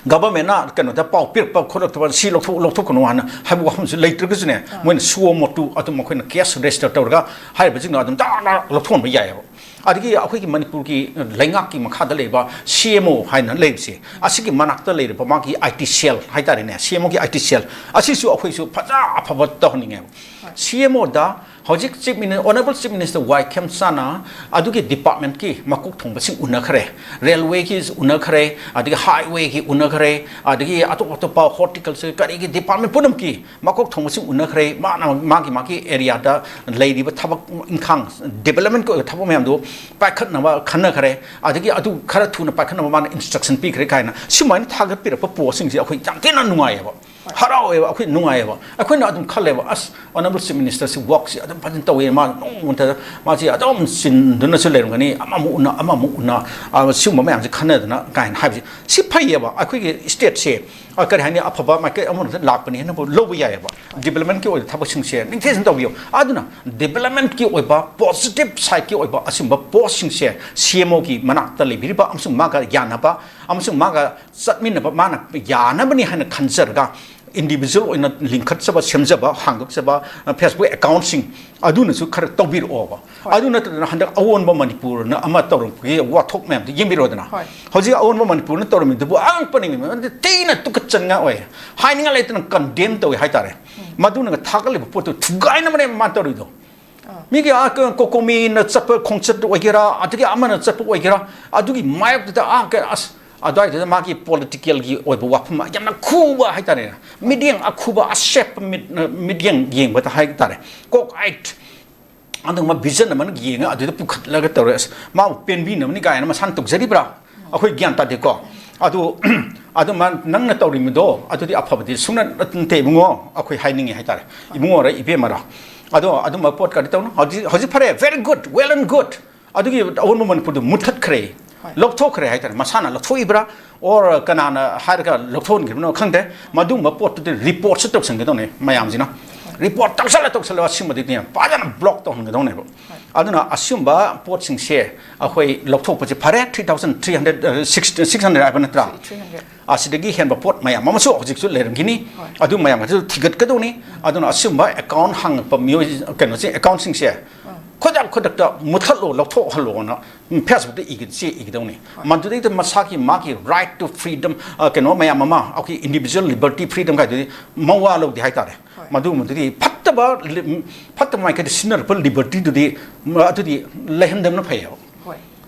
ꯒꯚꯔꯟꯃꯦꯟꯅ ꯀꯩꯅꯣꯗ ꯄꯥꯎ ꯄꯤꯔꯛꯄ ꯈꯣꯠꯂꯛꯇꯕ, "ꯁꯤ ꯂꯧꯊꯣꯛ-, ꯂꯧꯊꯣꯛꯀꯅꯨ" ꯍꯥꯏꯅ ꯍꯥꯏꯕ ꯋꯥꯐꯝꯁꯨ ꯂꯩꯇ꯭ꯔꯒꯁꯨꯅꯦ, ꯃꯣꯏꯅ suo motu ꯑꯗꯨꯝ ꯑꯩꯈꯣꯏꯅ ꯀꯦꯁ ꯔꯦꯖꯤꯁꯇꯔ ꯇꯧꯔꯒ ꯍꯥꯏꯔꯤꯕꯁꯤꯡꯗꯣ ꯑꯗꯨꯝ ꯇꯥꯅ ꯂꯧꯊꯣꯛꯍꯟꯕ ꯌꯥꯏꯑꯕ꯫ ꯑꯗꯒꯤ ꯑꯩꯈꯣꯏꯒꯤ ꯃꯅꯤꯄꯨꯔꯒꯤ ꯂꯩꯉꯥꯛꯀꯤ ꯃꯈꯥꯗ ꯂꯩꯔꯤꯕ C M O ꯍꯥꯏꯅ ꯂꯩꯔꯤꯕꯁꯦ, ꯑꯁꯤꯒꯤ ꯃꯅꯥꯛꯇ ꯂꯩꯔꯤꯕ ꯃꯥꯒꯤ I T cell ꯍꯥꯏꯇꯥꯔꯦꯅꯦ, C M O ꯒꯤ I T cell, ꯑꯁꯤꯁꯨ ꯑꯩꯈꯣꯏꯁꯨ ꯐꯖ ꯑꯐꯕ ꯇꯧꯍꯟꯅꯤꯡꯉꯦꯕ꯫ C M O ꯗ ꯍꯧꯖꯤꯛ Chief Minister, Honourable Chief Minister Y ꯈꯦꯝꯆꯥꯟꯅ ꯑꯗꯨꯒꯤ ꯗꯤꯄꯥꯔꯠꯃꯦꯟꯠꯀꯤ ꯃꯀꯣꯛ ꯊꯣꯡꯕꯁꯤꯡ ꯎꯅꯈ꯭ꯔꯦ, ꯔꯦꯜꯋꯦꯒꯤ ꯎꯅꯈ꯭ꯔꯦ, ꯑꯗꯒꯤ ꯍꯥꯏꯋꯦꯒꯤ ꯎꯅꯈ꯭ꯔꯦ, ꯑꯗꯒꯤ ꯑꯇꯣꯞ ꯑꯇꯣꯞꯄ ꯍꯣꯔꯇꯤꯀꯜꯆꯔ ꯀꯔꯤꯒꯤ ꯗꯤꯄꯥꯔꯠꯃꯦꯟꯠ ꯄꯨꯝꯅꯃꯛꯀꯤ ꯃꯀꯣꯛ ꯊꯣꯡꯕꯁꯤꯡ ꯎꯅꯈ꯭ꯔꯦ꯫ ꯃꯥꯅ ꯃꯥꯒꯤ ꯃꯥꯒꯤ ꯑꯦꯔꯤꯌꯥꯗ ꯂꯩꯔꯤꯕ ꯊꯕꯛ ꯏꯪꯈꯥꯡ, ꯗꯤꯕꯦꯂꯞꯃꯦꯟꯠꯀꯤ ꯑꯣꯏꯕ ꯊꯕꯛ ꯃꯌꯥꯝꯗꯨ ꯄꯥꯏꯈꯠꯅꯕ ꯈꯟꯅꯈ꯭ꯔꯦ꯫ ꯑꯗꯒꯤ ꯑꯗꯨ ꯈꯔ ꯊꯨꯅ ꯄꯥꯏꯈꯠꯅꯕ ꯃꯥꯅ ꯏꯟꯁꯇ꯭ꯔꯛꯁꯟ ꯄꯤꯈ꯭ꯔꯦ ꯀꯥꯏꯅ ꯁꯨꯃꯥꯏꯅ ꯊꯥꯒꯠꯄꯤꯔꯛꯄ ꯄꯣꯠꯁꯤꯡꯁꯦ ꯑꯩꯈꯣꯏ ꯌꯥꯝ ꯊꯤꯅ ꯅꯨꯡꯉꯥꯏꯌꯦꯕ, ꯍꯔꯥꯎꯋꯦꯕ, ꯑꯩꯈꯣꯏ ꯅꯨꯡꯉꯥꯏꯌꯦꯕ꯫ ꯑꯩꯈꯣꯏꯅ ꯑꯗꯨꯝ ꯈꯜꯂꯦꯕ, "ꯑꯁ, Honourable Chief Minister ꯁꯤ ꯋꯥꯔꯛꯁꯤ ꯑꯗꯨꯝ ꯐꯖꯅ ꯇꯧꯋꯦ, ꯃꯥ ꯅꯣꯡꯃꯇ ꯃꯥꯁꯤ ꯑꯗꯨꯝ ꯆꯤꯟꯗꯨꯅꯁꯨ ꯂꯩꯔꯝꯒꯅꯤ, ꯑꯃꯃꯨꯛ ꯎꯅ, ꯑꯃꯃꯨꯛ ꯎꯅ, ꯑ, ꯁꯤꯒꯨꯝꯕ ꯃꯌꯥꯝꯁꯦ ꯈꯟꯅꯗꯅ" ꯀꯥꯏꯅ ꯍꯥꯏꯕꯁꯦ꯫ ꯁꯤ ꯐꯩꯌꯦꯕ, ꯑꯩꯈꯣꯏꯒꯤ ꯁ꯭ꯇꯦꯠꯁꯦ, ꯑ, ꯀꯔꯤ ꯍꯥꯏꯅꯤ, ꯑꯐꯕ ꯃꯥꯏꯀꯩ ꯑꯃꯔꯣꯝꯗ ꯂꯥꯛꯄꯅꯤ ꯍꯥꯏꯅꯕꯨ ꯂꯧꯕ ꯌꯥꯏꯌꯦꯕ꯫ ꯗꯤꯕꯦꯂꯞꯃꯦꯟꯠꯀꯤ ꯑꯣꯏꯕ ꯊꯕꯛꯁꯤꯡꯁꯦ ꯅꯤꯡꯊꯤꯖꯅ ꯇꯧꯕꯤꯌꯨ꯫ ꯑꯗꯨꯅ ꯗꯤꯕꯦꯂꯞꯃꯦꯟꯠꯀꯤ ꯑꯣꯏꯕ, ꯄꯣꯖꯤꯇꯤꯚ ꯁꯥꯏꯠꯀꯤ ꯑꯣꯏꯕ ꯑꯁꯤꯒꯨꯝꯕ ꯄꯣꯁꯁꯤꯡꯁꯦ C M O ꯒꯤ ꯃꯅꯥꯛꯇ ꯂꯩꯕꯤꯔꯤꯕ ꯑꯃꯁꯨꯡ ꯃꯥꯒ ꯌꯥꯅꯕ ꯑꯃꯁꯨꯡ ꯃꯥꯒ ꯆꯠꯃꯤꯟꯅꯕ, ꯃꯥꯅ ꯌꯥꯅꯕꯅꯤ ꯍꯥꯏꯅ ꯈꯟꯖꯔꯒ, ꯏꯟꯗꯤꯚꯤꯖꯨꯋꯦꯜ ꯑꯣꯏꯅ ꯂꯤꯡꯈꯠꯆꯕ, ꯁꯦꯝꯖꯕ, ꯍꯥꯡꯗꯣꯛꯆꯕ, ꯑ, Facebook ꯑꯦꯀꯥꯎꯟꯠꯁꯤꯡ ꯑꯗꯨꯅꯁꯨ ꯈꯔ ꯇꯧꯕꯤꯔꯛꯑꯣꯕ꯫ ꯍꯣꯏ꯫ ꯑꯗꯨ ꯅꯠꯇꯗꯅ ꯍꯟꯗꯛ ꯑꯑꯣꯟꯕ ꯃꯅꯤꯄꯨꯔꯅ ꯑꯃ ꯇꯧꯔꯛꯄꯒꯤ ꯋꯥꯊꯣꯛ ꯃꯌꯥꯝꯗꯣ ꯌꯦꯡꯕꯤꯔꯣꯗꯅ꯫ ꯍꯣꯏ꯫ ꯍꯧꯖꯤꯛ ꯑꯑꯣꯟꯕ ꯃꯅꯤꯄꯨꯔꯅ ꯇꯧꯔꯝꯃꯤꯗꯨꯕꯨ ꯑꯉꯛꯄꯅꯤ, ꯊꯤꯅ ꯇꯨꯀꯠꯆꯅꯤꯡꯉꯥꯏ ꯑꯣꯏ꯫ ꯍꯥꯏꯅꯤꯡꯉꯥꯏ ꯂꯩꯇꯅ ꯀꯟꯗꯦꯝ ꯇꯧꯏ ꯍꯥꯏꯇꯥꯔꯦ꯫ ꯎꯝ꯫ ꯃꯗꯨꯅꯒ ꯊꯥꯒꯠꯂꯤꯕ ꯄꯣꯠꯇꯨ ꯊꯨꯒꯥꯏꯅꯕꯅꯦꯕ ꯃꯥꯅ ꯇꯧꯔꯤꯗꯣ꯫ ꯑꯥ꯫ ꯃꯤꯒꯤ, ꯑꯥ, ꯀ-, ꯀꯣꯀꯣꯃꯤꯅ ꯆꯠꯄ ꯈꯣꯡꯆꯠ ꯑꯣꯏꯒꯦꯔꯥ, ꯑꯗꯒꯤ ꯑꯃꯅ ꯆꯠꯄ ꯑꯣꯏꯒꯦꯔꯥ, ꯑꯗꯨꯒꯤ ꯃꯥꯌꯣꯛꯇꯨꯗ, ꯑꯥ, ꯀ-, ꯑꯁ, ꯑꯗꯨꯋꯥꯏꯗꯨꯗ ꯃꯥꯒꯤ ꯄꯣꯂꯤꯇꯤꯀꯦꯜꯒꯤ ꯑꯣꯏꯕ ꯋꯥꯐꯝ ꯌꯥꯝꯅ ꯈꯨꯕ ꯍꯥꯏꯇꯥꯔꯦ, ꯃꯤꯠꯌꯦꯡ ꯑꯈꯨꯕ, ꯑꯁꯦꯞꯄ ꯃꯤꯠ-, ꯃꯤꯠꯌꯦꯡ ꯌꯦꯡꯕꯗ ꯍꯥꯏꯇꯥꯔꯦ, ꯀꯣꯛ ꯑꯥꯏꯠ ꯑꯗꯨꯒꯨꯝꯕ ꯚꯤꯖꯟ ꯑꯃꯅ ꯌꯦꯡꯉ ꯑꯗꯨꯗ ꯄꯨꯈꯠꯂꯒ ꯇꯧꯔꯦ꯫ ꯑꯁ, ꯃꯥꯕꯨ ꯄꯦꯟꯕꯤꯅꯕꯅꯤ ꯀꯥꯏꯅ ꯃꯁꯥꯅ ꯇꯧꯖꯔꯤꯕ꯭ꯔꯥ? ꯑꯩꯈꯣꯏ ꯒ꯭ꯌꯥꯟ ꯇꯥꯗꯦꯀꯣ꯫ ꯑꯗꯨ, ꯑꯗꯨ ꯃꯥ, ꯅꯪꯅ ꯇꯧꯔꯤꯕꯗꯣ ꯑꯗꯨꯗꯤ ꯑꯐꯕꯗꯤ ꯁꯨꯡꯅ ꯅꯠꯇꯦ ꯏꯕꯨꯡꯉꯣ, ꯑꯩꯈꯣꯏ ꯍꯥꯏꯅꯤꯡꯉꯤ ꯍꯥꯏꯇꯥꯔꯦ, ꯏꯕꯨꯡꯉꯣꯔ ꯏꯕꯦꯝꯃꯔ꯫ ꯑꯗꯣ ꯑꯗꯨꯝꯕ ꯄꯣꯠ ꯀꯔꯤ ꯇꯧꯅꯣ? ꯍꯧꯖꯤꯛ, ꯍꯧꯖꯤꯛ ꯐꯔꯦ, very good, well and good꯫ ꯑꯗꯨꯒꯤ ꯑꯑꯣꯟꯕ ꯃꯅꯤꯄꯨꯔꯗꯨ ꯃꯨꯠꯊꯠꯈ꯭ꯔꯦ, ꯍꯣꯏ꯫ ꯂꯧꯊꯣꯛꯈ꯭ꯔꯦ ꯍꯥꯏꯇꯥꯔꯦ꯫ ꯃꯁꯥꯅ ꯂꯧꯊꯣꯛꯏꯕ꯭ꯔꯥ, or ꯀꯅꯥꯅ ꯍꯥꯏꯔꯒ ꯂꯧꯊꯣꯛꯍꯟꯈꯤꯕꯅꯣ ꯈꯪꯗꯦ꯫ ꯃꯗꯨꯒꯨꯝꯕ ꯄꯣꯠꯇꯨꯗꯤ ꯔꯤꯄꯣꯔꯠꯁꯨ ꯇꯧꯁꯟꯒꯗꯧꯅꯦ ꯃꯌꯥꯝꯁꯤꯅ꯫ ꯔꯤꯄꯣꯔꯠ ꯇꯧꯁꯜꯂ ꯇꯧꯁꯜꯂ ꯑꯁꯤꯒꯨꯝꯕꯗꯨꯗꯤꯅꯦ ꯐꯖꯅ ꯕ꯭ꯂꯣꯛ ꯇꯧꯍꯟꯒꯗꯧꯅꯦꯕ꯫ ꯑꯗꯨꯅ ꯑꯁꯤꯒꯨꯝꯕ ꯄꯣꯠꯁꯤꯡꯁꯦ ꯑꯩꯈꯣꯏ ꯂꯧꯊꯣꯛꯄꯁꯦ ꯐꯔꯦ꯫ Three thousand three hundred, six hundred ꯍꯥꯏꯕ ꯅꯠꯇ꯭ꯔꯥ? ꯑꯁꯤꯗꯒꯤ ꯍꯦꯟꯕ ꯄꯣꯠ ꯃꯌꯥꯝ ꯑꯃꯁꯨ ꯍꯧꯖꯤꯛꯁꯨ ꯂꯩꯔꯝꯈꯤꯅꯤ꯫ ꯑꯗꯨ ꯃꯌꯥꯝ ꯑꯗꯨ ꯊꯤꯒꯠꯀꯗꯧꯅꯤ꯫ ꯑꯗꯨꯅ ꯑꯁꯤꯒꯨꯝꯕ ꯑꯦꯀꯥꯎꯟ ꯍꯥꯡꯉꯛꯄ ꯃꯤꯑꯣꯏ, ꯀꯩꯅꯣꯁꯦ, ꯑꯦꯀꯥꯎꯟꯁꯤꯡꯁꯦ ꯈꯨꯗꯛ ꯈꯨꯗꯛꯇ ꯃꯨꯠꯊꯠꯂꯣ, ꯂꯧꯊꯣꯛꯍꯜꯂꯣꯅ ꯐꯦꯁꯕꯨꯛꯇ ꯏꯒ-, ꯆꯦ ꯏꯒꯗꯧꯅꯤ꯫ ꯃꯗꯨꯗꯩꯗ ꯃꯁꯥꯒꯤ, ꯃꯥꯒꯤ right to freedom, ꯑ, ꯀꯩꯅꯣ ꯃꯌꯥꯝ ꯑꯃ, ꯑꯩꯈꯣꯏ individual liberty, freedom ꯀꯥꯏꯗꯨꯗꯤ ꯃꯋꯥ ꯂꯧꯗꯦ ꯍꯥꯏꯇꯥꯔꯦ꯫ ꯃꯗꯨꯒꯨꯝꯕꯗꯨꯗꯤ ꯐꯠꯇꯕ ꯂꯤ-, ꯐꯠꯇꯕ ꯃꯥꯏꯀꯩꯗ ꯁꯤꯖꯤꯟꯅꯔꯛꯄ libertyꯗꯨꯗꯤ, ꯃ-, ꯑꯗꯨꯗꯤ ꯂꯩꯍꯟꯗꯕꯅ ꯐꯩꯌꯦꯕ꯫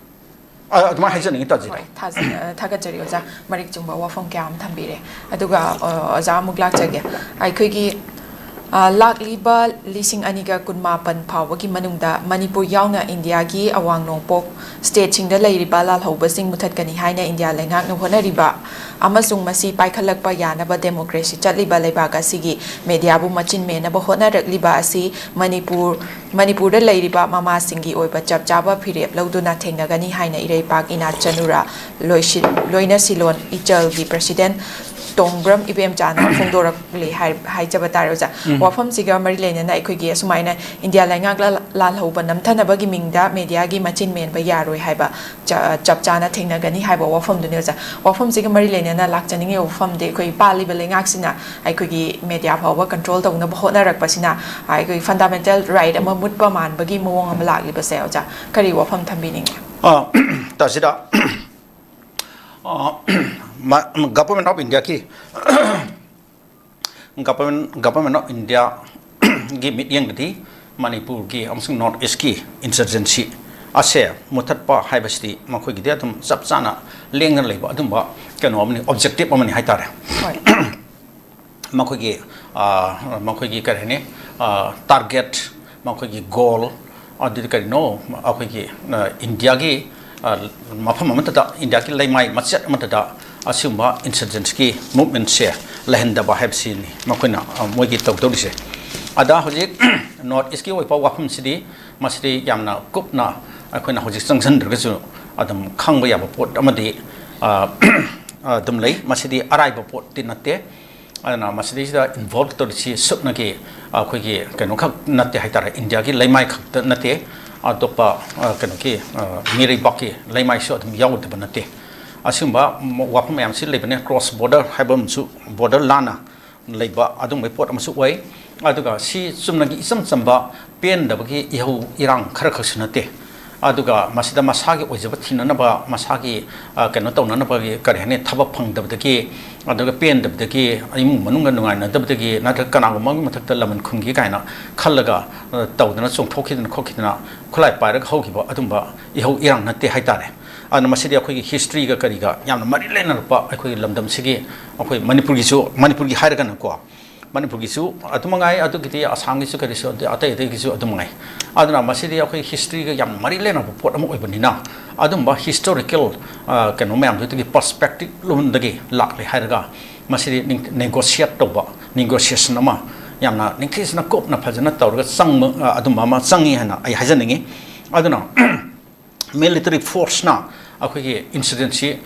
ꯑ, ꯑꯗꯨꯃꯥꯏꯅ ꯍꯥꯏꯖꯅꯤꯡꯉꯤ, ꯇꯥꯖꯤꯗ꯫ ꯍꯣꯏ, ꯊꯥꯖ-, ꯑ, ꯊꯥꯒꯠꯆꯔꯤ ꯑꯣꯖꯥ꯫ ꯃꯔꯤꯛ ꯆꯨꯝꯕ ꯋꯥꯐꯝ ꯀꯌꯥ ꯑꯃ ꯊꯝꯕꯤꯔꯦ꯫ ꯑꯗꯨꯒ, ꯑ, ꯑꯣꯖꯥ ꯑꯃꯨꯛ ꯂꯥꯛꯆꯒꯦ꯫ ꯑꯩꯈꯣꯏꯒꯤ, ꯑ, ꯂꯥꯛꯂꯤꯕ ꯂꯤꯁꯤꯡ ꯑꯅꯤꯒ ꯀꯨꯟꯃꯥꯄꯟ ꯐꯥꯎꯕꯒꯤ ꯃꯅꯨꯡꯗ ꯃꯅꯤꯄꯨꯔ ꯌꯥꯎꯅ ꯏꯟꯗꯤꯌꯥꯒꯤ ꯑꯋꯥꯡ ꯅꯣꯡꯄꯣꯛ stateꯁꯤꯡꯗ ꯂꯩꯔꯤꯕ ꯂꯥꯜꯍꯧꯕꯁꯤꯡ ꯃꯨꯊꯠꯀꯅꯤ ꯍꯥꯏꯅ ꯏꯟꯗꯤꯌꯥ ꯂꯩꯉꯥꯛꯅ ꯍꯣꯠꯅꯔꯤꯕ ꯑꯃꯁꯨꯡ ꯃꯁꯤ ꯄꯥꯏꯈꯠꯂꯛꯄ ꯌꯥꯅꯕ democracy ꯆꯠꯂꯤꯕ ꯂꯩꯕꯥꯛ ꯑꯁꯤꯒꯤ mediaꯕꯨ ꯃꯆꯤꯟ ꯃꯦꯟꯅꯕ ꯍꯣꯠꯅꯔꯛꯂꯤꯕ ꯑꯁꯤ ꯃꯅꯤꯄꯨꯔ, ꯃꯅꯤꯄꯨꯔꯗ ꯂꯩꯔꯤꯕ ꯃꯃꯥꯁꯤꯡꯒꯤ ꯑꯣꯏꯕ ꯆꯞ ꯆꯥꯕ ꯐꯤꯔꯦꯞ ꯂꯧꯗꯨꯅ ꯊꯦꯡꯅꯒꯅꯤ ꯍꯥꯏꯅ ꯏꯔꯩꯄꯥꯛ ꯏꯅꯥꯠ ꯆꯅꯨꯔꯥ ꯂꯣꯏꯁꯤ-, ꯂꯣꯏꯅꯁꯤꯂꯣꯟ ꯏꯆꯜꯒꯤ president ꯇꯣꯡꯕ꯭ꯔꯝ ꯏꯕꯦꯝꯆꯥꯅ ꯐꯣꯡꯗꯣꯔꯛꯂꯤ ꯍꯥꯏ-, ꯍꯥꯏꯖꯕ ꯇꯥꯔꯦ ꯑꯣꯖꯥ꯫ ꯎꯝ꯫ ꯋꯥꯐꯝꯁꯤꯒ ꯃꯔꯤ ꯂꯩꯅꯅ ꯑꯩꯈꯣꯏꯒꯤ ꯑꯁꯨꯃꯥꯏꯅ ꯏꯟꯗꯤꯌꯥ ꯂꯩꯉꯥꯛ ꯂꯥꯜ-, ꯂꯥꯜꯍꯧꯕ ꯅꯝꯊꯅꯕꯒꯤ ꯃꯤꯡꯗ mediaꯒꯤ ꯃꯆꯤꯟ ꯃꯦꯟꯕ ꯌꯥꯔꯣꯏ ꯍꯥꯏꯕ ꯆ-, ꯆꯞ ꯆꯥꯅ ꯊꯦꯡꯅꯒꯅꯤ ꯍꯥꯏꯕ ꯋꯥꯐꯝꯗꯨꯅꯤ ꯑꯣꯖꯥ꯫ ꯋꯥꯐꯝꯁꯤꯒ ꯃꯔꯤ ꯂꯩꯅꯅ ꯂꯥꯛꯆꯅꯤꯡꯉꯤꯕ ꯋꯥꯐꯝꯗꯤ ꯑꯩꯈꯣꯏ ꯄꯥꯜꯂꯤꯕ ꯂꯩꯉꯥꯛꯁꯤꯅ ꯑꯩꯈꯣꯏꯒꯤ media ꯐꯥꯎꯕ control ꯇꯧꯅꯕ ꯍꯣꯠꯅꯔꯛꯄꯁꯤꯅ ꯑꯩꯈꯣꯏ fundamental right ꯑꯃ ꯃꯨꯠꯄ ꯃꯥꯟꯕꯒꯤ ꯃꯑꯣꯡ ꯑꯃ ꯂꯥꯛꯂꯤꯕꯁꯦ ꯑꯣꯖꯥ, ꯀꯔꯤ ꯋꯥꯐꯝ ꯊꯝꯕꯤꯅꯤꯡꯉꯤ? ꯑ, ꯇꯥꯁꯤꯗ, ꯑ, ꯃ-, Government of Indiaꯒꯤ, Government, Government of Indiaꯒꯤ ꯃꯤꯠꯌꯦꯡꯗꯗꯤ ꯃꯅꯤꯄꯨꯔꯒꯤ ꯑꯃꯁꯨꯡ North Eastꯀꯤ insurgency ꯑꯁꯦ ꯃꯨꯊꯠꯄ ꯍꯥꯏꯕꯁꯤꯗꯤ ꯃꯈꯣꯏꯒꯤꯗꯤ ꯑꯗꯨꯝ ꯆꯞ ꯆꯥꯅ ꯂꯦꯡꯗꯅ ꯂꯩꯕ ꯑꯗꯨꯝꯕ ꯀꯩꯅꯣ ꯑꯃꯅꯤ, objective ꯑꯃꯅꯤ ꯍꯥꯏꯇꯥꯔꯦ꯫ ꯍꯣꯏ꯫ ꯃꯈꯣꯏꯒꯤ, ꯑ, ꯃꯈꯣꯏꯒꯤ ꯀꯔꯤ ꯍꯥꯏꯅꯤ, ꯑ, target, ꯃꯈꯣꯏꯒꯤ goal, ꯑꯗꯨꯗꯤ ꯀꯔꯤꯅꯣ? ꯑꯩꯈꯣꯏꯒꯤ, ꯑ, ꯏꯟꯗꯤꯌꯥꯒꯤ, ꯑ, ꯃꯐꯝ ꯑꯃꯠꯇꯗ, ꯏꯟꯗꯤꯌꯥꯒꯤ ꯂꯩꯃꯥꯏ ꯃꯆꯦꯠ ꯑꯃꯠꯇꯗ ꯑꯁꯤꯒꯨꯝꯕ insurgencyꯒꯤ movementꯁꯦ ꯂꯩꯍꯟꯗꯕ ꯍꯥꯏꯕꯁꯤꯅꯤ ꯃꯈꯣꯏꯅ, ꯑ, ꯃꯣꯏꯒꯤ ꯇꯧꯗꯧꯔꯤꯁꯦ꯫ ꯑꯗ ꯍꯧꯖꯤꯛ North Eastꯀꯤ ꯑꯣꯏꯕ ꯋꯥꯐꯝꯁꯤꯗꯤ, ꯃꯁꯤꯗꯤ ꯌꯥꯝꯅ ꯀꯨꯞꯅ ꯑꯩꯈꯣꯏꯅ ꯍꯧꯖꯤꯛ ꯆꯪꯁꯤꯟꯗ꯭ꯔꯒꯁꯨ ꯑꯗꯨꯝ ꯈꯪꯕ ꯌꯥꯕ ꯄꯣꯠ ꯑꯃꯗꯤ, ꯑ, ꯑꯗꯨꯝ ꯂꯩ꯫ ꯃꯁꯤꯗꯤ ꯑꯔꯥꯏꯕ ꯄꯣꯠꯇꯤ ꯅꯠꯇꯦ꯫ ꯑꯗꯨꯅ ꯃꯁꯤꯗꯩꯁꯤꯗ ꯏꯟꯚꯣꯜꯕ ꯇꯧꯔꯤꯁꯤ ꯁꯨꯞꯅꯒꯤ ꯑꯩꯈꯣꯏꯒꯤ ꯀꯩꯅꯣꯈꯛ ꯅꯠꯇꯦ ꯍꯥꯏꯇꯥꯔꯦ, ꯏꯟꯗꯤꯌꯥꯒꯤ ꯂꯩꯃꯥꯏ ꯈꯛꯇ ꯅꯠꯇꯦ, ꯑꯇꯣꯞꯄ ꯀꯩꯅꯣꯒꯤ ꯃꯤꯔꯩꯕꯥꯛꯀꯤ ꯂꯩꯃꯥꯏꯁꯨ ꯑꯗꯨꯝ ꯌꯥꯎꯗꯕ ꯅꯠꯇꯦ꯫ ꯑꯁꯤꯒꯨꯝꯕ ꯋꯥꯐꯝ ꯃꯌꯥꯝꯁꯤ ꯂꯩꯕꯅꯦ꯫ ꯀ꯭ꯔꯣꯁ ꯕꯣꯔꯗꯔ ꯍꯥꯏꯕ ꯑꯃꯁꯨ, ꯕꯣꯔꯗꯔ ꯂꯥꯟꯅ ꯂꯩꯕ ꯑꯗꯨꯒꯨꯝꯕꯒꯤ ꯄꯣꯠ ꯑꯃꯁꯨ ꯑꯣꯏ꯫ ꯑꯗꯨꯒ ꯁꯤ ꯆꯨꯝꯅꯒꯤ ꯏꯆꯝ ꯆꯝꯕ ꯄꯦꯟꯗꯕꯒꯤ ꯏꯍꯧ ꯏꯔꯥꯡ ꯈꯔ ꯈꯛꯁꯨ ꯅꯠꯇꯦ꯫ ꯑꯗꯨꯒ ꯃꯁꯤꯗ ꯃꯁꯥꯒꯤ ꯑꯣꯏꯖꯕ ꯊꯤꯅꯅꯕ, ꯃꯁꯥꯒꯤ ꯀꯩꯅꯣ ꯇꯧꯅꯅꯕꯒꯤ, ꯀꯔꯤ ꯍꯥꯏꯅꯤ, ꯊꯕꯛ ꯐꯪꯗꯕꯗꯒꯤ, ꯑꯗꯨꯒ ꯄꯦꯟꯗꯕꯗꯒꯤ, ꯏꯃꯨꯡ ꯃꯅꯨꯡꯒ ꯅꯨꯡꯉꯥꯏꯅꯗꯕꯗꯒꯤ, ꯅꯠꯇ꯭ꯔꯒ ꯀꯅꯥꯒꯨꯝꯕ ꯑꯃꯒꯤ ꯃꯊꯛꯇ ꯂꯃꯟ ꯈꯨꯝꯒꯦ ꯀꯥꯏꯅ ꯈꯜꯂꯒ ꯇꯧꯗꯅ ꯆꯣꯡꯊꯣꯛꯈꯤꯗꯅ ꯈꯣꯠꯈꯤꯗꯅ ꯈꯨꯠꯂꯥꯏ ꯄꯥꯏꯔꯒ ꯍꯧꯈꯤꯕ ꯑꯗꯨꯝꯕ ꯏꯍꯧ ꯏꯔꯥꯡ ꯅꯠꯇꯦ ꯍꯥꯏꯇꯥꯔꯦ꯫ ꯑꯗꯨꯅ ꯃꯁꯤꯗꯤ ꯑꯩꯈꯣꯏꯒꯤ ꯍꯤꯁꯇ꯭ꯔꯤꯒ ꯀꯔꯤꯒ ꯌꯥꯝꯅ ꯃꯔꯤ ꯂꯩꯅꯔꯛꯄ, ꯑꯩꯈꯣꯏꯒꯤ ꯂꯝꯗꯝꯁꯤꯒꯤ, ꯑꯩꯈꯣꯏ ꯃꯅꯤꯄꯨꯔꯒꯤꯁꯨ, ꯃꯅꯤꯄꯨꯔꯒꯤ ꯍꯥꯏꯔꯒꯅꯀꯣ, ꯃꯅꯤꯄꯨꯔꯒꯤꯁꯨ ꯑꯗꯨ ꯃꯉꯥꯏ, ꯑꯗꯨꯒꯤꯗꯤ ꯑꯁꯥꯝꯒꯤꯁꯨ ꯀꯔꯤꯁꯨ, ꯑꯗꯨ ꯑꯇꯩ ꯑꯇꯩꯒꯤꯁꯨ ꯑꯗꯨ ꯃꯉꯥꯏ꯫ ꯑꯗꯨꯅ ꯃꯁꯤꯗꯤ ꯑꯩꯈꯣꯏ ꯍꯤꯁꯇ꯭ꯔꯤꯒ ꯌꯥꯝ ꯃꯔꯤ ꯂꯩꯅꯕ ꯄꯣꯠ ꯑꯃ ꯑꯣꯏꯕꯅꯤꯅ, ꯑꯗꯨꯝꯕ ꯍꯤꯁꯇꯣꯔꯤꯀꯦꯜ ꯀꯩꯅꯣ ꯃꯌꯥꯝꯗꯨꯗꯒꯤ ꯄꯔꯁꯄꯦꯛꯇꯤꯞ ꯂꯣꯝꯗꯒꯤ ꯂꯥꯛꯂꯦ ꯍꯥꯏꯔꯒ ꯃꯁꯤꯗꯤ ꯅꯦꯒꯣꯁꯤꯌꯦꯠ ꯇꯧꯕ, ꯅꯦꯒꯣꯁꯤꯌꯦꯁꯟ ꯑꯃ ꯌꯥꯝꯅ ꯅꯤꯡꯊꯤꯖꯅ ꯀꯨꯞꯅ ꯐꯖꯅ ꯇꯧꯔꯒ ꯆꯪꯕ, ꯑꯗꯨꯝꯕ ꯑꯃ ꯆꯪꯉꯤ ꯍꯥꯏꯅ ꯑꯩ ꯍꯥꯏꯖꯅꯤꯡꯉꯤ꯫ ꯑꯗꯨꯅ ꯃꯤꯂꯤꯇꯔꯤ ꯐꯣꯔꯁꯅ ꯑꯩꯈꯣꯏꯒꯤ ꯏꯟꯁꯤꯗꯦꯟꯁꯤ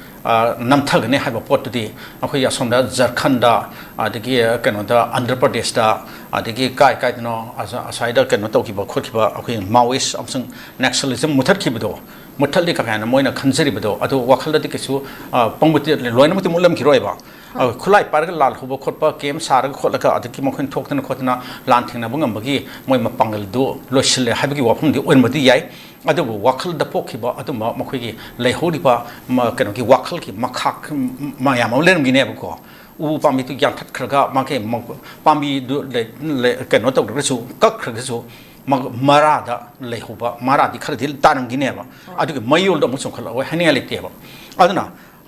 ꯅꯝꯊꯒꯅꯤ ꯍꯥꯏꯕ ꯄꯣꯠꯇꯨꯗꯤ ꯑꯩꯈꯣꯏꯒꯤ ꯑꯁꯣꯝꯗ ꯖꯔꯈꯟꯗ, ꯑꯗꯒꯤ ꯀꯩꯅꯣꯗ ꯑꯟꯙ꯭ꯔ ꯄ꯭ꯔꯗꯦꯁꯇ, ꯑꯗꯒꯤ ꯀꯥꯏ ꯀꯥꯏꯗꯅꯣ ꯑꯁ-, ꯑꯁ꯭ꯋꯥꯏꯗ ꯀꯩꯅꯣ ꯇꯧꯈꯤꯕ ꯈꯣꯠꯈꯤꯕ, ꯑꯩꯈꯣꯏ ꯃꯥꯑꯣꯏꯁ ꯑꯃꯁꯨꯡ ꯅꯦꯛꯁꯂꯤꯖꯝ ꯃꯨꯊꯠꯈꯤꯕꯗꯣ, ꯃꯨꯊꯠꯂꯤ ꯀꯥꯏꯅ ꯃꯣꯏꯅ ꯈꯟꯖꯔꯤꯕꯗꯣ, ꯑꯗꯨ ꯋꯥꯈꯜꯗꯗꯤ ꯀꯩꯁꯨ, ꯑ, ꯄꯪꯕꯗꯤ ꯂꯣꯏꯅꯃꯛꯇꯤ ꯃꯨꯠꯂꯝꯈꯤꯔꯣꯏꯕ꯫ ꯑ, ꯈꯨꯠꯂꯥꯏ ꯄꯥꯏꯔꯒ ꯂꯥꯜ ꯍꯧꯕ ꯈꯣꯠꯄ, ꯀꯦꯝ ꯁꯥꯔꯒ ꯈꯣꯠꯂꯒ, ꯑꯗꯒꯤ ꯃꯈꯣꯏꯅ ꯊꯣꯛꯇꯅ ꯈꯣꯠꯇꯅ ꯂꯥꯟ ꯊꯦꯡꯅꯕ ꯉꯝꯕꯒꯤ ꯃꯣꯏ ꯃꯄꯥꯡꯒꯜꯗꯨ ꯂꯣꯏꯁꯤꯜꯂꯦ ꯍꯥꯏꯕꯒꯤ ꯋꯥꯐꯝꯗꯤ ꯑꯣꯏꯔꯝꯕꯗꯤ ꯌꯥꯏ꯫ ꯑꯗꯨꯕꯨ ꯋꯥꯈꯜꯗ ꯄꯣꯛꯈꯤꯕ ꯑꯗꯨꯝꯕ ꯃꯈꯣꯏꯒꯤ ꯂꯩꯍꯧꯔꯤꯕ ꯃ-, ꯀꯩꯅꯣꯒꯤ ꯋꯥꯈꯜꯒꯤ ꯃꯈꯥ ꯃꯌꯥꯝ ꯑꯃ ꯂꯩꯔꯝꯒꯤꯅꯦꯕꯀꯣ꯫ ꯎ ꯄꯥꯝꯕꯤꯗꯨ ꯌꯥꯟꯊꯠꯈ꯭ꯔꯒ ꯃꯥꯒꯤ ꯃ-, ꯄꯥꯝꯕꯤꯗꯨ ꯂꯩ-, ꯂꯩ-, ꯀꯩꯅꯣ ꯇꯧꯗ꯭ꯔꯒꯁꯨ, ꯀꯛꯈ꯭ꯔꯒꯁꯨ, ꯃ-, ꯃꯔꯥꯗ ꯂꯩꯍꯧꯕ ꯃꯔꯥꯗꯤ ꯈꯔꯗꯤ ꯇꯥꯔꯝꯒꯤꯅꯦꯕ꯫ ꯑꯗꯨꯒꯤ ꯃꯌꯣꯜꯗꯣ ꯑꯃꯨꯛ ꯆꯣꯡꯈꯠꯂꯛꯑꯣꯏ ꯍꯥꯏꯅꯤꯡꯉꯥꯏ ꯂꯩꯇꯦꯕ꯫ ꯑꯗꯨꯅ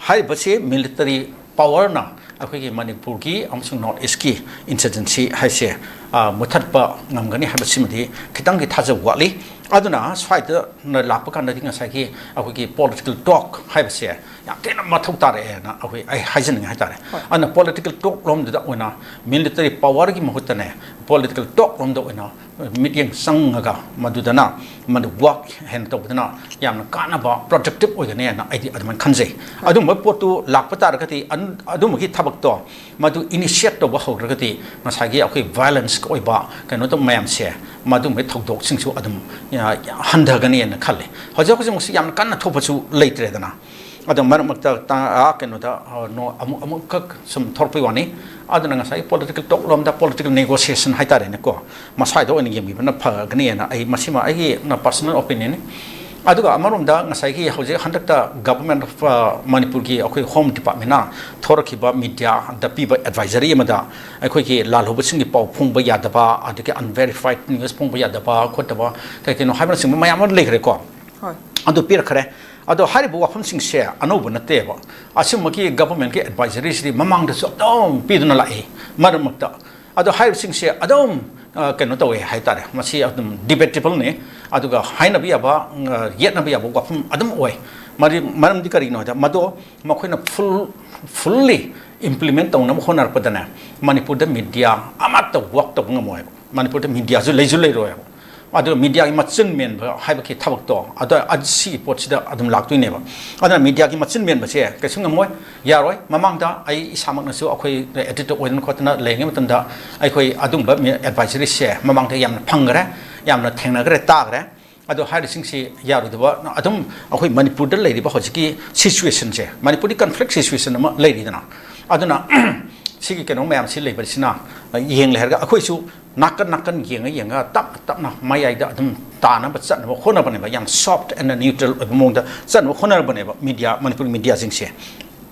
ꯍꯥꯏꯔꯤꯕꯁꯤ ꯃꯤꯂꯤꯇꯔꯤ ꯄꯥꯋꯔꯅ ꯑꯩꯈꯣꯏꯒꯤ ꯃꯅꯤꯄꯨꯔꯒꯤ ꯑꯃꯁꯨꯡ ꯅꯣꯔꯠ ꯏꯁꯀꯤ ꯏꯟꯁꯔꯖꯦꯟꯁꯤ ꯍꯥꯏꯁꯦ, ꯑ, ꯃꯨꯊꯠꯄ ꯉꯝꯒꯅꯤ ꯍꯥꯏꯕꯁꯤꯃꯗꯤ ꯈꯤꯇꯪꯗꯤ ꯊꯥꯖꯕ ꯋꯥꯠꯂꯤ꯫ ꯑꯗꯨꯅ ꯁ꯭ꯋꯥꯏꯗ ꯂꯥꯛꯄ ꯀꯥꯟꯗꯗꯤ ꯉꯁꯥꯏꯒꯤ ꯑꯩꯈꯣꯏꯒꯤ ꯄꯣꯂꯤꯇꯤꯀꯦꯜ ꯇꯣꯛ ꯍꯥꯏꯕꯁꯦ ꯌꯥꯝ ꯊꯤꯅ ꯃꯊꯧ ꯇꯥꯔꯛꯑꯦꯅ ꯑꯩꯈꯣꯏ, ꯑꯩ ꯍꯥꯏꯖꯅꯤꯡꯉꯦ ꯍꯥꯏꯇꯥꯔꯦ꯫ ꯍꯣꯏ꯫ ꯑꯗꯨꯅ ꯄꯣꯂꯤꯇꯤꯀꯦꯜ ꯇꯣꯛ ꯂꯣꯝꯗꯨꯗ ꯑꯣꯏꯅ ꯃꯤꯂꯤꯇꯔꯤ ꯄꯥꯋꯔꯒꯤ ꯃꯍꯨꯠꯇꯅꯦ, ꯄꯣꯂꯤꯇꯤꯀꯦꯜ ꯇꯣꯛ ꯂꯣꯝꯗ ꯑꯣꯏꯅ ꯃꯤꯠꯌꯦꯡ ꯆꯪꯉꯒ ꯃꯗꯨꯗꯅ ꯃꯗꯨ ꯋꯥꯛ ꯍꯦꯟꯅ ꯇꯧꯕꯗꯨꯅ ꯌꯥꯝꯅ ꯀꯥꯟꯅꯕ, ꯄ꯭ꯔꯣꯗꯛꯇꯤꯞ ꯑꯣꯏꯒꯅꯤ ꯍꯥꯏꯅ ꯑꯩꯗꯤ ꯑꯗꯨꯃꯥꯏꯅ ꯈꯟꯖꯩ꯫ ꯑꯗꯨꯝꯕ ꯄꯣꯠꯇꯨ ꯂꯥꯛꯄ ꯇꯥꯔꯒꯗꯤ, ꯑꯟ-, ꯑꯗꯨꯝꯕꯒꯤ ꯊꯕꯛꯇꯣ ꯃꯗꯨ ꯏꯅꯤꯁꯤꯌꯦꯠ ꯇꯧꯕ ꯍꯧꯔꯒꯗꯤ ꯉꯁꯥꯏꯒꯤ ꯑꯩꯈꯣꯏ ꯚꯥꯏꯑꯣꯂꯦꯟꯁ ꯑꯣꯏꯕ ꯀꯩꯅꯣ ꯇꯧꯕ ꯃꯌꯥꯝꯁꯦ, ꯃꯗꯨꯝꯕꯒꯤ ꯊꯧꯗꯣꯛꯁꯤꯡꯁꯨ ꯑꯗꯨꯝ, ꯑ, ꯍꯟꯊꯒꯅꯤꯅ ꯈꯜꯂꯤ꯫ ꯍꯧꯖꯤꯛ ꯍꯧꯖꯤꯛꯃꯛꯁꯤ ꯌꯥꯝꯅ ꯀꯟꯅ ꯊꯣꯛꯄꯁꯨ ꯂꯩꯇ꯭ꯔꯦꯗꯅ꯫ ꯑꯗꯣ ꯃꯔꯛ ꯃꯔꯛꯇ ꯇ-, ꯑꯥ, ꯀꯩꯅꯣꯗ, ꯑ, ꯅꯣ-, ꯑꯃꯨꯛ, ꯑꯃꯨꯛꯈꯛ ꯁꯨꯝ ꯊꯣꯛꯂꯛꯄꯩ ꯋꯥꯅꯤ꯫ ꯑꯗꯨꯅ ꯉꯁꯥꯏꯒꯤ ꯄꯣꯂꯤꯇꯤꯀꯦꯜ ꯇꯣꯛ ꯂꯣꯝꯗ ꯄꯣꯂꯤꯇꯤꯀꯦꯜ ꯅꯦꯒꯣꯁꯤꯌꯦꯁꯟ ꯍꯥꯏꯇꯥꯔꯦꯅꯦꯀꯣ, ꯃꯁ꯭ꯋꯥꯏꯗ ꯑꯣꯏꯅ ꯌꯦꯡꯕꯤꯕꯅ ꯐꯒꯅꯤꯅ ꯑꯩ, ꯃꯁꯤꯃ ꯑꯩꯒꯤ ꯄꯔꯁꯣꯅꯦꯜ ꯑꯣꯄꯤꯅꯤꯌꯟꯅꯤ꯫ ꯑꯗꯨꯒ ꯑꯃꯔꯣꯝꯗ ꯉꯁꯥꯏꯒꯤ ꯍꯧꯖꯤꯛ ꯍꯟꯗꯛꯇ ꯒꯚꯔꯟꯃꯦꯟꯠ ꯑꯣꯐ, ꯑ, ꯃꯅꯤꯄꯨꯔꯒꯤ ꯑꯩꯈꯣꯏ ꯍꯣꯝ ꯗꯤꯄꯥꯔꯠꯃꯦꯟꯅ ꯊꯣꯔꯛꯈꯤꯕ ꯃꯤꯗꯤꯌꯥꯗ ꯄꯤꯕ ꯑꯦꯗꯚꯥꯏꯖꯔꯤ ꯑꯃꯗ ꯑꯩꯈꯣꯏꯒꯤ ꯂꯥꯜꯍꯧꯕꯁꯤꯡꯒꯤ ꯄꯥꯎ ꯐꯣꯡꯕ ꯌꯥꯗꯕ, ꯑꯗꯒꯤ ꯑꯟꯚꯦꯔꯤꯐꯥꯏꯗ ꯅ꯭ꯌꯨꯁ ꯐꯣꯡꯕ ꯌꯥꯗꯕ ꯈꯣꯠꯇꯕ, ꯀꯩ ꯀꯩꯅꯣ ꯍꯥꯏꯕꯅꯆꯤꯡꯕ ꯃꯌꯥꯝ ꯑꯃ ꯂꯩꯈ꯭ꯔꯦꯀꯣ꯫ ꯍꯣꯏ꯫ ꯑꯗꯨ ꯄꯤꯔꯛꯈ꯭ꯔꯦ꯫ ꯑꯗꯣ ꯍꯥꯏꯔꯤꯕ ꯋꯥꯐꯝꯁꯤꯡꯁꯦ ꯑꯅꯧꯕ ꯅꯠꯇꯦꯕ꯫ ꯑꯁꯤꯒꯨꯝꯕꯒꯤ ꯒꯚꯔꯟꯃꯦꯟꯠꯀꯤ ꯑꯦꯗꯚꯥꯏꯖꯔꯤꯁꯤꯗꯤ ꯃꯃꯥꯡꯗꯁꯨ ꯑꯗꯨꯝ ꯄꯤꯗꯨꯅ ꯂꯥꯛꯏ꯫ ꯃꯔꯛ ꯃꯔꯛꯇ ꯑꯗꯣ ꯍꯥꯏꯔꯤꯕꯁꯤꯡꯁꯦ ꯑꯗꯨꯝ, ꯑ, ꯀꯩꯅꯣ ꯇꯧꯋꯦ ꯍꯥꯏꯇꯥꯔꯦ꯫ ꯃꯁꯤ ꯑꯗꯨꯝ ꯗꯤꯕꯦꯇꯦꯕꯜꯅꯤ꯫ ꯑꯗꯨꯒ ꯍꯥꯏꯅꯕ ꯌꯥꯕ, ꯑ, ꯌꯦꯠꯅꯕ ꯌꯥꯕ ꯋꯥꯐꯝ ꯑꯗꯨꯝ ꯑꯣꯏ꯫ ꯃꯔꯤ-, ꯃꯔꯝꯗꯤ ꯀꯔꯤꯒꯤꯅꯣ ꯍꯥꯏꯗ, ꯃꯗꯣ ꯃꯈꯣꯏꯅ ꯐꯨꯜ, ꯐꯨꯜꯂꯤ ꯏꯝꯄ꯭ꯂꯤꯃꯦꯟꯠ ꯇꯧꯅꯕ ꯍꯣꯠꯅꯔꯛꯄꯗꯅꯦ, ꯃꯅꯤꯄꯨꯔꯗ ꯃꯤꯗꯤꯌꯥ ꯑꯃꯠꯇ ꯋꯥꯛ ꯇꯧꯕ ꯉꯝꯃꯣꯏꯕ꯫ ꯃꯅꯤꯄꯨꯔꯗ ꯃꯤꯗꯤꯌꯥꯁꯨ ꯂꯩꯁꯨ ꯂꯩꯔꯣꯏꯕ꯫ ꯑꯗꯨ ꯃꯤꯗꯤꯌꯥꯒꯤ ꯃꯆꯤꯟ ꯃꯦꯟꯕ ꯍꯥꯏꯕꯒꯤ ꯊꯕꯛꯇꯣ, ꯑꯗ, ꯑ-, ꯁꯤꯒꯤ ꯄꯣꯠꯁꯤꯗ ꯑꯗꯨꯝ ꯂꯥꯛꯇꯣꯏꯅꯦꯕ꯫ ꯑꯗꯨꯅ ꯃꯤꯗꯤꯌꯥꯒꯤ ꯃꯆꯤꯟ ꯃꯦꯟꯕꯁꯦ ꯀꯩꯁꯨ ꯉꯝꯃꯣꯏ, ꯌꯥꯔꯣꯏ꯫ ꯃꯃꯥꯡꯗ ꯑꯩ ꯏꯁꯥꯃꯛꯅꯁꯨ ꯑꯩꯈꯣꯏ ꯑꯦꯗꯤꯇꯔ ꯑꯣꯏꯗꯅ ꯈꯣꯠꯇꯅ ꯂꯩꯔꯤꯉꯩ ꯃꯇꯝꯗ ꯑꯩꯈꯣꯏ ꯑꯗꯨꯝꯕ ꯃꯤ-, ꯑꯦꯗꯚꯥꯏꯖꯔꯤꯁꯦ ꯃꯃꯥꯡꯗ ꯌꯥꯝꯅ ꯐꯪꯈ꯭ꯔꯦ, ꯌꯥꯝꯅ ꯊꯦꯡꯅꯈ꯭ꯔꯦ, ꯇꯥꯈ꯭ꯔꯦ꯫ ꯑꯗꯣ ꯍꯥꯏꯔꯤꯁꯤꯡꯁꯤ ꯌꯥꯔꯣꯏꯗꯕ, ꯑꯗꯨꯝ ꯑꯩꯈꯣꯏ ꯃꯅꯤꯄꯨꯔꯗ ꯂꯩꯔꯤꯕ ꯍꯧꯖꯤꯛꯀꯤ ꯁꯤꯆꯨꯋꯦꯁꯟꯁꯦ, ꯃꯅꯤꯄꯨꯔꯗꯤ ꯀꯟꯐ꯭ꯂꯤꯛ ꯁꯤꯆꯨꯋꯦꯁꯟ ꯑꯃ ꯂꯩꯔꯤꯗꯅ, ꯑꯗꯨꯅ ꯁꯤꯒꯤ ꯀꯩꯅꯣ ꯃꯌꯥꯝꯁꯤ ꯂꯩꯕꯁꯤꯅ ꯌꯦꯡꯂꯦ ꯍꯥꯏꯔꯒ ꯑꯩꯈꯣꯏꯁꯨ ꯅꯥꯀꯟ ꯅꯥꯀꯟ ꯌꯦꯡꯉ ꯌꯦꯡꯉ ꯇꯞꯅ ꯇꯞꯅ ꯃꯌꯥꯏꯗ ꯑꯗꯨꯝ ꯇꯥꯅꯕ ꯆꯠꯅꯕ ꯍꯣꯠꯅꯕꯅꯦꯕ꯫ ꯌꯥꯝ ꯁꯣꯐꯠ ꯑꯦꯟ ꯅ꯭ꯌꯨꯇ꯭ꯔꯦꯜ ꯑꯣꯏꯕ ꯃꯑꯣꯡꯗ ꯆꯠꯅꯕ ꯍꯣꯠꯅꯔꯕꯅꯦꯕ ꯃꯤꯗꯤꯌꯥ, ꯃꯅꯤꯄꯨꯔꯒꯤ ꯃꯤꯗꯤꯌꯥꯁꯤꯡꯁꯦ꯫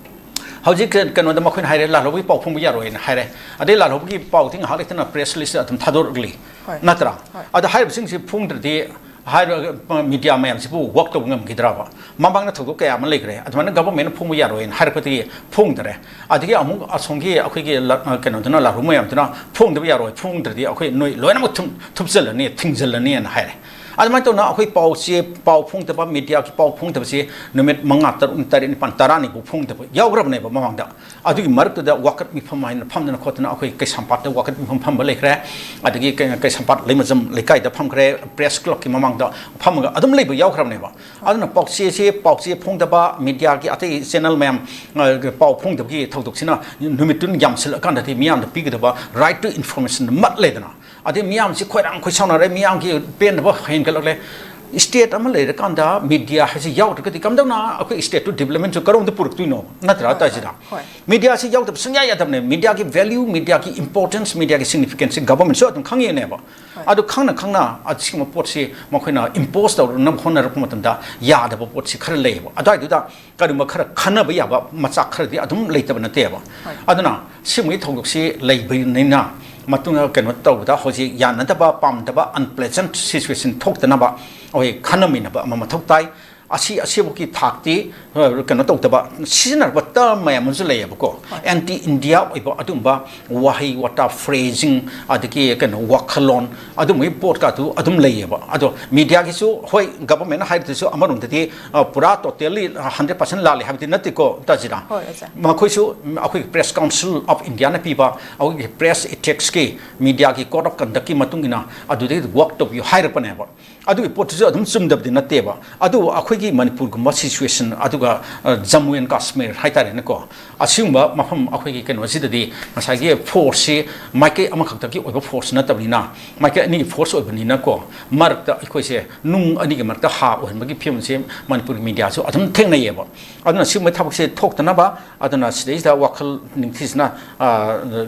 ꯍꯧꯖꯤꯛ ꯀꯩꯅꯣꯗ ꯃꯈꯣꯏꯅ ꯍꯥꯏꯔꯦ, ꯂꯥꯜꯍꯧꯕꯒꯤ ꯄꯥꯎ ꯐꯣꯡꯕ ꯌꯥꯔꯣꯏꯅ ꯍꯥꯏꯔꯦ꯫ ꯑꯗꯩ ꯂꯥꯜꯍꯧꯕꯒꯤ ꯄꯥꯎꯗꯤ ꯉꯥꯏꯍꯥꯛ ꯂꯩꯇꯅ ꯄ꯭ꯔꯦꯁ ꯔꯤꯂꯤꯁ ꯑꯗꯨꯝ ꯊꯥꯗꯣꯔꯛꯂꯤ꯫ ꯍꯣꯏ꯫ ꯅꯠꯇ꯭ꯔꯥ? ꯍꯣꯏ꯫ ꯑꯗꯣ ꯍꯥꯏꯔꯤꯕꯁꯤꯡꯁꯤ ꯐꯣꯡꯗ꯭ꯔꯗꯤ ꯍꯥꯏꯔꯤꯕ ꯃꯤꯗꯤꯌꯥ ꯃꯌꯥꯝꯁꯤꯕꯨ ꯋꯥꯛ ꯇꯧꯕ ꯉꯝꯈꯤꯗ꯭ꯔꯕ? ꯃꯃꯥꯡꯗ ꯊꯧꯗꯣꯛ ꯀꯌꯥ ꯑꯃ ꯂꯩꯈ꯭ꯔꯦ, ꯑꯗꯨꯃꯥꯏꯅ ꯒꯚꯔꯟꯃꯦꯟꯠꯅ ꯐꯣꯡꯕ ꯌꯥꯔꯣꯏꯅ ꯍꯥꯏꯔꯛꯄꯗꯒꯤ ꯐꯣꯡꯗꯔꯦ꯫ ꯑꯗꯒꯤ ꯑꯃꯨꯛ ꯑꯁꯣꯝꯒꯤ ꯑꯩꯈꯣꯏꯒꯤ ꯂ-, ꯀꯩꯅꯣꯗꯨꯅ, ꯂꯥꯜꯍꯧ ꯃꯌꯥꯝꯗꯨꯅ ꯐꯣꯡꯗꯕ ꯌꯥꯔꯣꯏ, ꯐꯣꯡꯗ꯭ꯔꯗꯤ ꯑꯩꯈꯣꯏ ꯅꯣꯏ ꯂꯣꯏꯅꯃꯛ ꯊꯨꯝ-, ꯊꯨꯞꯆꯜꯂꯅꯤ, ꯊꯤꯡꯖꯤꯜꯂꯅꯤꯅ ꯍꯥꯏꯔꯦ꯫ ꯑꯗꯨꯃꯥꯏꯅ ꯇꯧꯅ ꯑꯩꯈꯣꯏ ꯄꯥꯎ ꯆꯦ, ꯄꯥꯎ ꯐꯣꯡꯗꯕ, ꯃꯤꯗꯤꯌꯥꯒꯤ ꯄꯥꯎ ꯐꯣꯡꯗꯕꯁꯤ ꯅꯨꯃꯤꯠ ꯃꯉꯥ, ꯇꯔꯨꯛ, ꯇꯔꯦꯠ, ꯅꯤꯄꯥꯟ, ꯇꯔꯥꯅꯤꯕꯨ ꯐꯣꯡꯗꯕ ꯌꯥꯎꯈ꯭ꯔꯕꯅꯦꯕ ꯃꯃꯥꯡꯗ꯫ ꯑꯗꯨꯒꯤ ꯃꯔꯛꯇꯨꯗ ꯋꯥꯀꯠ ꯃꯤꯐꯝ ꯍꯥꯏꯅ ꯐꯝꯗꯅ ꯈꯣꯠꯇꯅ ꯑꯩꯈꯣꯏ ꯀꯩꯁꯥꯝꯄꯥꯠꯇ ꯋꯥꯀꯠ ꯃꯤꯐꯝ ꯐꯝꯕ ꯂꯩꯈ꯭ꯔꯦ, ꯑꯗꯒꯤ ꯀꯩ-, ꯀꯩꯁꯥꯝꯄꯥꯠ ꯂꯩꯃꯖꯝ ꯂꯩꯀꯥꯏꯗ ꯐꯝꯈ꯭ꯔꯦ, ꯄ꯭ꯔꯦꯁ ꯀ꯭ꯂꯕꯀꯤ ꯃꯃꯥꯡꯗ ꯐꯝꯃꯒ ꯑꯗꯨꯝ ꯂꯩꯕ ꯌꯥꯎꯈ꯭ꯔꯕꯅꯦꯕ꯫ ꯑꯗꯨꯅ ꯄꯥꯎꯆꯦꯁꯦ, ꯄꯥꯎꯆꯦ ꯐꯣꯡꯗꯕ, ꯃꯤꯗꯤꯌꯥꯒꯤ ꯑꯇꯩ ꯆꯦꯅꯦꯜ ꯃꯌꯥꯝ, ꯑ, ꯄꯥꯎ ꯐꯣꯡꯗꯕꯒꯤ ꯊꯧꯗꯣꯛꯁꯤꯅ ꯅꯨꯃꯤꯠꯇꯨꯅ ꯌꯥꯝꯁꯤꯜꯂꯛꯑꯀꯥꯟꯗꯗꯤ ꯃꯤꯌꯥꯝꯗ ꯄꯤꯒꯗꯕ right to information ꯃꯠꯂꯦꯗꯅ꯫ ꯑꯗꯩ ꯃꯤꯌꯥꯝꯁꯤ ꯈꯣꯏꯔꯥꯡ ꯈꯣꯏꯁꯥꯎꯅꯔꯦ, ꯃꯤꯌꯥꯝꯒꯤ ꯄꯦꯟꯗꯕ ꯍꯦꯟꯒꯠꯂꯛꯂꯦ꯫ ꯁ꯭ꯇꯦꯠ ꯑꯃ ꯂꯩꯔꯀꯥꯟꯗ ꯃꯤꯗꯤꯌꯥ ꯍꯥꯏꯁꯤ ꯌꯥꯎꯗ꯭ꯔꯒꯗꯤ ꯀꯝꯗꯧꯅ ꯑꯩꯈꯣꯏ ꯁ꯭ꯇꯦꯠꯇꯨ ꯗꯤꯕ꯭ꯂꯞꯃꯦꯟꯁꯨ ꯀꯔꯣꯝꯗ ꯄꯨꯔꯛꯇꯣꯏꯅꯣ? ꯅꯠꯇ꯭ꯔꯥ ꯍꯣꯏ, ꯇꯥꯏꯁꯤꯗ? ꯍꯣꯏ꯫ ꯃꯤꯗꯤꯌꯥꯁꯤ ꯌꯥꯎꯗꯕ ꯁꯨꯡꯌꯥ ꯌꯥꯗꯕꯅꯦ꯫ ꯃꯤꯗꯤꯌꯥꯒꯤ ꯚꯦꯂ꯭ꯌꯨ, ꯃꯤꯗꯤꯌꯥꯒꯤ ꯏꯝꯄꯣꯔꯇꯦꯟꯁ, ꯃꯤꯗꯤꯌꯥꯒꯤ ꯁꯤꯒꯅꯤꯐꯤꯀꯦꯟꯁꯁꯤ ꯒꯚꯔꯟꯃꯦꯟꯠꯁꯨ ꯑꯗꯨꯝ ꯈꯪꯉꯤꯅꯦꯕ꯫ ꯍꯣꯏ꯫ ꯑꯗꯨ ꯈꯪꯅ ꯈꯪꯅ ꯑꯁꯤꯒꯨꯝꯕ ꯄꯣꯠꯁꯤ ꯃꯈꯣꯏꯅ ꯏꯝꯄꯣꯁ ꯇꯧꯅꯕ ꯍꯣꯠꯅꯔꯛꯄ ꯃꯇꯝꯗ ꯌꯥꯗꯕ ꯄꯣꯠꯁꯤ ꯈꯔ ꯂꯩꯌꯦꯕ꯫ ꯑꯗꯨꯋꯥꯏꯗꯨꯗ ꯀꯔꯤꯒꯨꯝꯕ ꯈꯔ ꯈꯟꯅꯕ ꯌꯥꯕ ꯃꯆꯥꯛ ꯈꯔꯗꯤ ꯑꯗꯨꯝ ꯂꯩꯇꯕ ꯅꯠꯇꯦꯕ꯫ ꯍꯣꯏ꯫ ꯑꯗꯨꯅ ꯁꯤꯒꯨꯝꯕꯒꯤ ꯊꯧꯗꯣꯛꯁꯤ ꯂꯩꯕꯅꯤꯅ ꯃꯇꯨꯡꯗ ꯀꯩꯅꯣ ꯇꯧꯕꯗ ꯍꯧꯖꯤꯛ ꯌꯥꯅꯗꯕ, ꯄꯥꯝꯗꯕ, unpleasant situation ꯊꯣꯛꯇꯅꯕ ꯑꯩꯈꯣꯏ ꯈꯟꯅꯃꯤꯟꯅꯕ ꯑꯃ ꯃꯊꯧ ꯇꯥꯏ꯫ ꯑꯁꯤ, ꯑꯁꯤꯐꯥꯎꯒꯤ ꯊꯥꯛꯇꯤ, ꯑ, ꯀꯩꯅꯣ ꯇꯧꯗꯕ, ꯁꯤꯖꯤꯟꯅꯔꯛꯄ ꯇꯔꯝ ꯃꯌꯥꯝ ꯑꯃꯁꯨ ꯂꯩꯌꯦꯕꯀꯣ꯫ ꯍꯣꯏ꯫ ꯑꯦꯟꯇꯤ ꯏꯟꯗꯤꯌꯥ ꯑꯣꯏꯕ ꯑꯗꯨꯒꯨꯝꯕ ꯋꯥꯍꯩ ꯋꯥꯇꯥ, ꯐ꯭ꯔꯦꯖꯤꯡ, ꯑꯗꯒꯤ ꯀꯩꯅꯣ, ꯋꯥꯈꯜꯂꯣꯟ, ꯑꯗꯨꯝꯕꯒꯤ ꯄꯣꯠꯀꯥꯗꯨ ꯑꯗꯨꯝ ꯂꯩꯌꯦꯕ꯫ ꯑꯗꯣ ꯃꯤꯗꯤꯌꯥꯒꯤꯁꯨ, ꯍꯣꯏ, ꯒꯚꯔꯟꯃꯦꯟꯠꯅ ꯍꯥꯏꯔꯤꯗꯨꯁꯨ ꯑꯃꯔꯣꯝꯗꯗꯤ, ꯑ, ꯄꯨꯔꯥ ꯇꯣꯇꯦꯜꯂꯤ ꯍꯟꯗ꯭ꯔꯦꯠ ꯄꯥꯔꯁꯦꯟ ꯂꯥꯜꯂꯦ ꯍꯥꯏꯕꯗꯤ ꯅꯠꯇꯦꯀꯣ, ꯇꯥꯖꯤꯔꯥ꯫ ꯍꯣꯏ, ꯑꯣꯖꯥ꯫ ꯃꯈꯣꯏꯁꯨ, ꯎꯝ, ꯑꯩꯈꯣꯏꯒꯤ ꯄ꯭ꯔꯦꯁ ꯀꯥꯎꯟꯁꯤꯜ ꯑꯣꯐ ꯏꯟꯗꯤꯌꯥꯅ ꯄꯤꯕ ꯑꯩꯈꯣꯏꯒꯤ ꯄ꯭ꯔꯦꯁ ꯏꯊꯤꯛꯁꯀꯤ, ꯃꯤꯗꯤꯌꯥꯒꯤ ꯀꯣꯗ ꯑꯣꯐ ꯀꯟꯗꯛꯀꯤ ꯃꯇꯨꯡ ꯏꯟꯅ ꯑꯗꯨꯗꯒꯤ ꯋꯥꯔꯛ ꯇꯧꯕꯤꯌꯨ ꯍꯥꯏꯔꯛꯄꯅꯦꯕ꯫ ꯑꯗꯨꯒꯤ ꯄꯣꯠꯇꯨꯁꯨ ꯑꯗꯨꯝ ꯆꯨꯝꯗꯕꯗꯤ ꯅꯠꯇꯦꯕ꯫ ꯑꯗꯨꯕꯨ ꯑꯩꯈꯣꯏꯒꯤ ꯃꯅꯤꯄꯨꯔꯒꯨꯝꯕ ꯁꯤꯆꯨꯋꯦꯁꯟ, ꯑꯗꯨꯒ, ꯑ, ꯖꯝꯃꯨ ꯑꯦꯟ ꯀꯥꯁꯃꯤꯔ ꯍꯥꯏꯇꯥꯔꯦꯅꯦꯀꯣ, ꯑꯁꯤꯒꯨꯝꯕ ꯃꯐꯝ ꯑꯩꯈꯣꯏꯒꯤ ꯀꯩꯅꯣꯁꯤꯗꯗꯤ ꯉꯁꯥꯏꯒꯤ ꯐꯣꯔꯁꯁꯤ ꯃꯥꯏꯀꯩ ꯑꯃꯈꯛꯇꯒꯤ ꯑꯣꯏꯕ ꯐꯣꯔꯁ ꯅꯠꯇꯕꯅꯤꯅ, ꯃꯥꯏꯀꯩ ꯑꯅꯤꯒꯤ ꯐꯣꯔꯁ ꯑꯣꯏꯕꯅꯤꯅꯀꯣ, ꯃꯔꯛꯇ ꯑꯩꯈꯣꯏꯁꯦ ꯅꯨꯡ ꯑꯅꯤꯒꯤ ꯃꯔꯛꯇ ꯍꯥ ꯑꯣꯏꯍꯟꯕꯒꯤ ꯐꯤꯕꯝꯁꯦ ꯃꯅꯤꯄꯨꯔꯒꯤ ꯃꯤꯗꯤꯌꯥꯁꯨ ꯑꯗꯨꯝ ꯊꯦꯡꯅꯩꯌꯦꯕ꯫ ꯑꯗꯨꯅ ꯁꯤꯒꯨꯝꯕ ꯊꯕꯛꯁꯦ ꯊꯣꯛꯇꯅꯕ, ꯑꯗꯨꯅ ꯁꯤꯗꯩꯁꯤꯗ ꯋꯥꯈꯜ ꯅꯤꯡꯊꯤꯖꯅ, ꯑ,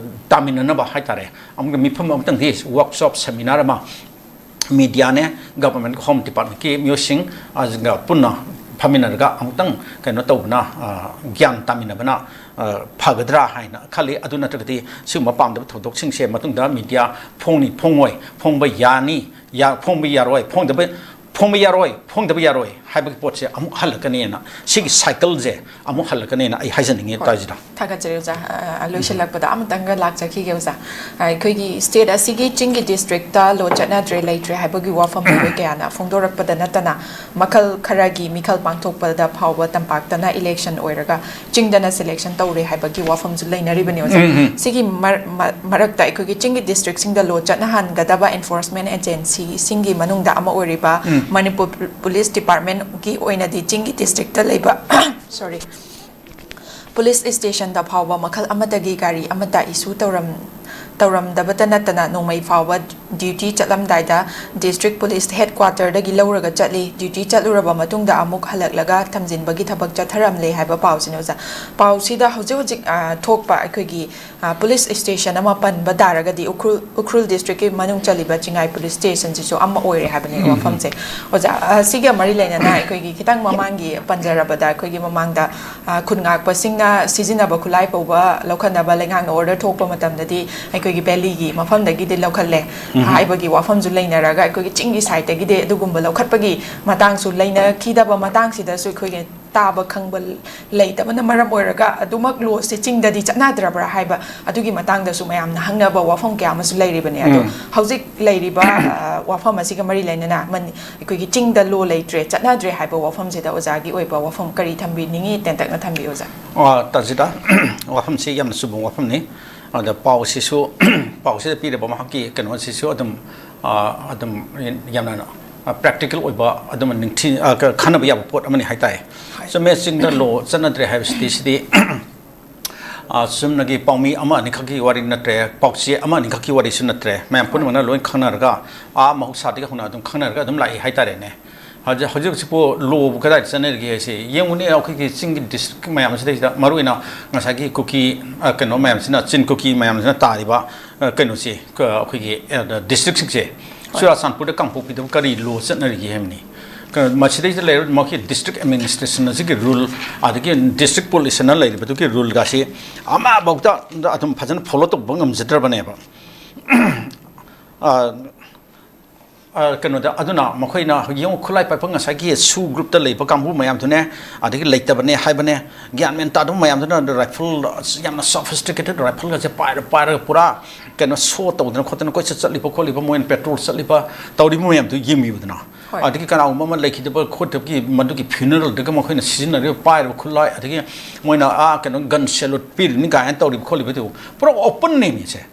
ꯇꯥꯃꯤꯟꯅꯅꯕ ꯍꯥꯏꯇꯥꯔꯦ, ꯑꯃꯨꯛꯀ ꯃꯤꯐꯝ ꯑꯃꯇꯪꯗꯤ, ꯋꯥꯔꯛꯁꯣꯞ, ꯁꯦꯃꯤꯅꯥꯔ ꯑꯃ ꯃꯤꯗꯤꯌꯥꯅꯦ, ꯒꯚꯔꯟꯃꯦꯟꯠ ꯍꯣꯝ ꯗꯤꯄꯥꯔꯠꯃꯦꯟꯠꯀꯤ ꯃꯤꯑꯣꯏꯁꯤꯡ, ꯑꯗꯨꯒ ꯄꯨꯟꯅ ꯐꯝꯃꯤꯟꯅꯔꯒ ꯑꯃꯨꯛꯇꯪ ꯀꯩꯅꯣ ꯇꯧꯕꯅ, ꯑ, ꯒ꯭ꯌꯥꯟ ꯇꯥꯃꯤꯟꯅꯕꯅ, ꯑ, ꯐꯒꯗ꯭ꯔꯥ ꯍꯥꯏꯅ ꯈꯜꯂꯤ꯫ ꯑꯗꯨ ꯅꯠꯇ꯭ꯔꯒꯗꯤ ꯁꯤꯒꯨꯝꯕ ꯄꯥꯝꯗꯕ ꯊꯧꯗꯣꯛꯁꯤꯡꯁꯦ ꯃꯇꯨꯡꯗ ꯃꯤꯗꯤꯌꯥ ꯐꯣꯡꯅꯤ, ꯐꯣꯡꯉꯣꯏ, ꯐꯣꯡꯕ ꯌꯥꯅꯤ, ꯌꯥ-, ꯐꯣꯡꯕ ꯌꯥꯔꯣꯏ, ꯐꯣꯡꯗꯕ, ꯐꯣꯡꯕ ꯌꯥꯔꯣꯏ, ꯐꯣꯡꯗꯕ ꯌꯥꯔꯣꯏ ꯍꯥꯏꯕꯒꯤ ꯄꯣꯠꯁꯦ ꯑꯃꯨꯛ ꯍꯜꯂꯛꯀꯅꯤꯅ, ꯁꯤꯒꯤ ꯁꯥꯏꯀꯜꯁꯦ ꯑꯃꯨꯛ ꯍꯜꯂꯛꯀꯅꯤꯅ ꯑꯩ ꯍꯥꯏꯖꯅꯤꯡꯉꯤ꯫ ꯍꯣꯏ꯫ ꯇꯥꯏꯁꯤꯗ꯫ ꯊꯥꯒꯠꯆꯔꯤ ꯑꯣꯖꯥ꯫ ꯑ, ꯂꯣꯏꯁꯤꯜꯂꯛꯄꯗ ꯑꯃꯇꯪꯒ ꯂꯥꯛꯆꯈꯤꯒꯦ ꯑꯣꯖꯥ꯫ ꯑ, ꯑꯩꯈꯣꯏꯒꯤ ꯁ꯭ꯇꯦꯠ ꯑꯁꯤꯒꯤ ꯆꯤꯡꯒꯤ ꯗꯤꯁꯇ꯭ꯔꯤꯛꯇ ꯂꯣ ꯆꯠꯅꯗ꯭ꯔꯦ, ꯂꯩꯇ꯭ꯔꯦ ꯍꯥꯏꯕꯒꯤ ꯋꯥꯐꯝ ꯃꯤꯑꯣꯏ ꯀꯌꯥꯅ ꯐꯣꯡꯗꯣꯔꯛꯄꯗ ꯅꯠꯇꯅ, ꯃꯈꯜ ꯈꯔꯒꯤ ꯃꯤꯈꯜ ꯄꯥꯡꯊꯣꯛꯄꯗ ꯐꯥꯎꯕ ꯇꯝꯄꯥꯛꯇꯅ ꯏꯂꯦꯛꯁꯟ ꯑꯣꯏꯔꯒ ꯆꯤꯡꯗꯅ ꯁꯦꯂꯦꯛꯁꯟ ꯇꯧꯔꯦ ꯍꯥꯏꯕꯒꯤ ꯋꯥꯐꯝꯁꯨ ꯂꯩꯅꯔꯤꯕꯅꯤ ꯑꯣꯖꯥ꯫ ꯎꯝ, ꯎꯝ꯫ ꯁꯤꯒꯤ ꯃꯔ-, ꯃ-, ꯃꯔꯛꯇ ꯑꯩꯈꯣꯏꯒꯤ ꯆꯤꯡꯒꯤ ꯗꯤꯁꯇ꯭ꯔꯤꯛꯁꯤꯡꯗ ꯂꯣ ꯆꯠꯅꯍꯟꯒꯗꯕ ꯑꯦꯟꯐꯣꯔꯁꯃꯦꯟ ꯑꯦꯖꯦꯟꯁꯤꯁꯤꯡꯒꯤ ꯃꯅꯨꯡꯗ ꯑꯃ ꯑꯣꯏꯔꯤꯕ ꯎꯝ꯫ ꯃꯅꯤꯄꯨꯔ ꯄꯨ-, ꯄꯨꯂꯤꯁ ꯗꯤꯄꯥꯔꯠꯃꯦꯟꯒꯤ ꯑꯣꯏꯅꯗꯤ ꯆꯤꯡꯒꯤ ꯗꯤꯁꯇ꯭ꯔꯤꯛꯇ ꯂꯩꯕ, ꯁꯣꯔꯤ, ꯄꯨꯂꯤꯁ ꯁ꯭ꯇꯦꯁꯟꯗ ꯐꯥꯎꯕ ꯃꯈꯜ ꯑꯃꯠꯇꯒꯤ ꯒꯥꯔꯤ ꯑꯃꯠꯇ ꯏꯁꯨ ꯇꯧꯔꯝ-, ꯇꯧꯔꯝꯗꯕꯇ ꯅꯠꯇꯅ, ꯅꯣꯡꯃꯩ ꯐꯥꯎꯕ ꯗ꯭ꯌꯨꯇꯤ ꯆꯠꯂꯝꯗꯥꯏꯗ ꯗꯤꯁꯇ꯭ꯔꯤꯛ ꯄꯨꯂꯤꯁ ꯍꯦꯗꯀ꯭ꯋꯥꯇꯔꯗꯒꯤ ꯂꯧꯔꯒ ꯆꯠꯂꯤ꯫ ꯗ꯭ꯌꯨꯇꯤ ꯆꯠꯂꯨꯔꯕ ꯃꯇꯨꯡꯗ ꯑꯃꯨꯛ ꯍꯜꯂꯛꯂꯒ ꯊꯝꯖꯤꯟꯕꯒꯤ ꯊꯕꯛ ꯆꯠꯊꯔꯝꯂꯦ ꯍꯥꯏꯕ ꯄꯥꯎꯁꯤꯅꯤ ꯑꯣꯖꯥ꯫ ꯄꯥꯎꯁꯤꯗ ꯍꯧꯖꯤꯛ ꯍꯧꯖꯤꯛ, ꯑ, ꯊꯣꯛꯄ ꯑꯩꯈꯣꯏꯒꯤ, ꯑ, ꯄꯨꯂꯤꯁ ꯁ꯭ꯇꯦꯁꯟ ꯑꯃ ꯄꯟꯕ ꯇꯥꯔꯒꯗꯤ ꯎꯈ꯭ꯔꯨꯜ, ꯎꯈ꯭ꯔꯨꯜ ꯗꯤꯁꯇ꯭ꯔꯤꯛꯀꯤ ꯃꯅꯨꯡ ꯆꯜꯂꯤꯕ ꯆꯤꯡꯉꯥꯏ ꯄꯨꯂꯤꯁ ꯁ꯭ꯇꯦꯁꯟꯁꯤꯁꯨ ꯑꯃ ꯑꯣꯏꯔꯦ ꯍꯥꯏꯕꯅꯤ ꯎꯝ, ꯎꯝ꯫ ꯋꯥꯐꯝꯁꯦ꯫ ꯑꯣꯖꯥ, ꯑ, ꯁꯤꯒ ꯃꯔꯤ ꯂꯩꯅꯅ ꯑꯩꯈꯣꯏꯒꯤ ꯈꯤꯇꯪ ꯃꯃꯥꯡꯒꯤ ꯄꯟꯖꯔꯕꯗ, ꯑꯩꯈꯣꯏꯒꯤ ꯃꯃꯥꯡꯗ, ꯑ, ꯈꯨꯟ ꯉꯥꯛꯄꯁꯤꯡꯅ ꯁꯤꯖꯤꯟꯅꯕ ꯈꯨꯠꯂꯥꯏ ꯐꯥꯎꯕ ꯂꯧꯈꯠꯅꯕ ꯂꯩꯉꯥꯛꯅ ꯑꯣꯔꯗꯔ ꯊꯣꯛꯄ ꯃꯇꯝꯗꯗꯤ ꯑꯩꯈꯣꯏꯒꯤ ꯚꯦꯂꯤꯒꯤ ꯃꯐꯝꯗꯒꯤꯗꯤ ꯂꯧꯈꯠꯂꯦ ꯎꯝ꯫ ꯍꯥꯏꯕꯒꯤ ꯋꯥꯐꯝꯁꯨ ꯂꯩꯅꯔꯒ, ꯑꯩꯈꯣꯏꯒꯤ ꯆꯤꯡꯒꯤ ꯁꯥꯏꯠꯇꯒꯤꯗꯤ ꯑꯗꯨꯒꯨꯝꯕ ꯂꯧꯈꯠꯄꯒꯤ ꯃꯇꯥꯡꯁꯨ ꯂꯩꯅꯈꯤꯗꯕ ꯃꯇꯥꯡꯁꯤꯗꯁꯨ ꯑꯩꯈꯣꯏꯒꯤ ꯇꯥꯕ ꯈꯪꯕ ꯂꯩꯇꯕꯅ ꯃꯔꯝ ꯑꯣꯏꯔꯒ ꯑꯗꯨꯃꯛ ꯂꯣꯁꯦ ꯆꯤꯡꯗꯗꯤ ꯆꯠꯅꯗ꯭ꯔꯕ꯭ꯔꯥ ꯍꯥꯏꯕ ꯑꯗꯨꯒꯤ ꯃꯇꯥꯡꯗꯁꯨ ꯃꯌꯥꯝꯅ ꯍꯪꯅꯕ ꯋꯥꯐꯝ ꯀꯌꯥ ꯑꯃꯁꯨ ꯂꯩꯔꯤꯕꯅꯦ꯫ ꯑꯗꯣ ꯎꯝ꯫ ꯍꯧꯖꯤꯛ ꯂꯩꯔꯤꯕ, ꯑ, ꯋꯥꯐꯝ ꯑꯁꯤꯒ ꯃꯔꯤ ꯂꯩꯅꯅ ꯃꯅꯤ-, ꯑꯩꯈꯣꯏꯒꯤ ꯆꯤꯡꯗ ꯂꯣ ꯂꯩꯇ꯭ꯔꯦ, ꯆꯠꯅꯗ꯭ꯔꯦ ꯍꯥꯏꯕ ꯋꯥꯐꯝꯁꯤꯗ ꯑꯣꯖꯥꯒꯤ ꯑꯣꯏꯕ ꯋꯥꯐꯝ ꯀꯔꯤ ꯊꯝꯕꯤꯅꯤꯡꯉꯤ? ꯇꯦꯟꯇꯛꯅ ꯊꯝꯕꯤꯌꯨ, ꯑꯣꯖꯥ꯫ ꯑ, ꯇꯥꯖꯤꯗ, ꯋꯥꯐꯝꯁꯤ ꯌꯥꯝꯅ ꯆꯨꯝꯕ ꯋꯥꯐꯝꯅꯤ꯫ ꯑꯗ ꯄꯥꯎꯁꯤꯁꯨ, ꯄꯥꯎꯁꯤꯗ ꯄꯤꯔꯤꯕ ꯃꯍꯥꯛꯀꯤ ꯀꯩꯅꯣꯁꯤꯁꯨ ꯑꯗꯨꯝ, ꯑ, ꯑꯗꯨꯝ ꯌꯥꯝꯅ, ꯑ, ꯄ꯭ꯔꯦꯛꯇꯤꯀꯦꯜ ꯑꯣꯏꯕ, ꯑꯗꯨꯝ ꯅꯤꯡꯊꯤ-, ꯑ, ꯀ-, ꯈꯟꯅꯕ ꯌꯥꯕ ꯄꯣꯠ ꯑꯃꯅꯤ ꯍꯥꯏꯇꯥꯔꯦ꯫ ꯍꯣꯏ꯫ ꯆꯨꯝꯃꯦ, ꯆꯤꯡꯗ ꯂꯣ ꯆꯠꯅꯗ꯭ꯔꯦ ꯍꯥꯏꯕꯁꯤꯗꯤ ꯁꯤꯗꯤ, ꯑ, ꯆꯨꯝꯅꯒꯤ ꯄꯥꯎꯃꯤ ꯑꯃ ꯑꯅꯤꯈꯛꯀꯤ ꯋꯥꯔꯤ ꯅꯠꯇ꯭ꯔꯦ, ꯄꯥꯎꯆꯦ ꯑꯃ ꯑꯅꯤꯈꯛꯀꯤ ꯋꯥꯔꯤꯁꯨ ꯅꯠꯇ꯭ꯔꯦ, ꯃꯌꯥꯝ ꯍꯣꯏ꯫ ꯄꯨꯝꯅꯃꯛꯅ ꯂꯣꯏ ꯈꯪꯅꯔꯒ, ꯑꯥ ꯃꯍꯧꯁꯥꯗꯒꯤ ꯍꯧꯅ ꯑꯗꯨꯝ ꯈꯪꯅꯔꯒ ꯑꯗꯨꯝ ꯂꯥꯛꯏ ꯍꯥꯏꯇꯥꯔꯦꯅꯦ꯫ ꯍꯧꯖꯤꯛ, ꯍꯧꯖꯤꯛ ꯍꯧꯖꯤꯛꯄꯨ ꯂꯣꯕꯨ ꯀꯗꯥꯏꯗ ꯆꯠꯅꯔꯤꯒꯦ ꯍꯥꯏꯁꯦ ꯌꯦꯡꯉꯨꯅꯦ, ꯑꯩꯈꯣꯏꯒꯤ ꯆꯤꯡꯒꯤ ꯗꯤꯁꯇ꯭ꯔꯤꯛ ꯃꯌꯥꯝꯁꯤꯗꯩꯁꯤꯗ, ꯃꯔꯨꯑꯣꯏꯅ ꯉꯁꯥꯏꯒꯤ ꯀꯨꯀꯤ, ꯑ, ꯀꯩꯅꯣ ꯃꯌꯥꯝꯁꯤꯅ, ꯆꯤꯟ ꯀꯨꯀꯤ ꯃꯌꯥꯝꯁꯤꯅ ꯇꯥꯔꯤꯕ, ꯑ, ꯀꯩꯅꯣꯁꯤ, ꯀ-, ꯑꯩꯈꯣꯏꯒꯤ, ꯑ, ꯗꯤꯁꯇ꯭ꯔꯤꯛꯁꯤꯡꯁꯦ, ꯍꯣꯏ꯫ ꯆꯨꯔꯥꯆꯥꯟꯄꯨꯔꯗ, ꯀꯥꯡꯄꯣꯛꯄꯤꯗ ꯀꯔꯤ ꯂꯣ ꯆꯠꯅꯔꯤꯒꯦ ꯍꯥꯏꯕꯅꯤ꯫ ꯀ-, ꯃꯁꯤꯗꯩꯗ ꯂꯩꯔꯤꯕ ꯃꯈꯣꯏꯒꯤ ꯗꯤꯁꯇ꯭ꯔꯤꯛ ꯑꯦꯗꯃꯤꯅꯤꯁꯇ꯭ꯔꯦꯁꯟ ꯑꯁꯤꯒꯤ ꯔꯨꯜ, ꯑꯗꯒꯤ ꯗꯤꯁꯇ꯭ꯔꯤꯛ ꯄꯨꯂꯤꯁ ꯑꯅ ꯂꯩꯔꯤꯕꯗꯨꯒꯤ ꯔꯨꯜꯒꯁꯤ ꯑꯃꯐꯥꯎꯗ ꯑꯗꯨꯝ ꯐꯖꯅ ꯐꯣꯂꯣ ꯇꯧꯕ ꯉꯝꯖꯗ꯭ꯔꯕꯅꯦꯕ꯫ ꯑ, ꯑ, ꯀꯩꯅꯣꯗ, ꯑꯗꯨꯅ ꯃꯈꯣꯏꯅ ꯍꯧꯖꯤꯛ ꯌꯦꯡꯉꯨ, ꯈꯨꯠꯂꯥꯏ ꯄꯥꯏꯕ ꯉꯁꯥꯏꯒꯤ ꯁꯨ ꯒ꯭ꯔꯨꯞꯇ ꯂꯩꯕ ꯀꯥꯡꯕꯨ ꯃꯌꯥꯝꯗꯨꯅꯦ, ꯑꯗꯒꯤ ꯂꯩꯇꯕꯅꯦ ꯍꯥꯏꯕꯅꯦ, ꯒ꯭ꯌꯥꯟ ꯃꯦꯟ ꯇꯥꯗꯕ ꯃꯌꯥꯝꯗꯨꯅ ꯔꯥꯏꯐꯜ, ꯌꯥꯝꯅ ꯁꯣꯐꯤꯁꯇꯤꯀꯦꯇꯦꯠ ꯔꯥꯏꯐꯜꯒꯁꯦ ꯄꯥꯏꯔ ꯄꯥꯏꯔꯒ ꯄꯨꯔꯥ ꯀꯩꯅꯣ ꯁꯣ ꯇꯧꯗꯅ ꯈꯣꯠꯇꯅ ꯀꯣꯏꯆꯠ ꯆꯠꯂꯤꯕ ꯈꯣꯠꯂꯤꯕ, ꯃꯣꯏꯅ ꯄꯦꯇ꯭ꯔꯣꯜ ꯆꯠꯂꯤꯕ ꯇꯧꯔꯤꯕ ꯃꯌꯥꯝꯗꯨ ꯌꯦꯡꯕꯤꯌꯨꯗꯅ꯫ ꯍꯣꯏ꯫ ꯑꯗꯒꯤ ꯀꯅꯥꯒꯨꯝꯕ ꯑꯃ ꯂꯩꯈꯤꯗꯕ ꯈꯣꯠꯇꯕꯒꯤ ꯃꯗꯨꯒꯤ ꯐ꯭ꯌꯨꯅꯔꯦꯜꯗꯒ ꯃꯈꯣꯏꯅ ꯁꯤꯖꯤꯟꯅꯔꯤꯕ ꯄꯥꯏꯔꯤꯕ ꯈꯨꯠꯂꯥꯏ, ꯑꯗꯒꯤ ꯃꯣꯏꯅ ꯑꯥ ꯀꯩꯅꯣ ꯒꯟ ꯁꯦꯂꯨꯠ ꯄꯤꯔꯤꯅꯤ ꯀꯥꯏꯅ ꯇꯧꯔꯤꯕ ꯈꯣꯠꯂꯤꯕꯗꯨ ꯄꯨꯔꯥ ꯑꯣꯄꯟꯅꯦꯃꯤ ꯁꯦ꯫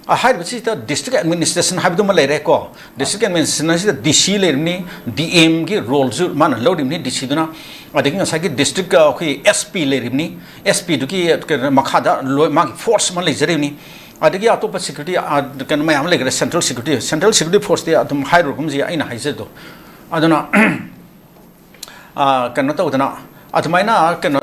ꯑ, ꯍꯥꯏꯔꯤꯕꯁꯤꯗ ꯗꯤꯁꯇ꯭ꯔꯤꯛ ꯑꯦꯗꯃꯤꯅꯤꯁꯇ꯭ꯔꯦꯁꯟ ꯍꯥꯏꯕꯗꯨꯃ ꯂꯩꯔꯦꯀꯣ꯫ ꯗꯤꯁꯇ꯭ꯔꯤꯛ ꯑꯦꯗꯃꯤꯅꯤꯁꯇ꯭ꯔꯦꯁꯟꯁꯤꯗ ꯗꯤ ꯁꯤ ꯂꯩꯔꯤꯕꯅꯤ, ꯗꯤ ꯑꯦꯝꯒꯤ ꯔꯣꯜꯁꯨ ꯃꯥꯅ ꯂꯧꯔꯤꯕꯅꯤ, ꯗꯤ ꯁꯤꯗꯨꯅ꯫ ꯑꯗꯒꯤ ꯉꯁꯥꯏꯒꯤ ꯗꯤꯁꯇ꯭ꯔꯤꯛ, ꯑ, ꯑꯩꯈꯣꯏꯒꯤ ꯑꯦꯁ ꯄꯤ ꯂꯩꯔꯤꯕꯅꯤ, ꯑꯦꯁ ꯄꯤꯗꯨꯒꯤ ꯀꯩꯅꯣ ꯃꯈꯥꯗ ꯂꯣꯏ ꯃꯥꯒꯤ ꯐꯣꯔꯁ ꯑꯃ ꯂꯩꯖꯔꯤꯕꯅꯤ꯫ ꯑꯗꯒꯤ ꯑꯇꯣꯞꯄ ꯁꯦꯀ꯭ꯌꯨꯔꯤꯇꯤ, ꯑ, ꯀꯩꯅꯣ ꯃꯌꯥꯝ ꯑꯃ ꯂꯩꯈ꯭ꯔꯦ, ꯁꯦꯟꯇ꯭ꯔꯦꯜ ꯁꯦꯀ꯭ꯌꯨꯔꯤꯇꯤ, ꯁꯦꯟꯇ꯭ꯔꯦꯜ ꯁꯦꯀ꯭ꯌꯨꯔꯤꯇꯤ ꯐꯣꯔꯁꯇꯤ ꯑꯗꯨꯝ ꯍꯥꯏꯔꯨꯔꯒꯨꯝꯁꯤ ꯑꯩꯅ ꯍꯥꯏꯖꯗꯣ꯫ ꯑꯗꯨꯅ ꯑ, ꯀꯩꯅꯣ ꯇꯧꯗꯅ, ꯑꯗꯨꯃꯥꯏꯅ ꯀꯩꯅꯣ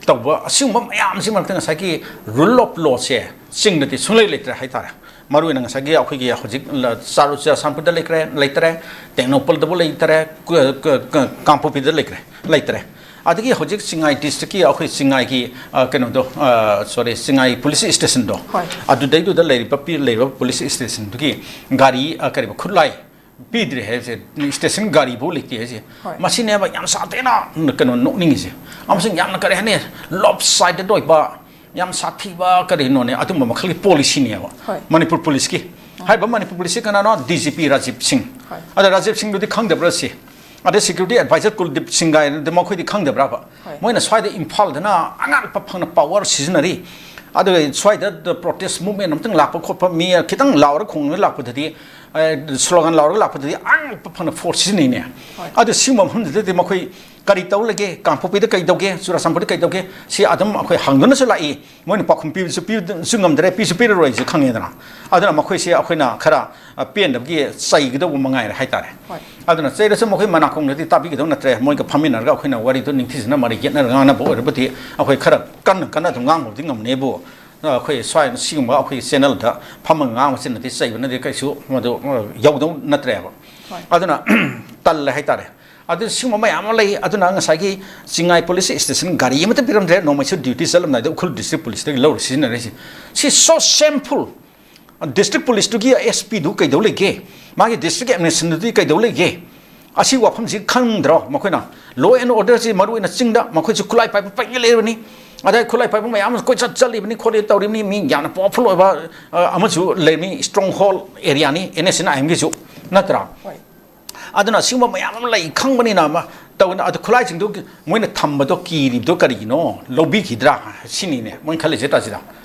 ꯇꯧꯕ, ꯑꯁꯤꯒꯨꯝꯕ ꯃꯌꯥꯝꯁꯤ ꯃꯔꯛꯇ ꯉꯁꯥꯏꯒꯤ ꯔꯨꯜ ꯑꯣꯐ ꯂꯣꯁꯦ ꯆꯤꯡꯗꯗꯤ ꯁꯨꯡꯂꯩ ꯂꯩꯇ꯭ꯔꯦ ꯍꯥꯏꯇꯥꯔꯦ꯫ ꯃꯔꯨꯑꯣꯏꯅ ꯉꯁꯥꯏꯒꯤ ꯑꯩꯈꯣꯏꯒꯤ ꯍꯧꯖꯤꯛ ꯂ-, ꯆꯥꯔꯨ-, ꯆꯨꯔꯆꯥꯟꯄꯨꯔꯗ ꯂꯩꯈ꯭ꯔꯦ, ꯂꯩꯇ꯭ꯔꯦ, ꯇꯦꯡꯅꯧꯄꯜꯗꯕꯨ ꯂꯩꯇ꯭ꯔꯦ, ꯀ-, ꯀ-, ꯀ-, ꯀꯥꯡꯄꯣꯛꯄꯤꯗ ꯂꯩꯈ꯭ꯔꯦ, ꯂꯩꯇ꯭ꯔꯦ꯫ ꯑꯗꯒꯤ ꯍꯧꯖꯤꯛ ꯆꯤꯡꯉꯥꯏ ꯗꯤꯁꯇ꯭ꯔꯤꯛꯀꯤ ꯑꯩꯈꯣꯏ ꯆꯤꯡꯉꯥꯏꯒꯤ, ꯑ, ꯀꯩꯅꯣꯗꯣ, ꯑ, ꯁꯣꯔꯤ, ꯆꯤꯡꯉꯥꯏ ꯄꯨꯂꯤꯁ ꯏꯁꯇꯦꯁꯟꯗꯣ, ꯍꯣꯏ꯫ ꯑꯗꯨꯗꯩꯗꯨꯗ ꯂꯩꯔꯤꯕ, ꯄꯤ-, ꯂꯩꯔꯤꯕ ꯄꯨꯂꯤꯁ ꯏꯁꯇꯦꯁꯟꯗꯨꯒꯤ ꯒꯥꯔꯤ, ꯑ, ꯀꯔꯤꯕ, ꯈꯨꯠꯂꯥꯏ ꯄꯤꯗ꯭ꯔꯦ ꯍꯥꯏꯕꯁꯦ, ꯁ꯭ꯇꯦꯁꯟ ꯒꯥꯔꯤꯐꯥꯎ ꯂꯩꯇꯦ ꯍꯥꯏꯁꯦ꯫ ꯍꯣꯏ꯫ ꯃꯁꯤꯅꯦꯕ ꯌꯥꯝ ꯁꯥꯊꯤꯅ ꯀꯩꯅꯣ ꯅꯣꯛꯅꯤꯡꯉꯤꯁꯦ꯫ ꯑꯃꯁꯨꯡ ꯌꯥꯝꯅ ꯀꯔꯤ ꯍꯥꯏꯅꯤ, ꯂꯣꯞ ꯁꯥꯏꯗꯦꯠ ꯑꯣꯏꯕ, ꯌꯥꯝ ꯁꯥꯊꯤꯕ ꯀꯔꯤꯅꯣꯅꯦ, ꯑꯗꯨꯝꯕ ꯃꯈꯜꯒꯤ ꯄꯣꯂꯤꯁꯤꯅꯦꯕ꯫ ꯍꯣꯏ꯫ ꯃꯅꯤꯄꯨꯔ ꯄꯨꯂꯤꯁꯀꯤ꯫ ꯎꯝ꯫ ꯍꯥꯏꯔꯤꯕ ꯃꯅꯤꯄꯨꯔ ꯄꯨꯂꯤꯁꯁꯤ ꯀꯅꯥꯅꯣ? ꯗꯤ ꯖꯤ ꯄꯤ ꯔꯥꯖꯤꯕ ꯁꯤꯡ꯫ ꯍꯣꯏ꯫ ꯑꯗ ꯔꯥꯖꯤꯕ ꯁꯤꯡꯗꯨꯗꯤ ꯈꯪꯗꯕ꯭ꯔꯥ ꯁꯤ? ꯑꯗꯩ ꯁꯦꯀ꯭ꯌꯨꯔꯤꯇꯤ ꯑꯦꯗꯚꯥꯏꯖꯔ ꯀꯨꯜꯗꯤꯞ ꯁꯤꯡꯒꯥꯏꯅꯗꯤ ꯃꯈꯣꯏꯗꯤ ꯈꯪꯗꯕ꯭ꯔꯥꯕ? ꯍꯣꯏ꯫ ꯃꯣꯏꯅ ꯁ꯭ꯋꯥꯏꯗ ꯏꯝꯐꯥꯜꯗꯅ ꯑꯉꯥꯛꯄ ꯐꯪꯅ ꯄꯋꯥꯔ ꯁꯤꯖꯤꯟꯅꯔꯤ, ꯑꯗꯨꯒ ꯁ꯭ꯋꯥꯏꯗ ꯄ꯭ꯔꯣꯇꯦꯁ ꯃꯨꯚꯃꯦꯟ ꯑꯃꯇꯪ ꯂꯥꯛꯄ ꯈꯣꯠꯄ, ꯃꯤ ꯈꯤꯇꯪ ꯂꯥꯎꯔ ꯈꯣꯡꯅ ꯂꯥꯛꯄꯗꯗꯤ, ꯑꯦ, ꯁ꯭ꯂꯣꯒꯥꯟ ꯂꯥꯎꯔꯒ ꯂꯥꯛꯄꯗꯗꯤ ꯑꯉꯛꯄ ꯐꯪꯅ ꯐꯣꯔꯁ ꯁꯤꯖꯤꯟꯅꯩꯅꯦ꯫ ꯍꯣꯏ꯫ ꯑꯗꯨ ꯁꯤꯒꯨꯝꯕ ꯃꯐꯝꯗꯨꯗꯗꯤ ꯃꯈꯣꯏ ꯀꯔꯤ ꯇꯧ ꯂꯩꯒꯦ? ꯀꯥꯡꯄꯣꯛꯄꯤꯗ ꯀꯩ ꯇꯧꯒꯦ? ꯆꯨꯔꯥꯆꯥꯟꯄꯨꯔꯗ ꯀꯩ ꯇꯧꯒꯦ? ꯁꯤ ꯑꯗꯨꯝ ꯑꯩꯈꯣꯏ ꯍꯪꯗꯨꯅꯁꯨ ꯂꯥꯛꯏ꯫ ꯃꯣꯏꯅ ꯄꯥꯎꯈꯨꯝ ꯄꯤꯕꯁꯨ ꯄꯤꯕꯁꯨ ꯉꯝꯗ꯭ꯔꯦ, ꯄꯤꯁꯨ ꯄꯤꯔꯔꯣꯏꯁꯨ ꯈꯪꯉꯦꯗꯅ꯫ ꯑꯗꯨꯅ ꯃꯈꯣꯏꯁꯦ ꯑꯩꯈꯣꯏꯅ ꯈꯔ, ꯑ, ꯄꯦꯟꯗꯕꯒꯤ ꯆꯩꯒꯗꯧꯕ ꯃꯉꯥꯏꯔꯦ ꯍꯥꯏꯇꯥꯔꯦ꯫ ꯍꯣꯏ꯫ ꯑꯗꯨꯅ ꯆꯩꯔꯁꯨ ꯃꯈꯣꯏ ꯃꯅꯥꯀꯣꯡꯗꯗꯤ ꯇꯥꯕꯤꯒꯗꯧ ꯅꯠꯇ꯭ꯔꯦ꯫ ꯃꯣꯏꯒ ꯐꯝꯃꯤꯟꯅꯔꯒ ꯑꯩꯈꯣꯏꯅ ꯋꯥꯔꯤꯗꯣ ꯅꯤꯡꯊꯤꯖꯅ ꯃꯔꯩ ꯌꯦꯠꯅꯔꯒ ꯉꯥꯡꯅꯕ ꯑꯣꯏꯔꯕꯗꯤ ꯑꯩꯈꯣꯏ ꯈꯔ ꯀꯟꯅ ꯀꯟꯅ ꯑꯗꯨꯝ ꯉꯥꯡꯕꯕꯨꯗꯤ ꯉꯝꯅꯦꯕꯨ, ꯑ, ꯑꯩꯈꯣꯏ ꯁ꯭ꯋꯥꯏ ꯁꯤꯒꯨꯝꯕ ꯑꯩꯈꯣꯏꯒꯤ ꯆꯦꯅꯦꯜꯗ ꯐꯝꯃꯒ ꯉꯥꯡꯕꯁꯤꯅꯗꯤ ꯆꯩꯕꯅꯗꯤ ꯀꯩꯁꯨ ꯃꯗꯨ, ꯑ, ꯌꯧꯗꯧ ꯅꯠꯇ꯭ꯔꯦꯕ꯫ ꯍꯣꯏ꯫ ꯑꯗꯨꯅ ꯇꯜꯂꯦ ꯍꯥꯏꯇꯥꯔꯦ꯫ ꯑꯗꯨ ꯁꯤꯒꯨꯝꯕ ꯃꯌꯥꯝ ꯑꯃ ꯂꯩ꯫ ꯑꯗꯨꯅ ꯉꯁꯥꯏꯒꯤ ꯆꯤꯡꯉꯥꯏ ꯄꯨꯂꯤꯁ ꯁ꯭ꯇꯦꯁꯟ ꯒꯥꯔꯤ ꯑꯃꯠꯇ ꯄꯤꯔꯝꯗ꯭ꯔꯦ꯫ ꯅꯣꯡꯃꯩꯁꯨ ꯗ꯭ꯌꯨꯇꯤ ꯆꯠꯂꯝꯗꯥꯏꯗ ꯎꯈ꯭ꯔꯨꯜ ꯗꯤꯁꯇ꯭ꯔꯤꯛ ꯄꯨꯂꯤꯁꯇꯒꯤ ꯂꯧꯔ ꯁꯤꯖꯤꯟꯅꯔꯤꯁꯦ꯫ ꯁꯤ so shameful꯫ ꯗꯤꯁꯇ꯭ꯔꯤꯛ ꯄꯨꯂꯤꯁꯇꯨꯒꯤ ꯑꯦꯁ ꯄꯤꯗꯨ ꯀꯩꯗꯧ ꯂꯩꯒꯦ? ꯃꯥꯒꯤ ꯗꯤꯁꯇ꯭ꯔꯤꯛ ꯑꯦꯗꯃꯤꯅꯤꯁꯇ꯭ꯔꯦꯁꯟꯗꯨꯗꯤ ꯀꯩꯗꯧ ꯂꯩꯒꯦ? ꯑꯁꯤ ꯋꯥꯐꯝꯁꯤ ꯈꯪꯗ꯭ꯔꯣ ꯃꯈꯣꯏꯅ? ꯂꯣ ꯑꯦꯟ ꯑꯣꯔꯗꯔꯁꯤ ꯃꯔꯨ ꯑꯣꯏꯅ ꯆꯤꯡꯗ ꯃꯈꯣꯏꯁꯨ ꯈꯨꯠꯂꯥꯏ ꯄꯥꯏꯕ ꯄꯩꯉꯩ ꯂꯩꯔꯕꯅꯤ꯫ ꯑꯗꯩ ꯈꯨꯠꯂꯥꯏ ꯄꯥꯏꯕ ꯃꯌꯥꯝ ꯑꯃ ꯀꯣꯏꯆꯠ ꯆꯠꯂꯤꯕꯅꯤ, ꯈꯣꯠꯂꯤ ꯇꯧꯔꯤꯕꯅꯤ꯫ ꯃꯤ ꯌꯥꯝꯅ ꯄꯋꯥꯔꯐꯨꯜ ꯑꯣꯏꯕ, ꯑ, ꯑꯃꯁꯨ ꯂꯩꯔꯝꯃꯤ, ꯁ꯭ꯇ꯭ꯔꯣꯡ ꯍꯣꯜ ꯑꯦꯔꯤꯌꯥꯅꯤ ꯑꯦꯟ ꯑꯦꯁ ꯑꯦꯟ ꯑꯥꯏ ꯑꯦꯝꯒꯤꯁꯨ, ꯅꯠꯇ꯭ꯔꯥ? ꯍꯣꯏ꯫ ꯑꯗꯨꯅ ꯑꯁꯤꯒꯨꯝꯕ ꯃꯌꯥꯝ ꯑꯃ ꯂꯩ ꯈꯪꯕꯅꯤꯅ ꯑꯃ ꯇꯧꯅ, ꯑꯗꯨ ꯈꯨꯠꯂꯥꯏꯁꯤꯡꯗꯨ ꯃꯣꯏꯅ ꯊꯝꯕꯗꯣ ꯀꯤꯔꯤꯕꯗꯣ ꯀꯔꯤꯒꯤꯅꯣ? ꯂꯧꯕꯤꯈꯤꯗ꯭ꯔꯥ ꯁꯤꯅꯤꯅꯦ ꯃꯣꯏꯅ ꯈꯜꯂꯤꯁꯦ, ꯇꯥꯁꯤꯗ꯫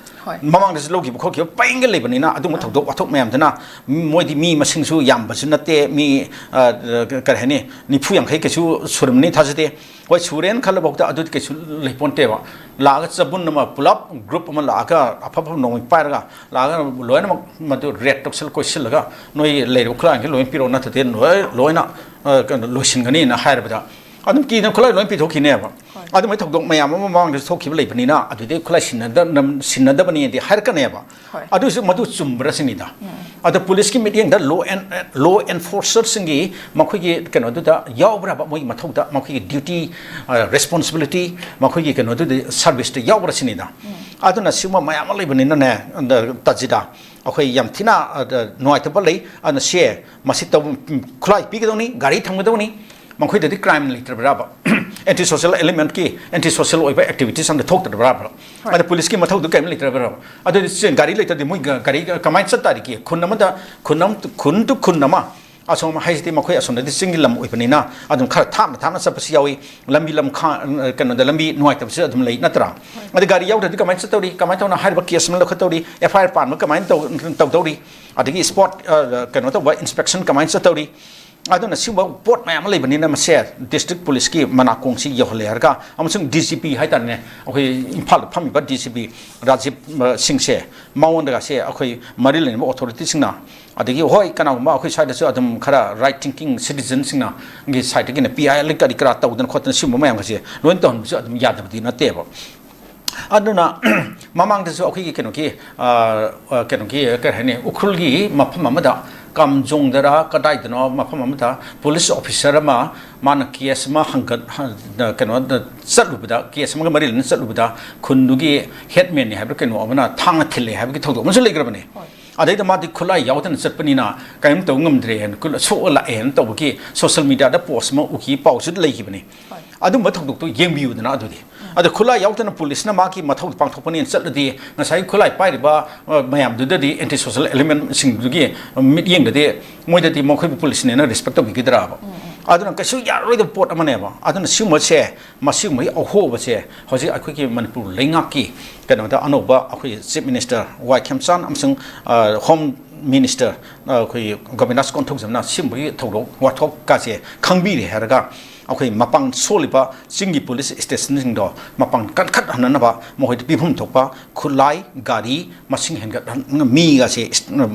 ꯍꯣꯏ꯫ ꯃꯃꯥꯡꯗꯁꯨ ꯂꯧꯈꯤꯕ ꯈꯣꯠꯈꯤꯕ ꯄꯩꯉꯩ ꯂꯩꯕꯅꯤꯅ ꯑꯗꯨꯒꯨꯝꯕ ꯊꯧꯗꯣꯛ ꯋꯥꯊꯣꯛ ꯃꯌꯥꯝꯗꯨꯅ ꯃꯣꯏꯗꯤ ꯃꯤ ꯃꯁꯤꯡꯁꯨ ꯌꯥꯝꯕꯁꯨ ꯅꯠꯇꯦ, ꯃꯤ, ꯑ, ꯀꯔꯤ ꯍꯥꯏꯅꯤ, ꯅꯤꯐꯨ ꯌꯥꯡꯈꯩ ꯀꯩꯁꯨ ꯁꯨꯔꯝꯃꯅꯤ ꯊꯥꯖꯗꯦ꯫ ꯍꯣꯏ, ꯁꯨꯔꯦꯅ ꯈꯜꯂꯐꯥꯎꯗ ꯑꯗꯨꯗꯤ ꯀꯩꯁꯨ ꯂꯩꯄꯣꯟꯇꯦꯕ꯫ ꯂꯥꯛꯑꯒ ꯆꯕꯨꯟ ꯑꯃ ꯄꯨꯂꯞ ꯒ꯭ꯔꯨꯞ ꯑꯃ ꯂꯥꯛꯑꯒ ꯑꯐ ꯑꯐꯕ ꯅꯣꯡꯃꯩ ꯄꯥꯏꯔꯒ ꯂꯥꯛꯑꯒ ꯂꯣꯏꯅꯃꯛ ꯃꯗꯨ ꯔꯦꯠ ꯇꯧꯁꯜ ꯀꯣꯏꯁꯤꯜꯂꯒ ꯅꯣꯏ ꯂꯩꯔꯤꯕ ꯈꯨꯠꯂꯥꯏꯁꯤꯡ ꯂꯣꯏ ꯄꯤꯔꯛꯑꯣ, ꯅꯠꯇ꯭ꯔꯗꯤ ꯂꯣꯏ, ꯂꯣꯏꯅ, ꯑ, ꯀꯩꯅꯣ, ꯂꯣꯏꯁꯤꯟꯒꯅꯤꯅ ꯍꯥꯏꯔꯕꯗ ꯑꯗꯨꯝ ꯀꯤꯗꯅ ꯈꯨꯠꯂꯥꯏ ꯂꯣꯏ ꯄꯤꯊꯣꯛꯈꯤꯅꯦꯕ꯫ ꯍꯣꯏ꯫ ꯑꯗꯨꯃꯥꯏꯅ ꯊꯧꯗꯣꯛ ꯃꯌꯥꯝ ꯑꯃ ꯃꯃꯥꯡꯗꯁꯨ ꯊꯣꯛꯈꯤꯕ ꯂꯩꯕꯅꯤꯅ ꯑꯗꯨꯗꯤ ꯈꯨꯠꯂꯥꯏ ꯁꯤꯟꯅꯗ-, ꯅꯝ-, ꯁꯤꯟꯅꯗꯕꯅꯤꯗꯤ ꯍꯥꯏꯔꯛꯀꯅꯦꯕ꯫ ꯍꯣꯏ꯫ ꯑꯗꯨꯁꯨ ꯃꯗꯨ ꯆꯨꯝꯕ꯭ꯔꯥ ꯁꯤꯅꯤꯗ꯫ ꯎꯝ꯫ ꯑꯗ ꯄꯨꯂꯤꯁꯀꯤ ꯃꯤꯠꯌꯦꯡꯗ ꯂꯣ ꯑꯦꯟ-, ꯂꯣ ꯑꯦꯟꯐꯣꯔꯁꯔꯁꯤꯡꯒꯤ ꯃꯈꯣꯏꯒꯤ ꯀꯩꯅꯣꯗꯨꯗ ꯌꯥꯎꯕ꯭ꯔꯕ, ꯃꯣꯏꯒꯤ ꯃꯊꯧꯗ, ꯃꯈꯣꯏꯒꯤ ꯗ꯭ꯌꯨꯇꯤ, ꯑ, ꯔꯦꯁꯄꯣꯟꯁꯤꯕꯤꯂꯤꯇꯤ, ꯃꯈꯣꯏꯒꯤ ꯀꯩꯅꯣꯗꯨꯗ ꯁꯥꯔꯚꯤꯁꯇ ꯌꯥꯎꯕ꯭ꯔꯥ ꯁꯤꯅꯤꯗ꯫ ꯎꯝ꯫ ꯑꯗꯨꯅ ꯁꯤꯒꯨꯝꯕ ꯃꯌꯥꯝ ꯑꯃ ꯂꯩꯕꯅꯤꯅꯅꯦ, ꯑꯗ ꯇꯥꯖꯤꯗ ꯑꯩꯈꯣꯏ ꯌꯥꯝ ꯊꯤꯅ, ꯑꯗ, ꯅꯨꯡꯉꯥꯏꯇꯕ ꯂꯩ꯫ ꯑꯗꯨꯅ ꯁꯦ ꯃꯁꯤ ꯇꯧ-, ꯈꯨꯠꯂꯥꯏ ꯄꯤꯒꯗꯧꯅꯤ, ꯒꯥꯔꯤ ꯊꯝꯒꯗꯧꯅꯤ꯫ ꯃꯈꯣꯏꯗꯗꯤ ꯀ꯭ꯔꯥꯏꯝ ꯂꯩꯇ꯭ꯔꯕ꯭ꯔꯕ? ꯑꯦꯟꯇꯤ ꯁꯣꯁꯦꯜ ꯑꯦꯂꯤꯃꯦꯟꯠꯀꯤ ꯑꯦꯟꯇꯤ ꯁꯣꯁꯦꯜ ꯑꯣꯏꯕ ꯑꯦꯛꯇꯤꯚꯤꯇꯤꯁ ꯑꯝꯇ ꯊꯣꯛꯇ꯭ꯔꯕ꯭ꯔꯕ? ꯍꯣꯏ꯫ ꯑꯗ ꯄꯨꯂꯤꯁꯀꯤ ꯃꯊꯧꯗꯨ ꯀꯔꯤꯝ ꯂꯩꯇ꯭ꯔꯕ꯭ꯔꯕ? ꯑꯗꯨꯗꯤ ꯁꯦ ꯒꯥꯔꯤ ꯂꯩꯇ꯭ꯔꯗꯤ ꯃꯣꯏ ꯒ-, ꯒꯥꯔꯤ ꯀꯃꯥꯏꯅ ꯆꯠ ꯇꯥꯔꯤꯒꯦ? ꯈꯨꯟ ꯑꯃꯗ, ꯈꯨꯟ ꯑꯃ, ꯈꯨꯟ to ꯈꯨꯟ ꯑꯃ, ꯑꯁꯣꯝ ꯍꯥꯏꯁꯤꯗꯤ ꯃꯈꯣꯏ ꯑꯁꯣꯝꯗꯗꯤ ꯆꯤꯡꯒꯤ ꯂꯝ ꯑꯣꯏꯕꯅꯤꯅ ꯑꯗꯨꯝ ꯈꯔ ꯊꯥꯞꯅ ꯊꯥꯞꯅ ꯆꯠꯄꯁꯨ ꯌꯥꯎꯏ꯫ ꯂꯝꯕꯤ ꯂꯝꯈꯥꯡ, ꯀꯩꯅꯣꯗ ꯂꯝꯕꯤ ꯅꯨꯡꯉꯥꯏꯇꯕꯁꯨ ꯑꯗꯨꯝ ꯂꯩ, ꯅꯠꯇ꯭ꯔꯥ? ꯍꯣꯏ꯫ ꯑꯗ ꯒꯥꯔꯤ ꯌꯥꯎꯗ꯭ꯔꯗꯤ ꯀꯃꯥꯏꯅ ꯆꯠꯇꯧꯔꯤ? ꯀꯃꯥꯏꯅ ꯇꯧꯅ ꯍꯥꯏꯔꯤꯕ ꯀꯦꯁ ꯑꯃ ꯂꯧꯈꯠꯇꯧꯔꯤ? ꯑꯦꯐ ꯑꯥꯏ ꯑꯥꯔ ꯄꯥꯟꯕ ꯀꯃꯥꯏꯅ ꯇꯧ-, ꯇꯧꯗꯧꯔꯤ? ꯑꯗꯒꯤ ꯁ꯭ꯄꯣꯠ, ꯑ, ꯀꯩꯅꯣ ꯇꯧꯕ, ꯏꯟꯁꯄꯦꯛꯁꯟ ꯀꯃꯥꯏꯅ ꯆꯠꯇꯧꯔꯤ? ꯑꯗꯨꯅ ꯁꯤꯒꯨꯝꯕ ꯄꯣꯠ ꯃꯌꯥꯝ ꯑꯃ ꯂꯩꯕꯅꯤꯅ ꯃꯁꯦ ꯗꯤꯁꯇ꯭ꯔꯤꯛ ꯄꯨꯂꯤꯁꯀꯤ ꯃꯅꯥꯀꯣꯡꯁꯤ ꯌꯧꯍꯜꯂꯦ ꯍꯥꯏꯔꯒ, ꯑꯃꯁꯨꯡ ꯗꯤ ꯖꯤ ꯄꯤ ꯍꯥꯏꯇꯥꯔꯦꯅꯦ, ꯑꯩꯈꯣꯏ ꯏꯝꯐꯥꯜꯗ ꯐꯝꯃꯤꯕ ꯗꯤ ꯖꯤ ꯄꯤ ꯔꯥꯖꯤꯕ, ꯑ, ꯁꯤꯡꯁꯦ, ꯃꯉꯣꯟꯗꯒꯁꯦ ꯑꯩꯈꯣꯏ ꯃꯔꯤ ꯂꯩꯅꯕ ꯑꯣꯊꯣꯔꯤꯇꯤꯁꯤꯡꯅ, ꯑꯗꯒꯤ ꯍꯣꯏ, ꯀꯅꯥꯒꯨꯝꯕ ꯑꯩꯈꯣꯏ ꯁ꯭ꯋꯥꯏꯗꯁꯨ ꯑꯗꯨꯝ ꯈꯔ ꯔꯥꯏꯠ ꯊꯤꯡꯀꯤꯡ ꯁꯤꯇꯤꯖꯟꯁꯤꯡꯅ ꯒꯤ ꯁꯥꯏꯠꯇꯒꯤꯅ ꯄꯤ ꯑꯥꯏ ꯑꯦꯜ ꯀꯔꯤ ꯀꯔꯥ ꯇꯧꯗꯅ ꯈꯣꯠꯇꯅ ꯁꯤꯒꯨꯝꯕ ꯃꯌꯥꯝꯒꯁꯦ ꯂꯣꯏꯅ ꯇꯧꯍꯟꯕꯁꯨ ꯑꯗꯨꯝ ꯌꯥꯗꯕꯗꯤ ꯅꯠꯇꯦꯕ꯫ ꯑꯗꯨꯅ ꯃꯃꯥꯡꯗꯁꯨ ꯑꯩꯈꯣꯏꯒꯤ ꯀꯩꯅꯣꯒꯤ, ꯑ, ꯑ, ꯀꯩꯅꯣꯒꯤ, ꯀꯔꯤ ꯍꯥꯏꯅꯤ, ꯎꯈ꯭ꯔꯨꯜꯒꯤ ꯃꯐꯝ ꯑꯃꯗ, ꯀꯥꯝꯖꯣꯡꯗꯔ ꯀꯗꯥꯏꯗꯅꯣ ꯃꯐꯝ ꯑꯃꯗ ꯄꯨꯂꯤꯁ ꯑꯣꯐꯤꯁꯔ ꯑꯃ, ꯃꯥꯅ ꯀꯦꯁ ꯑꯃ ꯍꯪꯒꯠ-, ꯍ-, ꯀꯩꯅꯣꯗ ꯆꯠꯂꯨꯕꯗ, ꯀꯦꯁ ꯑꯃꯒ ꯃꯔꯤ ꯂꯩꯅꯅ ꯆꯠꯂꯨꯕꯗ ꯈꯨꯟꯗꯨꯒꯤ ꯍꯦꯠꯃꯦꯟꯅꯤ ꯍꯥꯏꯕ꯭ꯔꯥ ꯀꯩꯅꯣ ꯑꯃꯅ ꯊꯥꯡꯅ ꯊꯤꯜꯂꯦ ꯍꯥꯏꯕꯒꯤ ꯊꯧꯗꯣꯛ ꯑꯃꯁꯨ ꯂꯩꯈ꯭ꯔꯕꯅꯦ꯫ ꯍꯣꯏ꯫ ꯑꯗꯩꯗ ꯃꯥꯗꯤ ꯈꯨꯠꯂꯥꯏ ꯌꯥꯎꯗꯅ ꯆꯠꯄꯅꯤꯅ ꯀꯔꯤꯝ ꯇꯧꯕ ꯉꯝꯗ꯭ꯔꯦꯅ, ꯈꯨꯠ-, ꯁꯣꯛꯑ ꯂꯥꯛꯑꯦꯅ ꯇꯧꯕꯒꯤ social media ꯗ post ꯑꯃ ꯎꯈꯤ, ꯄꯥꯎꯁꯨ ꯂꯩꯈꯤꯕꯅꯤ꯫ ꯍꯣꯏ꯫ ꯑꯗꯨꯝꯕ ꯊꯧꯗꯣꯛꯇꯣ ꯌꯦꯡꯕꯤꯌꯨꯗꯅ ꯑꯗꯨꯗꯤ꯫ ꯎꯝ꯫ ꯑꯗ ꯈꯨꯠꯂꯥꯏ ꯌꯥꯎꯗꯅ ꯄꯨꯂꯤꯁꯅ ꯃꯥꯒꯤ ꯃꯊꯧ ꯄꯥꯡꯊꯣꯛꯄꯅꯦꯅ ꯆꯠꯂꯗꯤ ꯉꯁꯥꯏꯒꯤ ꯈꯨꯠꯂꯥꯏ ꯄꯥꯏꯔꯤꯕ, ꯑ, ꯃꯌꯥꯝꯗꯨꯗꯗꯤ anti social element ꯁꯤꯡꯗꯨꯒꯤ ꯃꯤꯠꯌꯦꯡꯗꯗꯤ ꯃꯣꯏꯗꯗꯤ ꯃꯈꯣꯏꯕꯨ ꯄꯨꯂꯤꯁꯅꯦꯅ respect ꯇꯧꯕꯤꯒꯗ꯭ꯔꯥꯕ? ꯎꯝ, ꯎꯝ꯫ ꯑꯗꯨꯅ ꯀꯩꯁꯨ ꯌꯥꯔꯔꯣꯏꯗꯕ ꯄꯣꯠ ꯑꯃꯅꯦꯕ꯫ ꯑꯗꯨꯅ ꯁꯤꯒꯨꯝꯕꯁꯦ, ꯃꯁꯤꯒꯨꯝꯕꯒꯤ ꯑꯍꯣꯕꯁꯦ ꯍꯧꯖꯤꯛ ꯑꯩꯈꯣꯏꯒꯤ ꯃꯅꯤꯄꯨꯔ ꯂꯩꯉꯥꯛꯀꯤ ꯀꯩꯅꯣꯗ ꯑꯅꯧꯕ ꯑꯩꯈꯣꯏ Chief Minister ꯋꯥꯏ ꯈꯦꯝꯆꯥꯟ ꯑꯃꯁꯨꯡ, ꯑ, Home Minister, ꯑ, ꯑꯩꯈꯣꯏ ꯒꯣꯕꯤꯟꯗꯥꯁ ꯀꯣꯟꯊꯧꯖꯝꯅ ꯁꯤꯒꯨꯝꯕꯒꯤ ꯊꯧꯗꯣꯛ ꯋꯥꯊꯣꯛꯀꯥꯁꯦ ꯈꯪꯕꯤꯔꯦ ꯍꯥꯏꯔꯒ ꯑꯩꯈꯣꯏ ꯃꯄꯥꯡ ꯁꯣꯜꯂꯤꯕ ꯆꯤꯡꯒꯤ ꯄꯨꯂꯤꯁ station ꯁꯤꯡꯗꯣ ꯃꯄꯥꯡ ꯀꯟꯈꯠꯍꯟꯅꯅꯕ ꯃꯈꯣꯏꯗ ꯄꯤꯐꯝ ꯊꯣꯛꯄ ꯈꯨꯠꯂꯥꯏ, ꯒꯥꯔꯤ ꯃꯁꯤꯡ ꯍꯦꯟꯒꯠꯍꯟ-, ꯃꯤꯒꯁꯦ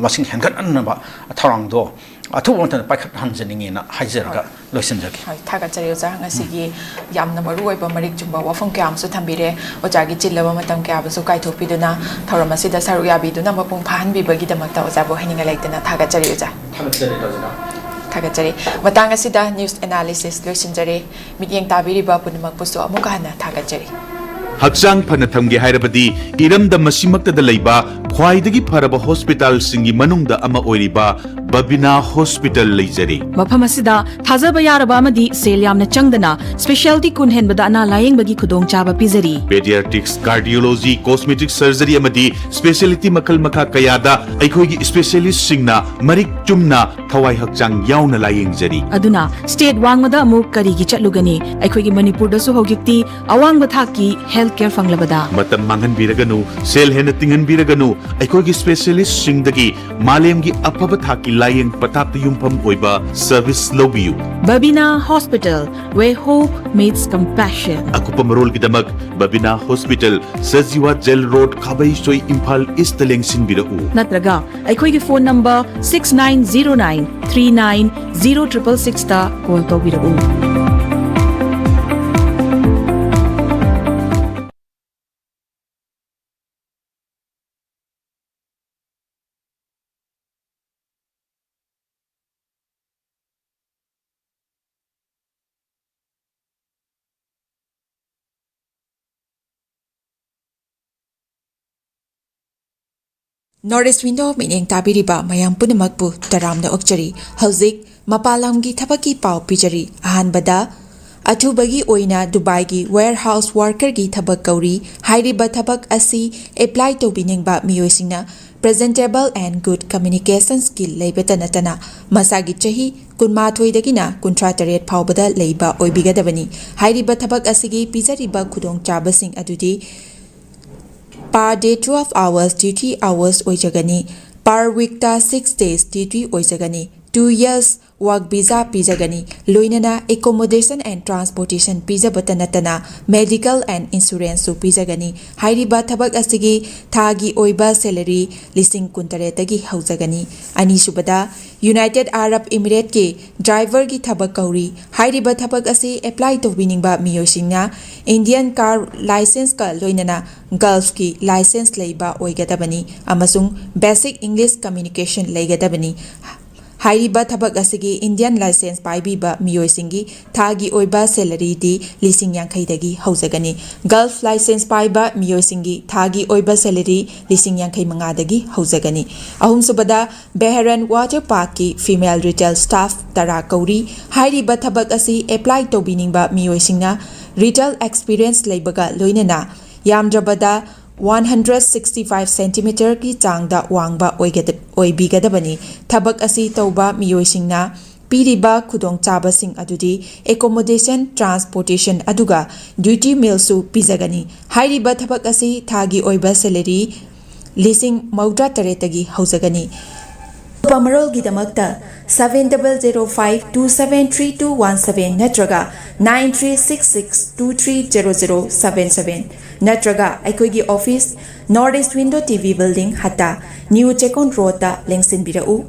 ꯃꯁꯤꯡ ꯍꯦꯟꯒꯠꯍꯟꯅꯕ ꯊꯧꯔꯥꯡꯗꯣ ꯑꯊꯨꯕ ꯃꯇꯝꯗ ꯄꯥꯏꯈꯠꯍꯟꯖꯅꯤꯡꯉꯦꯅ ꯍꯥꯏꯖꯔꯒ ꯍꯣꯏ꯫ ꯂꯣꯏꯁꯤꯟꯖꯒꯦ꯫ ꯍꯣꯏ, ꯊꯥꯒꯠꯆꯔꯤ ꯑꯣꯖꯥ꯫ ꯎꯝ꯫ ꯉꯁꯤꯒꯤ ꯌꯥꯝꯅ ꯃꯔꯨꯑꯣꯏꯕ ꯃꯔꯤꯛ ꯆꯨꯝꯕ ꯋꯥꯐꯝ ꯀꯌꯥ ꯑꯃꯁꯨ ꯊꯝꯕꯤꯔꯦ꯫ ꯑꯣꯖꯥꯒꯤ ꯆꯤꯜꯂꯕ ꯃꯇꯝ ꯀꯌꯥꯕꯨꯁꯨ ꯀꯥꯏꯊꯣꯛꯄꯤꯗꯨꯅ ꯊꯧꯔꯝ ꯑꯁꯤꯗ ꯁꯔꯨꯛ ꯌꯥꯕꯤꯗꯨꯅ ꯃꯄꯨꯡ ꯐꯥꯍꯟꯕꯤꯕꯒꯤꯗꯃꯛꯇ ꯑꯣꯖꯥꯕꯨ ꯍꯥꯏꯅꯤꯡꯉꯥꯏ ꯂꯩꯇꯅ ꯊꯥꯒꯠꯆꯔꯤ ꯑꯣꯖꯥ꯫ ꯊꯥꯒꯠꯆꯔꯤ ꯇꯥꯖꯤꯅꯥ꯫ ꯊꯥꯒꯠꯆꯔꯤ꯫ ꯃꯇꯥꯡ ꯑꯁꯤꯗ news analysis ꯂꯣꯏꯁꯤꯟꯖꯔꯦ꯫ ꯃꯤꯠꯌꯦꯡ ꯇꯥꯕꯤꯔꯤꯕ ꯄꯨꯝꯅꯃꯛꯄꯨꯁꯨ ꯑꯃꯨꯛꯀ ꯍꯟꯅ ꯊꯥꯒꯠꯆꯔꯤ꯫ ꯍꯛꯆꯥꯡ ꯐꯅ ꯊꯝꯒꯦ ꯍꯥꯏꯔꯕꯗꯤ ꯏꯔꯝꯗꯝ ꯑꯁꯤꯃꯛꯇꯗ ꯂꯩꯕ ꯈ꯭ꯋꯥꯏꯗꯒꯤ ꯐꯔꯕ hospital ꯁꯤꯡꯒꯤ ꯃꯅꯨꯡꯗ ꯑꯃ ꯑꯣꯏꯔꯤꯕ ꯕꯕꯤꯅꯥ Hospital ꯂꯩꯖꯔꯤ꯫ ꯃꯐꯝ ꯑꯁꯤꯗ ꯊꯥꯖꯕ ꯌꯥꯔꯕ ꯑꯃꯗꯤ ꯁꯦꯜ ꯌꯥꯝꯅ ꯆꯪꯗꯅ specialty ꯀꯨꯟ ꯍꯦꯟꯕꯗ ꯑꯅꯥ ꯂꯥꯌꯦꯡꯕꯒꯤ ꯈꯨꯗꯣꯡꯆꯥꯕ ꯄꯤꯖꯔꯤ꯫ Pediatrics, cardiology, cosmetic surgery ꯑꯃꯗꯤ specialty ꯃꯈꯜ ꯃꯈꯥ ꯀꯌꯥꯗ ꯑꯩꯈꯣꯏꯒꯤ specialist ꯁꯤꯡꯅ ꯃꯔꯤꯛ ꯆꯨꯝꯅ ꯊꯋꯥꯏ ꯍꯛꯆꯥꯡ ꯌꯥꯎꯅ ꯂꯥꯌꯦꯡꯖꯔꯤ꯫ ꯑꯗꯨꯅ state ꯋꯥꯡꯃꯗ ꯑꯃꯨꯛ ꯀꯔꯤꯒꯤ ꯆꯠꯂꯨꯒꯅꯤ? ꯑꯩꯈꯣꯏꯒꯤ ꯃꯅꯤꯄꯨꯔꯗꯁꯨ ꯍꯧꯖꯤꯛꯇꯤ ꯑꯋꯥꯡꯕ ꯊꯥꯛꯀꯤ health care ꯐꯪꯂꯕꯗ꯫ ꯃꯇꯝ ꯃꯥꯡꯍꯟꯕꯤꯔꯒꯅꯨ, ꯁꯦꯜ ꯍꯦꯟꯅ ꯇꯤꯡꯍꯟꯕꯤꯔꯒꯅꯨ, ꯑꯩꯈꯣꯏꯒꯤ specialist ꯁꯤꯡꯗꯒꯤ ꯃꯥꯂꯦꯝꯒꯤ ꯑꯐꯕ ꯊꯥꯛꯀꯤ ꯂꯥꯌꯦꯡ ꯄꯊꯥꯞꯇ ꯌꯨꯝꯐꯝ ꯑꯣꯏꯕ service ꯂꯧꯕꯤꯌꯨ꯫ Babina Hospital, where hope meets compassion. ꯑꯀꯨꯞꯄ ꯃꯔꯣꯜꯒꯤꯗꯃꯛ Babina Hospital, Sajiwa Jail Road, ꯈꯥꯕꯩꯁꯣꯏ, Imphal East ꯇ ꯂꯦꯡꯁꯤꯟꯕꯤꯔꯛꯎ꯫ ꯅꯠꯇ꯭ꯔꯒ ꯑꯩꯈꯣꯏꯒꯤ phone number six nine zero nine three nine zero triple six ꯇ call ꯇꯧꯕꯤꯔꯛꯎ꯫ North East Window ꯃꯤꯠꯌꯦꯡ ꯇꯥꯕꯤꯔꯤꯕ ꯃꯌꯥꯝ ꯄꯨꯝꯅꯃꯛꯄꯨ ꯇꯔꯥꯝꯅ ꯑꯣꯛꯆꯔꯤ꯫ ꯍꯧꯖꯤꯛ ꯃꯄꯥꯟ ꯂꯝꯒꯤ ꯊꯕꯛꯀꯤ ꯄꯥꯎ ꯄꯤꯖꯔꯤ꯫ ꯑꯍꯥꯟꯕꯗ, ꯑꯊꯨꯕꯒꯤ ꯑꯣꯏꯅ ꯗꯨꯕꯥꯏꯒꯤ warehouse workerꯒꯤ ꯊꯕꯛ ꯀꯧꯔꯤ꯫ ꯍꯥꯏꯔꯤꯕ ꯊꯕꯛ ꯑꯁꯤ apply ꯇꯧꯕꯤꯅꯤꯡꯕ ꯃꯤꯑꯣꯏꯁꯤꯡꯅ presentable and good communication skill ꯂꯩꯕꯇ ꯅꯠꯇꯅ ꯃꯁꯥꯒꯤ ꯆꯍꯤ ꯀꯨꯟꯃꯥꯊꯣꯏꯗꯒꯤꯅ ꯀꯨꯟꯊ꯭ꯔꯥ ꯇꯔꯦꯠ ꯐꯥꯎꯕꯗ ꯂꯩꯕ ꯑꯣꯏꯕꯤꯒꯗꯕꯅꯤ꯫ ꯍꯥꯏꯔꯤꯕ ꯊꯕꯛ ꯑꯁꯤꯒꯤ ꯄꯤꯖꯔꯤꯕ ꯈꯨꯗꯣꯡꯆꯥꯕꯁꯤꯡ ꯑꯗꯨꯗꯤ per day twelve hours duty hours ꯑꯣꯏꯖꯒꯅꯤ꯫ Per weekꯇ six days duty ꯑꯣꯏꯖꯒꯅꯤ꯫ Two years work visa ꯄꯤꯖꯒꯅꯤ꯫ ꯂꯣꯏꯅꯅ accommodation and transportation ꯄꯤꯖꯕꯇ ꯅꯠꯇꯅ medical and insuranceꯁꯨ ꯄꯤꯖꯒꯅꯤ꯫ ꯍꯥꯏꯔꯤꯕ ꯊꯕꯛ ꯑꯁꯤꯒꯤ ꯊꯥꯒꯤ ꯑꯣꯏꯕ salary ꯂꯤꯁꯤꯡ ꯀꯨꯟꯇꯔꯦꯠꯇꯒꯤ ꯍꯧꯖꯒꯅꯤ꯫ ꯑꯅꯤꯁꯨꯕꯗ, United Arab Emirateꯀꯤ driverꯒꯤ ꯊꯕꯛ ꯀꯧꯔꯤ꯫ ꯍꯥꯏꯔꯤꯕ ꯊꯕꯛ ꯑꯁꯤ apply ꯇꯧꯕꯤꯅꯤꯡꯕ ꯃꯤꯑꯣꯏꯁꯤꯡꯅ Indian car licenceꯀ ꯂꯣꯏꯅꯅ Gulfꯀꯤ license ꯂꯩꯕ ꯑꯣꯏꯒꯗꯕꯅꯤ ꯑꯃꯁꯨꯡ basic English communication ꯂꯩꯒꯗꯕꯅꯤ꯫ ꯍꯥꯏꯔꯤꯕ ꯊꯕꯛ ꯑꯁꯤꯒꯤ Indian license ꯄꯥꯏꯕꯤꯕ ꯃꯤꯑꯣꯏꯁꯤꯡꯒꯤ ꯊꯥꯒꯤ ꯑꯣꯏꯕ salaryꯗꯤ ꯂꯤꯁꯤꯡ ꯌꯥꯡꯈꯩꯗꯒꯤ ꯍꯧꯖꯒꯅꯤ꯫ Gulf license ꯄꯥꯏꯕ ꯃꯤꯑꯣꯏꯁꯤꯡꯒꯤ ꯊꯥꯒꯤ ꯑꯣꯏꯕ salary ꯂꯤꯁꯤꯡ ꯌꯥꯡꯈꯩ ꯃꯉꯥꯗꯒꯤ ꯍꯧꯖꯒꯅꯤ꯫ ꯑꯍꯨꯝꯁꯨꯕꯗ, Bahrain Water Parkꯀꯤ female retail staff ꯇꯔꯥ ꯀꯧꯔꯤ꯫ ꯍꯥꯏꯔꯤꯕ ꯊꯕꯛ ꯑꯁꯤ apply ꯇꯧꯕꯤꯅꯤꯡꯕ ꯃꯤꯑꯣꯏꯁꯤꯡꯅ retail experience ꯂꯩꯕꯒ ꯂꯣꯏꯅꯅ ꯌꯥꯝꯗ꯭ꯔꯕꯗ one hundred sixty five centimeterꯒꯤ ꯆꯥꯡꯗ ꯋꯥꯡꯕ ꯑꯣꯏꯒꯗ-, ꯑꯣꯏꯕꯤꯒꯗꯕꯅꯤ꯫ ꯊꯕꯛ ꯑꯁꯤ ꯇꯧꯕ ꯃꯤꯑꯣꯏꯁꯤꯡꯅ ꯄꯤꯔꯤꯕ ꯈꯨꯗꯣꯡꯆꯥꯕꯁꯤꯡ ꯑꯗꯨꯗꯤ accommodation, transportation ꯑꯗꯨꯒ duty mealꯁꯨ ꯄꯤꯖꯒꯅꯤ꯫ ꯍꯥꯏꯔꯤꯕ ꯊꯕꯛ ꯑꯁꯤ ꯊꯥꯒꯤ ꯑꯣꯏꯕ salary ꯂꯤꯁꯤꯡ ꯃꯧꯗ꯭ꯔꯥ ꯇꯔꯦꯠꯇꯒꯤ ꯍꯧꯖꯒꯅꯤ꯫ ꯑꯀꯨꯞꯄ ꯃꯔꯣꯜꯒꯤꯗꯃꯛꯇ seven double zero five two seven three two one seven ꯅꯠꯇ꯭ꯔꯒ nine three six six two three zero zero seven seven ꯅꯠꯇ꯭ꯔꯒ ꯑꯩꯈꯣꯏꯒꯤ office, North East Window T V Building, ꯍꯠꯇꯥ, New Chekon Roadꯇ ꯂꯦꯡꯁꯤꯟꯕꯤꯔꯛꯎ꯫